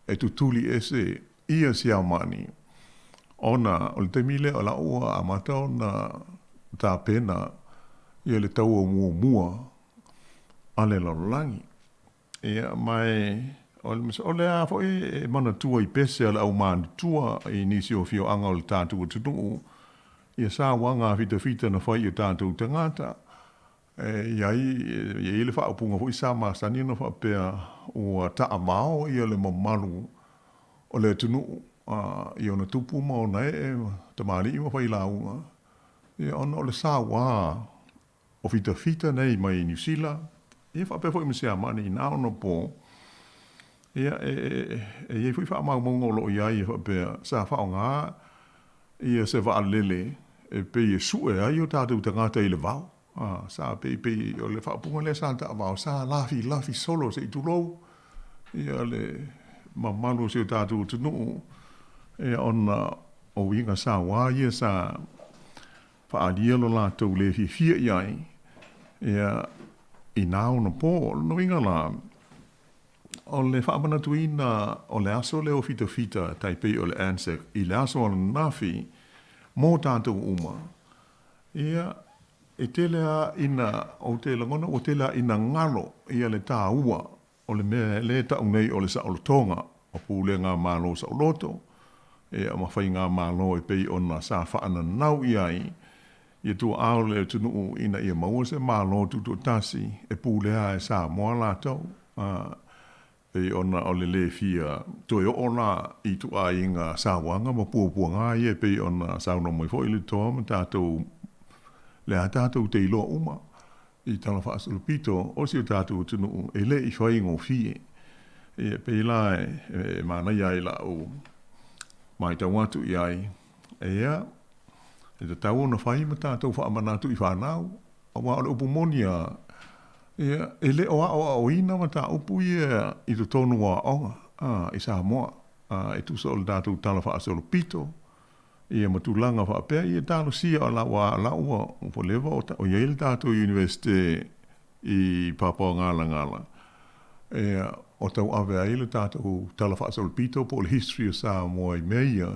e tutuli ese ia Siamani, ona o le taimi lea o la ua amata ona tapena ia le taua muamua a le lalolagi. Ia, ma e, o le a foi e manatua i pese a le aumatutua i nisi o afioaga o le tatou atunuu, ia sauaga fitafita na fai i o tatou tagata. E i ai, e i ai le faaupuga foi sa masani ona faapea, ua taavao ia le mamalu o le atunuu i ona tupu ma ona ee, tamalii ma failauga, ia ona o le saua o fitafita nei mai Niu Sila, ia faapea foi ma Siamani i na ona po, ia e, e, e i ai foi faamaumauga o lo o i ai e faapea sa faaaoga ia se vaalele e pei e sue ai o tatou tagata i le vao. A, sa pei, pei o le faaupuga lea sa taavao, sa lafilafi solo se i tulou ia le mamalu o si o tatou atunuu, ia ona o uiga saua ia sa faaalia lo latou le fiafia i ai, ia, i nā ona po. O lona uiga la, o le faamanatuina o le aso lea o fitafita tai pei o le Anzac i le aso ananafi mo tatou uma, ia, e tele lava ina, ou te lagona ua tele lava ina galo ia le taua O le mea lea e tau nei o le saolotoga o pulega Malo saoloto, ia ma faigamalo e pei ona sa faananau i ai ia tuaau le atunuu ina ia maua se Malo tutoatasi e pulea e Samoa latou, a pei ona o le le fia toe oo la i ituaiga sauaga ma puapuaga ia e pei ona saunoa mai foi le Toa ma tatou, lea tatou te iloa uma. I tala faasolopito o si o tatou atunuu e le i faigofie. Ia, pei la e manaia ai la'u maitau atu i ai, ia, e tatau ona fai ma tatou faamanatu i fanau, aua o le upu moni lava, ia, e le o aoaoina mataupu ia i totonu o aoga, a, i Samoa, a, e tusa o le tatou tala faasolopito, Ia ma tulaga faapea, ia talosia o la ua la ua ua leva o i ai le tatou Iunivesite i Papaogalagala, ia o tauave ai le tatou Tala Faasolopito po o le History of Samoa i mea ia,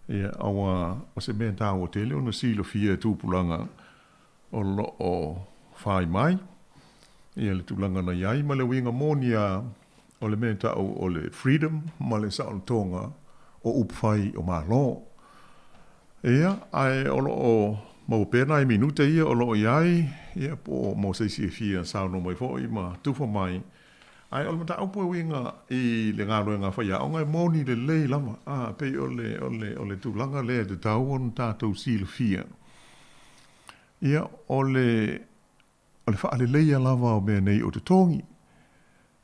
ia aua o se mea taua tele ona silafia e tupulaga o lo o fai mai ia le tulaga na i ai ma le uiga moni lava o le mea e ta'u o le freedom ma le saolotoga o upufai o Malo. Ia, ae o lo o maua pea nai minute ia o lo o i ai, ia, po o mo se isi e fia saunoa mai foi ma tufa mai. Ae o le mataupu e uiga i le galuega a faiaoga e moni lelei lava, a, pei o le, o le, o le tulaga lea e tatau ona tatou silafia. Ia, o le, o le faaleleia lava o mea nei o totogi.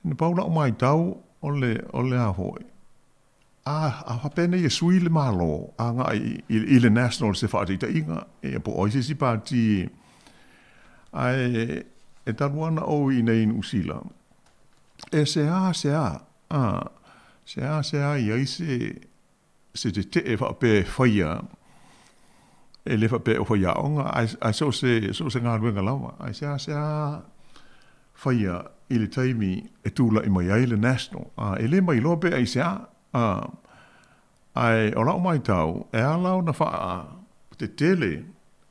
Na pau lau maitau, o le, o le a foi, a, a faapea nei e sui le Malo agai i, i le National se faataitaiga, ia po o ai se isi pati, ae e talu ana ou i inei i Niu Sila, e seā seā, a, seā seā i ai se, se tetee faapea e faia, e le faapea o faiaoga, ae, ae so o se, so o se galuega lava, ae seasea faia i le taimi e tula'i mai ai le National, a, e le mailoa pe aisea, a, ae o la'u maitau, e ala ona faatetele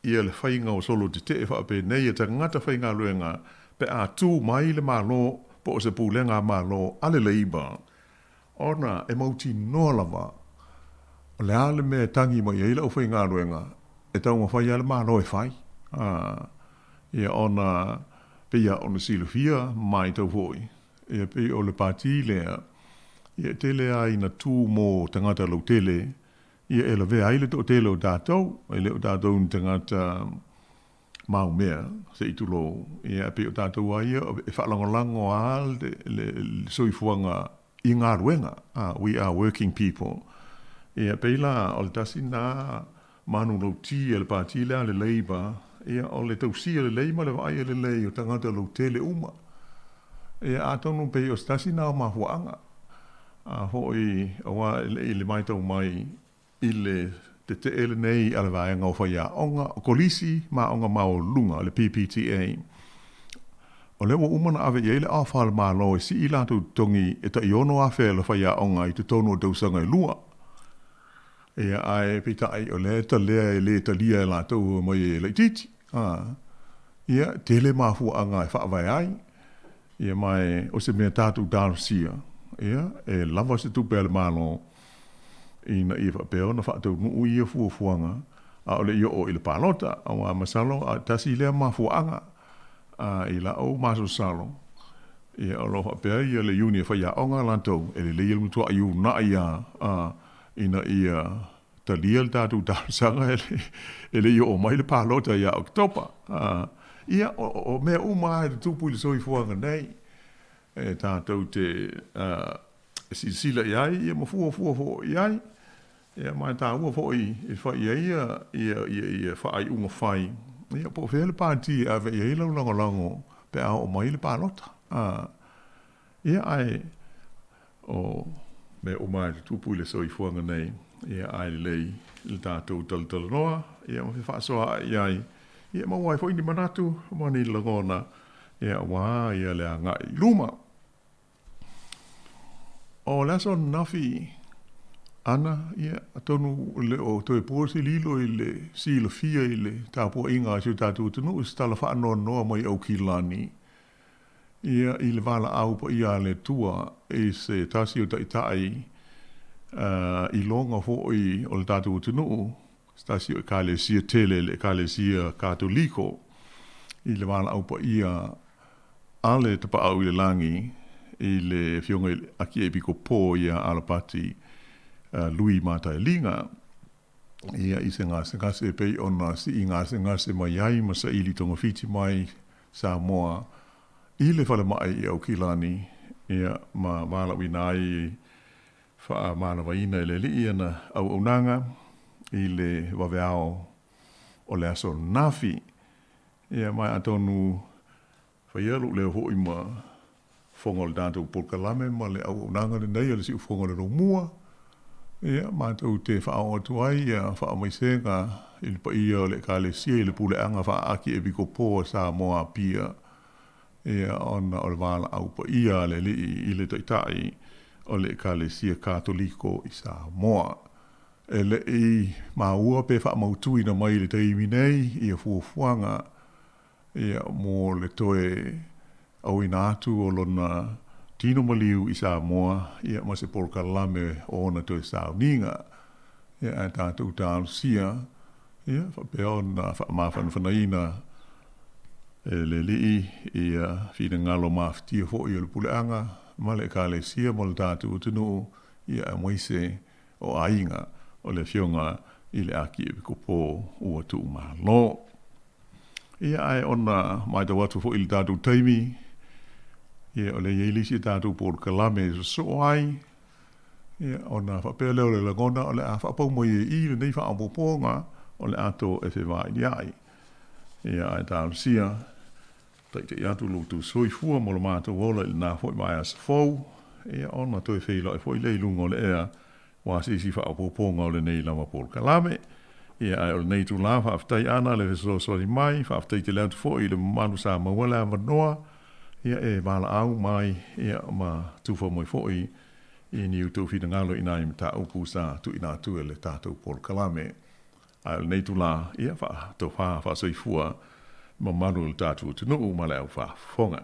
ia le faiga o solo tetee faapenei e tagata faigaluega pe a tu mai le Malo po o se pulega a Malo a le Labour Ona e mautinoa lava, o le a le mea e tagi mai ai le aufaigaluega, e taumafai lava le Malo e fai. A, ia ona, pei lava ona silafia ma matau foi, ia pei o le pati lea, ia e tele lava ina tu mo tagata lautele, ia e lavea ai le toatele o tatou, e le o tatou ni tagata maumea, se i tulou, ia e pei o tatou lava ia e faalagolago lava le soifuaga i galuega, we are working people. Ia pei la o le tasi lena manulauti a le pati lea a le Labour, ia o le tausia lelei ma le vaaia lelei o tagata lautele uma. Ia atonu pei o se tasi lena o mafuaaga, a foi aua i le maitau mai I le tetee lenei a le Vaega o Faiaoga o Kolisi ma Aoga Maualuluga, le PPTA. O lea ua uma ona ave i ai le ofa a le Malo e sii latou totogi e tai 6,000 a le faiaoga i totonu o tausaga e lua. Ia, ae peitai o lea e talea e le talia e latou mai e laitiiti. A, ia, tele mafuaaga e faavae ai. Ia, ma e, o se mea tatou talosia, ia, e lava se tupe a le Malo ina ia faapea ona faataunuu ia fuafuaga a o le i oo i le palota. Aua masalo tasi lea mafuaaga A i la'u masalosalo, ia o lo o faapea ia le iuni e faiaoga latou, e lelei ia le matua'i una'i a, a, ina ia talia le tatou talosaga e le, e le i oo mai le palota ia Oketopa. A, ia, o, o mea uma lava e tutupu i le soifuaga nei, e tatou te, a, silasila i ai, ia ma fuafua foi i ai. Ia, ma e taua foi e fai i ai ia, ia, ia, ia faaiuga fai, ia, po o fea le pāti e ave i ai lau lagolago pe a oo mai le palota. A, ia, ae o mea uma lava e tutupu i le soifuaga nei, ia, ae lelei le tatou talatalanoa, ia, ma fefaasoaai i ai, ia, e maua ai foi ni manatu ma ni lagona, ia, aua ia le agai i luma. O le aso ananafi ana, ia, atonu e le o toe po se lilo i le silafia i le tapuaiga a si o tatou atunuu i se tala faanoanoa mai Aukilani, ia, i le valaau paia a le Atua i se tasi o taitai iloga foi o le tatou atunuu, se tasi o Ekalesia tele, le Ekalesia Katoliko, i le valaau paia a le Tapaau i le Lagi i le Afioga i le Akiepikopo ia Alapati Lui Matailiga, ia i se gasegase e pei ona sii gasegase mai ai ma saili togafiti mai Samoa i le falemai i Aukilani, ia ma valaauina ai faamalavaina e le Alii ana auaunaga i le vaveao o le aso ananafi. Ia, ma atonu faia lou leo foi ma fofoga o le tatou polokalame ma le auaunaga lenei o le Siufofoga o le Lomua, ia, matou te faaoo atu ai ia faamaisega i le paia o le Ekalesia i le Puleaga Faa-Akiepikopo a Samoa Apia, ia, ona o le valaau paia a le Alii i le Taitai o le Ekalesia Katoliko i Samoa. E le i maua pe faamautuina mai i le taimi nei ia fuafuaga ia mo le toe auina atu o lona tino maliu i Samoa ia ma se polokalame o ona toe sauniga. Ia ae tatou talosia ia faapea ona faamafanafanaina e le Alii ia finagalo mafatia foi o le puleaga ma le Ekalesia ma le tatou atunuu ia aemaise o aiga o le Afioga i le Akiepikopo ua tuumalo. Ia, ae ona matau atu foi i le tatou taimi, ia, o lea e i ai le isi a tatou polokalame e sosoo ai, ia, ona faapea lea o le lagona o le a faapau mai e i lenei faaopoopoga o le ato e fevailiai. Ia, ae talosia Taitai atu lo outou soifua mo lo matou ola i lena foi vaiaso fou, ia ona toe feiloai foi lea i luga o le ea aua se isi faaopoopoga o lenei lava polokalame. Ia ae o lenei itula, faafetai Ana le fesoasoani mai, faafetai tele atu foi i le mamalu sa maua le avanoa, ia e valaau mai ia ma tufa mai foi i ni outou finagalo i nai mataupu sa tuuina atu e le tatou polokalame. Ae o lenei itula, ia faatofa faasoifua mamalu o le tatou atunuu ma le au faafofoga.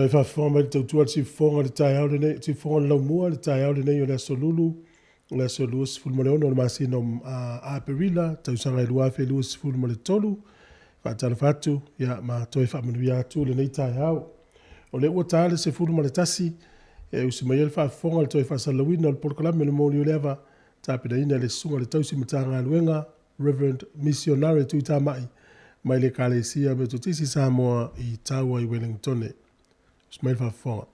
E faafofoga mai le tautua le siufofoga le taeao lenei, siufofoga le laumua le taeao lenei o le aso Lulu, o le aso 26 o le masina o Aperila, tausaga e 2023. Faatalofa atu, ia, ma toe faamanuia atu lenei taeao. O lea ua ta le 11, e usi mai ai le faafofoga le toe faasalalauina o le polokalame o le moli o le ava, tapenaina e le Susuga i le Tausi Matagaluega, Reverend Misionare Tuitamai, mai le Ekalesia Metotisi Samoa i Taua i Wellingtone. Usi mai le faafofoga.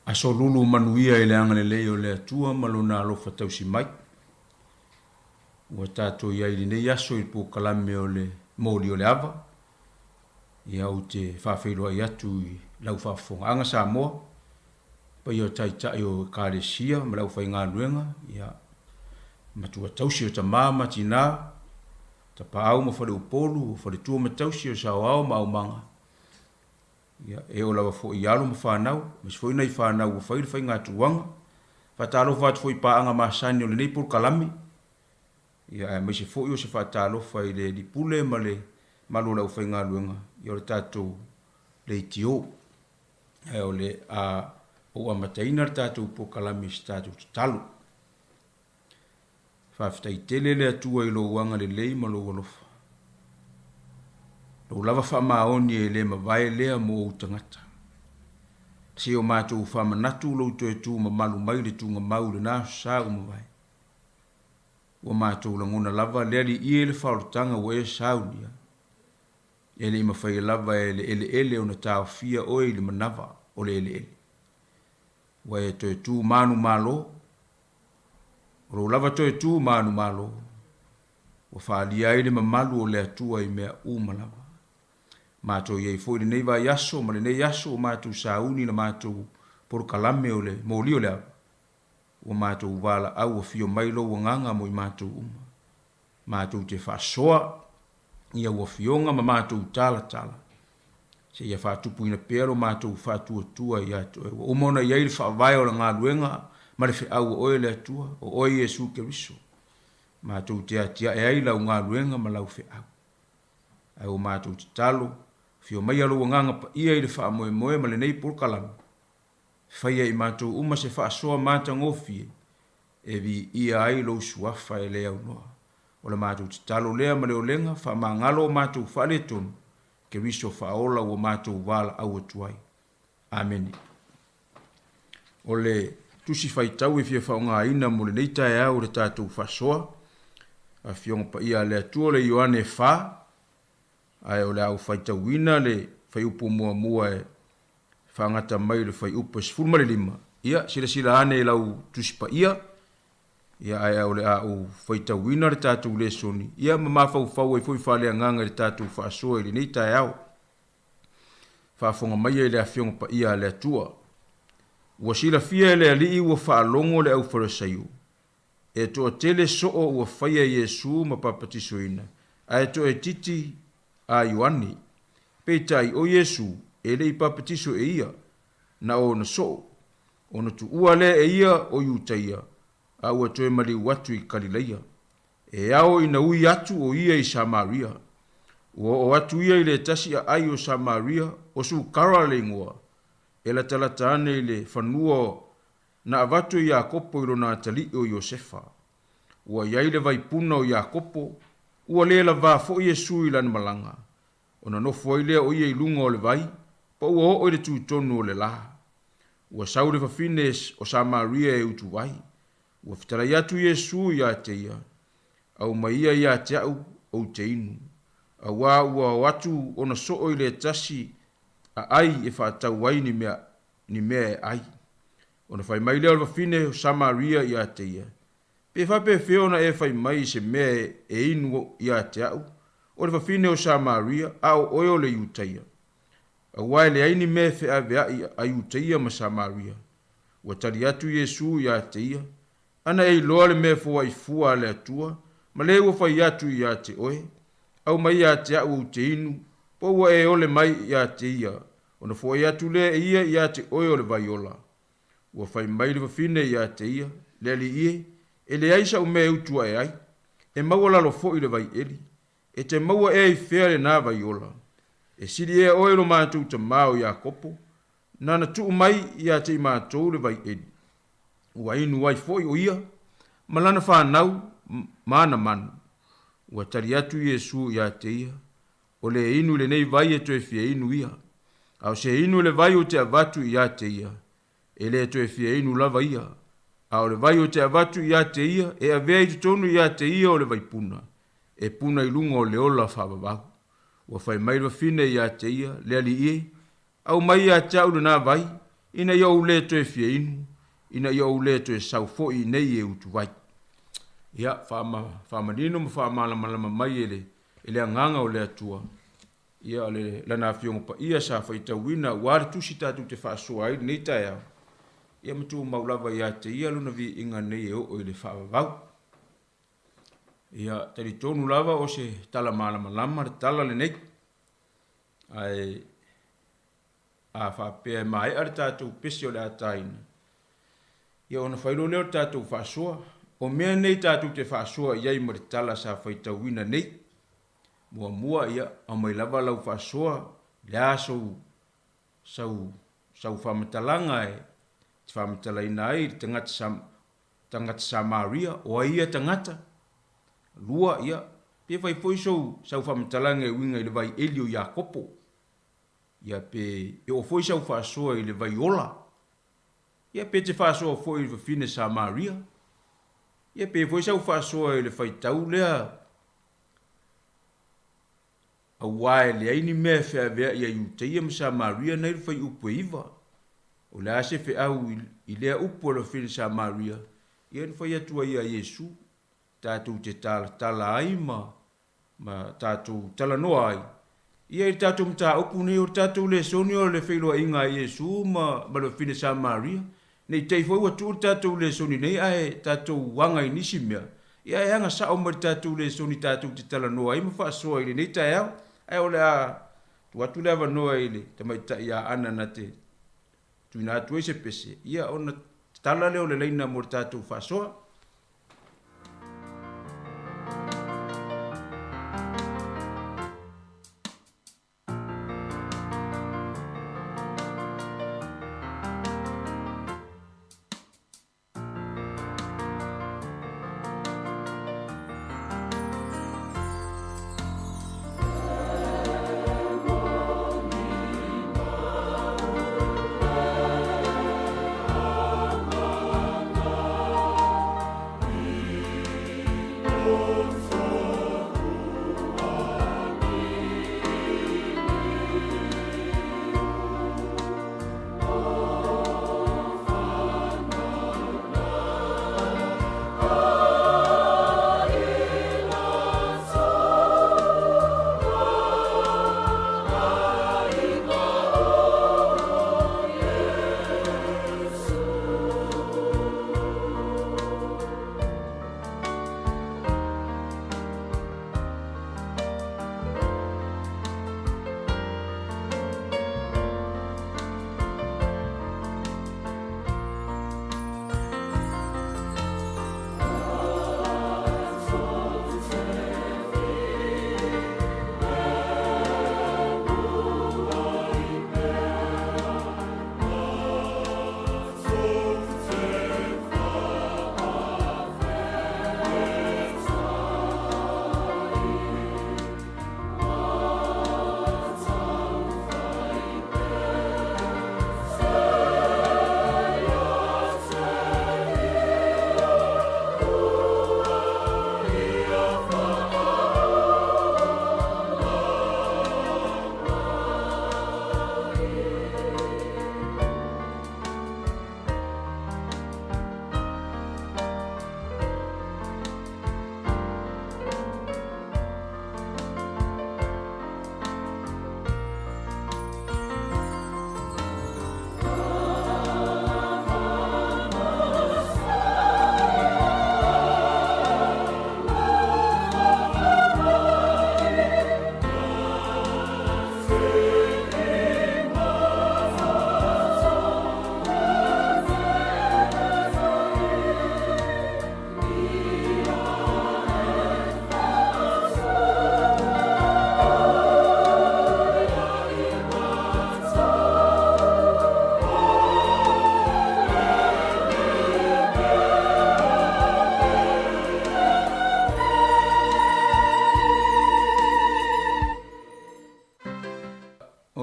Aso lulu manuia i le agalelei o le Atua ma Lona alofa tausi mai. Ua tatou i ai i lenei aso i le polokalame o le Moli o le Ava. Ia ou te faafeiloai atu i lau faafofogaaga Samoa, paia o Taitai o Ekalesia ma le aufaigaluega, ia, matua tausi o tama ma tina, tapaau ma faleupolu, o faletua ma tausi o saoao ma aumaga, ia, e oo lava foi i alo ma fanau, aemaise foi nai fanau ua fai le faigatuaga. Faatalofa atu foi i paaga masani o lenei polokalame, ia, aemaise foi o se faatalofa i le Alii Pule ma le malu o le aufaigaluega, ia, o le tatou leitio. Ae o le a ou amataina le tatou polokalame i se tatou tatalo. Faafetai tele le Atua i lou agalelei ma lou alofa. Lou lava faamaoni e le mavae lea mo ou tagata. Se o matou faamanatu lou toe tu mamalu mai le tugamau i lena aso sa ua mavae. Ua matou lagona lava le alii e le faaolataga ua e saunia. E le i mafai lava e le eleele ona taofia oe i le manava o le eleele. Ua e toe tu manumalo, o lou lava toe tu manumalo, ua faaalia ai le mamalu o le Atua i mea uma lava. Matou i ai foi i lenei vaiaso ma lenei aso ua matou sauni i la matou polokalame o le moli o le ava, ua matou valaau afio mai lou agaga mo i matou uma. Matou te faasoa i au afioga ma matou talatala, seia faatupuina pea lo matou faatuatua ia te Oe. Ua uma ona i ai le faavae o le galuega ma le feau a Oe le Atua, o Oe Iesu Keriso. Matou te atiae ai lau galuega ma lau feau. Ae ua matou tatalo, afio maia lou Agaga Paia i le faamoemoe ma lenei polokalame, faia i matou uma se faasoa matagofie e viia ai lou suafa e le aunoa. O le matou tatalo lea ma le olega, faamagalo o matou faaletonu, Keriso faaola ua matou valaau atu ai. Amene. O le tusi faitau e fia faaaogaina mo lenei taeao i le tatou faasoa, Afioga Paia a le Atua o le Ioane 4, ae o le a ou faitauina le fuaiupu muamua e faagata mai i le fuaiupu e 15, ia, silasila ane i lau Tusi Paia, ia, ae o le a ou faitauina le tatou lesoni, ia, ma mafaufau ai foi faaleagaga i le tatou faasoa i lenei taeao. Faafofoga maia i le Afioga Paia a le Atua. Ua silafia e le Alii ua faalogo le aufalesaio, e toatele soo ua faia Iesu ma papatisoina, ae toaitiiti a Ioane. Peitai, o Iesu, e le i papatiso e ia, na o ona soo, ona tuua lea e ia o Iutaia, a ua toe maliu atu i Kalilaia. E ao ina ui atu o ia i Samaria. Ua oo atu ia i le tasi aai o Samaria, o Sukara le igoa, e latalata ane i le fanua Na avatu e Iakopo i lona atalii o Iosefa. Ua i ai le vaipuna o Iakopo, ua le lavā foi Iesu i lana malaga, ona nofo ai lea o ia i luga o le vai, pa ua oo i le tutonu o le lā. Ua sau le fafine o Samaria e utuvai. Ua fetalai atu Iesu ia te ia, Aumai ia ia te a'u, ou te inu. Auā ua o atu ona soo i le tasi aai e faatau ai ni mea, ni mea e ai. Ona fai mai lea o le wafine o Samaria ia te ia, Pe faapefea ona e fai mai i se mea e inu ia te au, o le wafine o Samaria, a o oe o le Iutaia? Auā e leai ni mea e feaveaʻi a Iutaia ma Samaria. Ua tali atu Iesū ia te ia, Ana e iloa le mea foaʻi fua a le Atua, ma le ua fai atu ia te oe, Aumai ia te aʻu ou te inu, po ua e ole mai ia te ia, ona foai atu lea e ia ia te oe o le vai ola. Ua fai mai le wafine ia te ia, Le Alii e, e leai saʻu mea e utu aʻe ai, e maualalo foʻi le vai ʻeli, E te maua ea i fea lenā vai ola? E sili ea oe i lo matou tamā o Iakopo, nāna tuu mai ia te i matou le vai ʻeli. Ua inu ai foʻi o ia, ma lana fanau, ma ana manu. Ua tali atu Iesū ia te ia, O le inu i lenei vai e toe fia inu ia. A o se inu i le vai o te avatu ia te ia, e le toe fia inu lava ia. A o le vai o te avatu ia te ia, e avea i totonu ia te ia o le vaipuna, e puna i luga o le ola faavavau. Ua fai mai le wafine ia te ia, Le Alii e, aumai ia te au lenā vai, ina ia ou le toe fia inu, ina ia ou le toe sau foʻi iinei e utu vai. Ia, faama, faamanino ma faamalamalama mai e le, e le Agaga o le Atua, ia, o le, Lana Afioga Paia sa faitauina aua le tusi tatou te faasoa ai lenei taeao, ia ma tumau lava ia te Ia Lona viiga nei e oo i le faavavau. Ia, talitonu lava o se tala malamalama le tala lenei. Ae a faapea e maea le tatou pese o le a taina, ia ona fai loa lea o le tatou faasoa. O mea nei tatou te faasoa i ai ma le tala sa faitauina nei. Muamua, ia, aumai lava lau faasoa, le a sou, sau, sau faamatalaga e te faamatalaina ai i le tagata sa, tagata Samaria, o ai ia tagata? Lua, ia, pe fai foi sou, sau faamatalaga e uiga i le vai eli o Iakopo. Ia, pe e oo foi sau faasoa i le vai ola. Ia, pe te faasoa foi i le fafine Samaria. Ia, pe foi sau faasoa i le faitau lea Auā e leai ni mea e feaveaʻi a Iuteia ma Samaria nai le faiupu e iva. O le a se feau i lea upu a le wafine Samaria, ia na fai atu ai ia Iesu, tatou te talatala ai ma ma tatou talanoa ai ia i le tatou mataupu nei o le tatou lesoni o le feiloaiga a Iesu ma ma le wafine Samaria. Ne i te i foi ua tuu le tatou lesoni nei ae tatou aga i nisi mea, ia e aga sao mai le tatou lesoni tatou te talanoa ai ma faasoa i lenei taeao. Ae o le a tuu atu le avanoa i le tamaitai ia Ana na te tuuina atu ai se pese, ia ona tatala lea o le laina mo le tatou faasoa.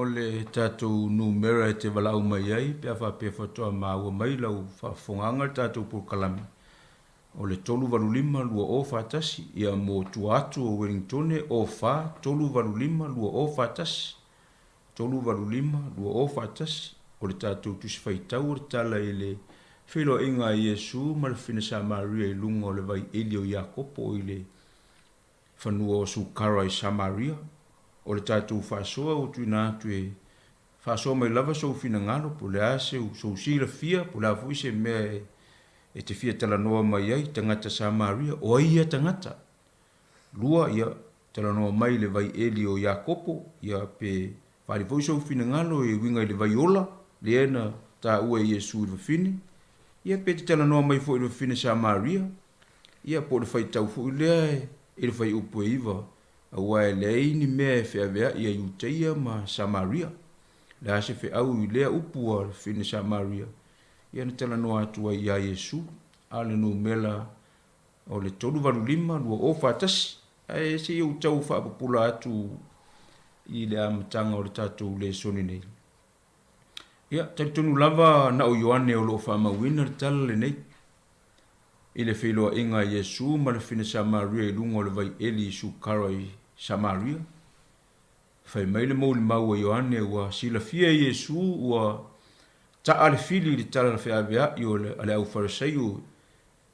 le tatou numera e te valaau mai ai pe a faapea faatoa maua mai lau faafofogaaga i le tatou polokalame, o le 385 2041, ia mo tua atu o Uelingitone, 04 385 2041. 385 2041, o le tatou Tusi Faitau o le Tala i le Feiloaiga a Iesu ma le Fafine Samaria i luga o le vai eli o Iakopo i le fanua o Sukara i Samaria. O le tatou faasoa ua tuuina atu e faasoa mai lava sou finagalo, po o le a seu, sou silafia, po o le a foi se mea e te fia talanoa mai ai, tagata Samaria, o ai ia tagata? Lua, ia, talanoa mai i le vai eli o Iakopo, ia, pe faaali foi sou finagalo e uiga i le vai ola, lea na taua e Iesu i le fafine, ia, pe te talanoa mai foi i le fafine Samaria, ia, po o le faitau foi lea i le fuaiupu e 9, aua e leai ni mea e feaveai a Iutaia ma Samaria. O le a se feau i lea upu a le fafine Samaria, ia na talanoa atu ai iā Iesu, a o le numera O le 385 2041, ae se i ou tau faapupula atu i le amataga o le tatou lesoni nei. Ia, talitonu lava na o Ioane o lo o faamauina le tala lenei i le feiloaiga a Iesu ma le fine Samaria i luga o le vai eli i Sukara i Samaria. Fai mai le molimau a Ioane ua silafia e Iesu ua taa le fili i le tala feaveai o le, a le aufarisaio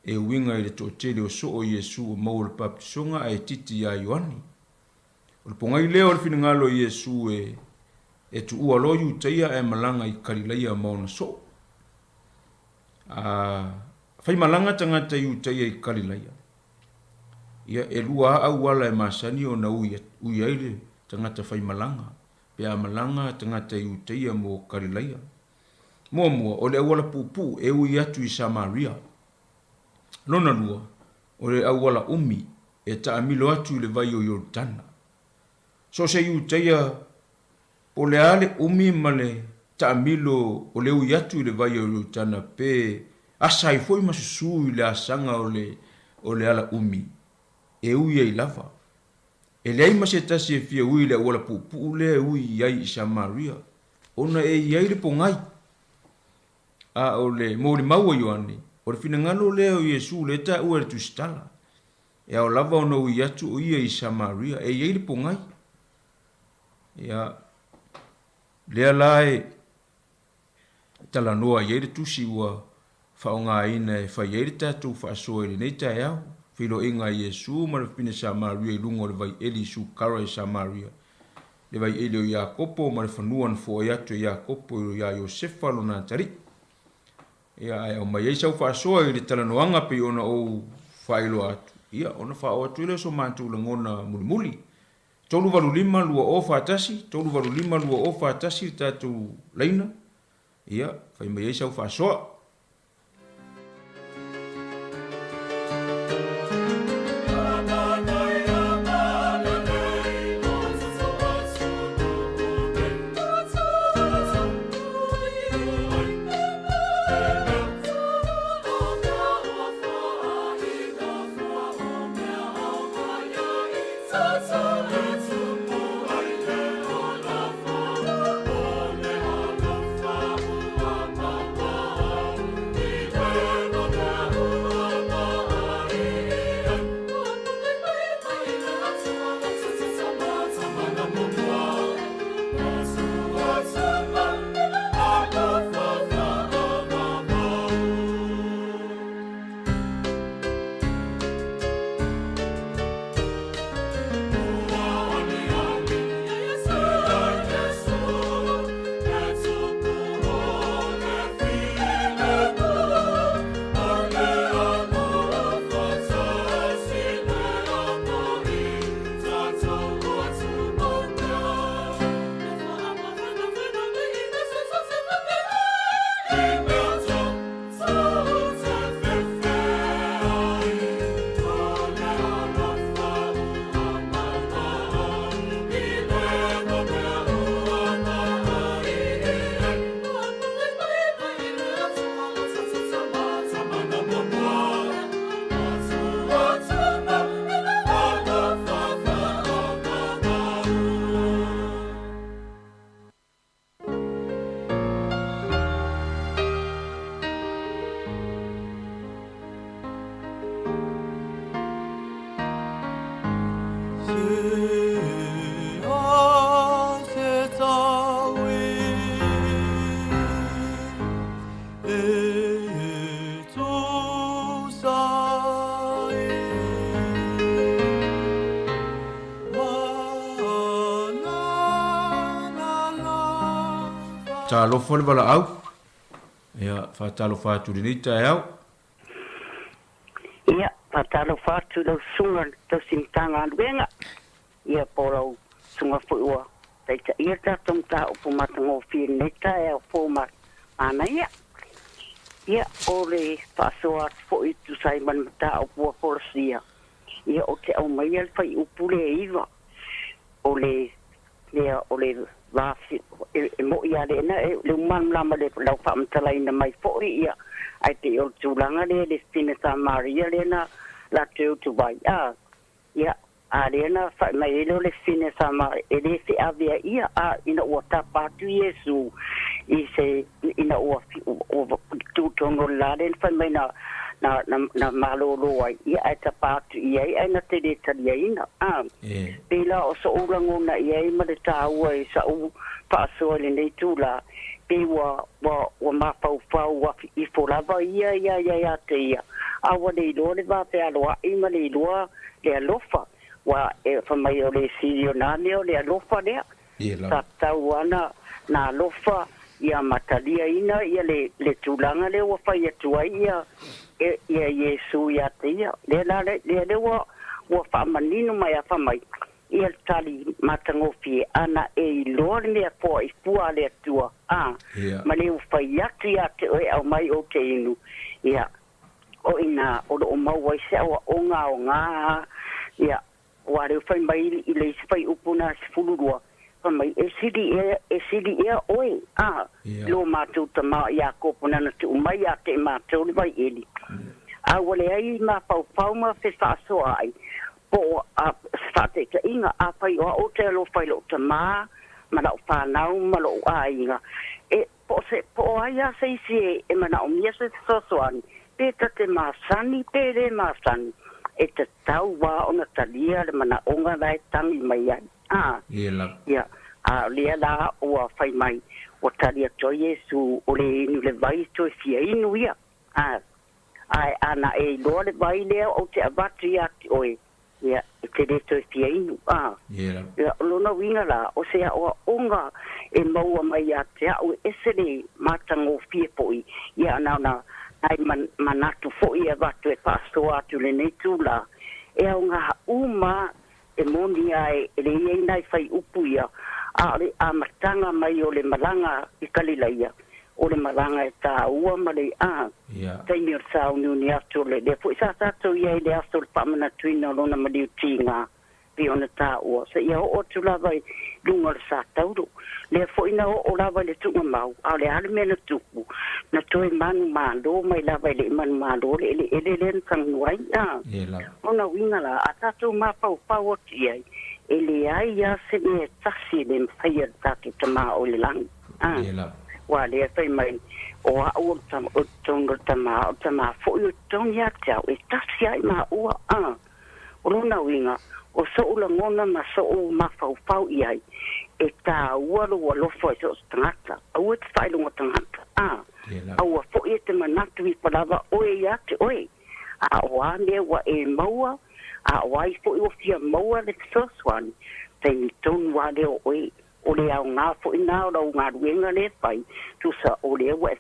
e uiga i le toatele o soo Iesu ua maua le papatisoga ae titi iā Ioane. O le pogai lea o le finagalo o Iesu e e tuua loa Iutaia ae malaga i Kalilaia ma ona soo. A faimalaga tagata Iutaia i Kalilaia, ia e lua a auala e masani ona ui, ui ai le tagata faimalaga, pe a malaga tagata Iutaia mo Kalilaia. Muamua, o le auala puupuu e ui atu i Samaria. Lona lua, o le auala umi e taamilo atu i le vai o Ioritana. So o se Iutaia, po o le a le umi ma le taamilo o le ui atu i le vai o Ioritana pe asa ai foi ma susu i le asaga o le o le ala umi, e ui ai lava. E leai ma se tasi e fia ui i le auala puupuu lea e ui ai i Samaria. Ona e i ai le pogai. A o le molimau a Ioane, o le finagalo lea o Iesu lea e taua e le Tusitala, e ao lava ona ui atu o ia i Samaria, e i ai le pogai. Ia, lea la e talanoa i ai le tusi ua faaaogaina e fai ai le tatou faasoa i lenei taeao, feiloaiga a Iesu ma le fafine Samaria i luga o le vai eli i Sukara i Samaria, le vai eli o Iakopo ma le fanua na foai atu e Iakopo iā Iosefa lona atalii. Ia, ae aumai ai sau faasoa i le talanoaga pei ona ou faailoa atu, ia, ona faaoo atu ai lea o so matou lagona mulimuli. 385 2041, 385 2041 le tatou laina, Ia, fai mai ai sau faasoa. Talofa le valaau. Ia, faatalofa atu i lenei taeao. Ia, faatalofa atu i lau susuga i le tausi Matagaluega, ia po o lau susuga foi ua taitaia le tatou mataupu matagofie i lenei taeao fou manaia. Ia, o le faasoa atu foi e tusa ai ma le mataupu ua folasia, ia ou te aumaia le fuaiupu lea 9, o le mea o le va e mo'i lava lena le uma malamalama i lau faamatalaina mai foi ia ae pei o le tulaga lea le fine Samaria lea na latou utu ai a ia a lea na fai mai ai lea o le fine Samaria e le feavea ia a ina ua tapa atu Iesu i se ina ua tu tonu o le la lea na fai mai na na na na malolo ai ia ae tapa atu i ai ae na te le taliaina a Pēlā o soʻu lagona i ai ma le tāua i saʻu faasoa i lenei itulā, pei ua, ua, ua mafaufau afi ifo lava ia iā ia iā te ia, a ua le iloa le va fealoaʻi ma le iloa le alofa, ua e fai mai o le sili o nā mea o le alofa lea. Sa tatau ana na alofa ia ma taliaina ia le, le tulaga lea ua fai atu ai ia, ia Iesu iā te ia. Lea la, lea, lea ua, ua faamanino mai a fai mai, ia le tali matagofie ana e iloa le mea poa i fua a le Atua, a, ma le ua fai atu iā te oe aumai ou te inu, ia, o inā o loo maua ai se aoaoga aoga, ia, Ua leu fai mai i le isi fuaiupu na 12, fai mai, E sili ea, e sili ea oe, a, lo matou tama o Iakopo nana tuu mai ia te matou le vaieli. A ua leai mafaufau ma fefaasoaai, po o a, se faataitaiga, afai o au ou te alofa i lou tama ma lau fanau ma lou aiga, e, po o se, po o ai lava se isi e, e manaomia se fesoasoani, pe ta te masani pe le masani, e tatau lava ona talia le manaoga la e tagi mai ai. A, ia, a o lea la ua fai mai, ua tali atu ai Iesu, o le inu le vai toe fia inu ia. A, ae ana e iloa le vai lea ou te avatu ia te oe, Ia, e te le toe fia inu, ā. Ia, o lona uiga la, o se aoaoga e maua mai ia te au e ese le matagofie foi, ia, na ona nai manatu foi e avatu e faasoa atu i lenei itulā, e aoga uma e moni a e le i ai nai faiupu ia, a o le amataga mai o le malaga i Kalilaia, o le malaga e tāua ma le a taimi o le sauniuni atu o le lea foi sa tatou i ai i le aso o le faamanatuina o lona maliu tiga pei ona tāua seia oo atu lava i luga o le sa tauro. Lea foi na oo lava i le tuugamau, a o le a le mea na tupu? Na toe manumalo mai lava e le i manumalo le eleele lea na tagu ai. A lona uiga la, a tatou mafaufau atu i ai, e leai lava se mea e tasi e le mafai e le tatou Tama o i le lagi. A, ua lea fai mai, o au o le tama, o totonu o le tama, o le tama foi o totonu ia te au, e tasi ai maua. A, o lona uiga, o soʻu lagona ma soʻu mafaufau i ai, e tāua lou alofa i so o se tagata, aua e te faailoga tagata. A, aua foi e te manatu ifo lava oe ia te oe, a o a mea ua e maua, a o ai foi ua fia maua le fesoasoani, taimi tonu lava lea o oe O le aoga foi na o lau galuega lea e fai, tusa o lea ua e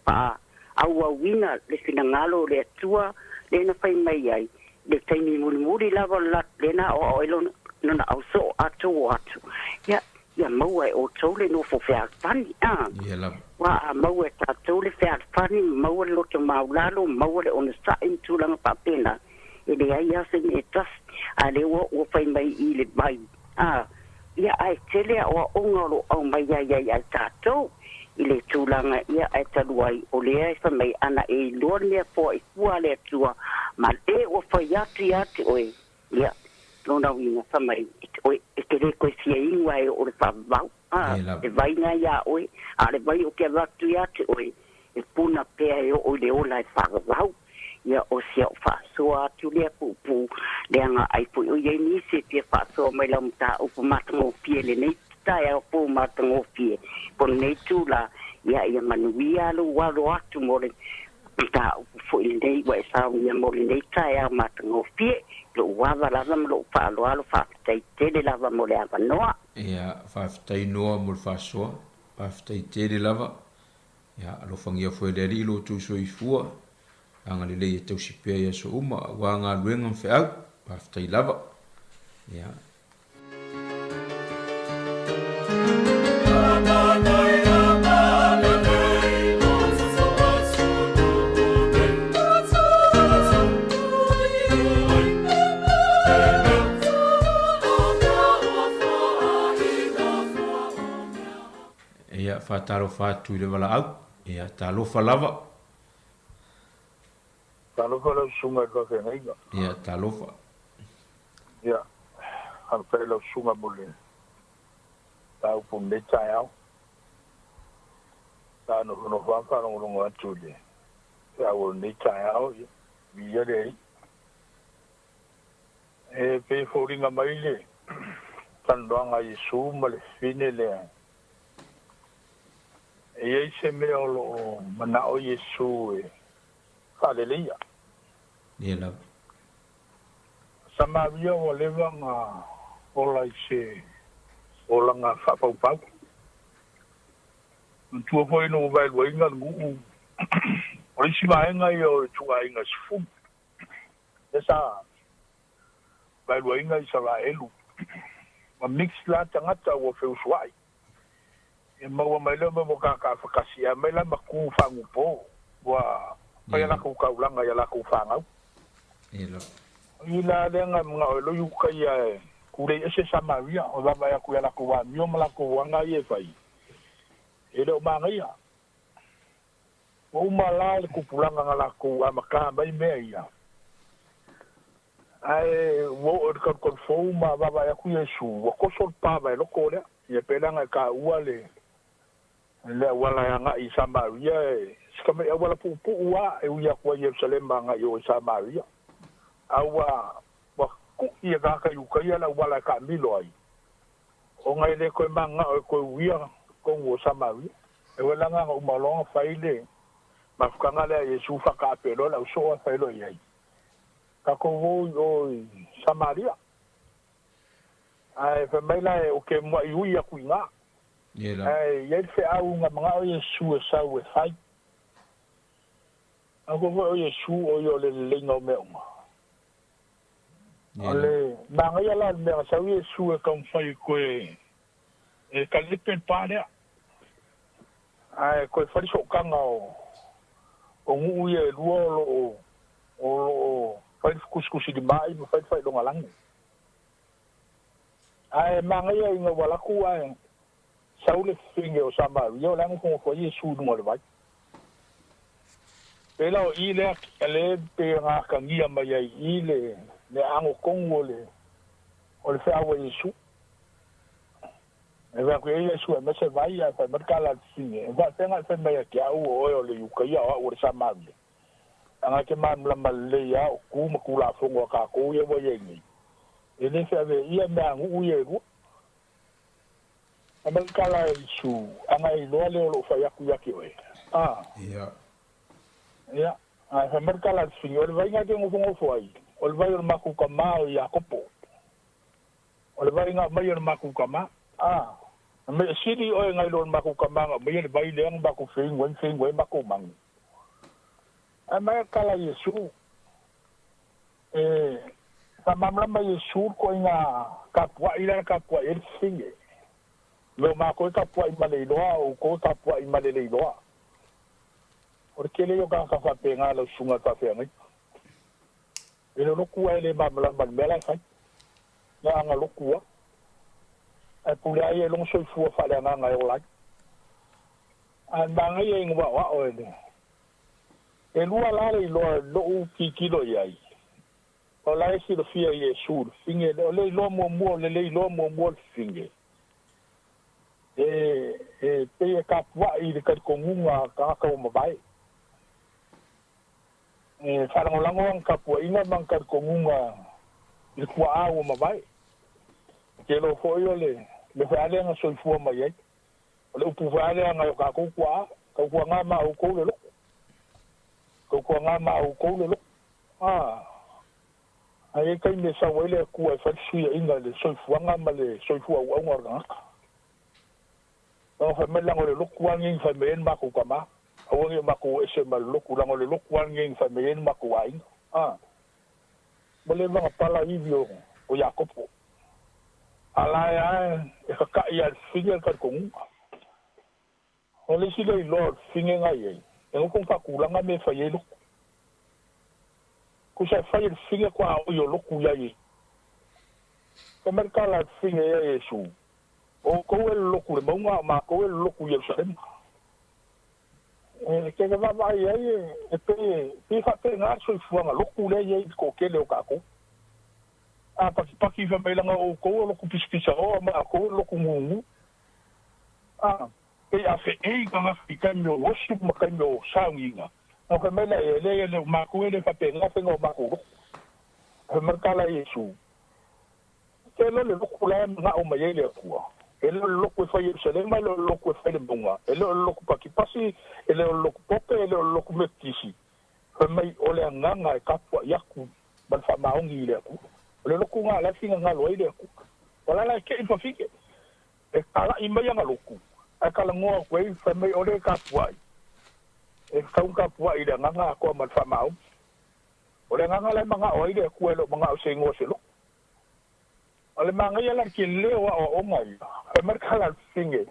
faaauauina le finagalo o le Atua lea na fai mai ai, le taimi mulimuli lava o le lea na aoao ai lona, lona ausoo atu o atu, ia, ia maua e outou le nofo fealofani. A, Ia lava. Ua a maua e tatou le fealofani, ma maua le loto maulalo, maua le onosai ma tulaga faapena, e leai lava se mea e tasi, a lea ua, ua fai mai i le vai. A, ia, ae tele aoaoga o lo o aumai ai ai ai tatou i le tulaga ia, ae talu ai o lea e fai mai ana e iloa le mea poa i fua a le Atua ma le ua fai atu ia te oe, ia, lona uiga fai mai oe e te le toe fia inu ae oo le faavavau, a, le vai na iā oe, a o le vai ou te avatu ia te oe, e puna pea e oo i le ola e faavavau. Ia, o si au faasoa atu lea puupuu, leaga ai foi o i ai nisi e fia faasoa mai lau mataupu matagofie lenei taeao fou matagofie po lenei itulā, ia, ia manuia lou alo atu mo le mataupu foi lenei ua e saunia mo lenei taeao matagofie. Lou ava lava ma lou faaaloalo, faafetai tele lava mo le avanoa. Ia, faafetai Noa mo le faasoa. Faafetai tele lava. Ia, alofagia foi e le Alii lo outou soifua, agalelei e tausi pea i aso uma, aua galuega ma feau. Faafetai lava. Ia. Ia, faatalofa atu i le valaau. Ia, talofa lava. Talofa lau susuga i le faafeagaiga. Ia, talofa. Ia, faafetai lau susuga mo le mataupu i lenei taeao. Sa nofonofo lava ma faalogologo atu i le feau o lenei taeao, ia, viia le Alii. E pei e foliga mai le talanoaga a Iesu ma le fine lea, e i ai se mea o lo o manao Iesu e faaleleia. Ia lava. Samaria ua leva ona ola i se olaga faapaupau. Manatua foi ina ua vaeluaina le nuu, o le isi vaega ia o ituaiga sefulu, lea sa vaeluaina Isaraelu, ma mix la tagata ua feusuai. E maua mai lea mea mōkākāwhakasi, ae mai la ma kū faagupo, ua fai a lakou taulaga i a lakou fanau. I la lea na manao e loi uka ia e kulei ese Samaria, o vaavaai atu i a lakou amio ma lakou aga ia e fai, e le o manaia. Ua uma la le tupulaga na lakou amata mai mea ia. Ae ua oo i le talutalu fou ma vaavaai atu Iesu, ua toso le pa vaeloko lea. Ia pei la ona e taua le le auala e agai i Samaria, e si tamai auala puupuu lava e ui atu ai i Ierusalema agai i o i Samaria. A ua ua tu'i e tagata Iutaia le auala e taamilo ai, ona e le toe mananao e toe uia totonu o Samaria. E uela na ona uma loa ona fai le mafutaga lea a Iesu faataape loa le ausoo ae fai loa i ai, Tatou o i o i Samaria. Ae fai mai la e, Ou te muaʻi ui aku i ina. Ae i ai le feau na manao Iesu e sau e fai. Manatua foi o Iesu o ia o le leleiga o mea uma. O le manaia la o le mea na sau Iesu e taumafai e toe e kalipe le pa lea. Ae toe fai le sootaga o o nuu ia e lua o lo o o lo o fai le fetusitusilimai ma fai le faailogalagi. Ae manaia ina ua alu atu ae sau le fefine o Samaria o la e nofonofo ai Iesu i luga o le vai. Pei la o i lea lea pei ona atagia mai ai i i le le aano tonu o le o le feau a Iesu. E vaai atu i ai Iesu e aumai se vai ae fai mai le tala a le fefine, E faapea e fai mai ia te au o oe o le Iutaia o au o le Samaria? Leaga e te malamalama lelei lava o tu ma Tulafono a tatou ia ua i ai nei, e le feaveaia mea nuu ia e lua. Fai mai le tala a Iesu, Ana e iloa le o lou fai atu ia te oe. A. Ia. Ia. Ae fai mai le tala a le fesili, O le vai na e te nofonofo ai, o le vai o le matou tama o Iakopo. O le vai na aumaia e le matou tama. A. Mea sili oe nai lo le matou tama na aumaia le vai lea na matou feinu ai ma feinu ai matou manu. Ae mai le tala a Iesu, E faamalamalama Iesu le ituaiga tapuai lea na tapuai ai le fefine. Mea o matou e tapuai ma le iloa, a o outou e tapuai ma le le iloa. O le tele ia o tagata faapena i lau susuga i le faafeagaiga. E le lotu ae le malamalama i le mea la e fai. Na aga lotu lava. Ae pule lava ia i lona soifua faaleagaga e ola ai. Ae manaia ina ua aoao e le. E lua la le iloa i lou tilotilo i ai, o la e silafia e Iesu le fefine, o le iloa muamua, o le le iloa muamua o le fefine, e, e pei e tapuai i le talitonuga a tagata ua mavae. E faalagolago ana tapuaiga ma ana talitonuga i le tuaa ua mavae. Ou te iloa foi o le mea foi lava lea na soifua mai ai. O le upu foi lava lea nai o tatou tuaa, tautuaga ma outou le loto. Tautuaga ma outou le loto. A, a i ai taimi e sau ai le Atua e fai le fesuiaiga i le soifuaga ma le soifua auauna o le tagata. Leaga fai mai leaga o le lotu lava lenei na fai mai ai le matou tama. Aua nei makou o ese ma le loku, leaga o le loku lava lenei na fai mai ai le makou aiga. A, ua leva ona pala ivi o, o Iakopo. A la e a e kakaʻi lava i le fafine le talitonuga. O le isi lea iloa o le fafine na i ai, e nofo ma faatulaga mea e fai ai loku. Tusa e fai e le fafine tuaoi o loku iai e. Fai mai le tala a le fafine ia Iesu, O outou e lolotu i le mauga, a o matou e lolotu i Ierusalema. E te vaavaai ai e pei e pei e faapena le soifuaga lotu lea e i ai i le toatele o tatou. A patipati fai mai leaga o outou e lotu pisapisaoa, matou e lotu gugu. A pei a feei tagata i taimi o worship ma taimi o sauniga, ona fai mai lea, e leai e le o matou e le faapena faiga o matou lotu. Fai mai le tala a Iesu, E le o le lotu la e manao mai ai le Atua. E le o le lotu e fai i Ierusalema, e le o le lotu e fai i le mauga, e le o le lotu Patipasi, e le o le lotu Pope, e le o le lotu Metotisi. Fai mai, o le agaga e tapuai atu ma le faamaoni i le Atua. O le lotu lena o la e finagalo ai le Atua. O la la e tei le fafine, e talai mai ana lotu, ae talanoa atu ai, fai mai, o le tapuai, e tatau ona tapuai i le agaga atoa ma le faamaoni. O le agaga la e manao ai le Atua, e le o manao i se igoa o se lotu. O le manaia la le tele o aoaoga ia, fai mai le tala a le fafine,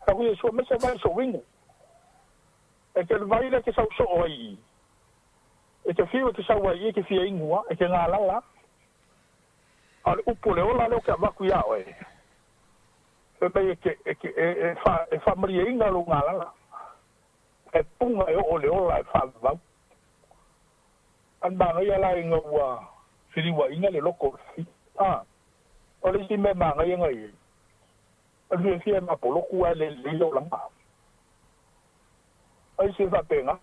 Sau ia sua mai se vai so'uigu, e te le vai lea e te sau so'o ai i i, e te fiu e te sau ai i i e te fia inu a, e te galala a. A o le upu o le ola lea ou te avatu iā oe, fai mai e te, e te, e, e, fa, e faamalieina lou galala, e puga e oo le ola e faavavau. A manaia la ina ua feliuaina le loko o le fafine. A, o le isi mea manaia na i ai, o le fiafia e mapoloku ae le lelei le olaga. O isi e faapena,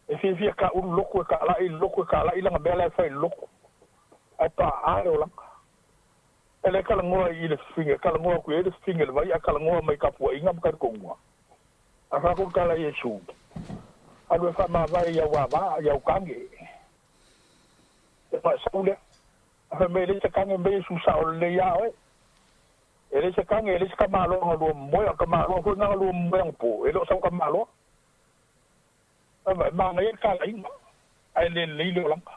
e fiafia ka ulu loku e kalaʻi le loku e kalaʻi lana mea la e fai i le loku, ae paʻa le olaga. E le talanoa i le fafine, e talanoa atu i ai le fafine i le vai ae talanoa mai i tapuaiga ma talitonuga. A fai atu le tala i Iesu, Alu e faamavae i au ava, i au kage. Ona e sau lea. A fai mai, E leai se kage mai Iesu sao lelei ia oe. E leai se kage, e leai se tamaloa na lua momoe, o le tamaloa foi lena na lua momoe anapo, e le o sau tamaloa. Ava, e manaia le talaiga, ae le lelei le olaga.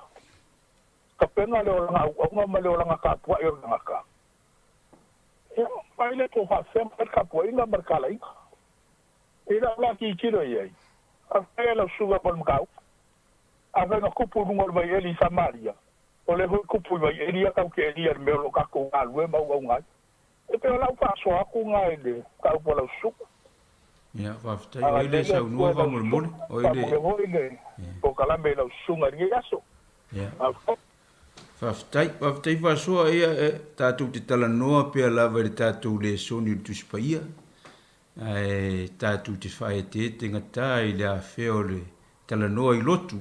Tapena le olaga auauna ma le olaga tapuai o le tagata. Ia, mai le po faafefea mai le tapuaiga ma le talaiga. I lau la tilotilo i ai, afai e lau susuga mo le mataupu, afai na tupu i luga o le vaieli i Samaria, o lea foi e tupu i vaieli ia tatou te elia i le mea o lo o tatou galulue ma auauna ai. E pei o lau faasoa atu lena i le mataupu a lau susuga. Ia, faafetai. O ai le saunoa faamolemole? O ai le. Faamanuia foi le polokalame i lau susuga i lenei aso. Ia. Faafetai. Faafetai, faafetai Faasoa, ia e tatou te talanoa pea lava i le tatou lesoni o le Tusi Paia, ae tatou te faaeteete gata i le afea o le talanoa i lotu,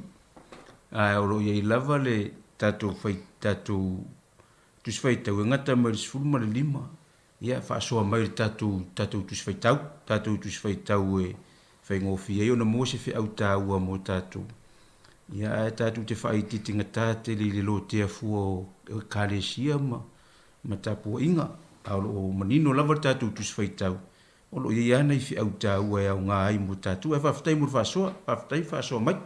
ae o lo o i ai lava le tatou fai, tatou Tusi Faitau e gata mai le 15, ia faasoa mai le tatou, tatou Tusi Faitau, tatou Tusi Faitau e faigofie ai ona maua se feau taua mo tatou. Ia ae tatou te faaitiiti gata tele i le lotea fua o Ekalesia ma, ma tapuaiga, a o lo o manino lava le tatou Tusi Faitau, o lo o i ai lava nai feau taua e aoga ai mo tatou. Ae faafetai mo le faasoa, faafetai faasoa mai.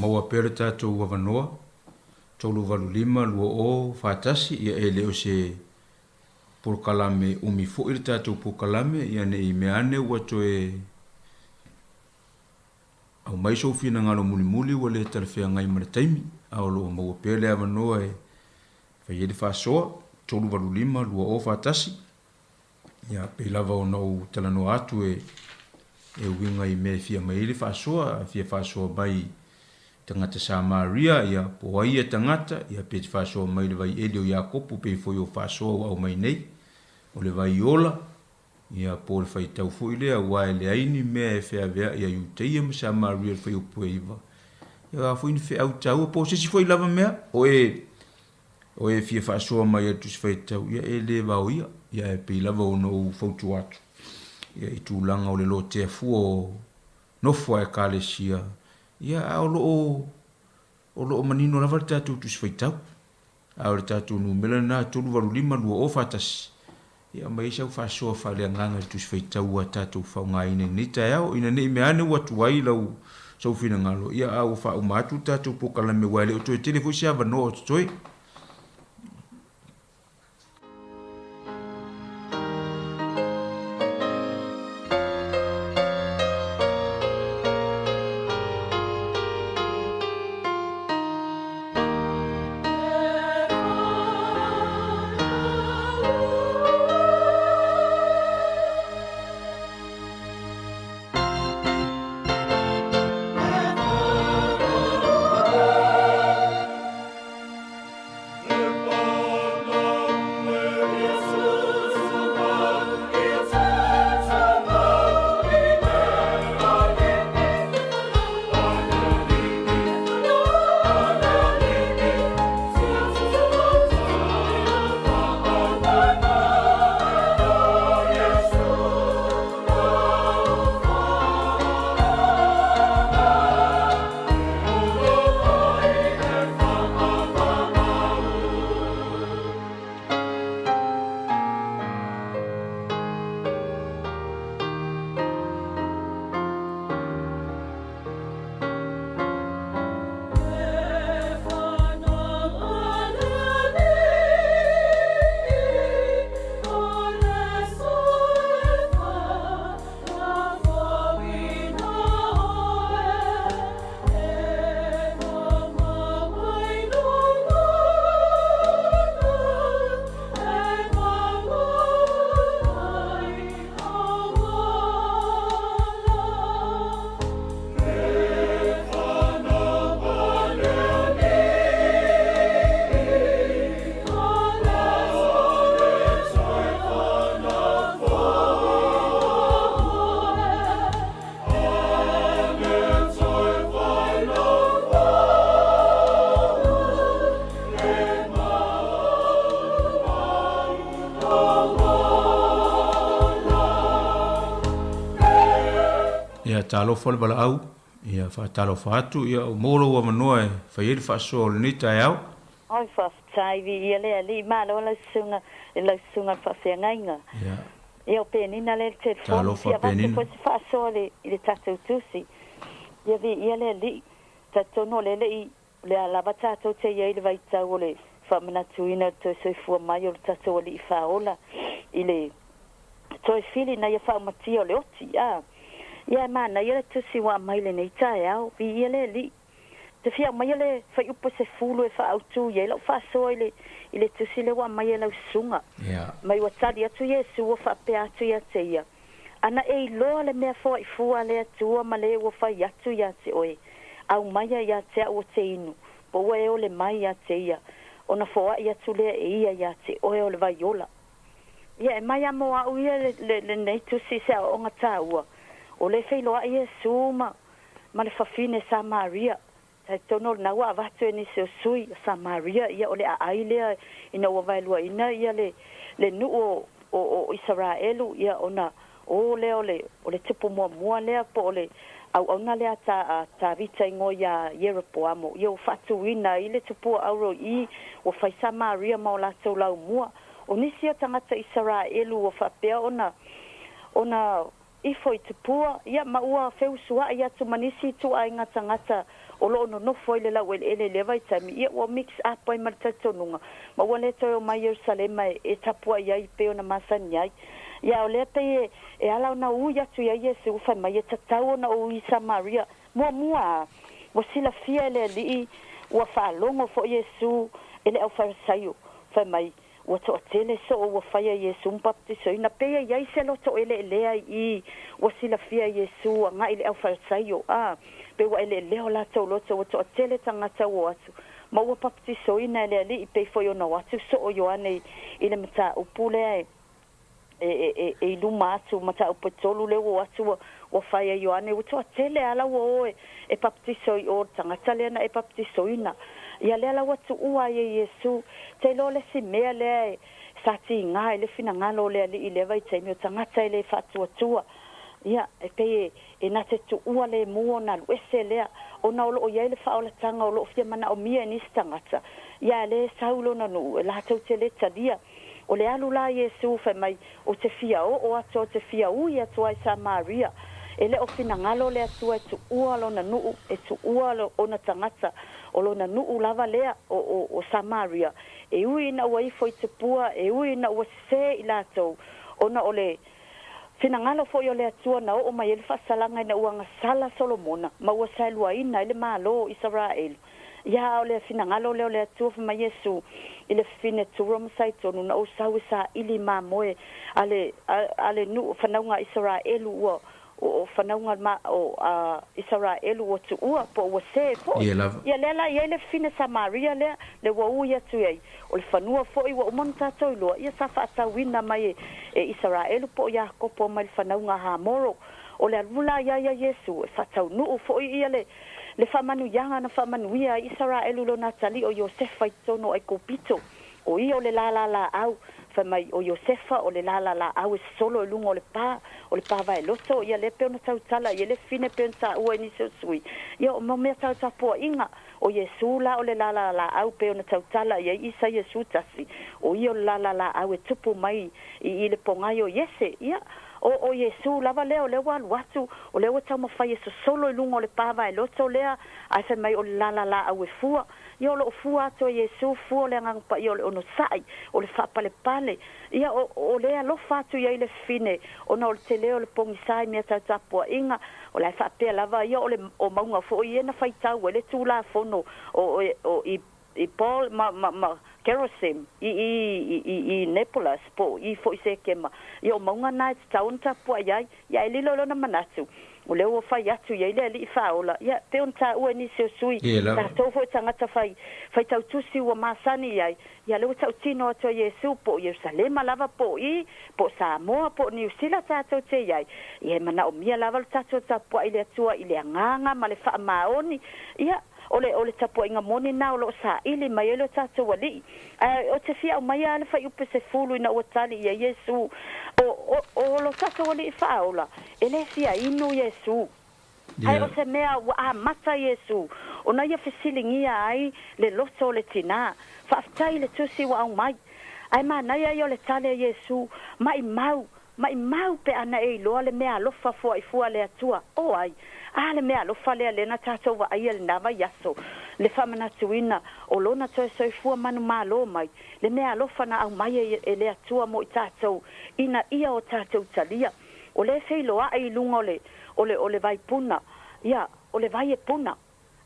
maua pea le tatou avanoa, 385 20 41, ia e le o se polokalame umi foi le tatou polokalame, ia ne i mea ane ua toe aumai sou finagalo mulimuli ua le talafeagai ma le taimi, a o lo o maua pea le avanoa e fai ai le faasoa, 385 20 41. Ia, pei lava ona ou talanoa atu e e uiga i mea e fia aumai ai le faasoa, a fia faasoa mai i tagata Samaria, ia, po o ai ia tagata, ia pe te faasoa mai i le vaieli o Iakopo pei foi o faasoa ua aumai nei, o le vai ola, ia, po o le faitau foi lea, aua e leai ni mea e feaveai a Iuteia ma Samaria i le fuaiupu e 9, ia o a foi ni feau taua, po o se isi foi lava mea, o e O e fia faasoa mai ai le Tusi Faitau, ia e le vaoia, ia ae pei lava ona ou fautua atu, ia i tulaga o le lotea fua o nofo a Ekalesia, ia a o lo o, o lo o manino lava le tatou Tusi Faitau. A o le tatou numera lena 385 2041, ia aumai ai sau faasoa faaleagaga i le Tusi Faitau ua tatou faaaogaina i lenei taeao, ina ne i mea ane ua tuai lau sou finagalo, ia a ua faauma atu le tatou polokalame aua e le o toe tele foi se avanoa o totoe. Ia talofa le valaau, ia faatalofa atu, ia ua maua lou avanoa e fai ai le faasoa o lenei taeao. Oi faafetai viia le Alii malo lau susuga i lau susuga le faafeagaiga. Ia. Ia o Penina lea i le telefoni Talofa fia avatu Penina. foi se faasoa i le i le tatou tusi. Ia viia le Alii. Talitonu o lea le i o lea lava tatou te i ai i le vaitau o le faamanatuina o le toe soifua mai o le tatou Alii Faaola i le toe fili ina ia faaumatia o le oti a. Ia e manaia le tusi ua aumai i lenei taeao. Viia le Alii. Te fia aumaia le fuaiupu e 10 e faaautu i ai lau faasoa i le i le tusi lea ua aumai e lau susuga. Mai ua tali atu Iesu ua faapea atu ia te ia, Ana e iloa le mea foaifua a le Atua ma le ua fai atu ia te oe, aumaia ia te au o te inu, po ua e ole mai ia te ia, ona foai atu lea e ia ia te oe o le vai ola. Ia, e mai a mo au ia le, le, lenei tusi i se aoaoga taua, o le feiloai Iesu ma, ma le fafine Samaria. Talitonu o lena ua avatu e nisi o sui o Samaria, ia o le aai lea ina ua vaeluaina ia le, le nuu o, o, o Isaraelu, ia ona o lea o le, o le tupu muamua lea po o le auauna lea a Ta, a Tavita igoa iā Ieropoamo, ia ua faatuina ai le tupua auro i, ua fai Samaria ma o latou laumua. O nisi o tagata Isaraelu ua faapea ona, ona. ifo i Tupua, ia, ma ua feusua'i atu ma nisi ituaiga tagata o lo o nonofo ai i le laueleele i lea vaitaimi, ia, ua mix up ai ma le talitonuga, ma ua le toe omai i Ierusalema e tapuai ai pei ona masani ai. Ia, a o lea pei e ala ona ui atu i ai Iesu, fai mai, E tatau ona ou ui i Samaria. Muamua a, ua silafia e le Alii, ua faalogo foi Iesu e le Aufarisaio, fai mai, Ua toatele soo ua faia Iesu ma baptisoina, pei e i ai se loto eleelea i i, ua silafia e Iesu agai i le Aufarisaio, a, pei ua eleelea o latou loto, ua toatele tagata ua o atu, ma ua baptisoina e le Alii, pei foi ona o atu soo Ioane i le mataupu lea e e, e, i luma atu mataupu e tolu lea ua o atu ua, ua fai e Ioane, ua toatele lava la ua o e, e papatiso i o le tagata lea na e papatisoina. Ia lea la ua tuua ai e Iesu. Te iloa le isi mea lea e, sa tiga ai le finagalo o le Alii i lea vaitaimi, o tagata e le faatuatua. Ia, e pei e, e na te tuua lemu ona alu ese lea, ona o lo o i ai le faaolataga o lo o fia manaomia e nisi tagata. Ia, a le sau i lona nuu, e latou te le talia. O le alu la a Iesu, fai mai, Ou te fia oo atu, ou te fia ui atu ai Samaria. E le o finagalo le Atua e tuua lona nuu, e tuua ona tagata, o lona nuu lava lea o, o, o Samaria. E ui ina ua ifo i tupua, e ui ina ua sese i latou, ona o le finagalo foi o le Atua na oo mai ai le faasalaga ina ua gasala Solomona ma ua saeluaina ai le malo o Isaraelu. Ia, a o le finagalo lea o le Atua, fai mai Iesu i le fafine Turo ma Saitonu, na ou sau e saili mamoe a le, a le nuu, fanauga a Isaraelu ua, o fanauga ma, o, a Isaraelu ua tuua, po o ua sē foi. Ia lava. Ia, lea la e i ai le fafine Samaria lea, le ua ui atu i ai, o le fanua foi ua uma ona tatou iloa, ia sa faatauina mai e, e Isaraelu po o Iakopo mai le fanauga a Hamoro. O le alu la ia ia Iesu, e faataunuu foi ia le, Le faamanuiaga na faamanuia ai Isaraelu lona atalii o Iosefa i totonu o Aikupito, o ia o le lālā lāʻau. Fai mai, o Iosefa o le lālā lāʻau e sosolo i luga o le pā, o le pā vaeloto, ia lea pei ona tautala i ai le fine pei ona taua e nisi o sui. Ia, o mau mea tau tapuaiga, o Iesū la o le lālā lāʻau pei ona tautala i ai Isaia 11, o ia o le lālā lāʻau e tupu mai i i le pogai o Iese. Ia, O, o Iesū lava lea, o lea ua alu atu, o lea ua taumafai e sosolo i luga o le pā vaeloto lea, ae fai mai o le lala lāʻau e fua. Ia, o lo o fua atu e Iesū, fua o le Agaga Paia o le onosai, o le faapalepale. Ia, o, o lea e alofa atu i ai le fafine, ona o le tele o le pogisa i mea tau tapuaiga, o la e faapea lava ia o le, o mauga foi ia na faitau ai le Tulafono o, o, o i i Paul ma, ma, ma Gerizim, i, i, i, i, i Nepolas, po o i foi Sekema, ia o mauga na e tatau ona tapuai ai, ia e lilo lona manatu, o lea ua fai atu i ai le Alii Faaola, ia pei ona taua e nisi o sui, Ie lava. tatou foi tagata fai, faitau tusi ua masani i ai, ia lea ua tautino atu e Iesu, po o Ierusalema lava, po o i, po o Samoa, po o Niu Sila tatou te i ai, ia e manaomia lava lo tatou tapuai i le Atua i le agaga ma le faamaoni, ia, O le, o le tapuaiga moni lena o lo o saili mai ai lo tatou Alii. Ae ou te fia aumaia lava le fuaiupu 10 ina ua tali i ai Iesu, O, o, o lo tatou Alii faaola, e le fia inu Iesu. Ae o se mea ua amata Iesu, ona ia fesiligia ai le loto o le tinā. Faafetai i le tusi ua aumai. Ae manaia ia o le tali a Iesu, Maimau, Maimau pe ana e iloa le mea alofa fuaifua a le Atua, o ai? A le mea alofa lea lea na tatou vaaia i lena vaiaso, le faamanatuina o Lona toe soifua manumalo mai, le mea alofa na aumai e, e le Atua mo i tatou, ina ia o tatou talia. O lea e feiloai i luga o le, o le, o le vai puna, ia, o le vai e puna.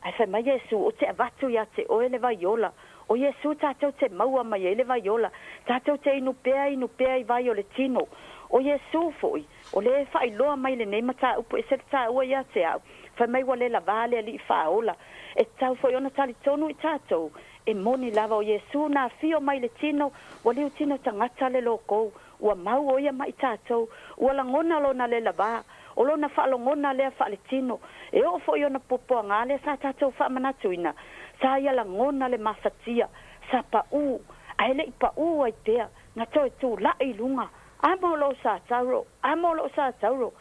Ae fai mai Iesu, Ou te avatu ia te oe le vai ola. O Iesu tatou te maua mai ai le vai ola. Tatou te inu pea, inu pea i vai o le tino. O Iesu foi, o lea e faailoa mai lenei mataupu ese le taua ia te au, fai mai ua le lavā le Alii Faaola. E tatau foi ona talitonu i tatou, e moni lava o Iesu na afio mai le tino, ua liu tino tagata le lokou, ua mau o ia ma i tatou, ua lagona lona le lavā. O lona faalogona lea faaletino, e oo foi i ona puapuaga lea sa tatou faamanatuina, sa ia lagona le mafatia, sa paʻū, ae le i paʻū ai pea, na toe tulaʻi i luga, Amo lou sa tauro, amo lou sa tauro.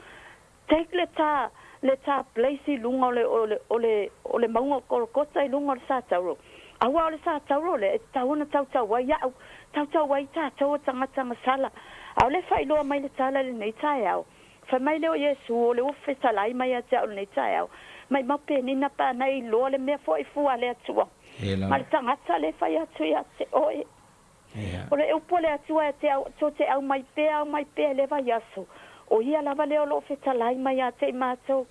Take le ta, le ta place i luga o le, o le, o le, o le mauga o Kolokota i luga o le sa tauro. Aua o le sa tauro lea e tatau ona tautau ai au, tautau ai tatou o tagata masala. A o le faailoa mai le tala i lenei taeao. Fai mai lea o Iesu, O le ua fetalai mai ia te au lenei taeao, maimau penina pe ana e iloa le mea foi fua a le Atua, ma le tagata le fai atu ia te oe. O le upu a le Atua e te au, tou te aumai pea, aumai pea i le vaiaso, o ia lava lea o lo o fetalai mai ia te i matou,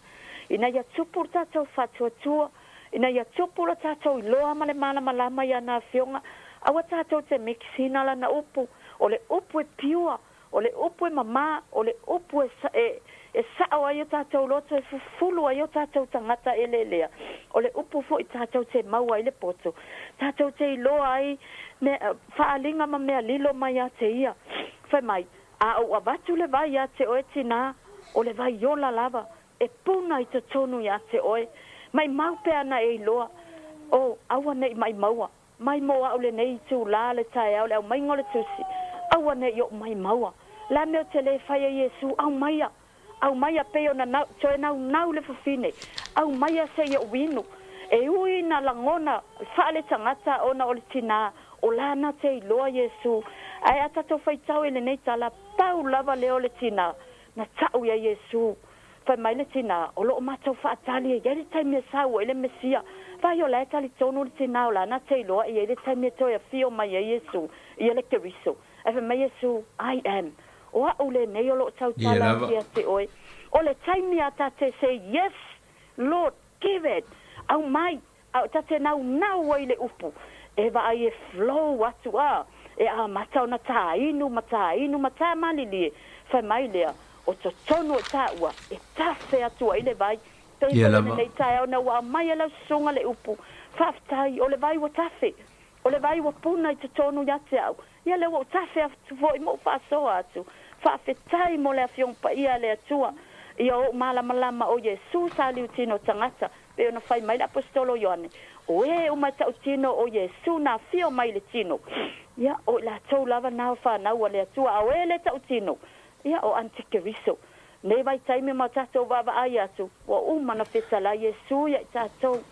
ina ia tupu le tatou faatuatua, ina ia tupu lo tatou iloa ma le malamalama i ana Afioga, aua tatou te mix-ina lana upu, o le upu e pure, O le upu e mamā, o le upu e, e, e sao ai o tatou loto, e fufulu ai o tatou tagata eleelea. O le upu foi tatou te maua ai le poto, tatou te iloa ai mea, faaaliga ma mea lilo mai ia te ia. Fai mai, A ou avatu le vai ia te oe tinā, o le vai ola lava, e puna i totonu ia te oe. Maimau pea ana e iloa, o, aua ne i maimaua. Mai mo a'u lenei itulā le taeao le aumaiga o le Tusi, aua ne i o'u maimaua. Le a mea o te lē fai e Iesu? Aumaia! Aumaia pei ona nau, toe naunau le fafine. Aumaia se i o'u inu. E ui ina lagona faaletagata ona o le tinā, o lana te iloa Iesu. Ae a tatou faitau i lenei tala, pau lava lea o le tinā na ta'u iā Iesu. Fai mai le tinā, O lo o matou faatali e i ai le taimi e sau ai le Mesia. Vai o la e talitonu le tinā o lana te iloa e i ai le taimi e toe afio mai ai Iesu, ia le Keriso. Ae fai mai Iesu, I am. O a'u lenei o lo o tautala atu ia te oe. O le taimi a tate say yes, Lord, give it. Aumai, A ta te naunau ai le upu, e vaai e flow atu a, e amata ona tāinu ma tāinu ma tāmalilie, fai mai lea, o totonu o tāua, e tawhe atu ai le vai, pei foi o lenei taeao na ua aumai e lau susuga le upu, faafetai, o le vai ua tawhe, o le vai ua puna i totonu ia te au, ia lea ua ou tawhe atu foi ma ou faasoa atu, faafetai mo le Afioga Paia a le Atua, ia ou malamalama o Iesu sa liutino tagata, Pei ona fai mai le Aposetolo Ioane, O e uma e tautino o Iesu na afio mai i le tino, ia, o i latou lava na o fanau a le Atua, a o e le tautino, ia, o Antikeriso. Nei vaitaimi ma o tatou vaavaai atu, ua uma ona fetalai Iesu ia i tatou,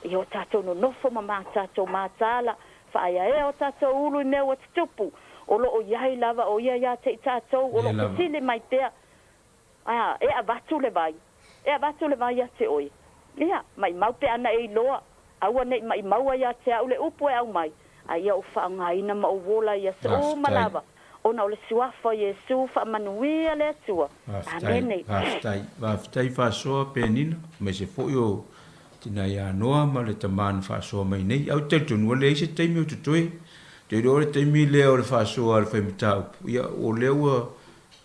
ia o tatou nonofo ma ma tatou mataala, faaeaea o tatou ulu i mea ua tutupu, o lo o i ai lava o Ia ia te i tatou, o lo o fesili mai pea, Ā, e avatu le vai, e avatu le vai ia te oe. Ia, maʻimau pe ana e iloa, aua ne i maʻimau ia te a'u le upu e aumai, a ia ou faaaogaina ma ou ola i aso uma lava, ona o le Suafa o Iesu, faamanuia le Atua. Amene. Faafetai, faafetai faasoa Penina, aemaise foi o tina ia Noa ma le tama na faasoa mai nei. Ae ou te talitonu ua leai se taimi o totoe. Ou te iloa o le taimi lea o le faasoa a le fai mataupu, ia o lea ua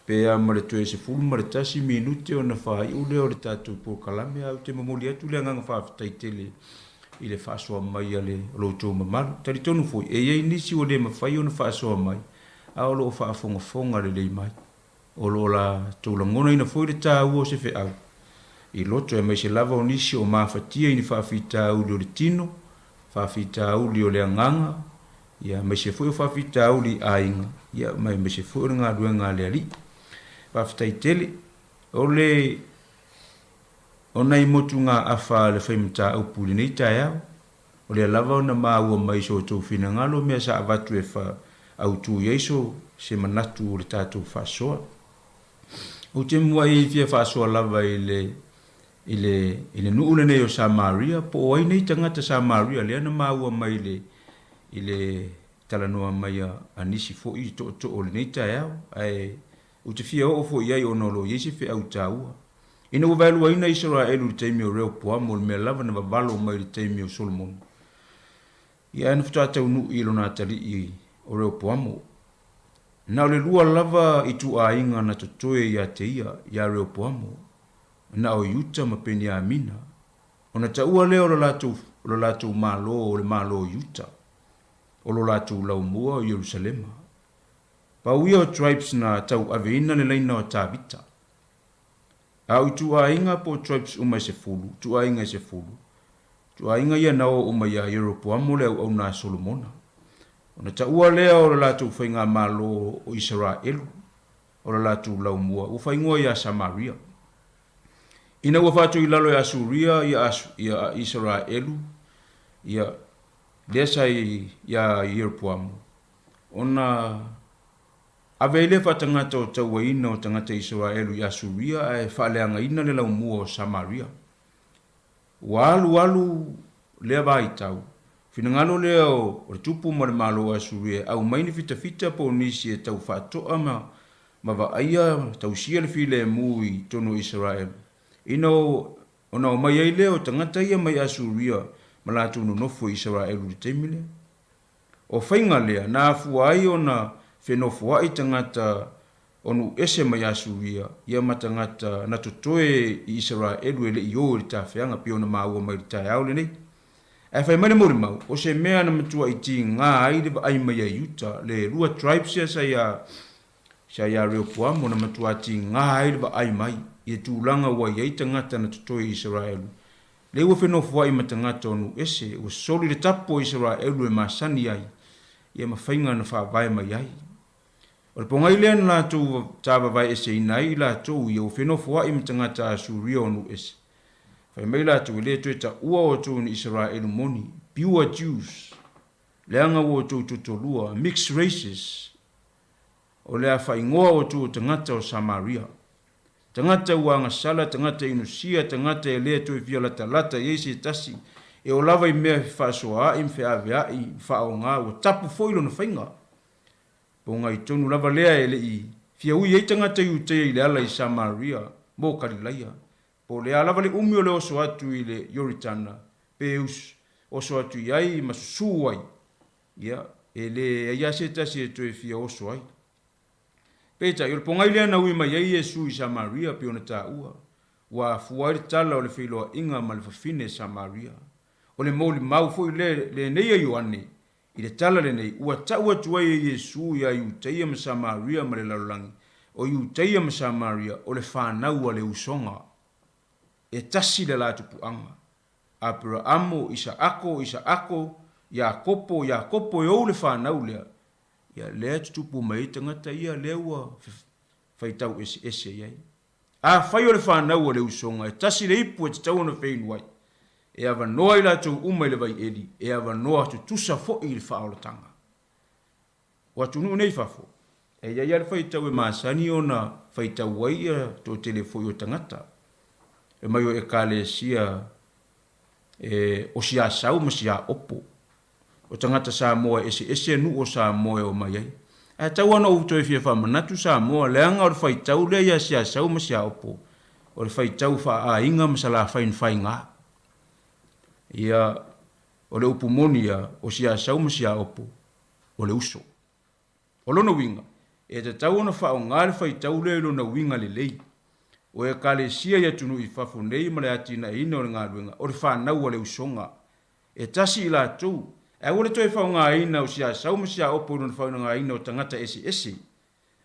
Pe a ma le toe 11 minute ona faaiu lea o le tatou polokalame, ae ou te momoli atu le agaga faafetai tele i le faasoa mai a le lo outou mamalu. Talitonu foi, e i ai nisi ua le mafai ona faasoa mai, a o lo o faafogafoga lelei mai. O lo o latou lagonaina foi le taua o se feau i loto, aemaise lava o nisi o mafatia i ni faafitauli o le tino, faafitauli o le agaga, ia, aemaise foi o faafitauli i aiga, ia, ma aemaise foi o le galuega a le Alii. Faafetai tele. O le, o nai motugaafa a le fai mataupu i lenei taeao, o lea lava ona maua mai i so outou finagalo mea sa avatu e fa, autu i ai so, se manatu o le tatou faasoa. Ou te muai fia faasoa lava i le, i le, i le nuu lenei o Samaria, po o ai nei tagata Samaria lea na maua mai i le, i le talanoa mai a, a nisi foi i tootoo o lenei taeao, ae ou te fia oo foi i ai ona o lo o i ai se feau taua. Ina ua vaeluaina Isaraelu i le taimi o Rehoboamo, o le mea lava na vavalo mai i le taimi o Solomona, ia ae na faatoa taunuu i lona atalii o Rehoboamo. Na o le lua lava ituaiga na totoe ia te ia, ia Rehoboamo, na o Iuta ma Peniamina, ona taua lea o lo latou, o lo latou malo o le malo o Iuta, o lo latou laumua o Ierusalema. Pau ia o tribes na tauaveina le laina o Tavita. A o ituaiga po o tribes uma e sefulu, ituaiga e sefulu, ituaiga ia na o uma iā Ieropoamo le auauna a Solomona. Ona taua lea o le latou faigamalo o Isaraelu, o le latou laumua, ua faaigoa iā Samaria. Ina ua faatu i lalo e Asuria ia, ia Isaraelu, ia, lea sa iā Ieropoamo, ona. Ave ai lea faatagata o tauaina o tagata Isaraelu i Asuria ae faaleagaina le laumua o Samaria. Ua alu alu lea vaitau, finagalo lea o le tupu ma le malo o Asuria e aumai ni fitafita po o nisi e tau faatoa ma ma vaaia tausia le filemu i totonu o Isaraelu, ina ona omai ai lea o tagata ia mai Asuria ma latou nonofo i Isaraelu i le taimi lea. O faiga lea na afua ai ona fenofoai tagata o nuu ese mai Asuria ia ma tagata na totoe i Isaraelu e le i o i le tafeaga pei ona maua mai i le taeao lenei. Ae fai mai le molimau, o se mea na matuai tiga ai le vaai mai a Iuta, le lua tribes ia sa ia sa ia Reopoamo na matuā tiga ai le vaai mai i le tulaga ua i ai tagata na totoe i Isaraelu Lea ua fenofoai ma tagata o nuu ese, ua soli le tapu o Isaraelu e masani ai, ia ma faiga na faavae mai ai. O le pogai lea na latou tāvavaeeseina ai i latou ia ua fenofoai ma tagata Asuria o nuu ese. Fai mai latou, E le toe taua outou ni Isaraelu moni, pure Jews, leaga ua outou totolua, mixed races, O le a faaigoa outou o tagata o Samaria. Tagata ua agasala, tagata inusia, tagata e le toe fia latalata i ai se tasi, e oo lava i mea fefaasoaai ma feaveai ma faaoga, ua tapu foi lona faiga. Pogai tonu lava lea e le i fia ui ai tagata Iutea i le ala i Samaria mo Kalilaia, po o le a lava le umi o le oso atu i le Ioritana, pe oso atu i ai ma susū ai, Ia, e leai lava se tasi e toe fia oso ai. Peitai, o le pogai lea na ui mai ai Iesu i Samaria pei ona taua, ua afua ai le tala o le feiloaiga ma le fafine Samaria. O le molimau foi le lenei a Ioane i le tala lenei, ua tau atu ai e Iesu iā Iutaia ma Samaria ma le lalolagi, o Iutaia ma Samaria o le fanau a le usoga. E tasi le latou puaga. Aperaamo, Isaako, Isaako, Iakopo, Iakopo e ou le fanau lea, ia lea e tutupu mai ai tagata ia lea ua faitau eseese i ai. Afai o le fanau a le usoga e tasi le ipu e tatau ona feinu ai, e avanoa i latou uma i le vaieli, e avanoa tutusa foi i le faaolataga. O atunuu nei i fafo, e i ai lava le faitau e masani ona faitau ai ia toatele foi o tagata e mai o Ekalesia e o Siasau ma Siaopo. O tagata Samoa e eseese nuu o Samoa e omai ai. Ae tau lava ona ou toe fia faamanatu Samoa, leaga o le faitau lea ia Siasau ma Siaopo, o le faitau faa-aiga ma Salafai na faiga. Ia, o le upu moni ia, o Siasau ma Siaopo, o le uso. O lona uiga, e tatau ona faaaoga le faitau lea i lona uiga lelei. O Ekalesia i atunuu i fafo nei ma le atinaeina o le galuega, o le fanau a le usoga. E tasi i latou, ae aua le toe faaaogaina o Siasau ma Siaopo i lona faaaogaina o tagata eseese,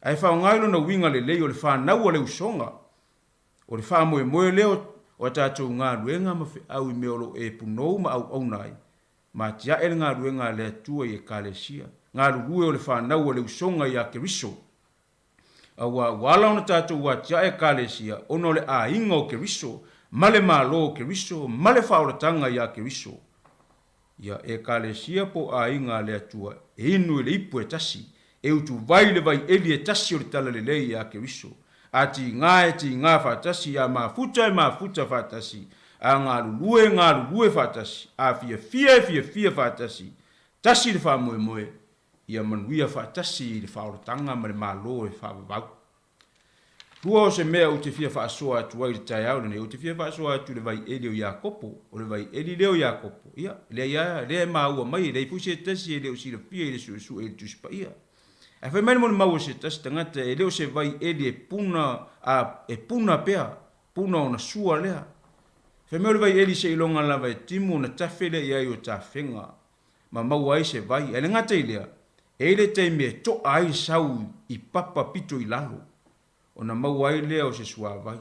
ae faaaoga i lona uiga lelei o le fanau a le usoga. O le faamoemoe lea o a tatou galuega ma feau i mea o lo o e punou ma auauna ai, ma atiae le galuega a le Atua i Ekalesia, galulue o le fanau a le usoga iā Keriso. Auā ua ala ona tatou atiae Ekalesia ona o le aiga o Keriso, ma le Malo o Keriso, ma le faaolataga iā Keriso. Ia Ekalesia po o aiga a le Atua e inu i le ipu e tasi, e utuvai le vai eli e tasi o le Talalelei iā Keriso. A tigā e tigā faatasi, a mafuta e mafuta faatasi, a galulue e galulue faatasi, a fiafia e fiafia faatasi, tasi le faamoemoe, ia manuia faatasi i le faaolataga ma le Malo e faavavau. Lua o se mea ou te fia faasoa atu ai i le taeao lenei, ou te fia faasoa atu i le vai eli o Iakopo. O le vai eli lea o Iakopo, ia, leai lava, lea e maua mai, e leai foi se tasi e le o silafia i le suesue i le Tusi Paia. Ae fai mai le molimau a se tasi tagata, e le o se vai eli e puna, a, e puna pea, puna ona sua lea. Fai mai o le vai eli seiloga lava e timu ona tafe lea i ai o tafega, ma maua ai se vai. Ae le gata i lea, e i ai le taimi e to'a ai le sau i papa pito i lalo, ona maua ai lea o se suavai.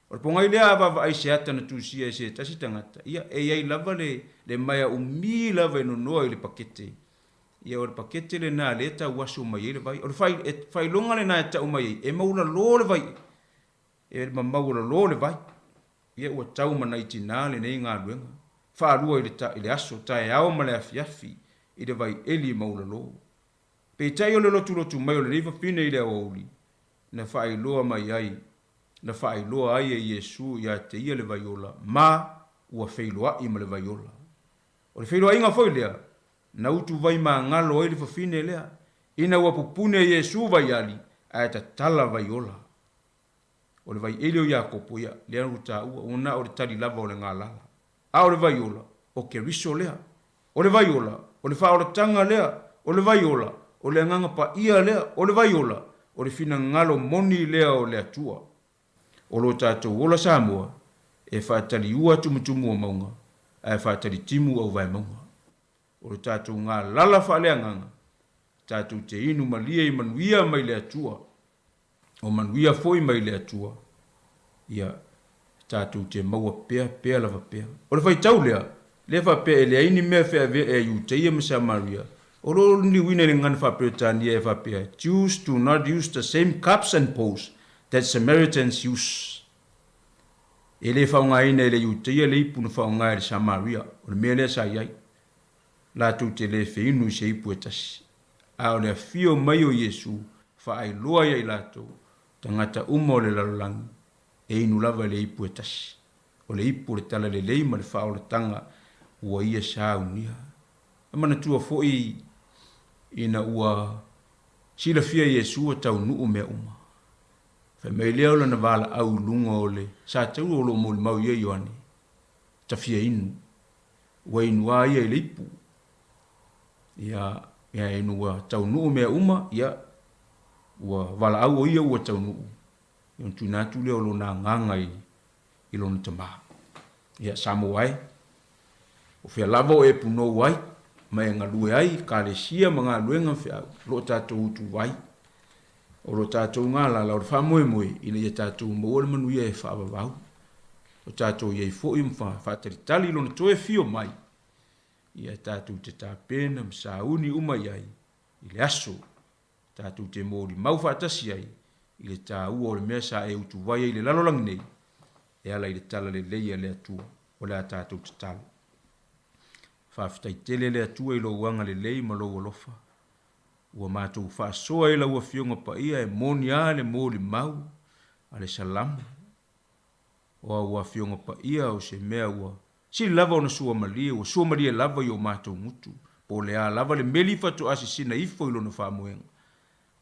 O le pogai lea a vaavaai se ata na tusia e se tasi tagata, ia, e i ai lava le, le maea umi lava e nonoa i le pakete. Ia, o le pakete lena lea e tau aso mai ai le vai. O le fai, e, faailoga lena e tau mai ai, e maualalo le vai, e maualalo le vai. Ia, ua tau ma nai tinā lenei galuega, faalua i le, i le aso, taeao ma le afiafi, i le vai eli maualalo. Peitai o le lotulotu mai o lenei fafine i le aoauli, na faailoa mai ai, na faailoa ai e Iesu ia te ia le vaiola, ma ua feiloa'i ma le vaiola. O le feiloaiga foi lea, na utuvai magalo ai le fafine lea, ina ua pupune e Iesu vaiali, ae tatala vaiola. O le vaieli o Iakopo, ia, lea ua taua, ua na o le tali lava o le galala. A o le vaiola, o Keriso lea. O le vaiola, o le faaolataga lea. O le vaiola, o le Agaga Paia lea. O le vaiola, o le finagalo moni lea o le Atua. O lo tatou ola Samoa, e faataliua tumutumu o mauga, ae faatalitimo auvaemauga. O le tatou galala faaleagaga, tatou te inu malie i manuia mai le Atua. O manuia foi mai le Atua, ia, tatou te maua pea, pea lava pea. O le faitau lea, lea faapea e leai ni mea feaveai a Iutaia ma Samaria, o lo o liliuina i le gagana faa-Peretania e faapea, Jews do not use the same cups and bowls that Samaritans use. E le faaaogaina e le Iutaia le ipu na faaaoga e le Samaria, o le mea lea sa i ai. Latou te le feinu i se ipu e tasi. A o le afio mai o Iesu faailoa ia i latou, tagata uma o le lalolagi, e inu lava i le ipu e tasi. O le ipu o le talalelei ma le faaolataga ua ia saunia. E manatua foi ina ua silafia e Iesu ua taunuu mea uma. Fai mai lea o lana valaau i luga o le sataua o lo o molimau i ai Ioane, tafia inu. Ua inu a ia i le ipu. Ia, ia inu ua taunuu mea uma, ia, ua valaau o ia ua taunuu. Ia ona tuuina atu lea o lona agaga i, i lona tamā. Ia, Samoa e, o fea lava o e punou ai, ma e galue ai i kalesia ma galuega ma feau, o lo o tatou utuvai, o lo tatou galala o le faamoemoe ina ia tatou maua le manuia e faavavau. O tatou i ai foi ma faatalitali i lona toe afio mai, ia tatou te tapena ma sauni uma i ai i le aso tatou te molimau faatasi ai i le taua o le mea sa e utuvai ai i le lalolagi nei e ala i le talalelei a le Atua. O le a tatou tatalo. Faafetai tele le Atua i lou agalelei ma lou alofa. Ua matou faasoa i lau Afioga Paia e moni a le molimau a le Salamo. O au Afioga Paia o se mea ua sili lava ona suamalie, ua suamalie lava i o matou gutu, po o le a lava le meli faatoa sisina ifo i lona faamoega.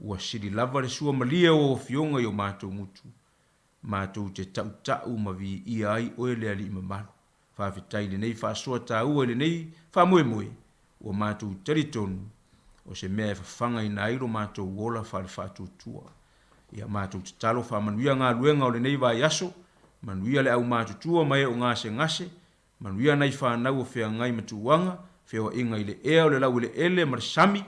Ua sili lava le suamalie o au Afioga i o matou gutu, matou te tautau ma viia ai oe le Alii mamalu. Faafetai i lenei faasoa taua i lenei faamoemoe, ua matou talitonu o se mea e fafagaina ai lo matou ola faale-faatuatua. Ia matou tatalo faamanuia galuega o lenei vaiaso, manuia le aumatutua ma e o gasegase, manuia nai fanau o feagai ma tuuaga, feoaiga i le ea o le laueleele ma le sami,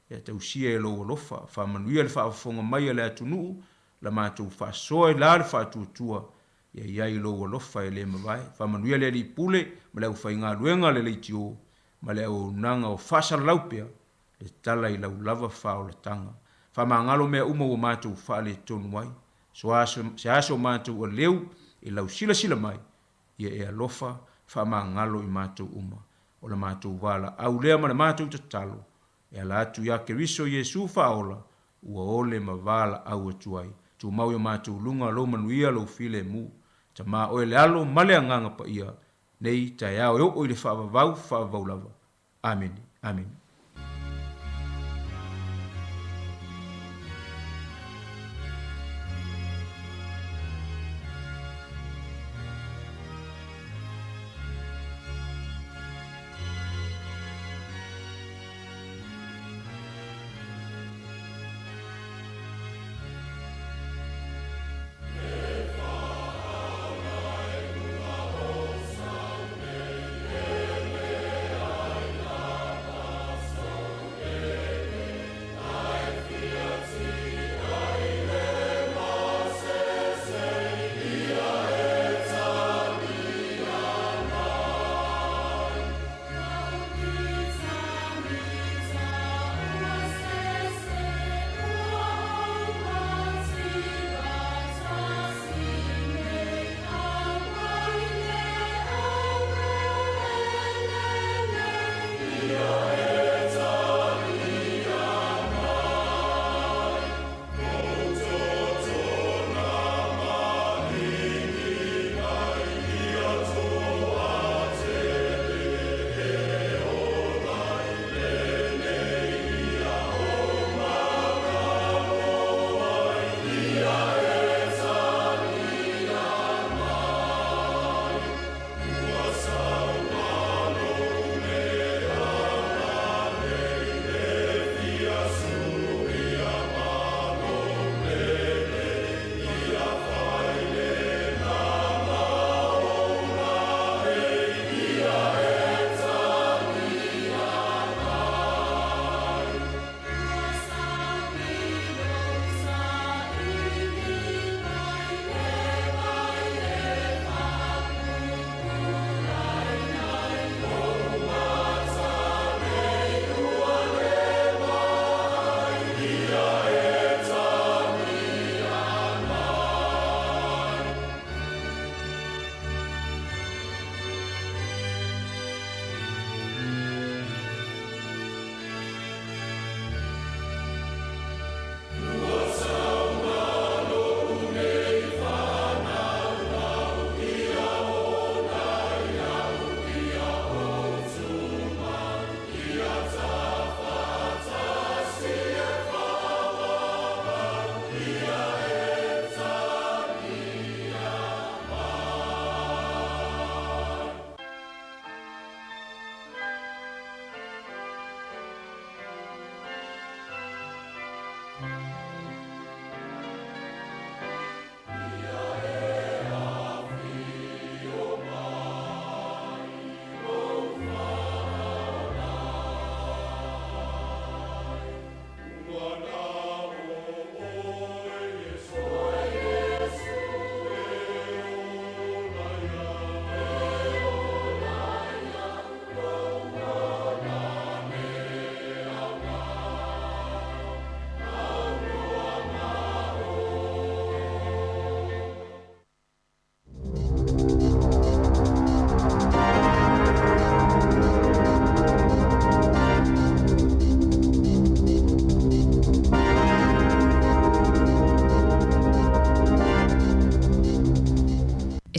ia tausia e lou alofa, faamanuia le faafofoga mai a le atunuu, la matou faasoa i la le faatuatua, Ia i ai lou alofa e le mavae. Faamanuia le Alii Pule ma le aufaigaluega a le leitio ma le auaunaga o faasalalau pea le tala i lau lava faaolataga. Faamagalo mea uma ua matou faaletonu ai. So se aso matou aleu i lau silasila mai, ia e alofa faamagalo i matou uma. O la matou valaau lea ma le matou tatalo, e ala atu ia Keriso Iesu faaola Ua ole ma valaau atu ai. Tumau i o matou luga lou manuia lou filemu. Tama oe le Alo ma le Agaga Paia, nei taeao e oo i le faavavau, faavavau lava. Amene. Amene.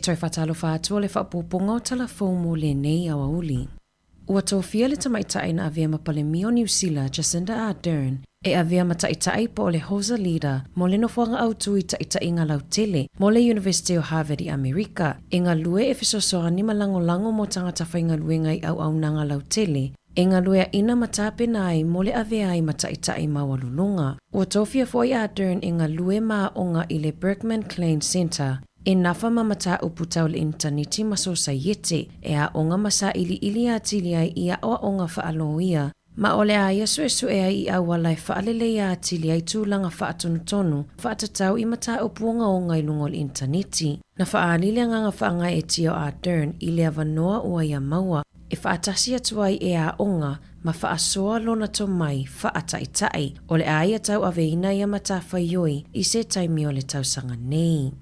toe faatalofa atu o le faaopoopoga o tala fou mo lenei aoauli. Ua tofia le tamaitai na avea ma Palemia o Niu Sila, Jacinda Ardern, e avea ma Taitai po o le HOSA Leader mo le nofoaga autū i taitaiga lautele mo le Iunivesite o Harvard i Amerika, e galue e fesoasoani ma lagolago mo tagata faigaluega i auaunaga lautele e galueaʻina ma tapena ai mo le avea ai ma taitai maualuluga. Ua tofia foi a Ardern e galue ma aoga i le Berkman Klein Center e nafa ma mataupu tau le initaneti ma sosaiete, e aoga ma sailiili atili ai i aʻoaʻoga faaloia, ma o le a ia suesue ai i auala e faaleleia atili ai tulaga faatonutonu faatatau i mataupu ogaoga i luga o le initaneti. Na faaali le agaga faagaeetia o Ardern i le avanoa ua ia maua e faatasi atu ai e aoga ma faasoa lona tomai faataitai o le a ia tauaveina ia matafaioi i se taimi o le tausaga nei.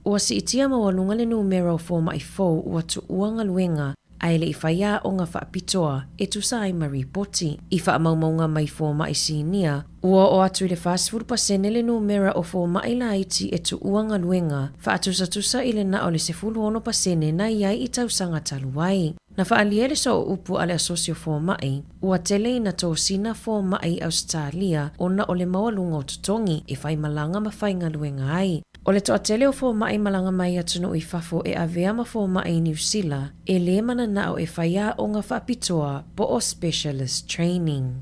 Ua siitia maualuga le numera o fomaʻi fou ua tuua galuega ae le i fai aoga faapitoa e tusa ai ma ripoti. I faamaumauga mai fomaʻi sinia, ua oo atu i le 40% le numera o fomaʻi laiti e tuua galuega, faatusatusa i le na o le 16% na i ai i tausaga talu ai. Na faaalia le sooupu a le Asosi o Fomaʻi, ua tele ina tosina fomaʻi i Ausetalia ona o le maualuga o totogi e faimalaga ma faigaluega ai. O le toatele o fomaʻi malaga mai atunuu i fafo e avea ma fomaʻi i Niu Sila, e lē mananao e fai aoga faapitoa po o specialist training.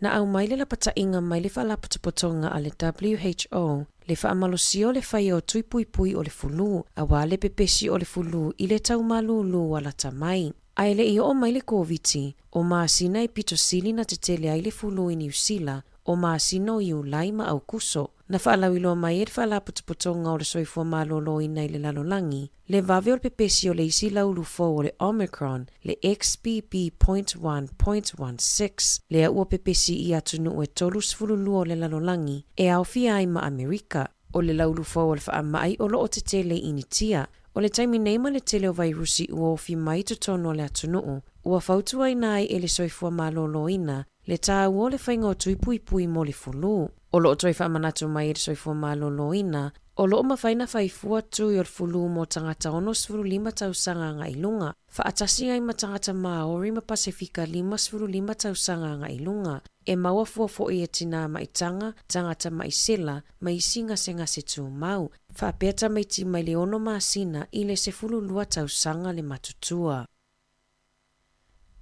Na aumai le lapataiga mai le Faalapotopotoga a le WHO le faamalosia o le faia o tui puipui o le fulu, auā le pepesi o le fulu i le tau malūlū ua lata mai. Ae le i oo mai le Koviti, o masina e pito sili na tetele ai le fulu i Niu Sila, o masina o Iulai ma Aukuso. Na faalauiloa mai e le Faalapotopotoga o le Soifua Maloloina i le Lalolagi, le vave o le pepesi o le isi laulu fou o le Omicron, le XBB.1.16, lea ua pepesi i atunuu e 32 o le lalolagi, e aofia ai ma Amerika. O le laulu fou o le faamai o lo o tetele i Initia. O le taimi nei ma le tele o vairusi ua ofi mai i totonu o le atunuu, ua fautuaina ai e le Soifua Maloloina le tāua o le faiga o tui puipui mo le fulu. O lo o toe faamanatu mai e le Soifua Maloloina, o lo o mafai ona fai fua tui o le fulu mo tagata 65 tausaga agai i luga, faatasi ai ma tagata Māori ma Pasefika 55 tausaga agai i luga, e maua fua foi e tinā maitaga, tagata maʻi sela, ma isi gasegase tumau, faapea tamaiti mai le 6 masina i le 12 tausaga le matutua.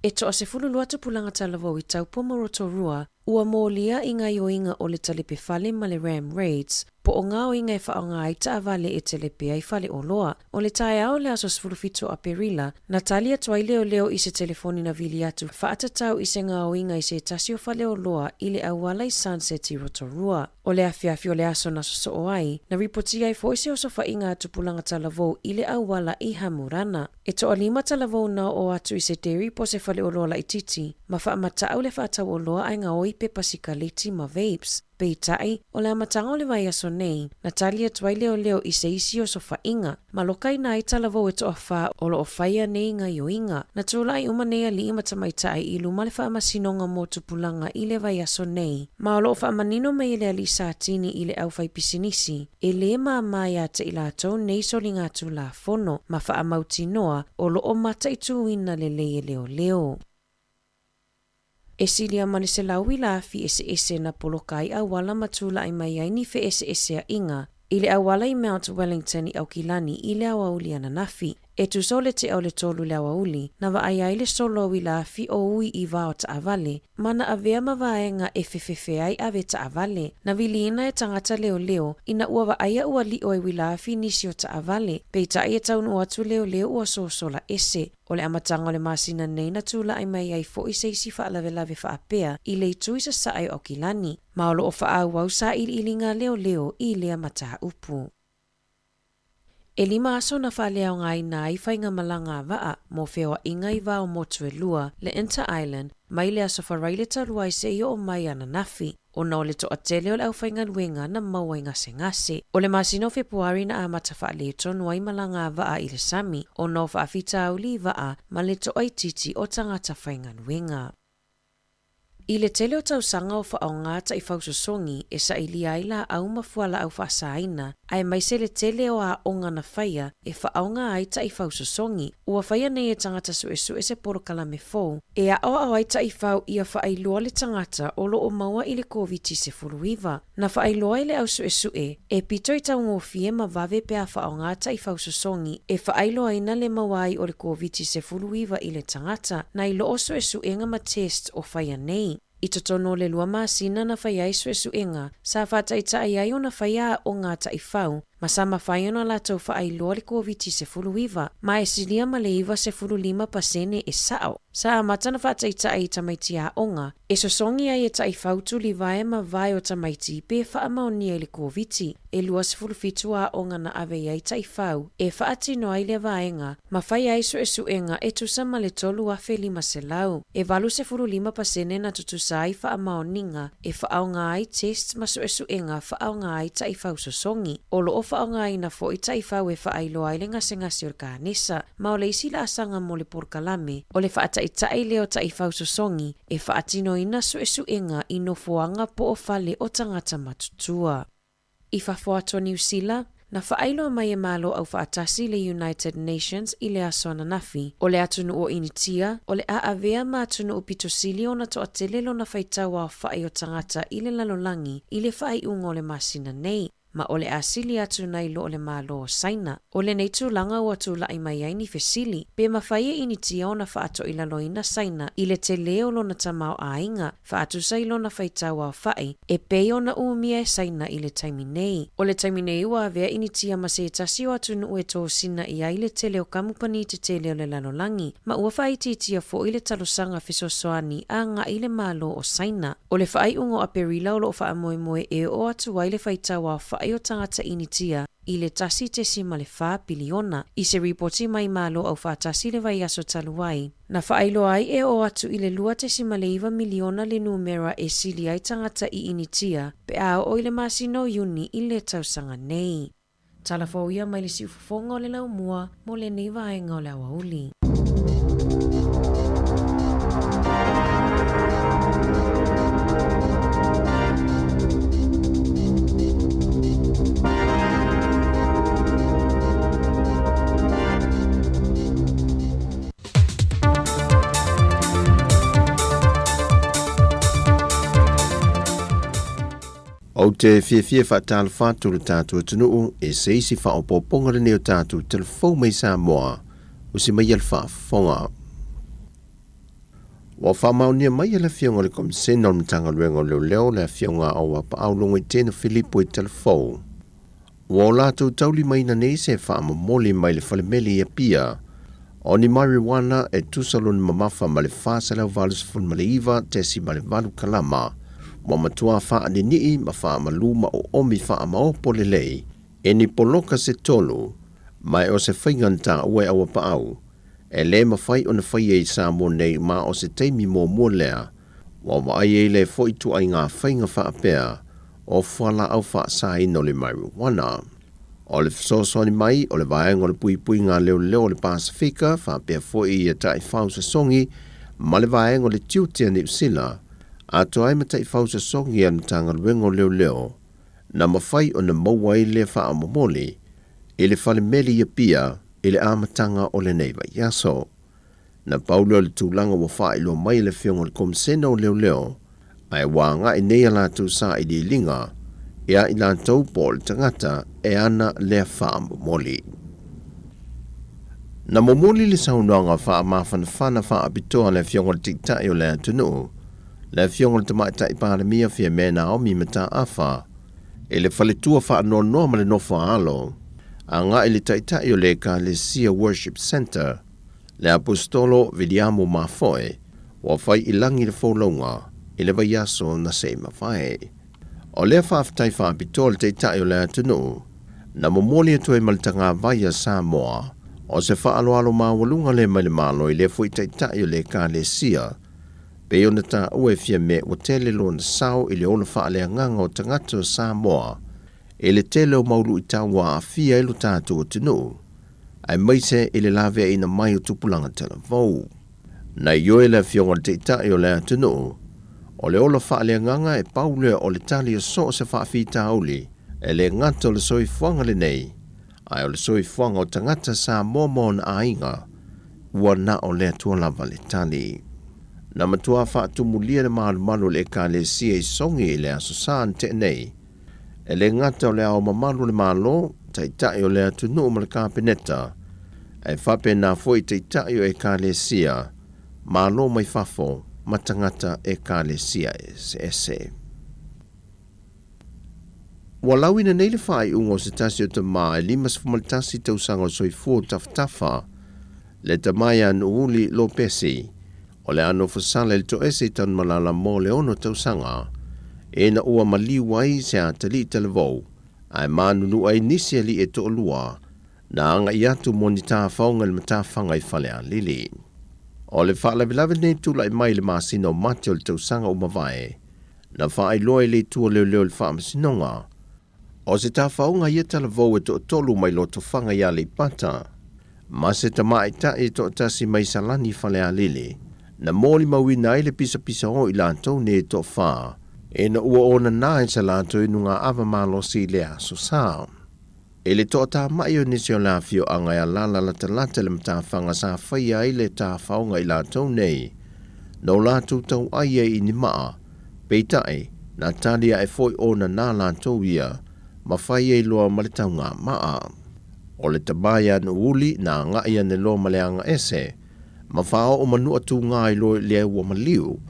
E toa 12 tupulaga talavou i Taupo ma Rotorua ua molia i gaoioiga o le talepe fale ma le ram raids, po o gaoiga e faaaoga ai taavale e telepe ai faleoloa. O le taeao o le aso 17 o Aperila, na tali atu ai leoleo i se telefoni na vili atu faatatau i se gaoiga i se tasi o faleoloa i le auala i Sunset i Rotorua. O le afiafi o le aso na sosoo ai, na ripotia ai foi se osofaiga a tupulaga talavou i le auala i Hamurana. E toalima talavou na oo atu i se dairy po o se faleoloa laitiiti ma faamataʻau le faatauoloa ae gaoi pepa sikaleti ma vapes. Peitai, o le amataga o le vaiaso nei, na tali atu ai leoleo i se isi osofaiga, ma lokaina ai talavou e toafa o lo o faia nei gaoioiga. Na tulai uma nei alii ma tamaitai i luma le faamasinoga mo tupulaga i le vaiaso nei, ma o lo o faamanino mai e le alii Satini i le aufaipisinisi, e lē māmā iā te i latou nei soligatulafono ma faamautinoa o lo o mataituina lelei e leoleo. E silia ma le 100 uila afi eseese na poloka ai auala ma tulaʻi mai ai ni feʻeseʻeseaʻiga i le auala i Mount Wellington i Aukilani i le aoauli ananafi. E tusa o le tea o le 3 i le aoauli, na vaai ai le solo a uila afi o ui i va o taavale, ma na avea ma vaega e fefefe ai ave taavale. Na viliina e tagata leoleo, ina ua vaaia ua liʻo e uila afi nisi o taavale, peitai e taunuu atu leoleo ua sosola ese. O le amataga o le masina nei na tulaʻi mai ai foʻi se isi faalavelave faapea i le itu i sasae o Aukilani, ma o lo o faaauau sailiiliga leoleo i lea mataupu. E lima aso na faaleaogaina ai faigamalaga a vaa mo feoaiga i va o motu e lua, le Inter Island, mai le aso Faraile talu ai seia oo mai ananafi, ona o le toatele o le aufaigaluega na maua i gasegase. O le masina o Fepuari na amata faaletonu ai malaga a vaa i le sami, ona o faafitauli i vaa ma le toaitiiti o tagata faigaluega. I le tele o tausaga o faaaoga taifau sosogi e sailia ai laau ma fualaau faasaina, aemaise le tele o aoga na faia e faaaoga ai taifau sosogi. Ua faia nei e tagata suesue se polokalame fou e aoao ai taifau ia faailoa le tagata o lo o maua i le Koviti-19. Na faailoa e le au suesue, e pito i taugofie ma vave pe a faaaoga taifau sosogi e faailoaina le maua ai o le Koviti-19 i le tagata, nai lo o suesuega ma test o faia nei. I totonu o le lua masina na faia ai suesuega, sa faataitai ai ona faia aoga a taifau ma sa mafai ona latou faailoa le Koviti-19, ma e silia ma le 95% e sao. Sa amata ona faataitai i tamaiti aoga, e sosogi ai e taifau tulivae ma vae o tamaiti pe faamaonia i le Koviti. E 27 aoga na ave i ai taifau e faatino ai lea vaega ma fai ai suesuega e tusa ma le 3,500. E 85% na tutusa ai faamaoniga e faaaoga ai tests ma suesuega faaaoga ai taifau sosogi. O lo o faaaogaina foi taifau e faailoa ai le gasegase o le kanesa, ma o le isi laasaga mo le polokalame o le faataitai lea o taifau sosogi e faatinoina suesuega i nofoaga po o fale o tagata matutua. I fafo atu o Niu Sila, na faailoa mai e Malo Aufaatasi le United Nations i le aso ananafi, o le atunuu o Initia, o le a avea ma atunuu pito sili ona toatele lona faitau aofai o tagata i le lalolagi i le faaiuga o le masina nei, ma o le a sili atu nai lo le Malo o Saina. O lenei tulaga ua tulai mai ai ni fesili, pe mafai e Initia ona faatoilaloina Saina i le tele o lona tamaoaiga, faatusa i lona faitau aofai, e pei ona umia e Saina i le taimi nei. O le taimi nei ua avea Initia ma se tasi o atunuu e tosina i ai le tele o kamupani tetele o le lalolagi, ma ua faaitiitia foi le talosaga fesoasoani agai i le Malo o Saina. O le faaiuga o Aperila o lo o faamoemoe e oo atu ai le faitau aofai o tagata Initia i le 1.4 piliona. I se ripoti mai Malo Aufaatasi i le vaiaso talu ai, na faailoa ai e oo atu i le 2.9 miliona le numera e sili ai tagata i Initia pe a oo i le masina o Iuni i le tausaga nei. Tala fou ia mai le siufofoga o le laumua mo lenei vaega o le aoauli. Ou te fiafia e faatalofa atu i lo tatou atunuu i se isi faaopoopoga lenei o tatou telefou mai Samoa usi mai ia le faafofoga. Ua faamaonia mai e le Afioga i le Komisena o le Matagaluega o Leoleo le Afioga a Auapaau Logoitino Filipo i Telefou. Ua o latou taulimaina nei se faamomoli mai le falemeli i Apia o ni marijuana e tusa lona mamafa ma le 489.8 kalama, ua matua faaninii ma faamalu ma oomi faamaopo lelei e ni poloka se tolu, ma e o se faiga na taua e Auapaau e lē mafai ona faia i Samoa nei ma o se taimi muamua lea ua vaai ai le foi ituaiga faiga faapea o fualaau faasaina o le marijuana. O le fesoasoani mai o le Vaega o le Puipuiga Leoleo o le Pasefika faapea foi ia taifau sosogi ma le Vaega o le Tiute a Niu Sila, atoa ai ma taifau sosogi a le Matagaluega o Leoleo, na mafai ona maua ai lea faamomoli i le fale meli i Apia i le amataga o lenei vaiaso. Na pau lea o le tulaga ua faailoa mai e le Afioga i le Komisena o Leoleo, ae ua agai nei a latou sailiiliga ia i latou po o le tagata e ana lea faamomoli. Na momoli le saunoaga faamafanafana faapitoa a le Afioga i le Taitai o le atunuu, le Afioga i le Tamaitai Palemia Fiame Naomi Mataafa, i le faletua faanoanoa ma le nofo a alo, agai i le Taitai o le Ekalesia Worship Centre, le Aposetolo Viliamu Mafoe, ua fai i lagi le folauga i le vaiaso na se i mavae. O lea faafetai faapitoa le Taitai o le atunuu, na momoli atu ai ma le tagavai a Samoa, o se faaaloalo maualuga lea mai le Malo i lea foi Taitai o le Ekalesia, pei ona taua e Fiame ua tele lona sao i le ola faaleagaga o tagata o Samoa i le tele o mau luitau ua aafia ai lo tatou atunuu, aemaise i le laveaiina mai o tupulaga talavou. Na ioe le Afioga i le Taitai o le atunuu, O le ola faaleagaga e pau lea o le tali o so o se faafitauli, e le gata o le soifuaga lenei, ae o le soifuaga o tagata Samoa ma ona aiga, ua na o le Atua lava le tali. Na matua faatumulia le malumalu o le Ekalesia i Sogi i le Aso Sa na tea nei, e le gata o le Ao Mamalu o le Malo, Taitai o le atunuu ma le Kapeneta, ae faapena foi i Taitai o Ekalesia, Malo mai fafo ma tagata Ekalesia eseese. Ua lauina nei le faaiuga o se tasi o tama e 51 tausaga o le soifua o Tafatafa, le tama ia Nuuuli Lopesi, o le a nofo sala i le toese i Tanumalala mo le ono tausaga, ina ua maliu ai se atalii talavou, ae manunu ai nisi alii e toalua, na agai atu mo ni tafaoga i le matafaga i Falealili. O le faalavelave lenei tulai mai i le masina o Mati o le tausaga ua mavae, na faailoa i le Itu o Leoleo i le Faamasinoga, o se tafaoga ia talavou e toatolu mai Lotofaga i Aleipata, ma se tamaitai e toatasi mai Salani Falealili, na molimauina ai le pisapisao i latou nei e toafa, ina ua onana i sa latou inugaava malosi i lea aso sa. I le toatamai o nisi o le afioaga e alaala latalata i le matafaga sa faia ai le tafaoga i latou nei, no latou tauai ai i ni maa, peitai, na tali ae foi ona nā latou ia, ma fai ai loa ma le taugamaa. O le tama ia Nuuuli na agai ane loa ma le aga ese, ma faaoo manua tūgā i loa i lea ua maliu,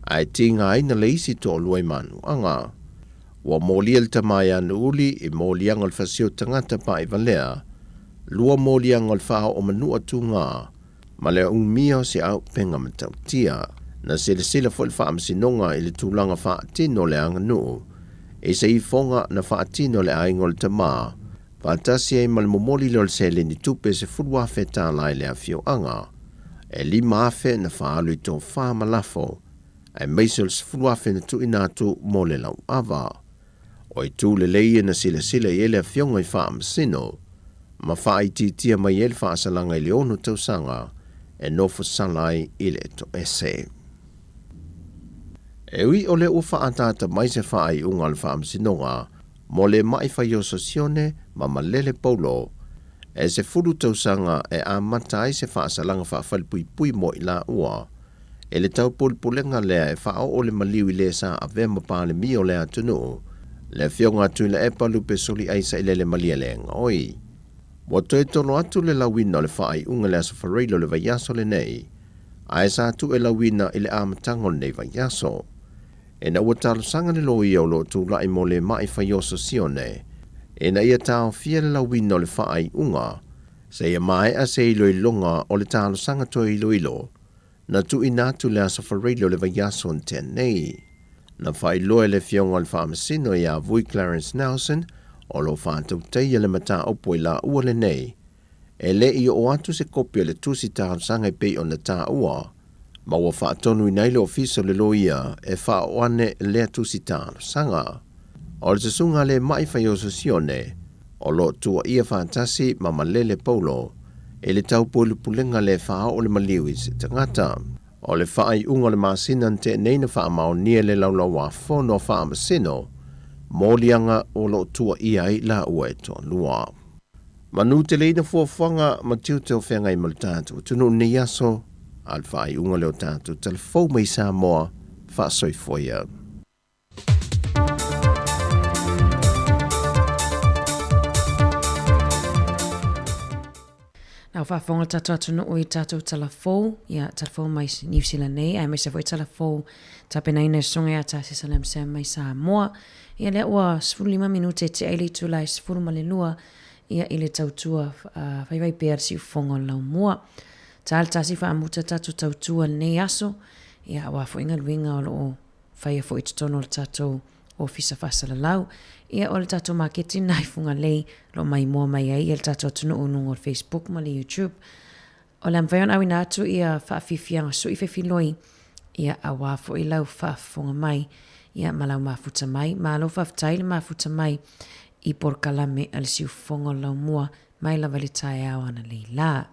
ae tigaina le isi toalua i manuaga. Ua molia le tama ia Nuuuli i moliaga o le fasio tagata paaivalea, lua moliaga o le faaoo manua tūgā, ma le umia o se auupega matautia. Na silasila foi le Faamasinoga i le tulaga faatino o le aganuu, i se ifoga na faatino e le aiga o le tama, faatasi ai ma le momoli lea o le seleni tupe $10,000 tala i le afioaga. E $5,000 na faaalu i tofa ma lafo, aemaise o le $10,000 na tuuina atu mo le lauava. O itu lelei ia na silasila i ai le Afioga i Faamasino, ma faaitiitia mai ai le faasalaga i le ono tausaga e nofo sala ai i le toese. E ui o lea ua faaataata mai se faaiuga a le Faamasinoga mo le mai Faioso Sione ma Malele Paulo, e 10 tausaga e amata ai se faasalaga faafalepuipui mo i laua, E le taupulepulega lea e faaoo le maliu i le sa avea ma Palemia o le atunuu, le Afioga a Tuilaepa Lupesoliai Sailele Malielegaoi. Ua toe tolo atu le lauina o le faaiuga i le Aso Faraile o le vaiaso lenei, ae sa tuu e lauina i le amataga o lenei vaiaso. Ina ua talosaga le loia o lo o tulai mo le mai Faioso Sione ina ia taofia le lauina o le faaiuga, seia maea se iloiloga o le talosaga toe iloilo, na tuuina atu le Aso Faraile o le vaiaso na tea nei. Na faailoa e le Afioga o le Faamasino ia Vui Clarence Nelson, o lo o faatautaia le mataupu i laua lenei, e le i oo atu se kopi o le tusi talosaga e pei ona taua, ma ua faatonuina ai le Ofisa o le Loia e faaoo ane lea tusi talosaga. O le susuga a le mai Faioso Sione, o lo o tuuaia faatasi ma Malele Paulo i le taupulepulega le faaoo le maliu i se tagata. O le faaiuga o le masina na tea nei na faamaonia e le Laulau-a-Fono a Faamasino moliaga o lo o tuuaia ai laua e toalua. Manu tele ina fuafuaga ma tiute o feagai ma le tatou atunuu i lenei aso, a o le faaiuga lea o tatou talafou mai Samoa, faasoifua ia. Na ua faafofoga le tatou atunuu i tatou tala fou, ia tala fou mai New Zealand nei, aemaise foi tala fou tapenaina e Susuga ia Tasi Salam Sam mai Samoa. Ia lea ua 15 minute e tea i le itula e 12 ia i le tautua uh, faifai pea le siufofoga o le laumua. Tā le tasi faamuta tatou tautua lenei aso, ia aua foi galuega o lo o faia foi i totonu o le tatou ofisa faasalalau. Ia o le tatou maketi lena i Fugalei, o lo o maimoa mai ai le tatou atunuu i luga o le Facebook ma le YouTube. O le a mafai ona auina atu ia faafiafiaga sui fefiloi, ia aua foi lau faafofoga mai, ia ma lau mafuta mai. Malo faafetai le mafuta mai i polokalame a le siufofoga o le laumua mai lava i le taeao analeila.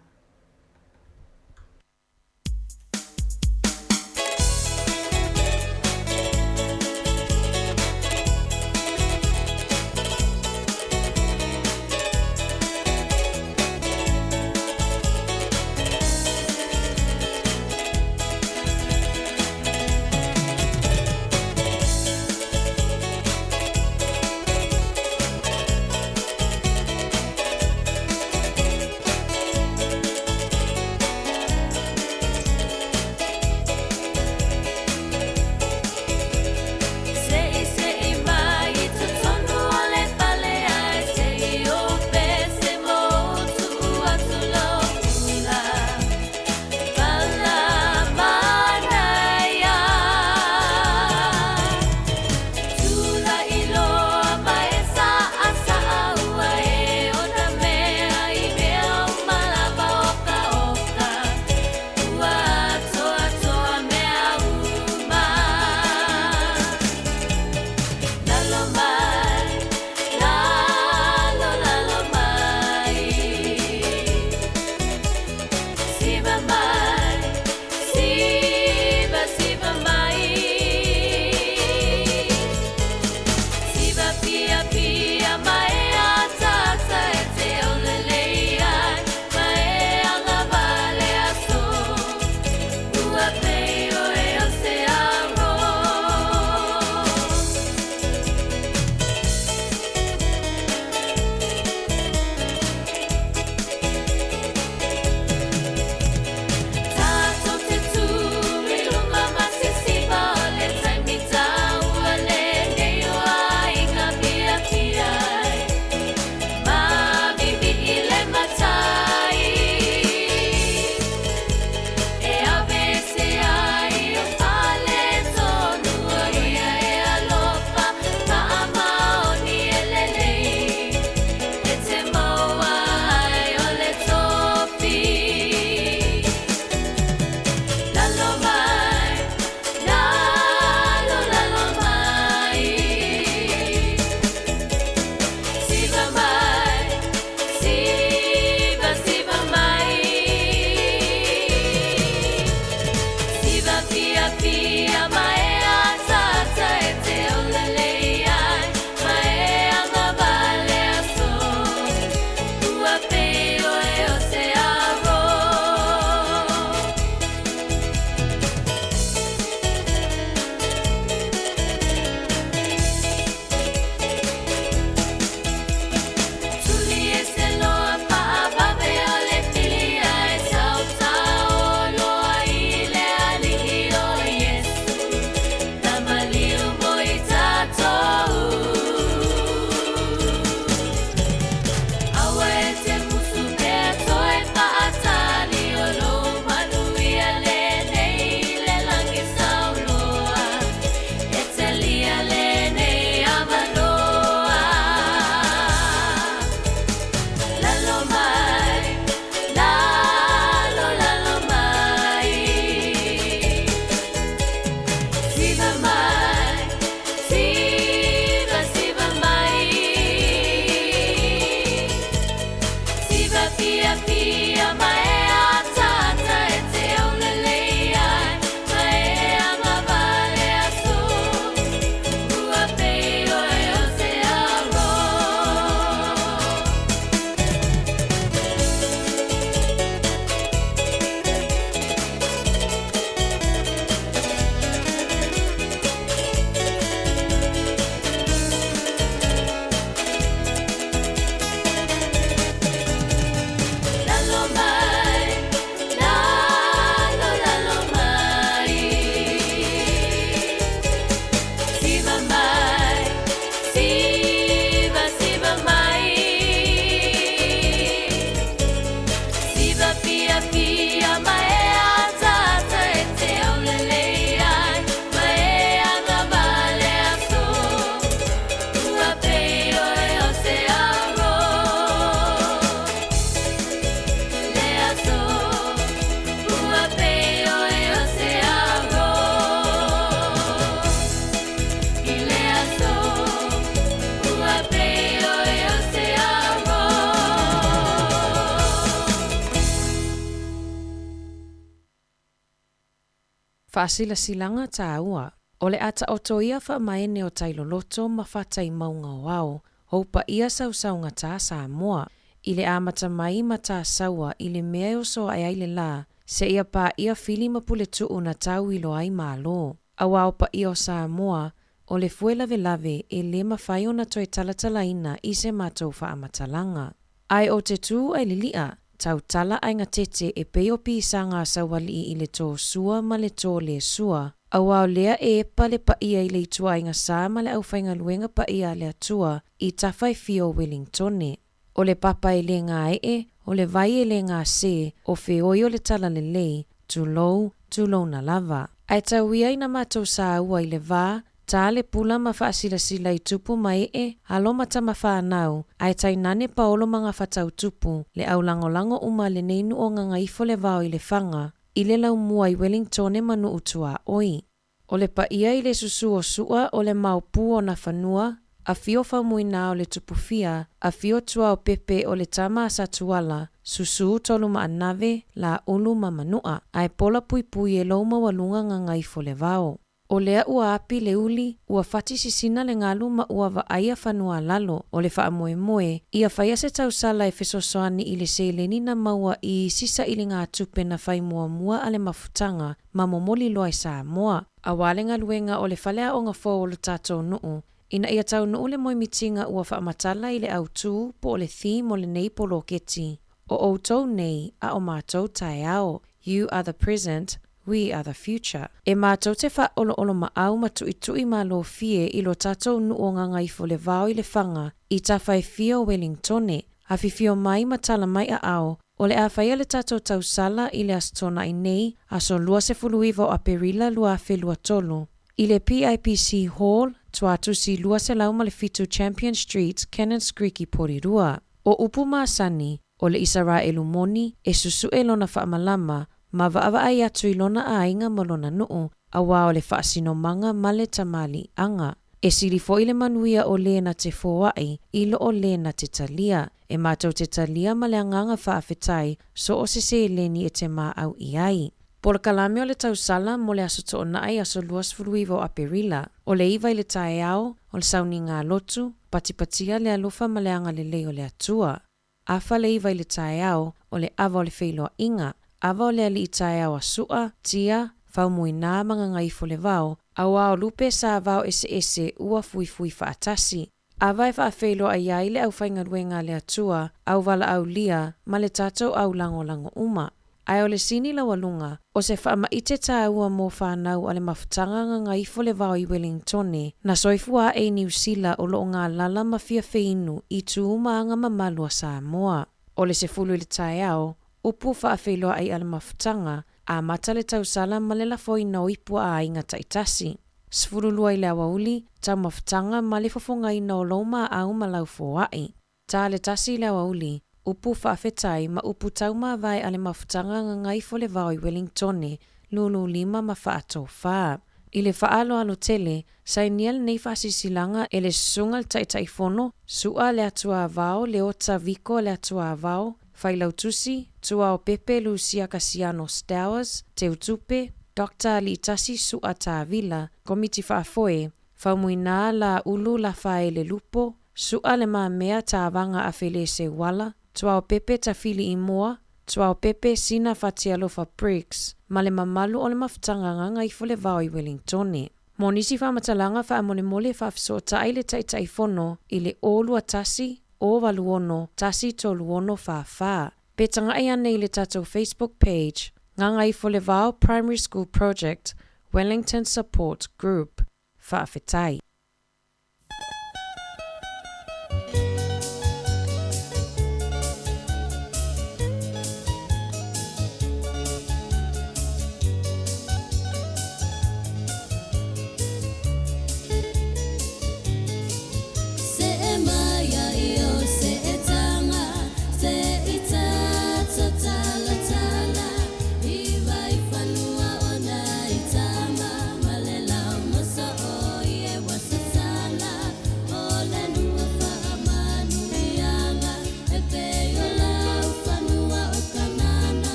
Faasilasilaga tāua. O le a taoto ia faamaene o tai loloto ma fatai mauga o ao, o ou paia sausaugata Samoa. I le amata mai i Matasaua i le mea e oso ae ai le lā, seia paia Fili ma Puletuu na tauilo ai Malo. Aua o paia o Samoa, o le fue lavelave e lē mafai ona toe talatalaina i se matou faamatalaga. Ae o te tū ai lili'a, tautala ae gatete e pei o pisaga a Saualii i le tō sua ma le tō lē sua, auā o lea e epa le paia i le ituaiga sa ma le aufaigaluega paia a le Atua i tafa e fia o Welingtone. O le papa e lē gae'e, o le vai e lē gasē, o feoi o le talalelei, tulou, tulouna lava. Ae tau ia ina matou saua i le va, tā le pula ma faasilasila i tupu ma ee, alo ma tama fanau, ae tainane paolo ma gafatautupu, le aulagolago uma a lenei nuu o Gagaifolevao i Lefaga, i le laumua i Welingtone ma nuu tuaoi. O le paia i le susu o Su'a o le maopu o Nafanua, afio Faumuina o le Tupufia, afio Tuaopepe o le tama a Satuala, susu Tolumaanave, Laulu ma Manu'a, ae pola puipui e lou maualuga Gagaifolevao. O lea ua api le uli, ua fati sisina le galu ma ua vaaia fanua a lalo, o le faamoemoe, ia faia se tausala e fesoasoani i le seleni na maua i isi sailigatupe na fai muamua a le mafutaga ma momoli loa i Samoa, aua le galuega o le faleaoga fou o lo tatou nuu, ina ia taunuu le moemitiga ua faamatala i le autū po o le theme o lenei poloketi, O outou nei, a o matou taeao, You are the present, we are the future. E matou te faaoloolomaau ma tuitui malofie i lo tatou nuu o Gagaifolevao i Lefaga, i tafa e fia o Welingtone, afifio mai ma tala mai aao, o le a faia le tatou tausala i le Aso Toonai nei, aso 29 o Aperila 2023, i le PIPC Hall, Tuatusi 207 Champion Street, Cannons Creek i Porirua. O upu masani, o le Isaraelu moni, e susuʻe lona faamalama, ma vaavaai atu i lona aiga ma lona nuu, auā o le faasinomaga ma le tamaliiaga. E sili foi le manuia o lē na te foaʻi i lo o lē na te talia. E matou te talia ma le agaga faafetai so o se seleni e te maau i ai. Polokalame o le tausala mo le Aso Toonai aso 29 o Aperila, o le 9 i le taeao, o le sauniga a lotu, patipatia le alofa ma le agalelei o le Atua. Afa le 9 i le taeao, o le ava o le feiloaiga, ava o le alii taeao a Su'a, Tia, Faumuina ma Gagaifolevao, auā o lupe sa vao eseese ua fuifui faatasi. Ava e faafeiloai ai le aufaigaluega a le Atua, auvalaaulia, ma le tatou aulagolago uma. Ae o le sini laualuga, o se faamaite tāua mo fanau a le mafutaga Gagaifolevao i Welingtone, na soifua ae i Niu Sila o loo galala ma fia feinu i tu ma aga mamalu a Samoa. O le 10 i le taeao, upu faafeiloai a le mafutaga, amata le tausala ma le lafoina o ipu a aiga taitasi. 12 i le aoauli, taumafataga ma le fofogaina o lou maau ma lau foai. Ta le 1 i le aoauli, upu faafetai ma upu taumavae a le mafutaga Gagaifolevao i Welingtone, lululima ma faatofā. I le faaaloalo tele, sainia lenei faasilasilaga e le Susuga i le Taitaifono, Su'a le Atuavao Leota Viko le Atuavao, Failautusi, Tuaopepe Lusia Kasiano Stowers, Teutupe, Doctor Aliitasi Su'a Tavila, Komiti Faafoe, Faumuina Laulu Lafaele Lupo, Su'a Le Mamea Tāvaga Afeleseuala, Tuaopepe Tafiliimoa, Tuaopepe Sina Fatialofa Briggs, ma le mamalu o le mafutaga Gagaifolevao i Welingtone. Mo nisi faamatalaga faamolemole faafesootai le Taitaifono i le 021 086 136 44. Pe taga'i ane i le tatou Facebook page, Gagaifolevao Primary School Project, Wellington Support Group. Faafetai.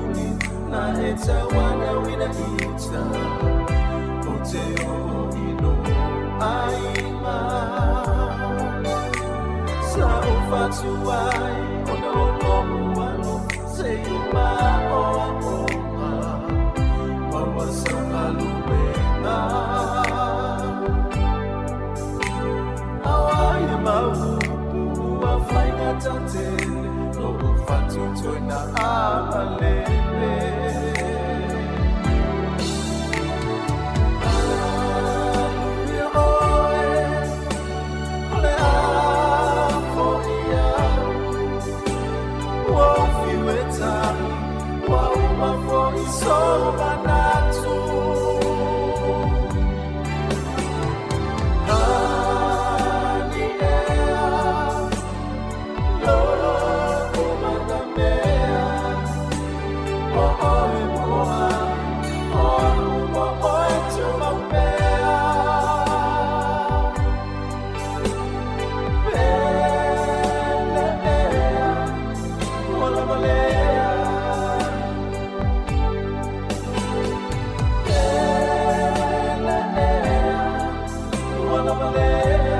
uli na e tauanauina i uta o te oo i lou aiga. Sa ou fatu ai ona o lou alofa seia maoaoa maua sau galuega. Auai e mau upu ua faigata tele lou fatu toe na amalele. Hallelujah oe, o le a fo'i au. Ua ou fiu e tali, ua uma fo'i sou manatu. Hani ea, lo'u manamea, o oe mo au, o a'u mo oe tumau pea. Pele ea, ua lava lea. Pele ea, ua lava lea.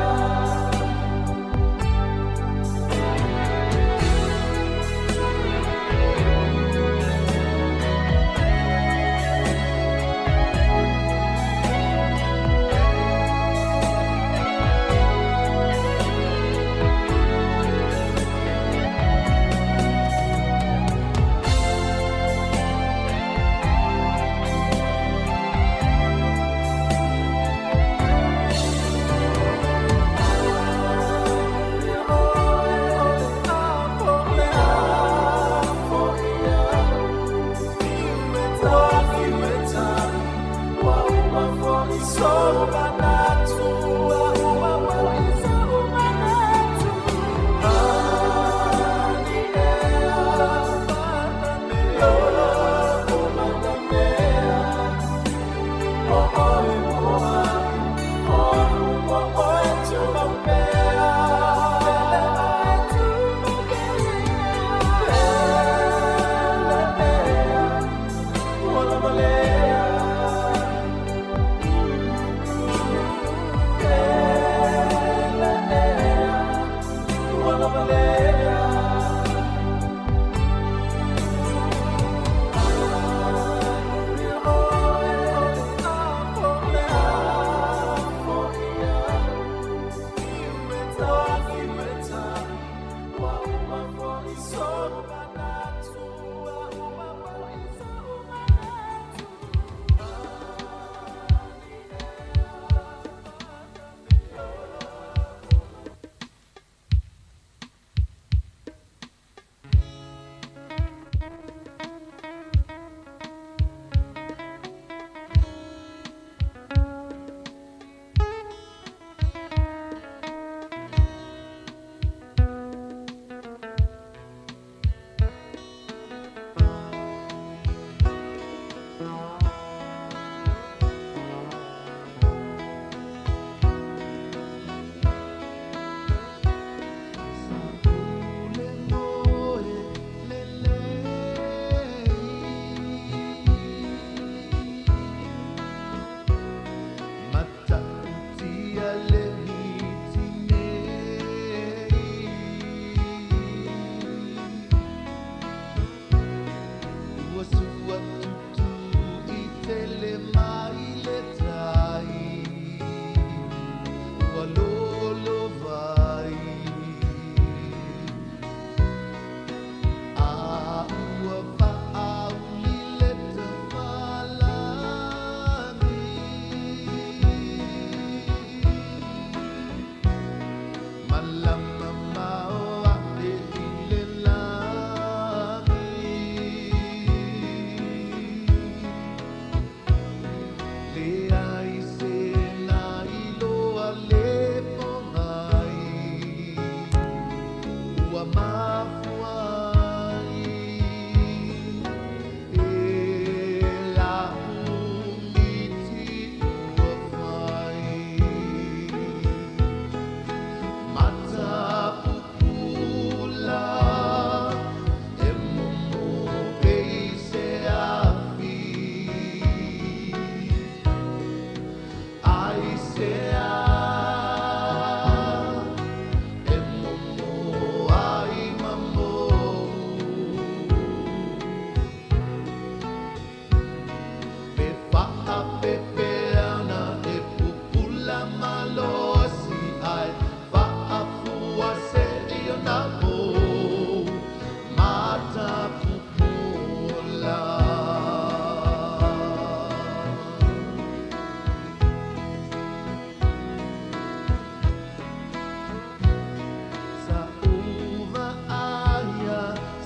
Sa uva aia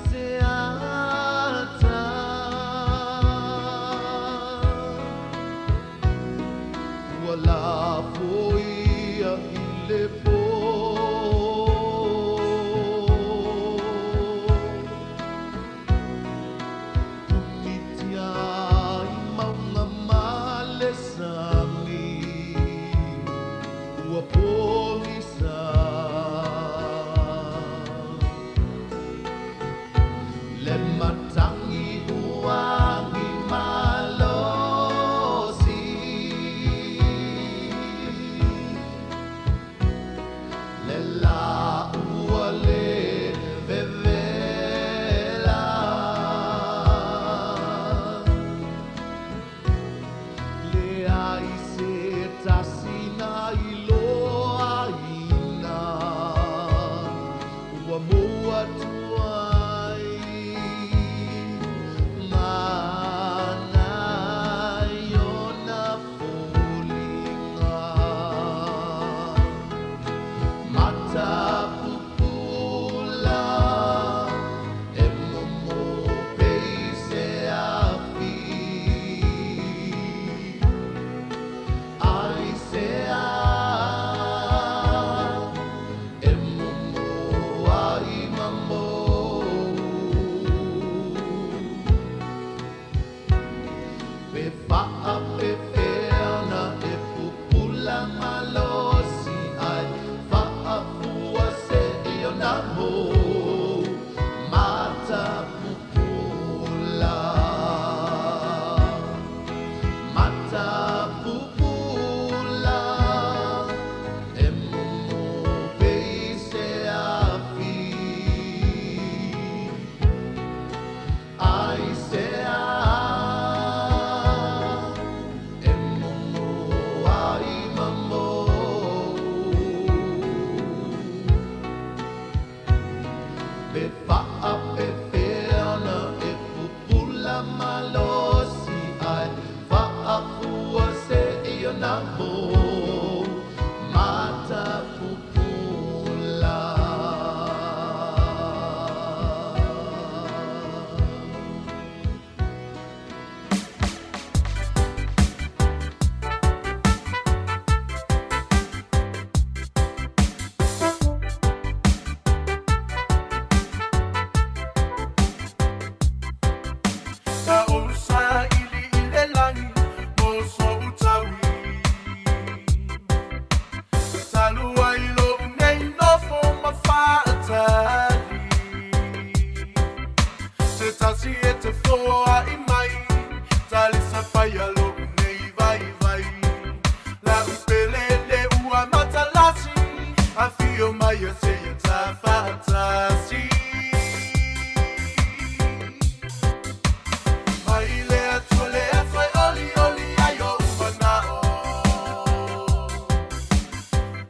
se ata Ua lafo ia i le pō Pumitia i mauga ma le sami Ua pogisa Le matagi uagi malosi Le la ua le vevela Le ai se tasi na iloaina Ua mua atu ai Mana i ona foliga Matapupula e momo pei se afi Ai se a e momo ai mamo Pe faapefea ona e pupula malosi ai Faafua se i ona mou Matapupula Matapupula e momo pei se afi Ai se a e momo ai mamo Pe faapefea ona e pupula malosi ai Faafua se i ona mou Matapupula Sa ou saili i le lagi mo sou taui Talu ai lou nei nofo ma faatali Se tasi e te foai mai Talisa paia lou nei vaivai Lau pele le ua matalasi Afio mai e seia ta faatasi Mai le Atua le aso e olioli ai ou manao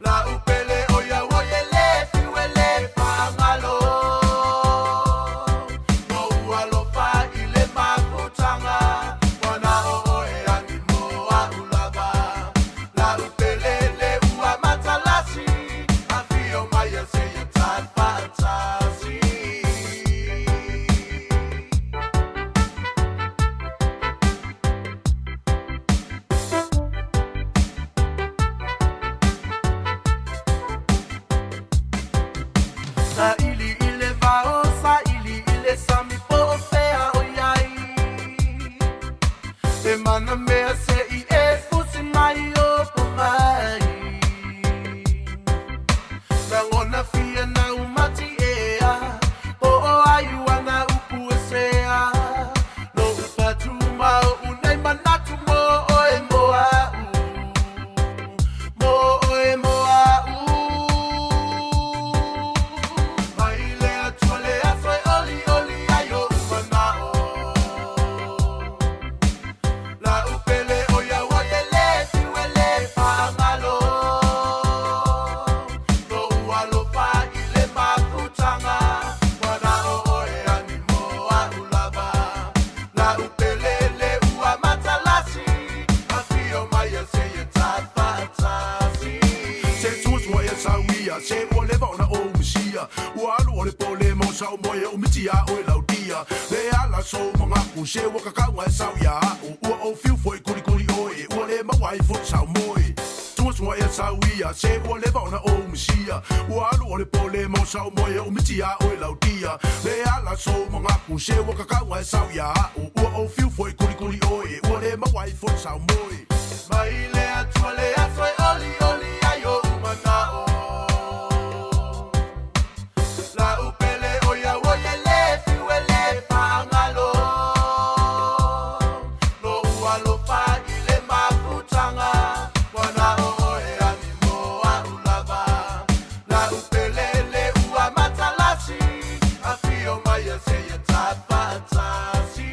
Lau pele o ia ua e le fiu e le faagalo Lou alofa i le mafutaga Ua na o oe agi mo a'u lava Lau pele le ua matalasi Afio mai e seia ta faatasi Saili i le vao, saili i le sami po o fea o i ai E mana mea se i e fusi mai o po mai Lagona fia na umati ea Po o ai ua na upu e sea Lou patu ma oʻu nei manatu mo oe mo a'u Mo oe mo a'u Mai le Atua le aso e olioli ai ou manao Lau pele o Lau pele le ua matalasi Afio mai e se e tafaatasi Se tua e sauia Se ua leva ona o umisia Ua alu o le pole mo sau moe o mitia o e laudia Le ala sou mangaku Se ua kakau e sau ia au Ua o fiu foi kuri kuri oe Ua le mawai foi sau moe Tua e sauia Se ua leva ona o umisia Ua alu o le pole mo sau moe o mitia o e laudia Le ala sou mangaku Se ua kakau e sau ia au Ua o fiu foi kuri kuri oe Ua le mawai foi sau moe Mai le atua le aso e oli oli ai o umana o La upele o ia o ye le fiu e le whaangalo Lo ua lo pa i le mafutanga Wana o oe ani mo a ulava La upele le ua matalasi Afio mai e se e tafaatasi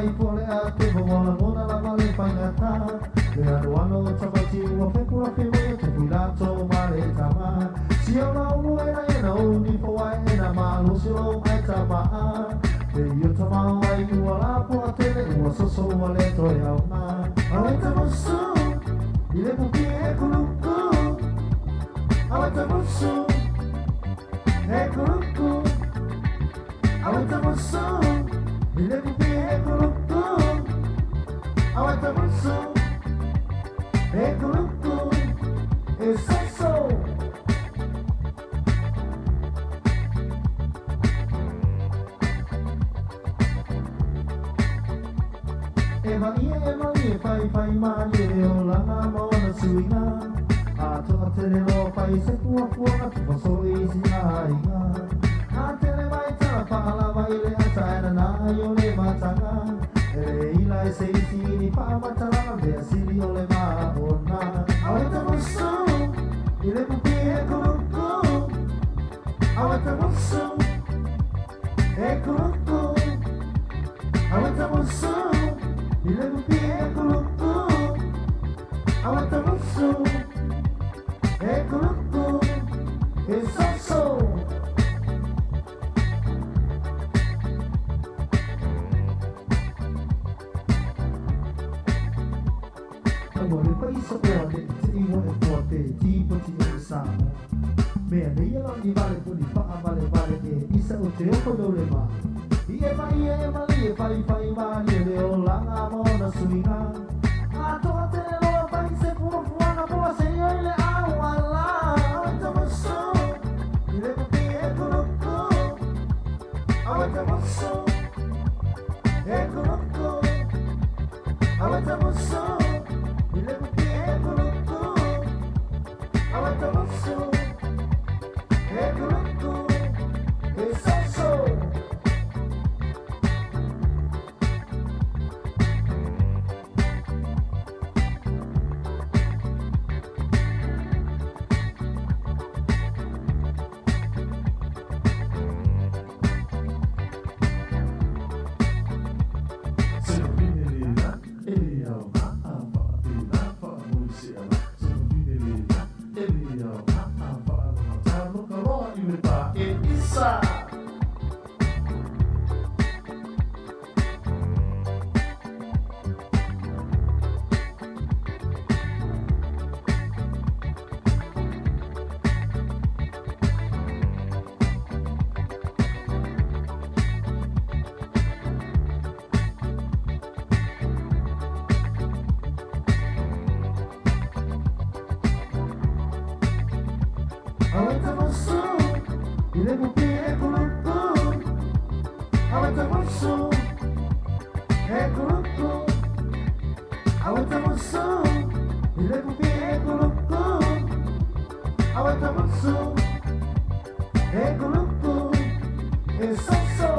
ai po le a te ua lagona lava le faigata. Le anoano o tamaiti ua fepula fe mai o tupu i latou ma le tama. Sia o la ulu e na e na uni fo ai e na malosi o lou ai tama. Le i o tamao ai ua lapoa tele ua soso ua le toe aoga. Awai tamusu i le pupi e kuluku. Awai tamusu e kuluku. Awai tamusu i le pupi e kuluku. Awai tamusu e kuluku e soso. E malie e malie fai fai malie le olaga ma ona suiga. A toa tele loa fai se fuafuaga tufa solo i isi aiga. A tele mai tala faalava i le ata e nana ai o le mataga. E le ila e se isi i ni faamatalaga mea sili o le maona. Awai tamusu i le pupi e kuluku. Awai tamusu e kuluku. Awai tamusu i le pupi e kuluku. Awai tamusu e kuluku e soso. Ua le paisa oa le te iwa e poa te tipo ti o le Samoa. Mea nei ala ni vale puni faa vale vale e isa o te oko no le ma. I e mai e malie fai fai malie le olaga ma ona suiga. A toa tele loa fai se fuafuaga poa se ioi le auala. Awai tamusu i le pupi e kuluku. Awai tamusu e kuluku. Awai tamusu i le pupi e kuluku. Awai tamusu e kuluku e soso. Awai tamusu i le pupi e kuluku. Awai tamusu e kuluku. Awai tamusu i le pupi e kuluku. Awai tamusu e kuluku e soso.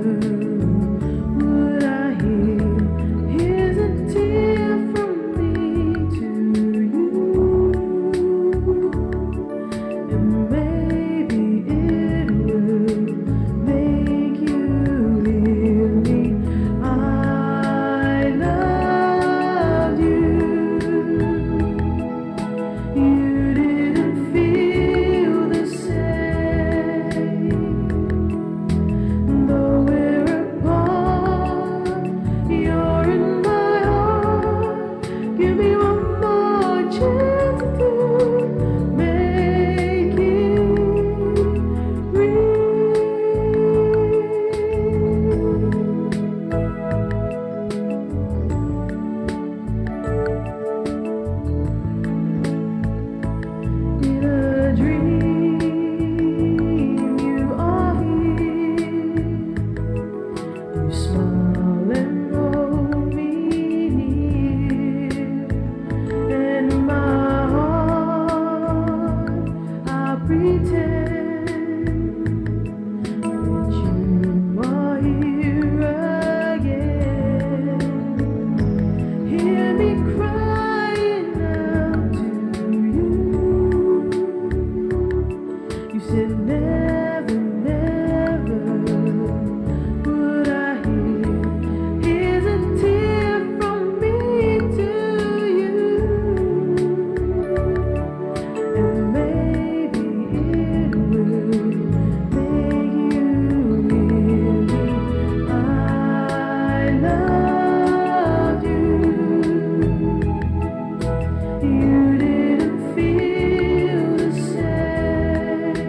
would I hear. Here's a tear from me to you, and maybe it will make you hear me. I loved you. You didn't feel the same. Though we're apart, you're in my heart. Give me one more chance to make it real. In a dream, you are here. You smile and hold me near. And my heart, I pretend that you are here again. Hear me crying out to you. You said never, never would I hear. Here's a tear from me to you, and maybe it will make you hear me. I loved you. You didn't feel the same.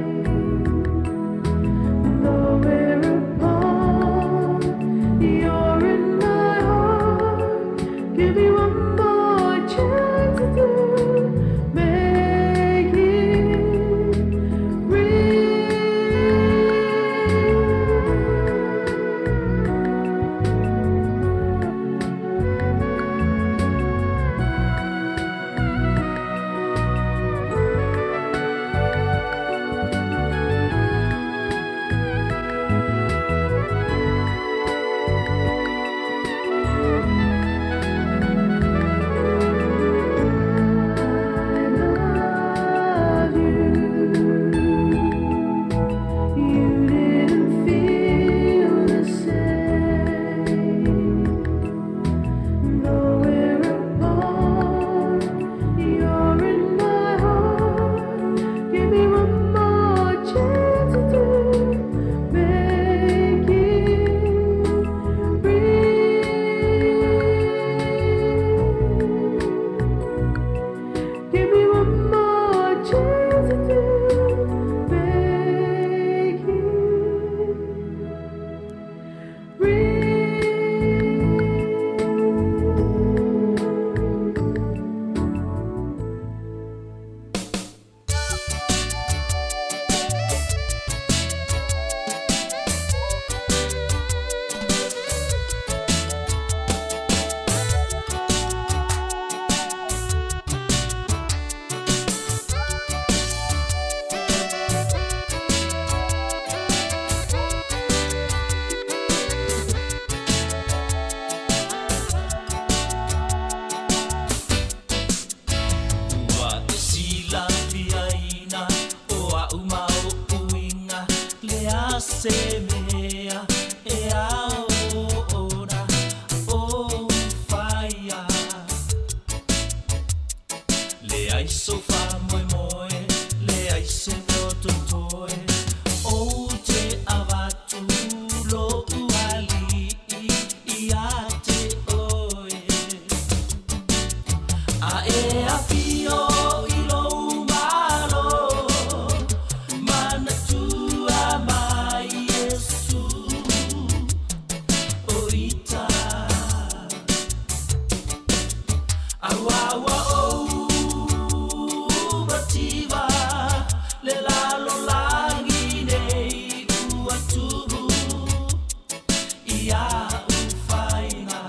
Though we're apart, you're in my heart. Give me one more chance to make it real. I love you. You didn't feel the same. Though we're apart, you're in my heart. Give me one more chance to make it real. Give me one more chance to make it Ua e silafiaina o a'u mau uiga le a se mea e ao ona ou faia. Leai sou faamoemoe, leai se mea o totoe, ou te avatu lo'u ali'i ia te oe. A e afio i lou Malo, manatua mai Iesu o ita. Auā ua ou mativa le lalolagi nei ua tumu i a'u faiga.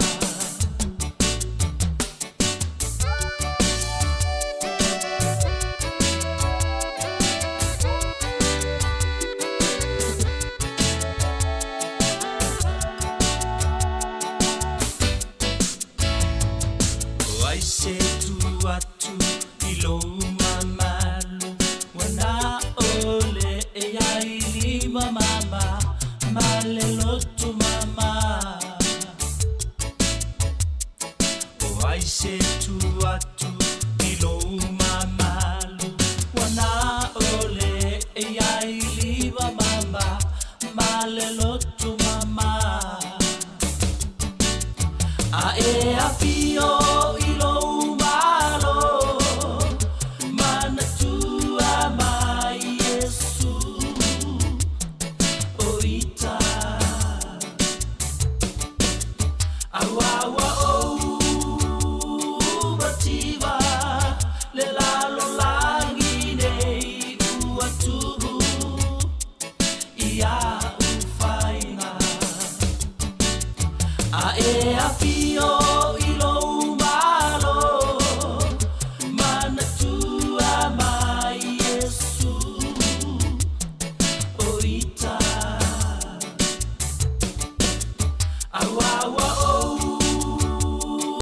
ai se tu atu i lou mamalu ua na ole e ai lima mama ma le loto mama O ai se tu atu i lou mamalu ua na ole e ai lima mama ma le loto mama A e afio i lou malo manatua mai Iesu o ita Auaua ou mativa le lalolagi nei ua tuhu i a'u faiga A e afio i lou malo manatua mai Iesu o ita Auaua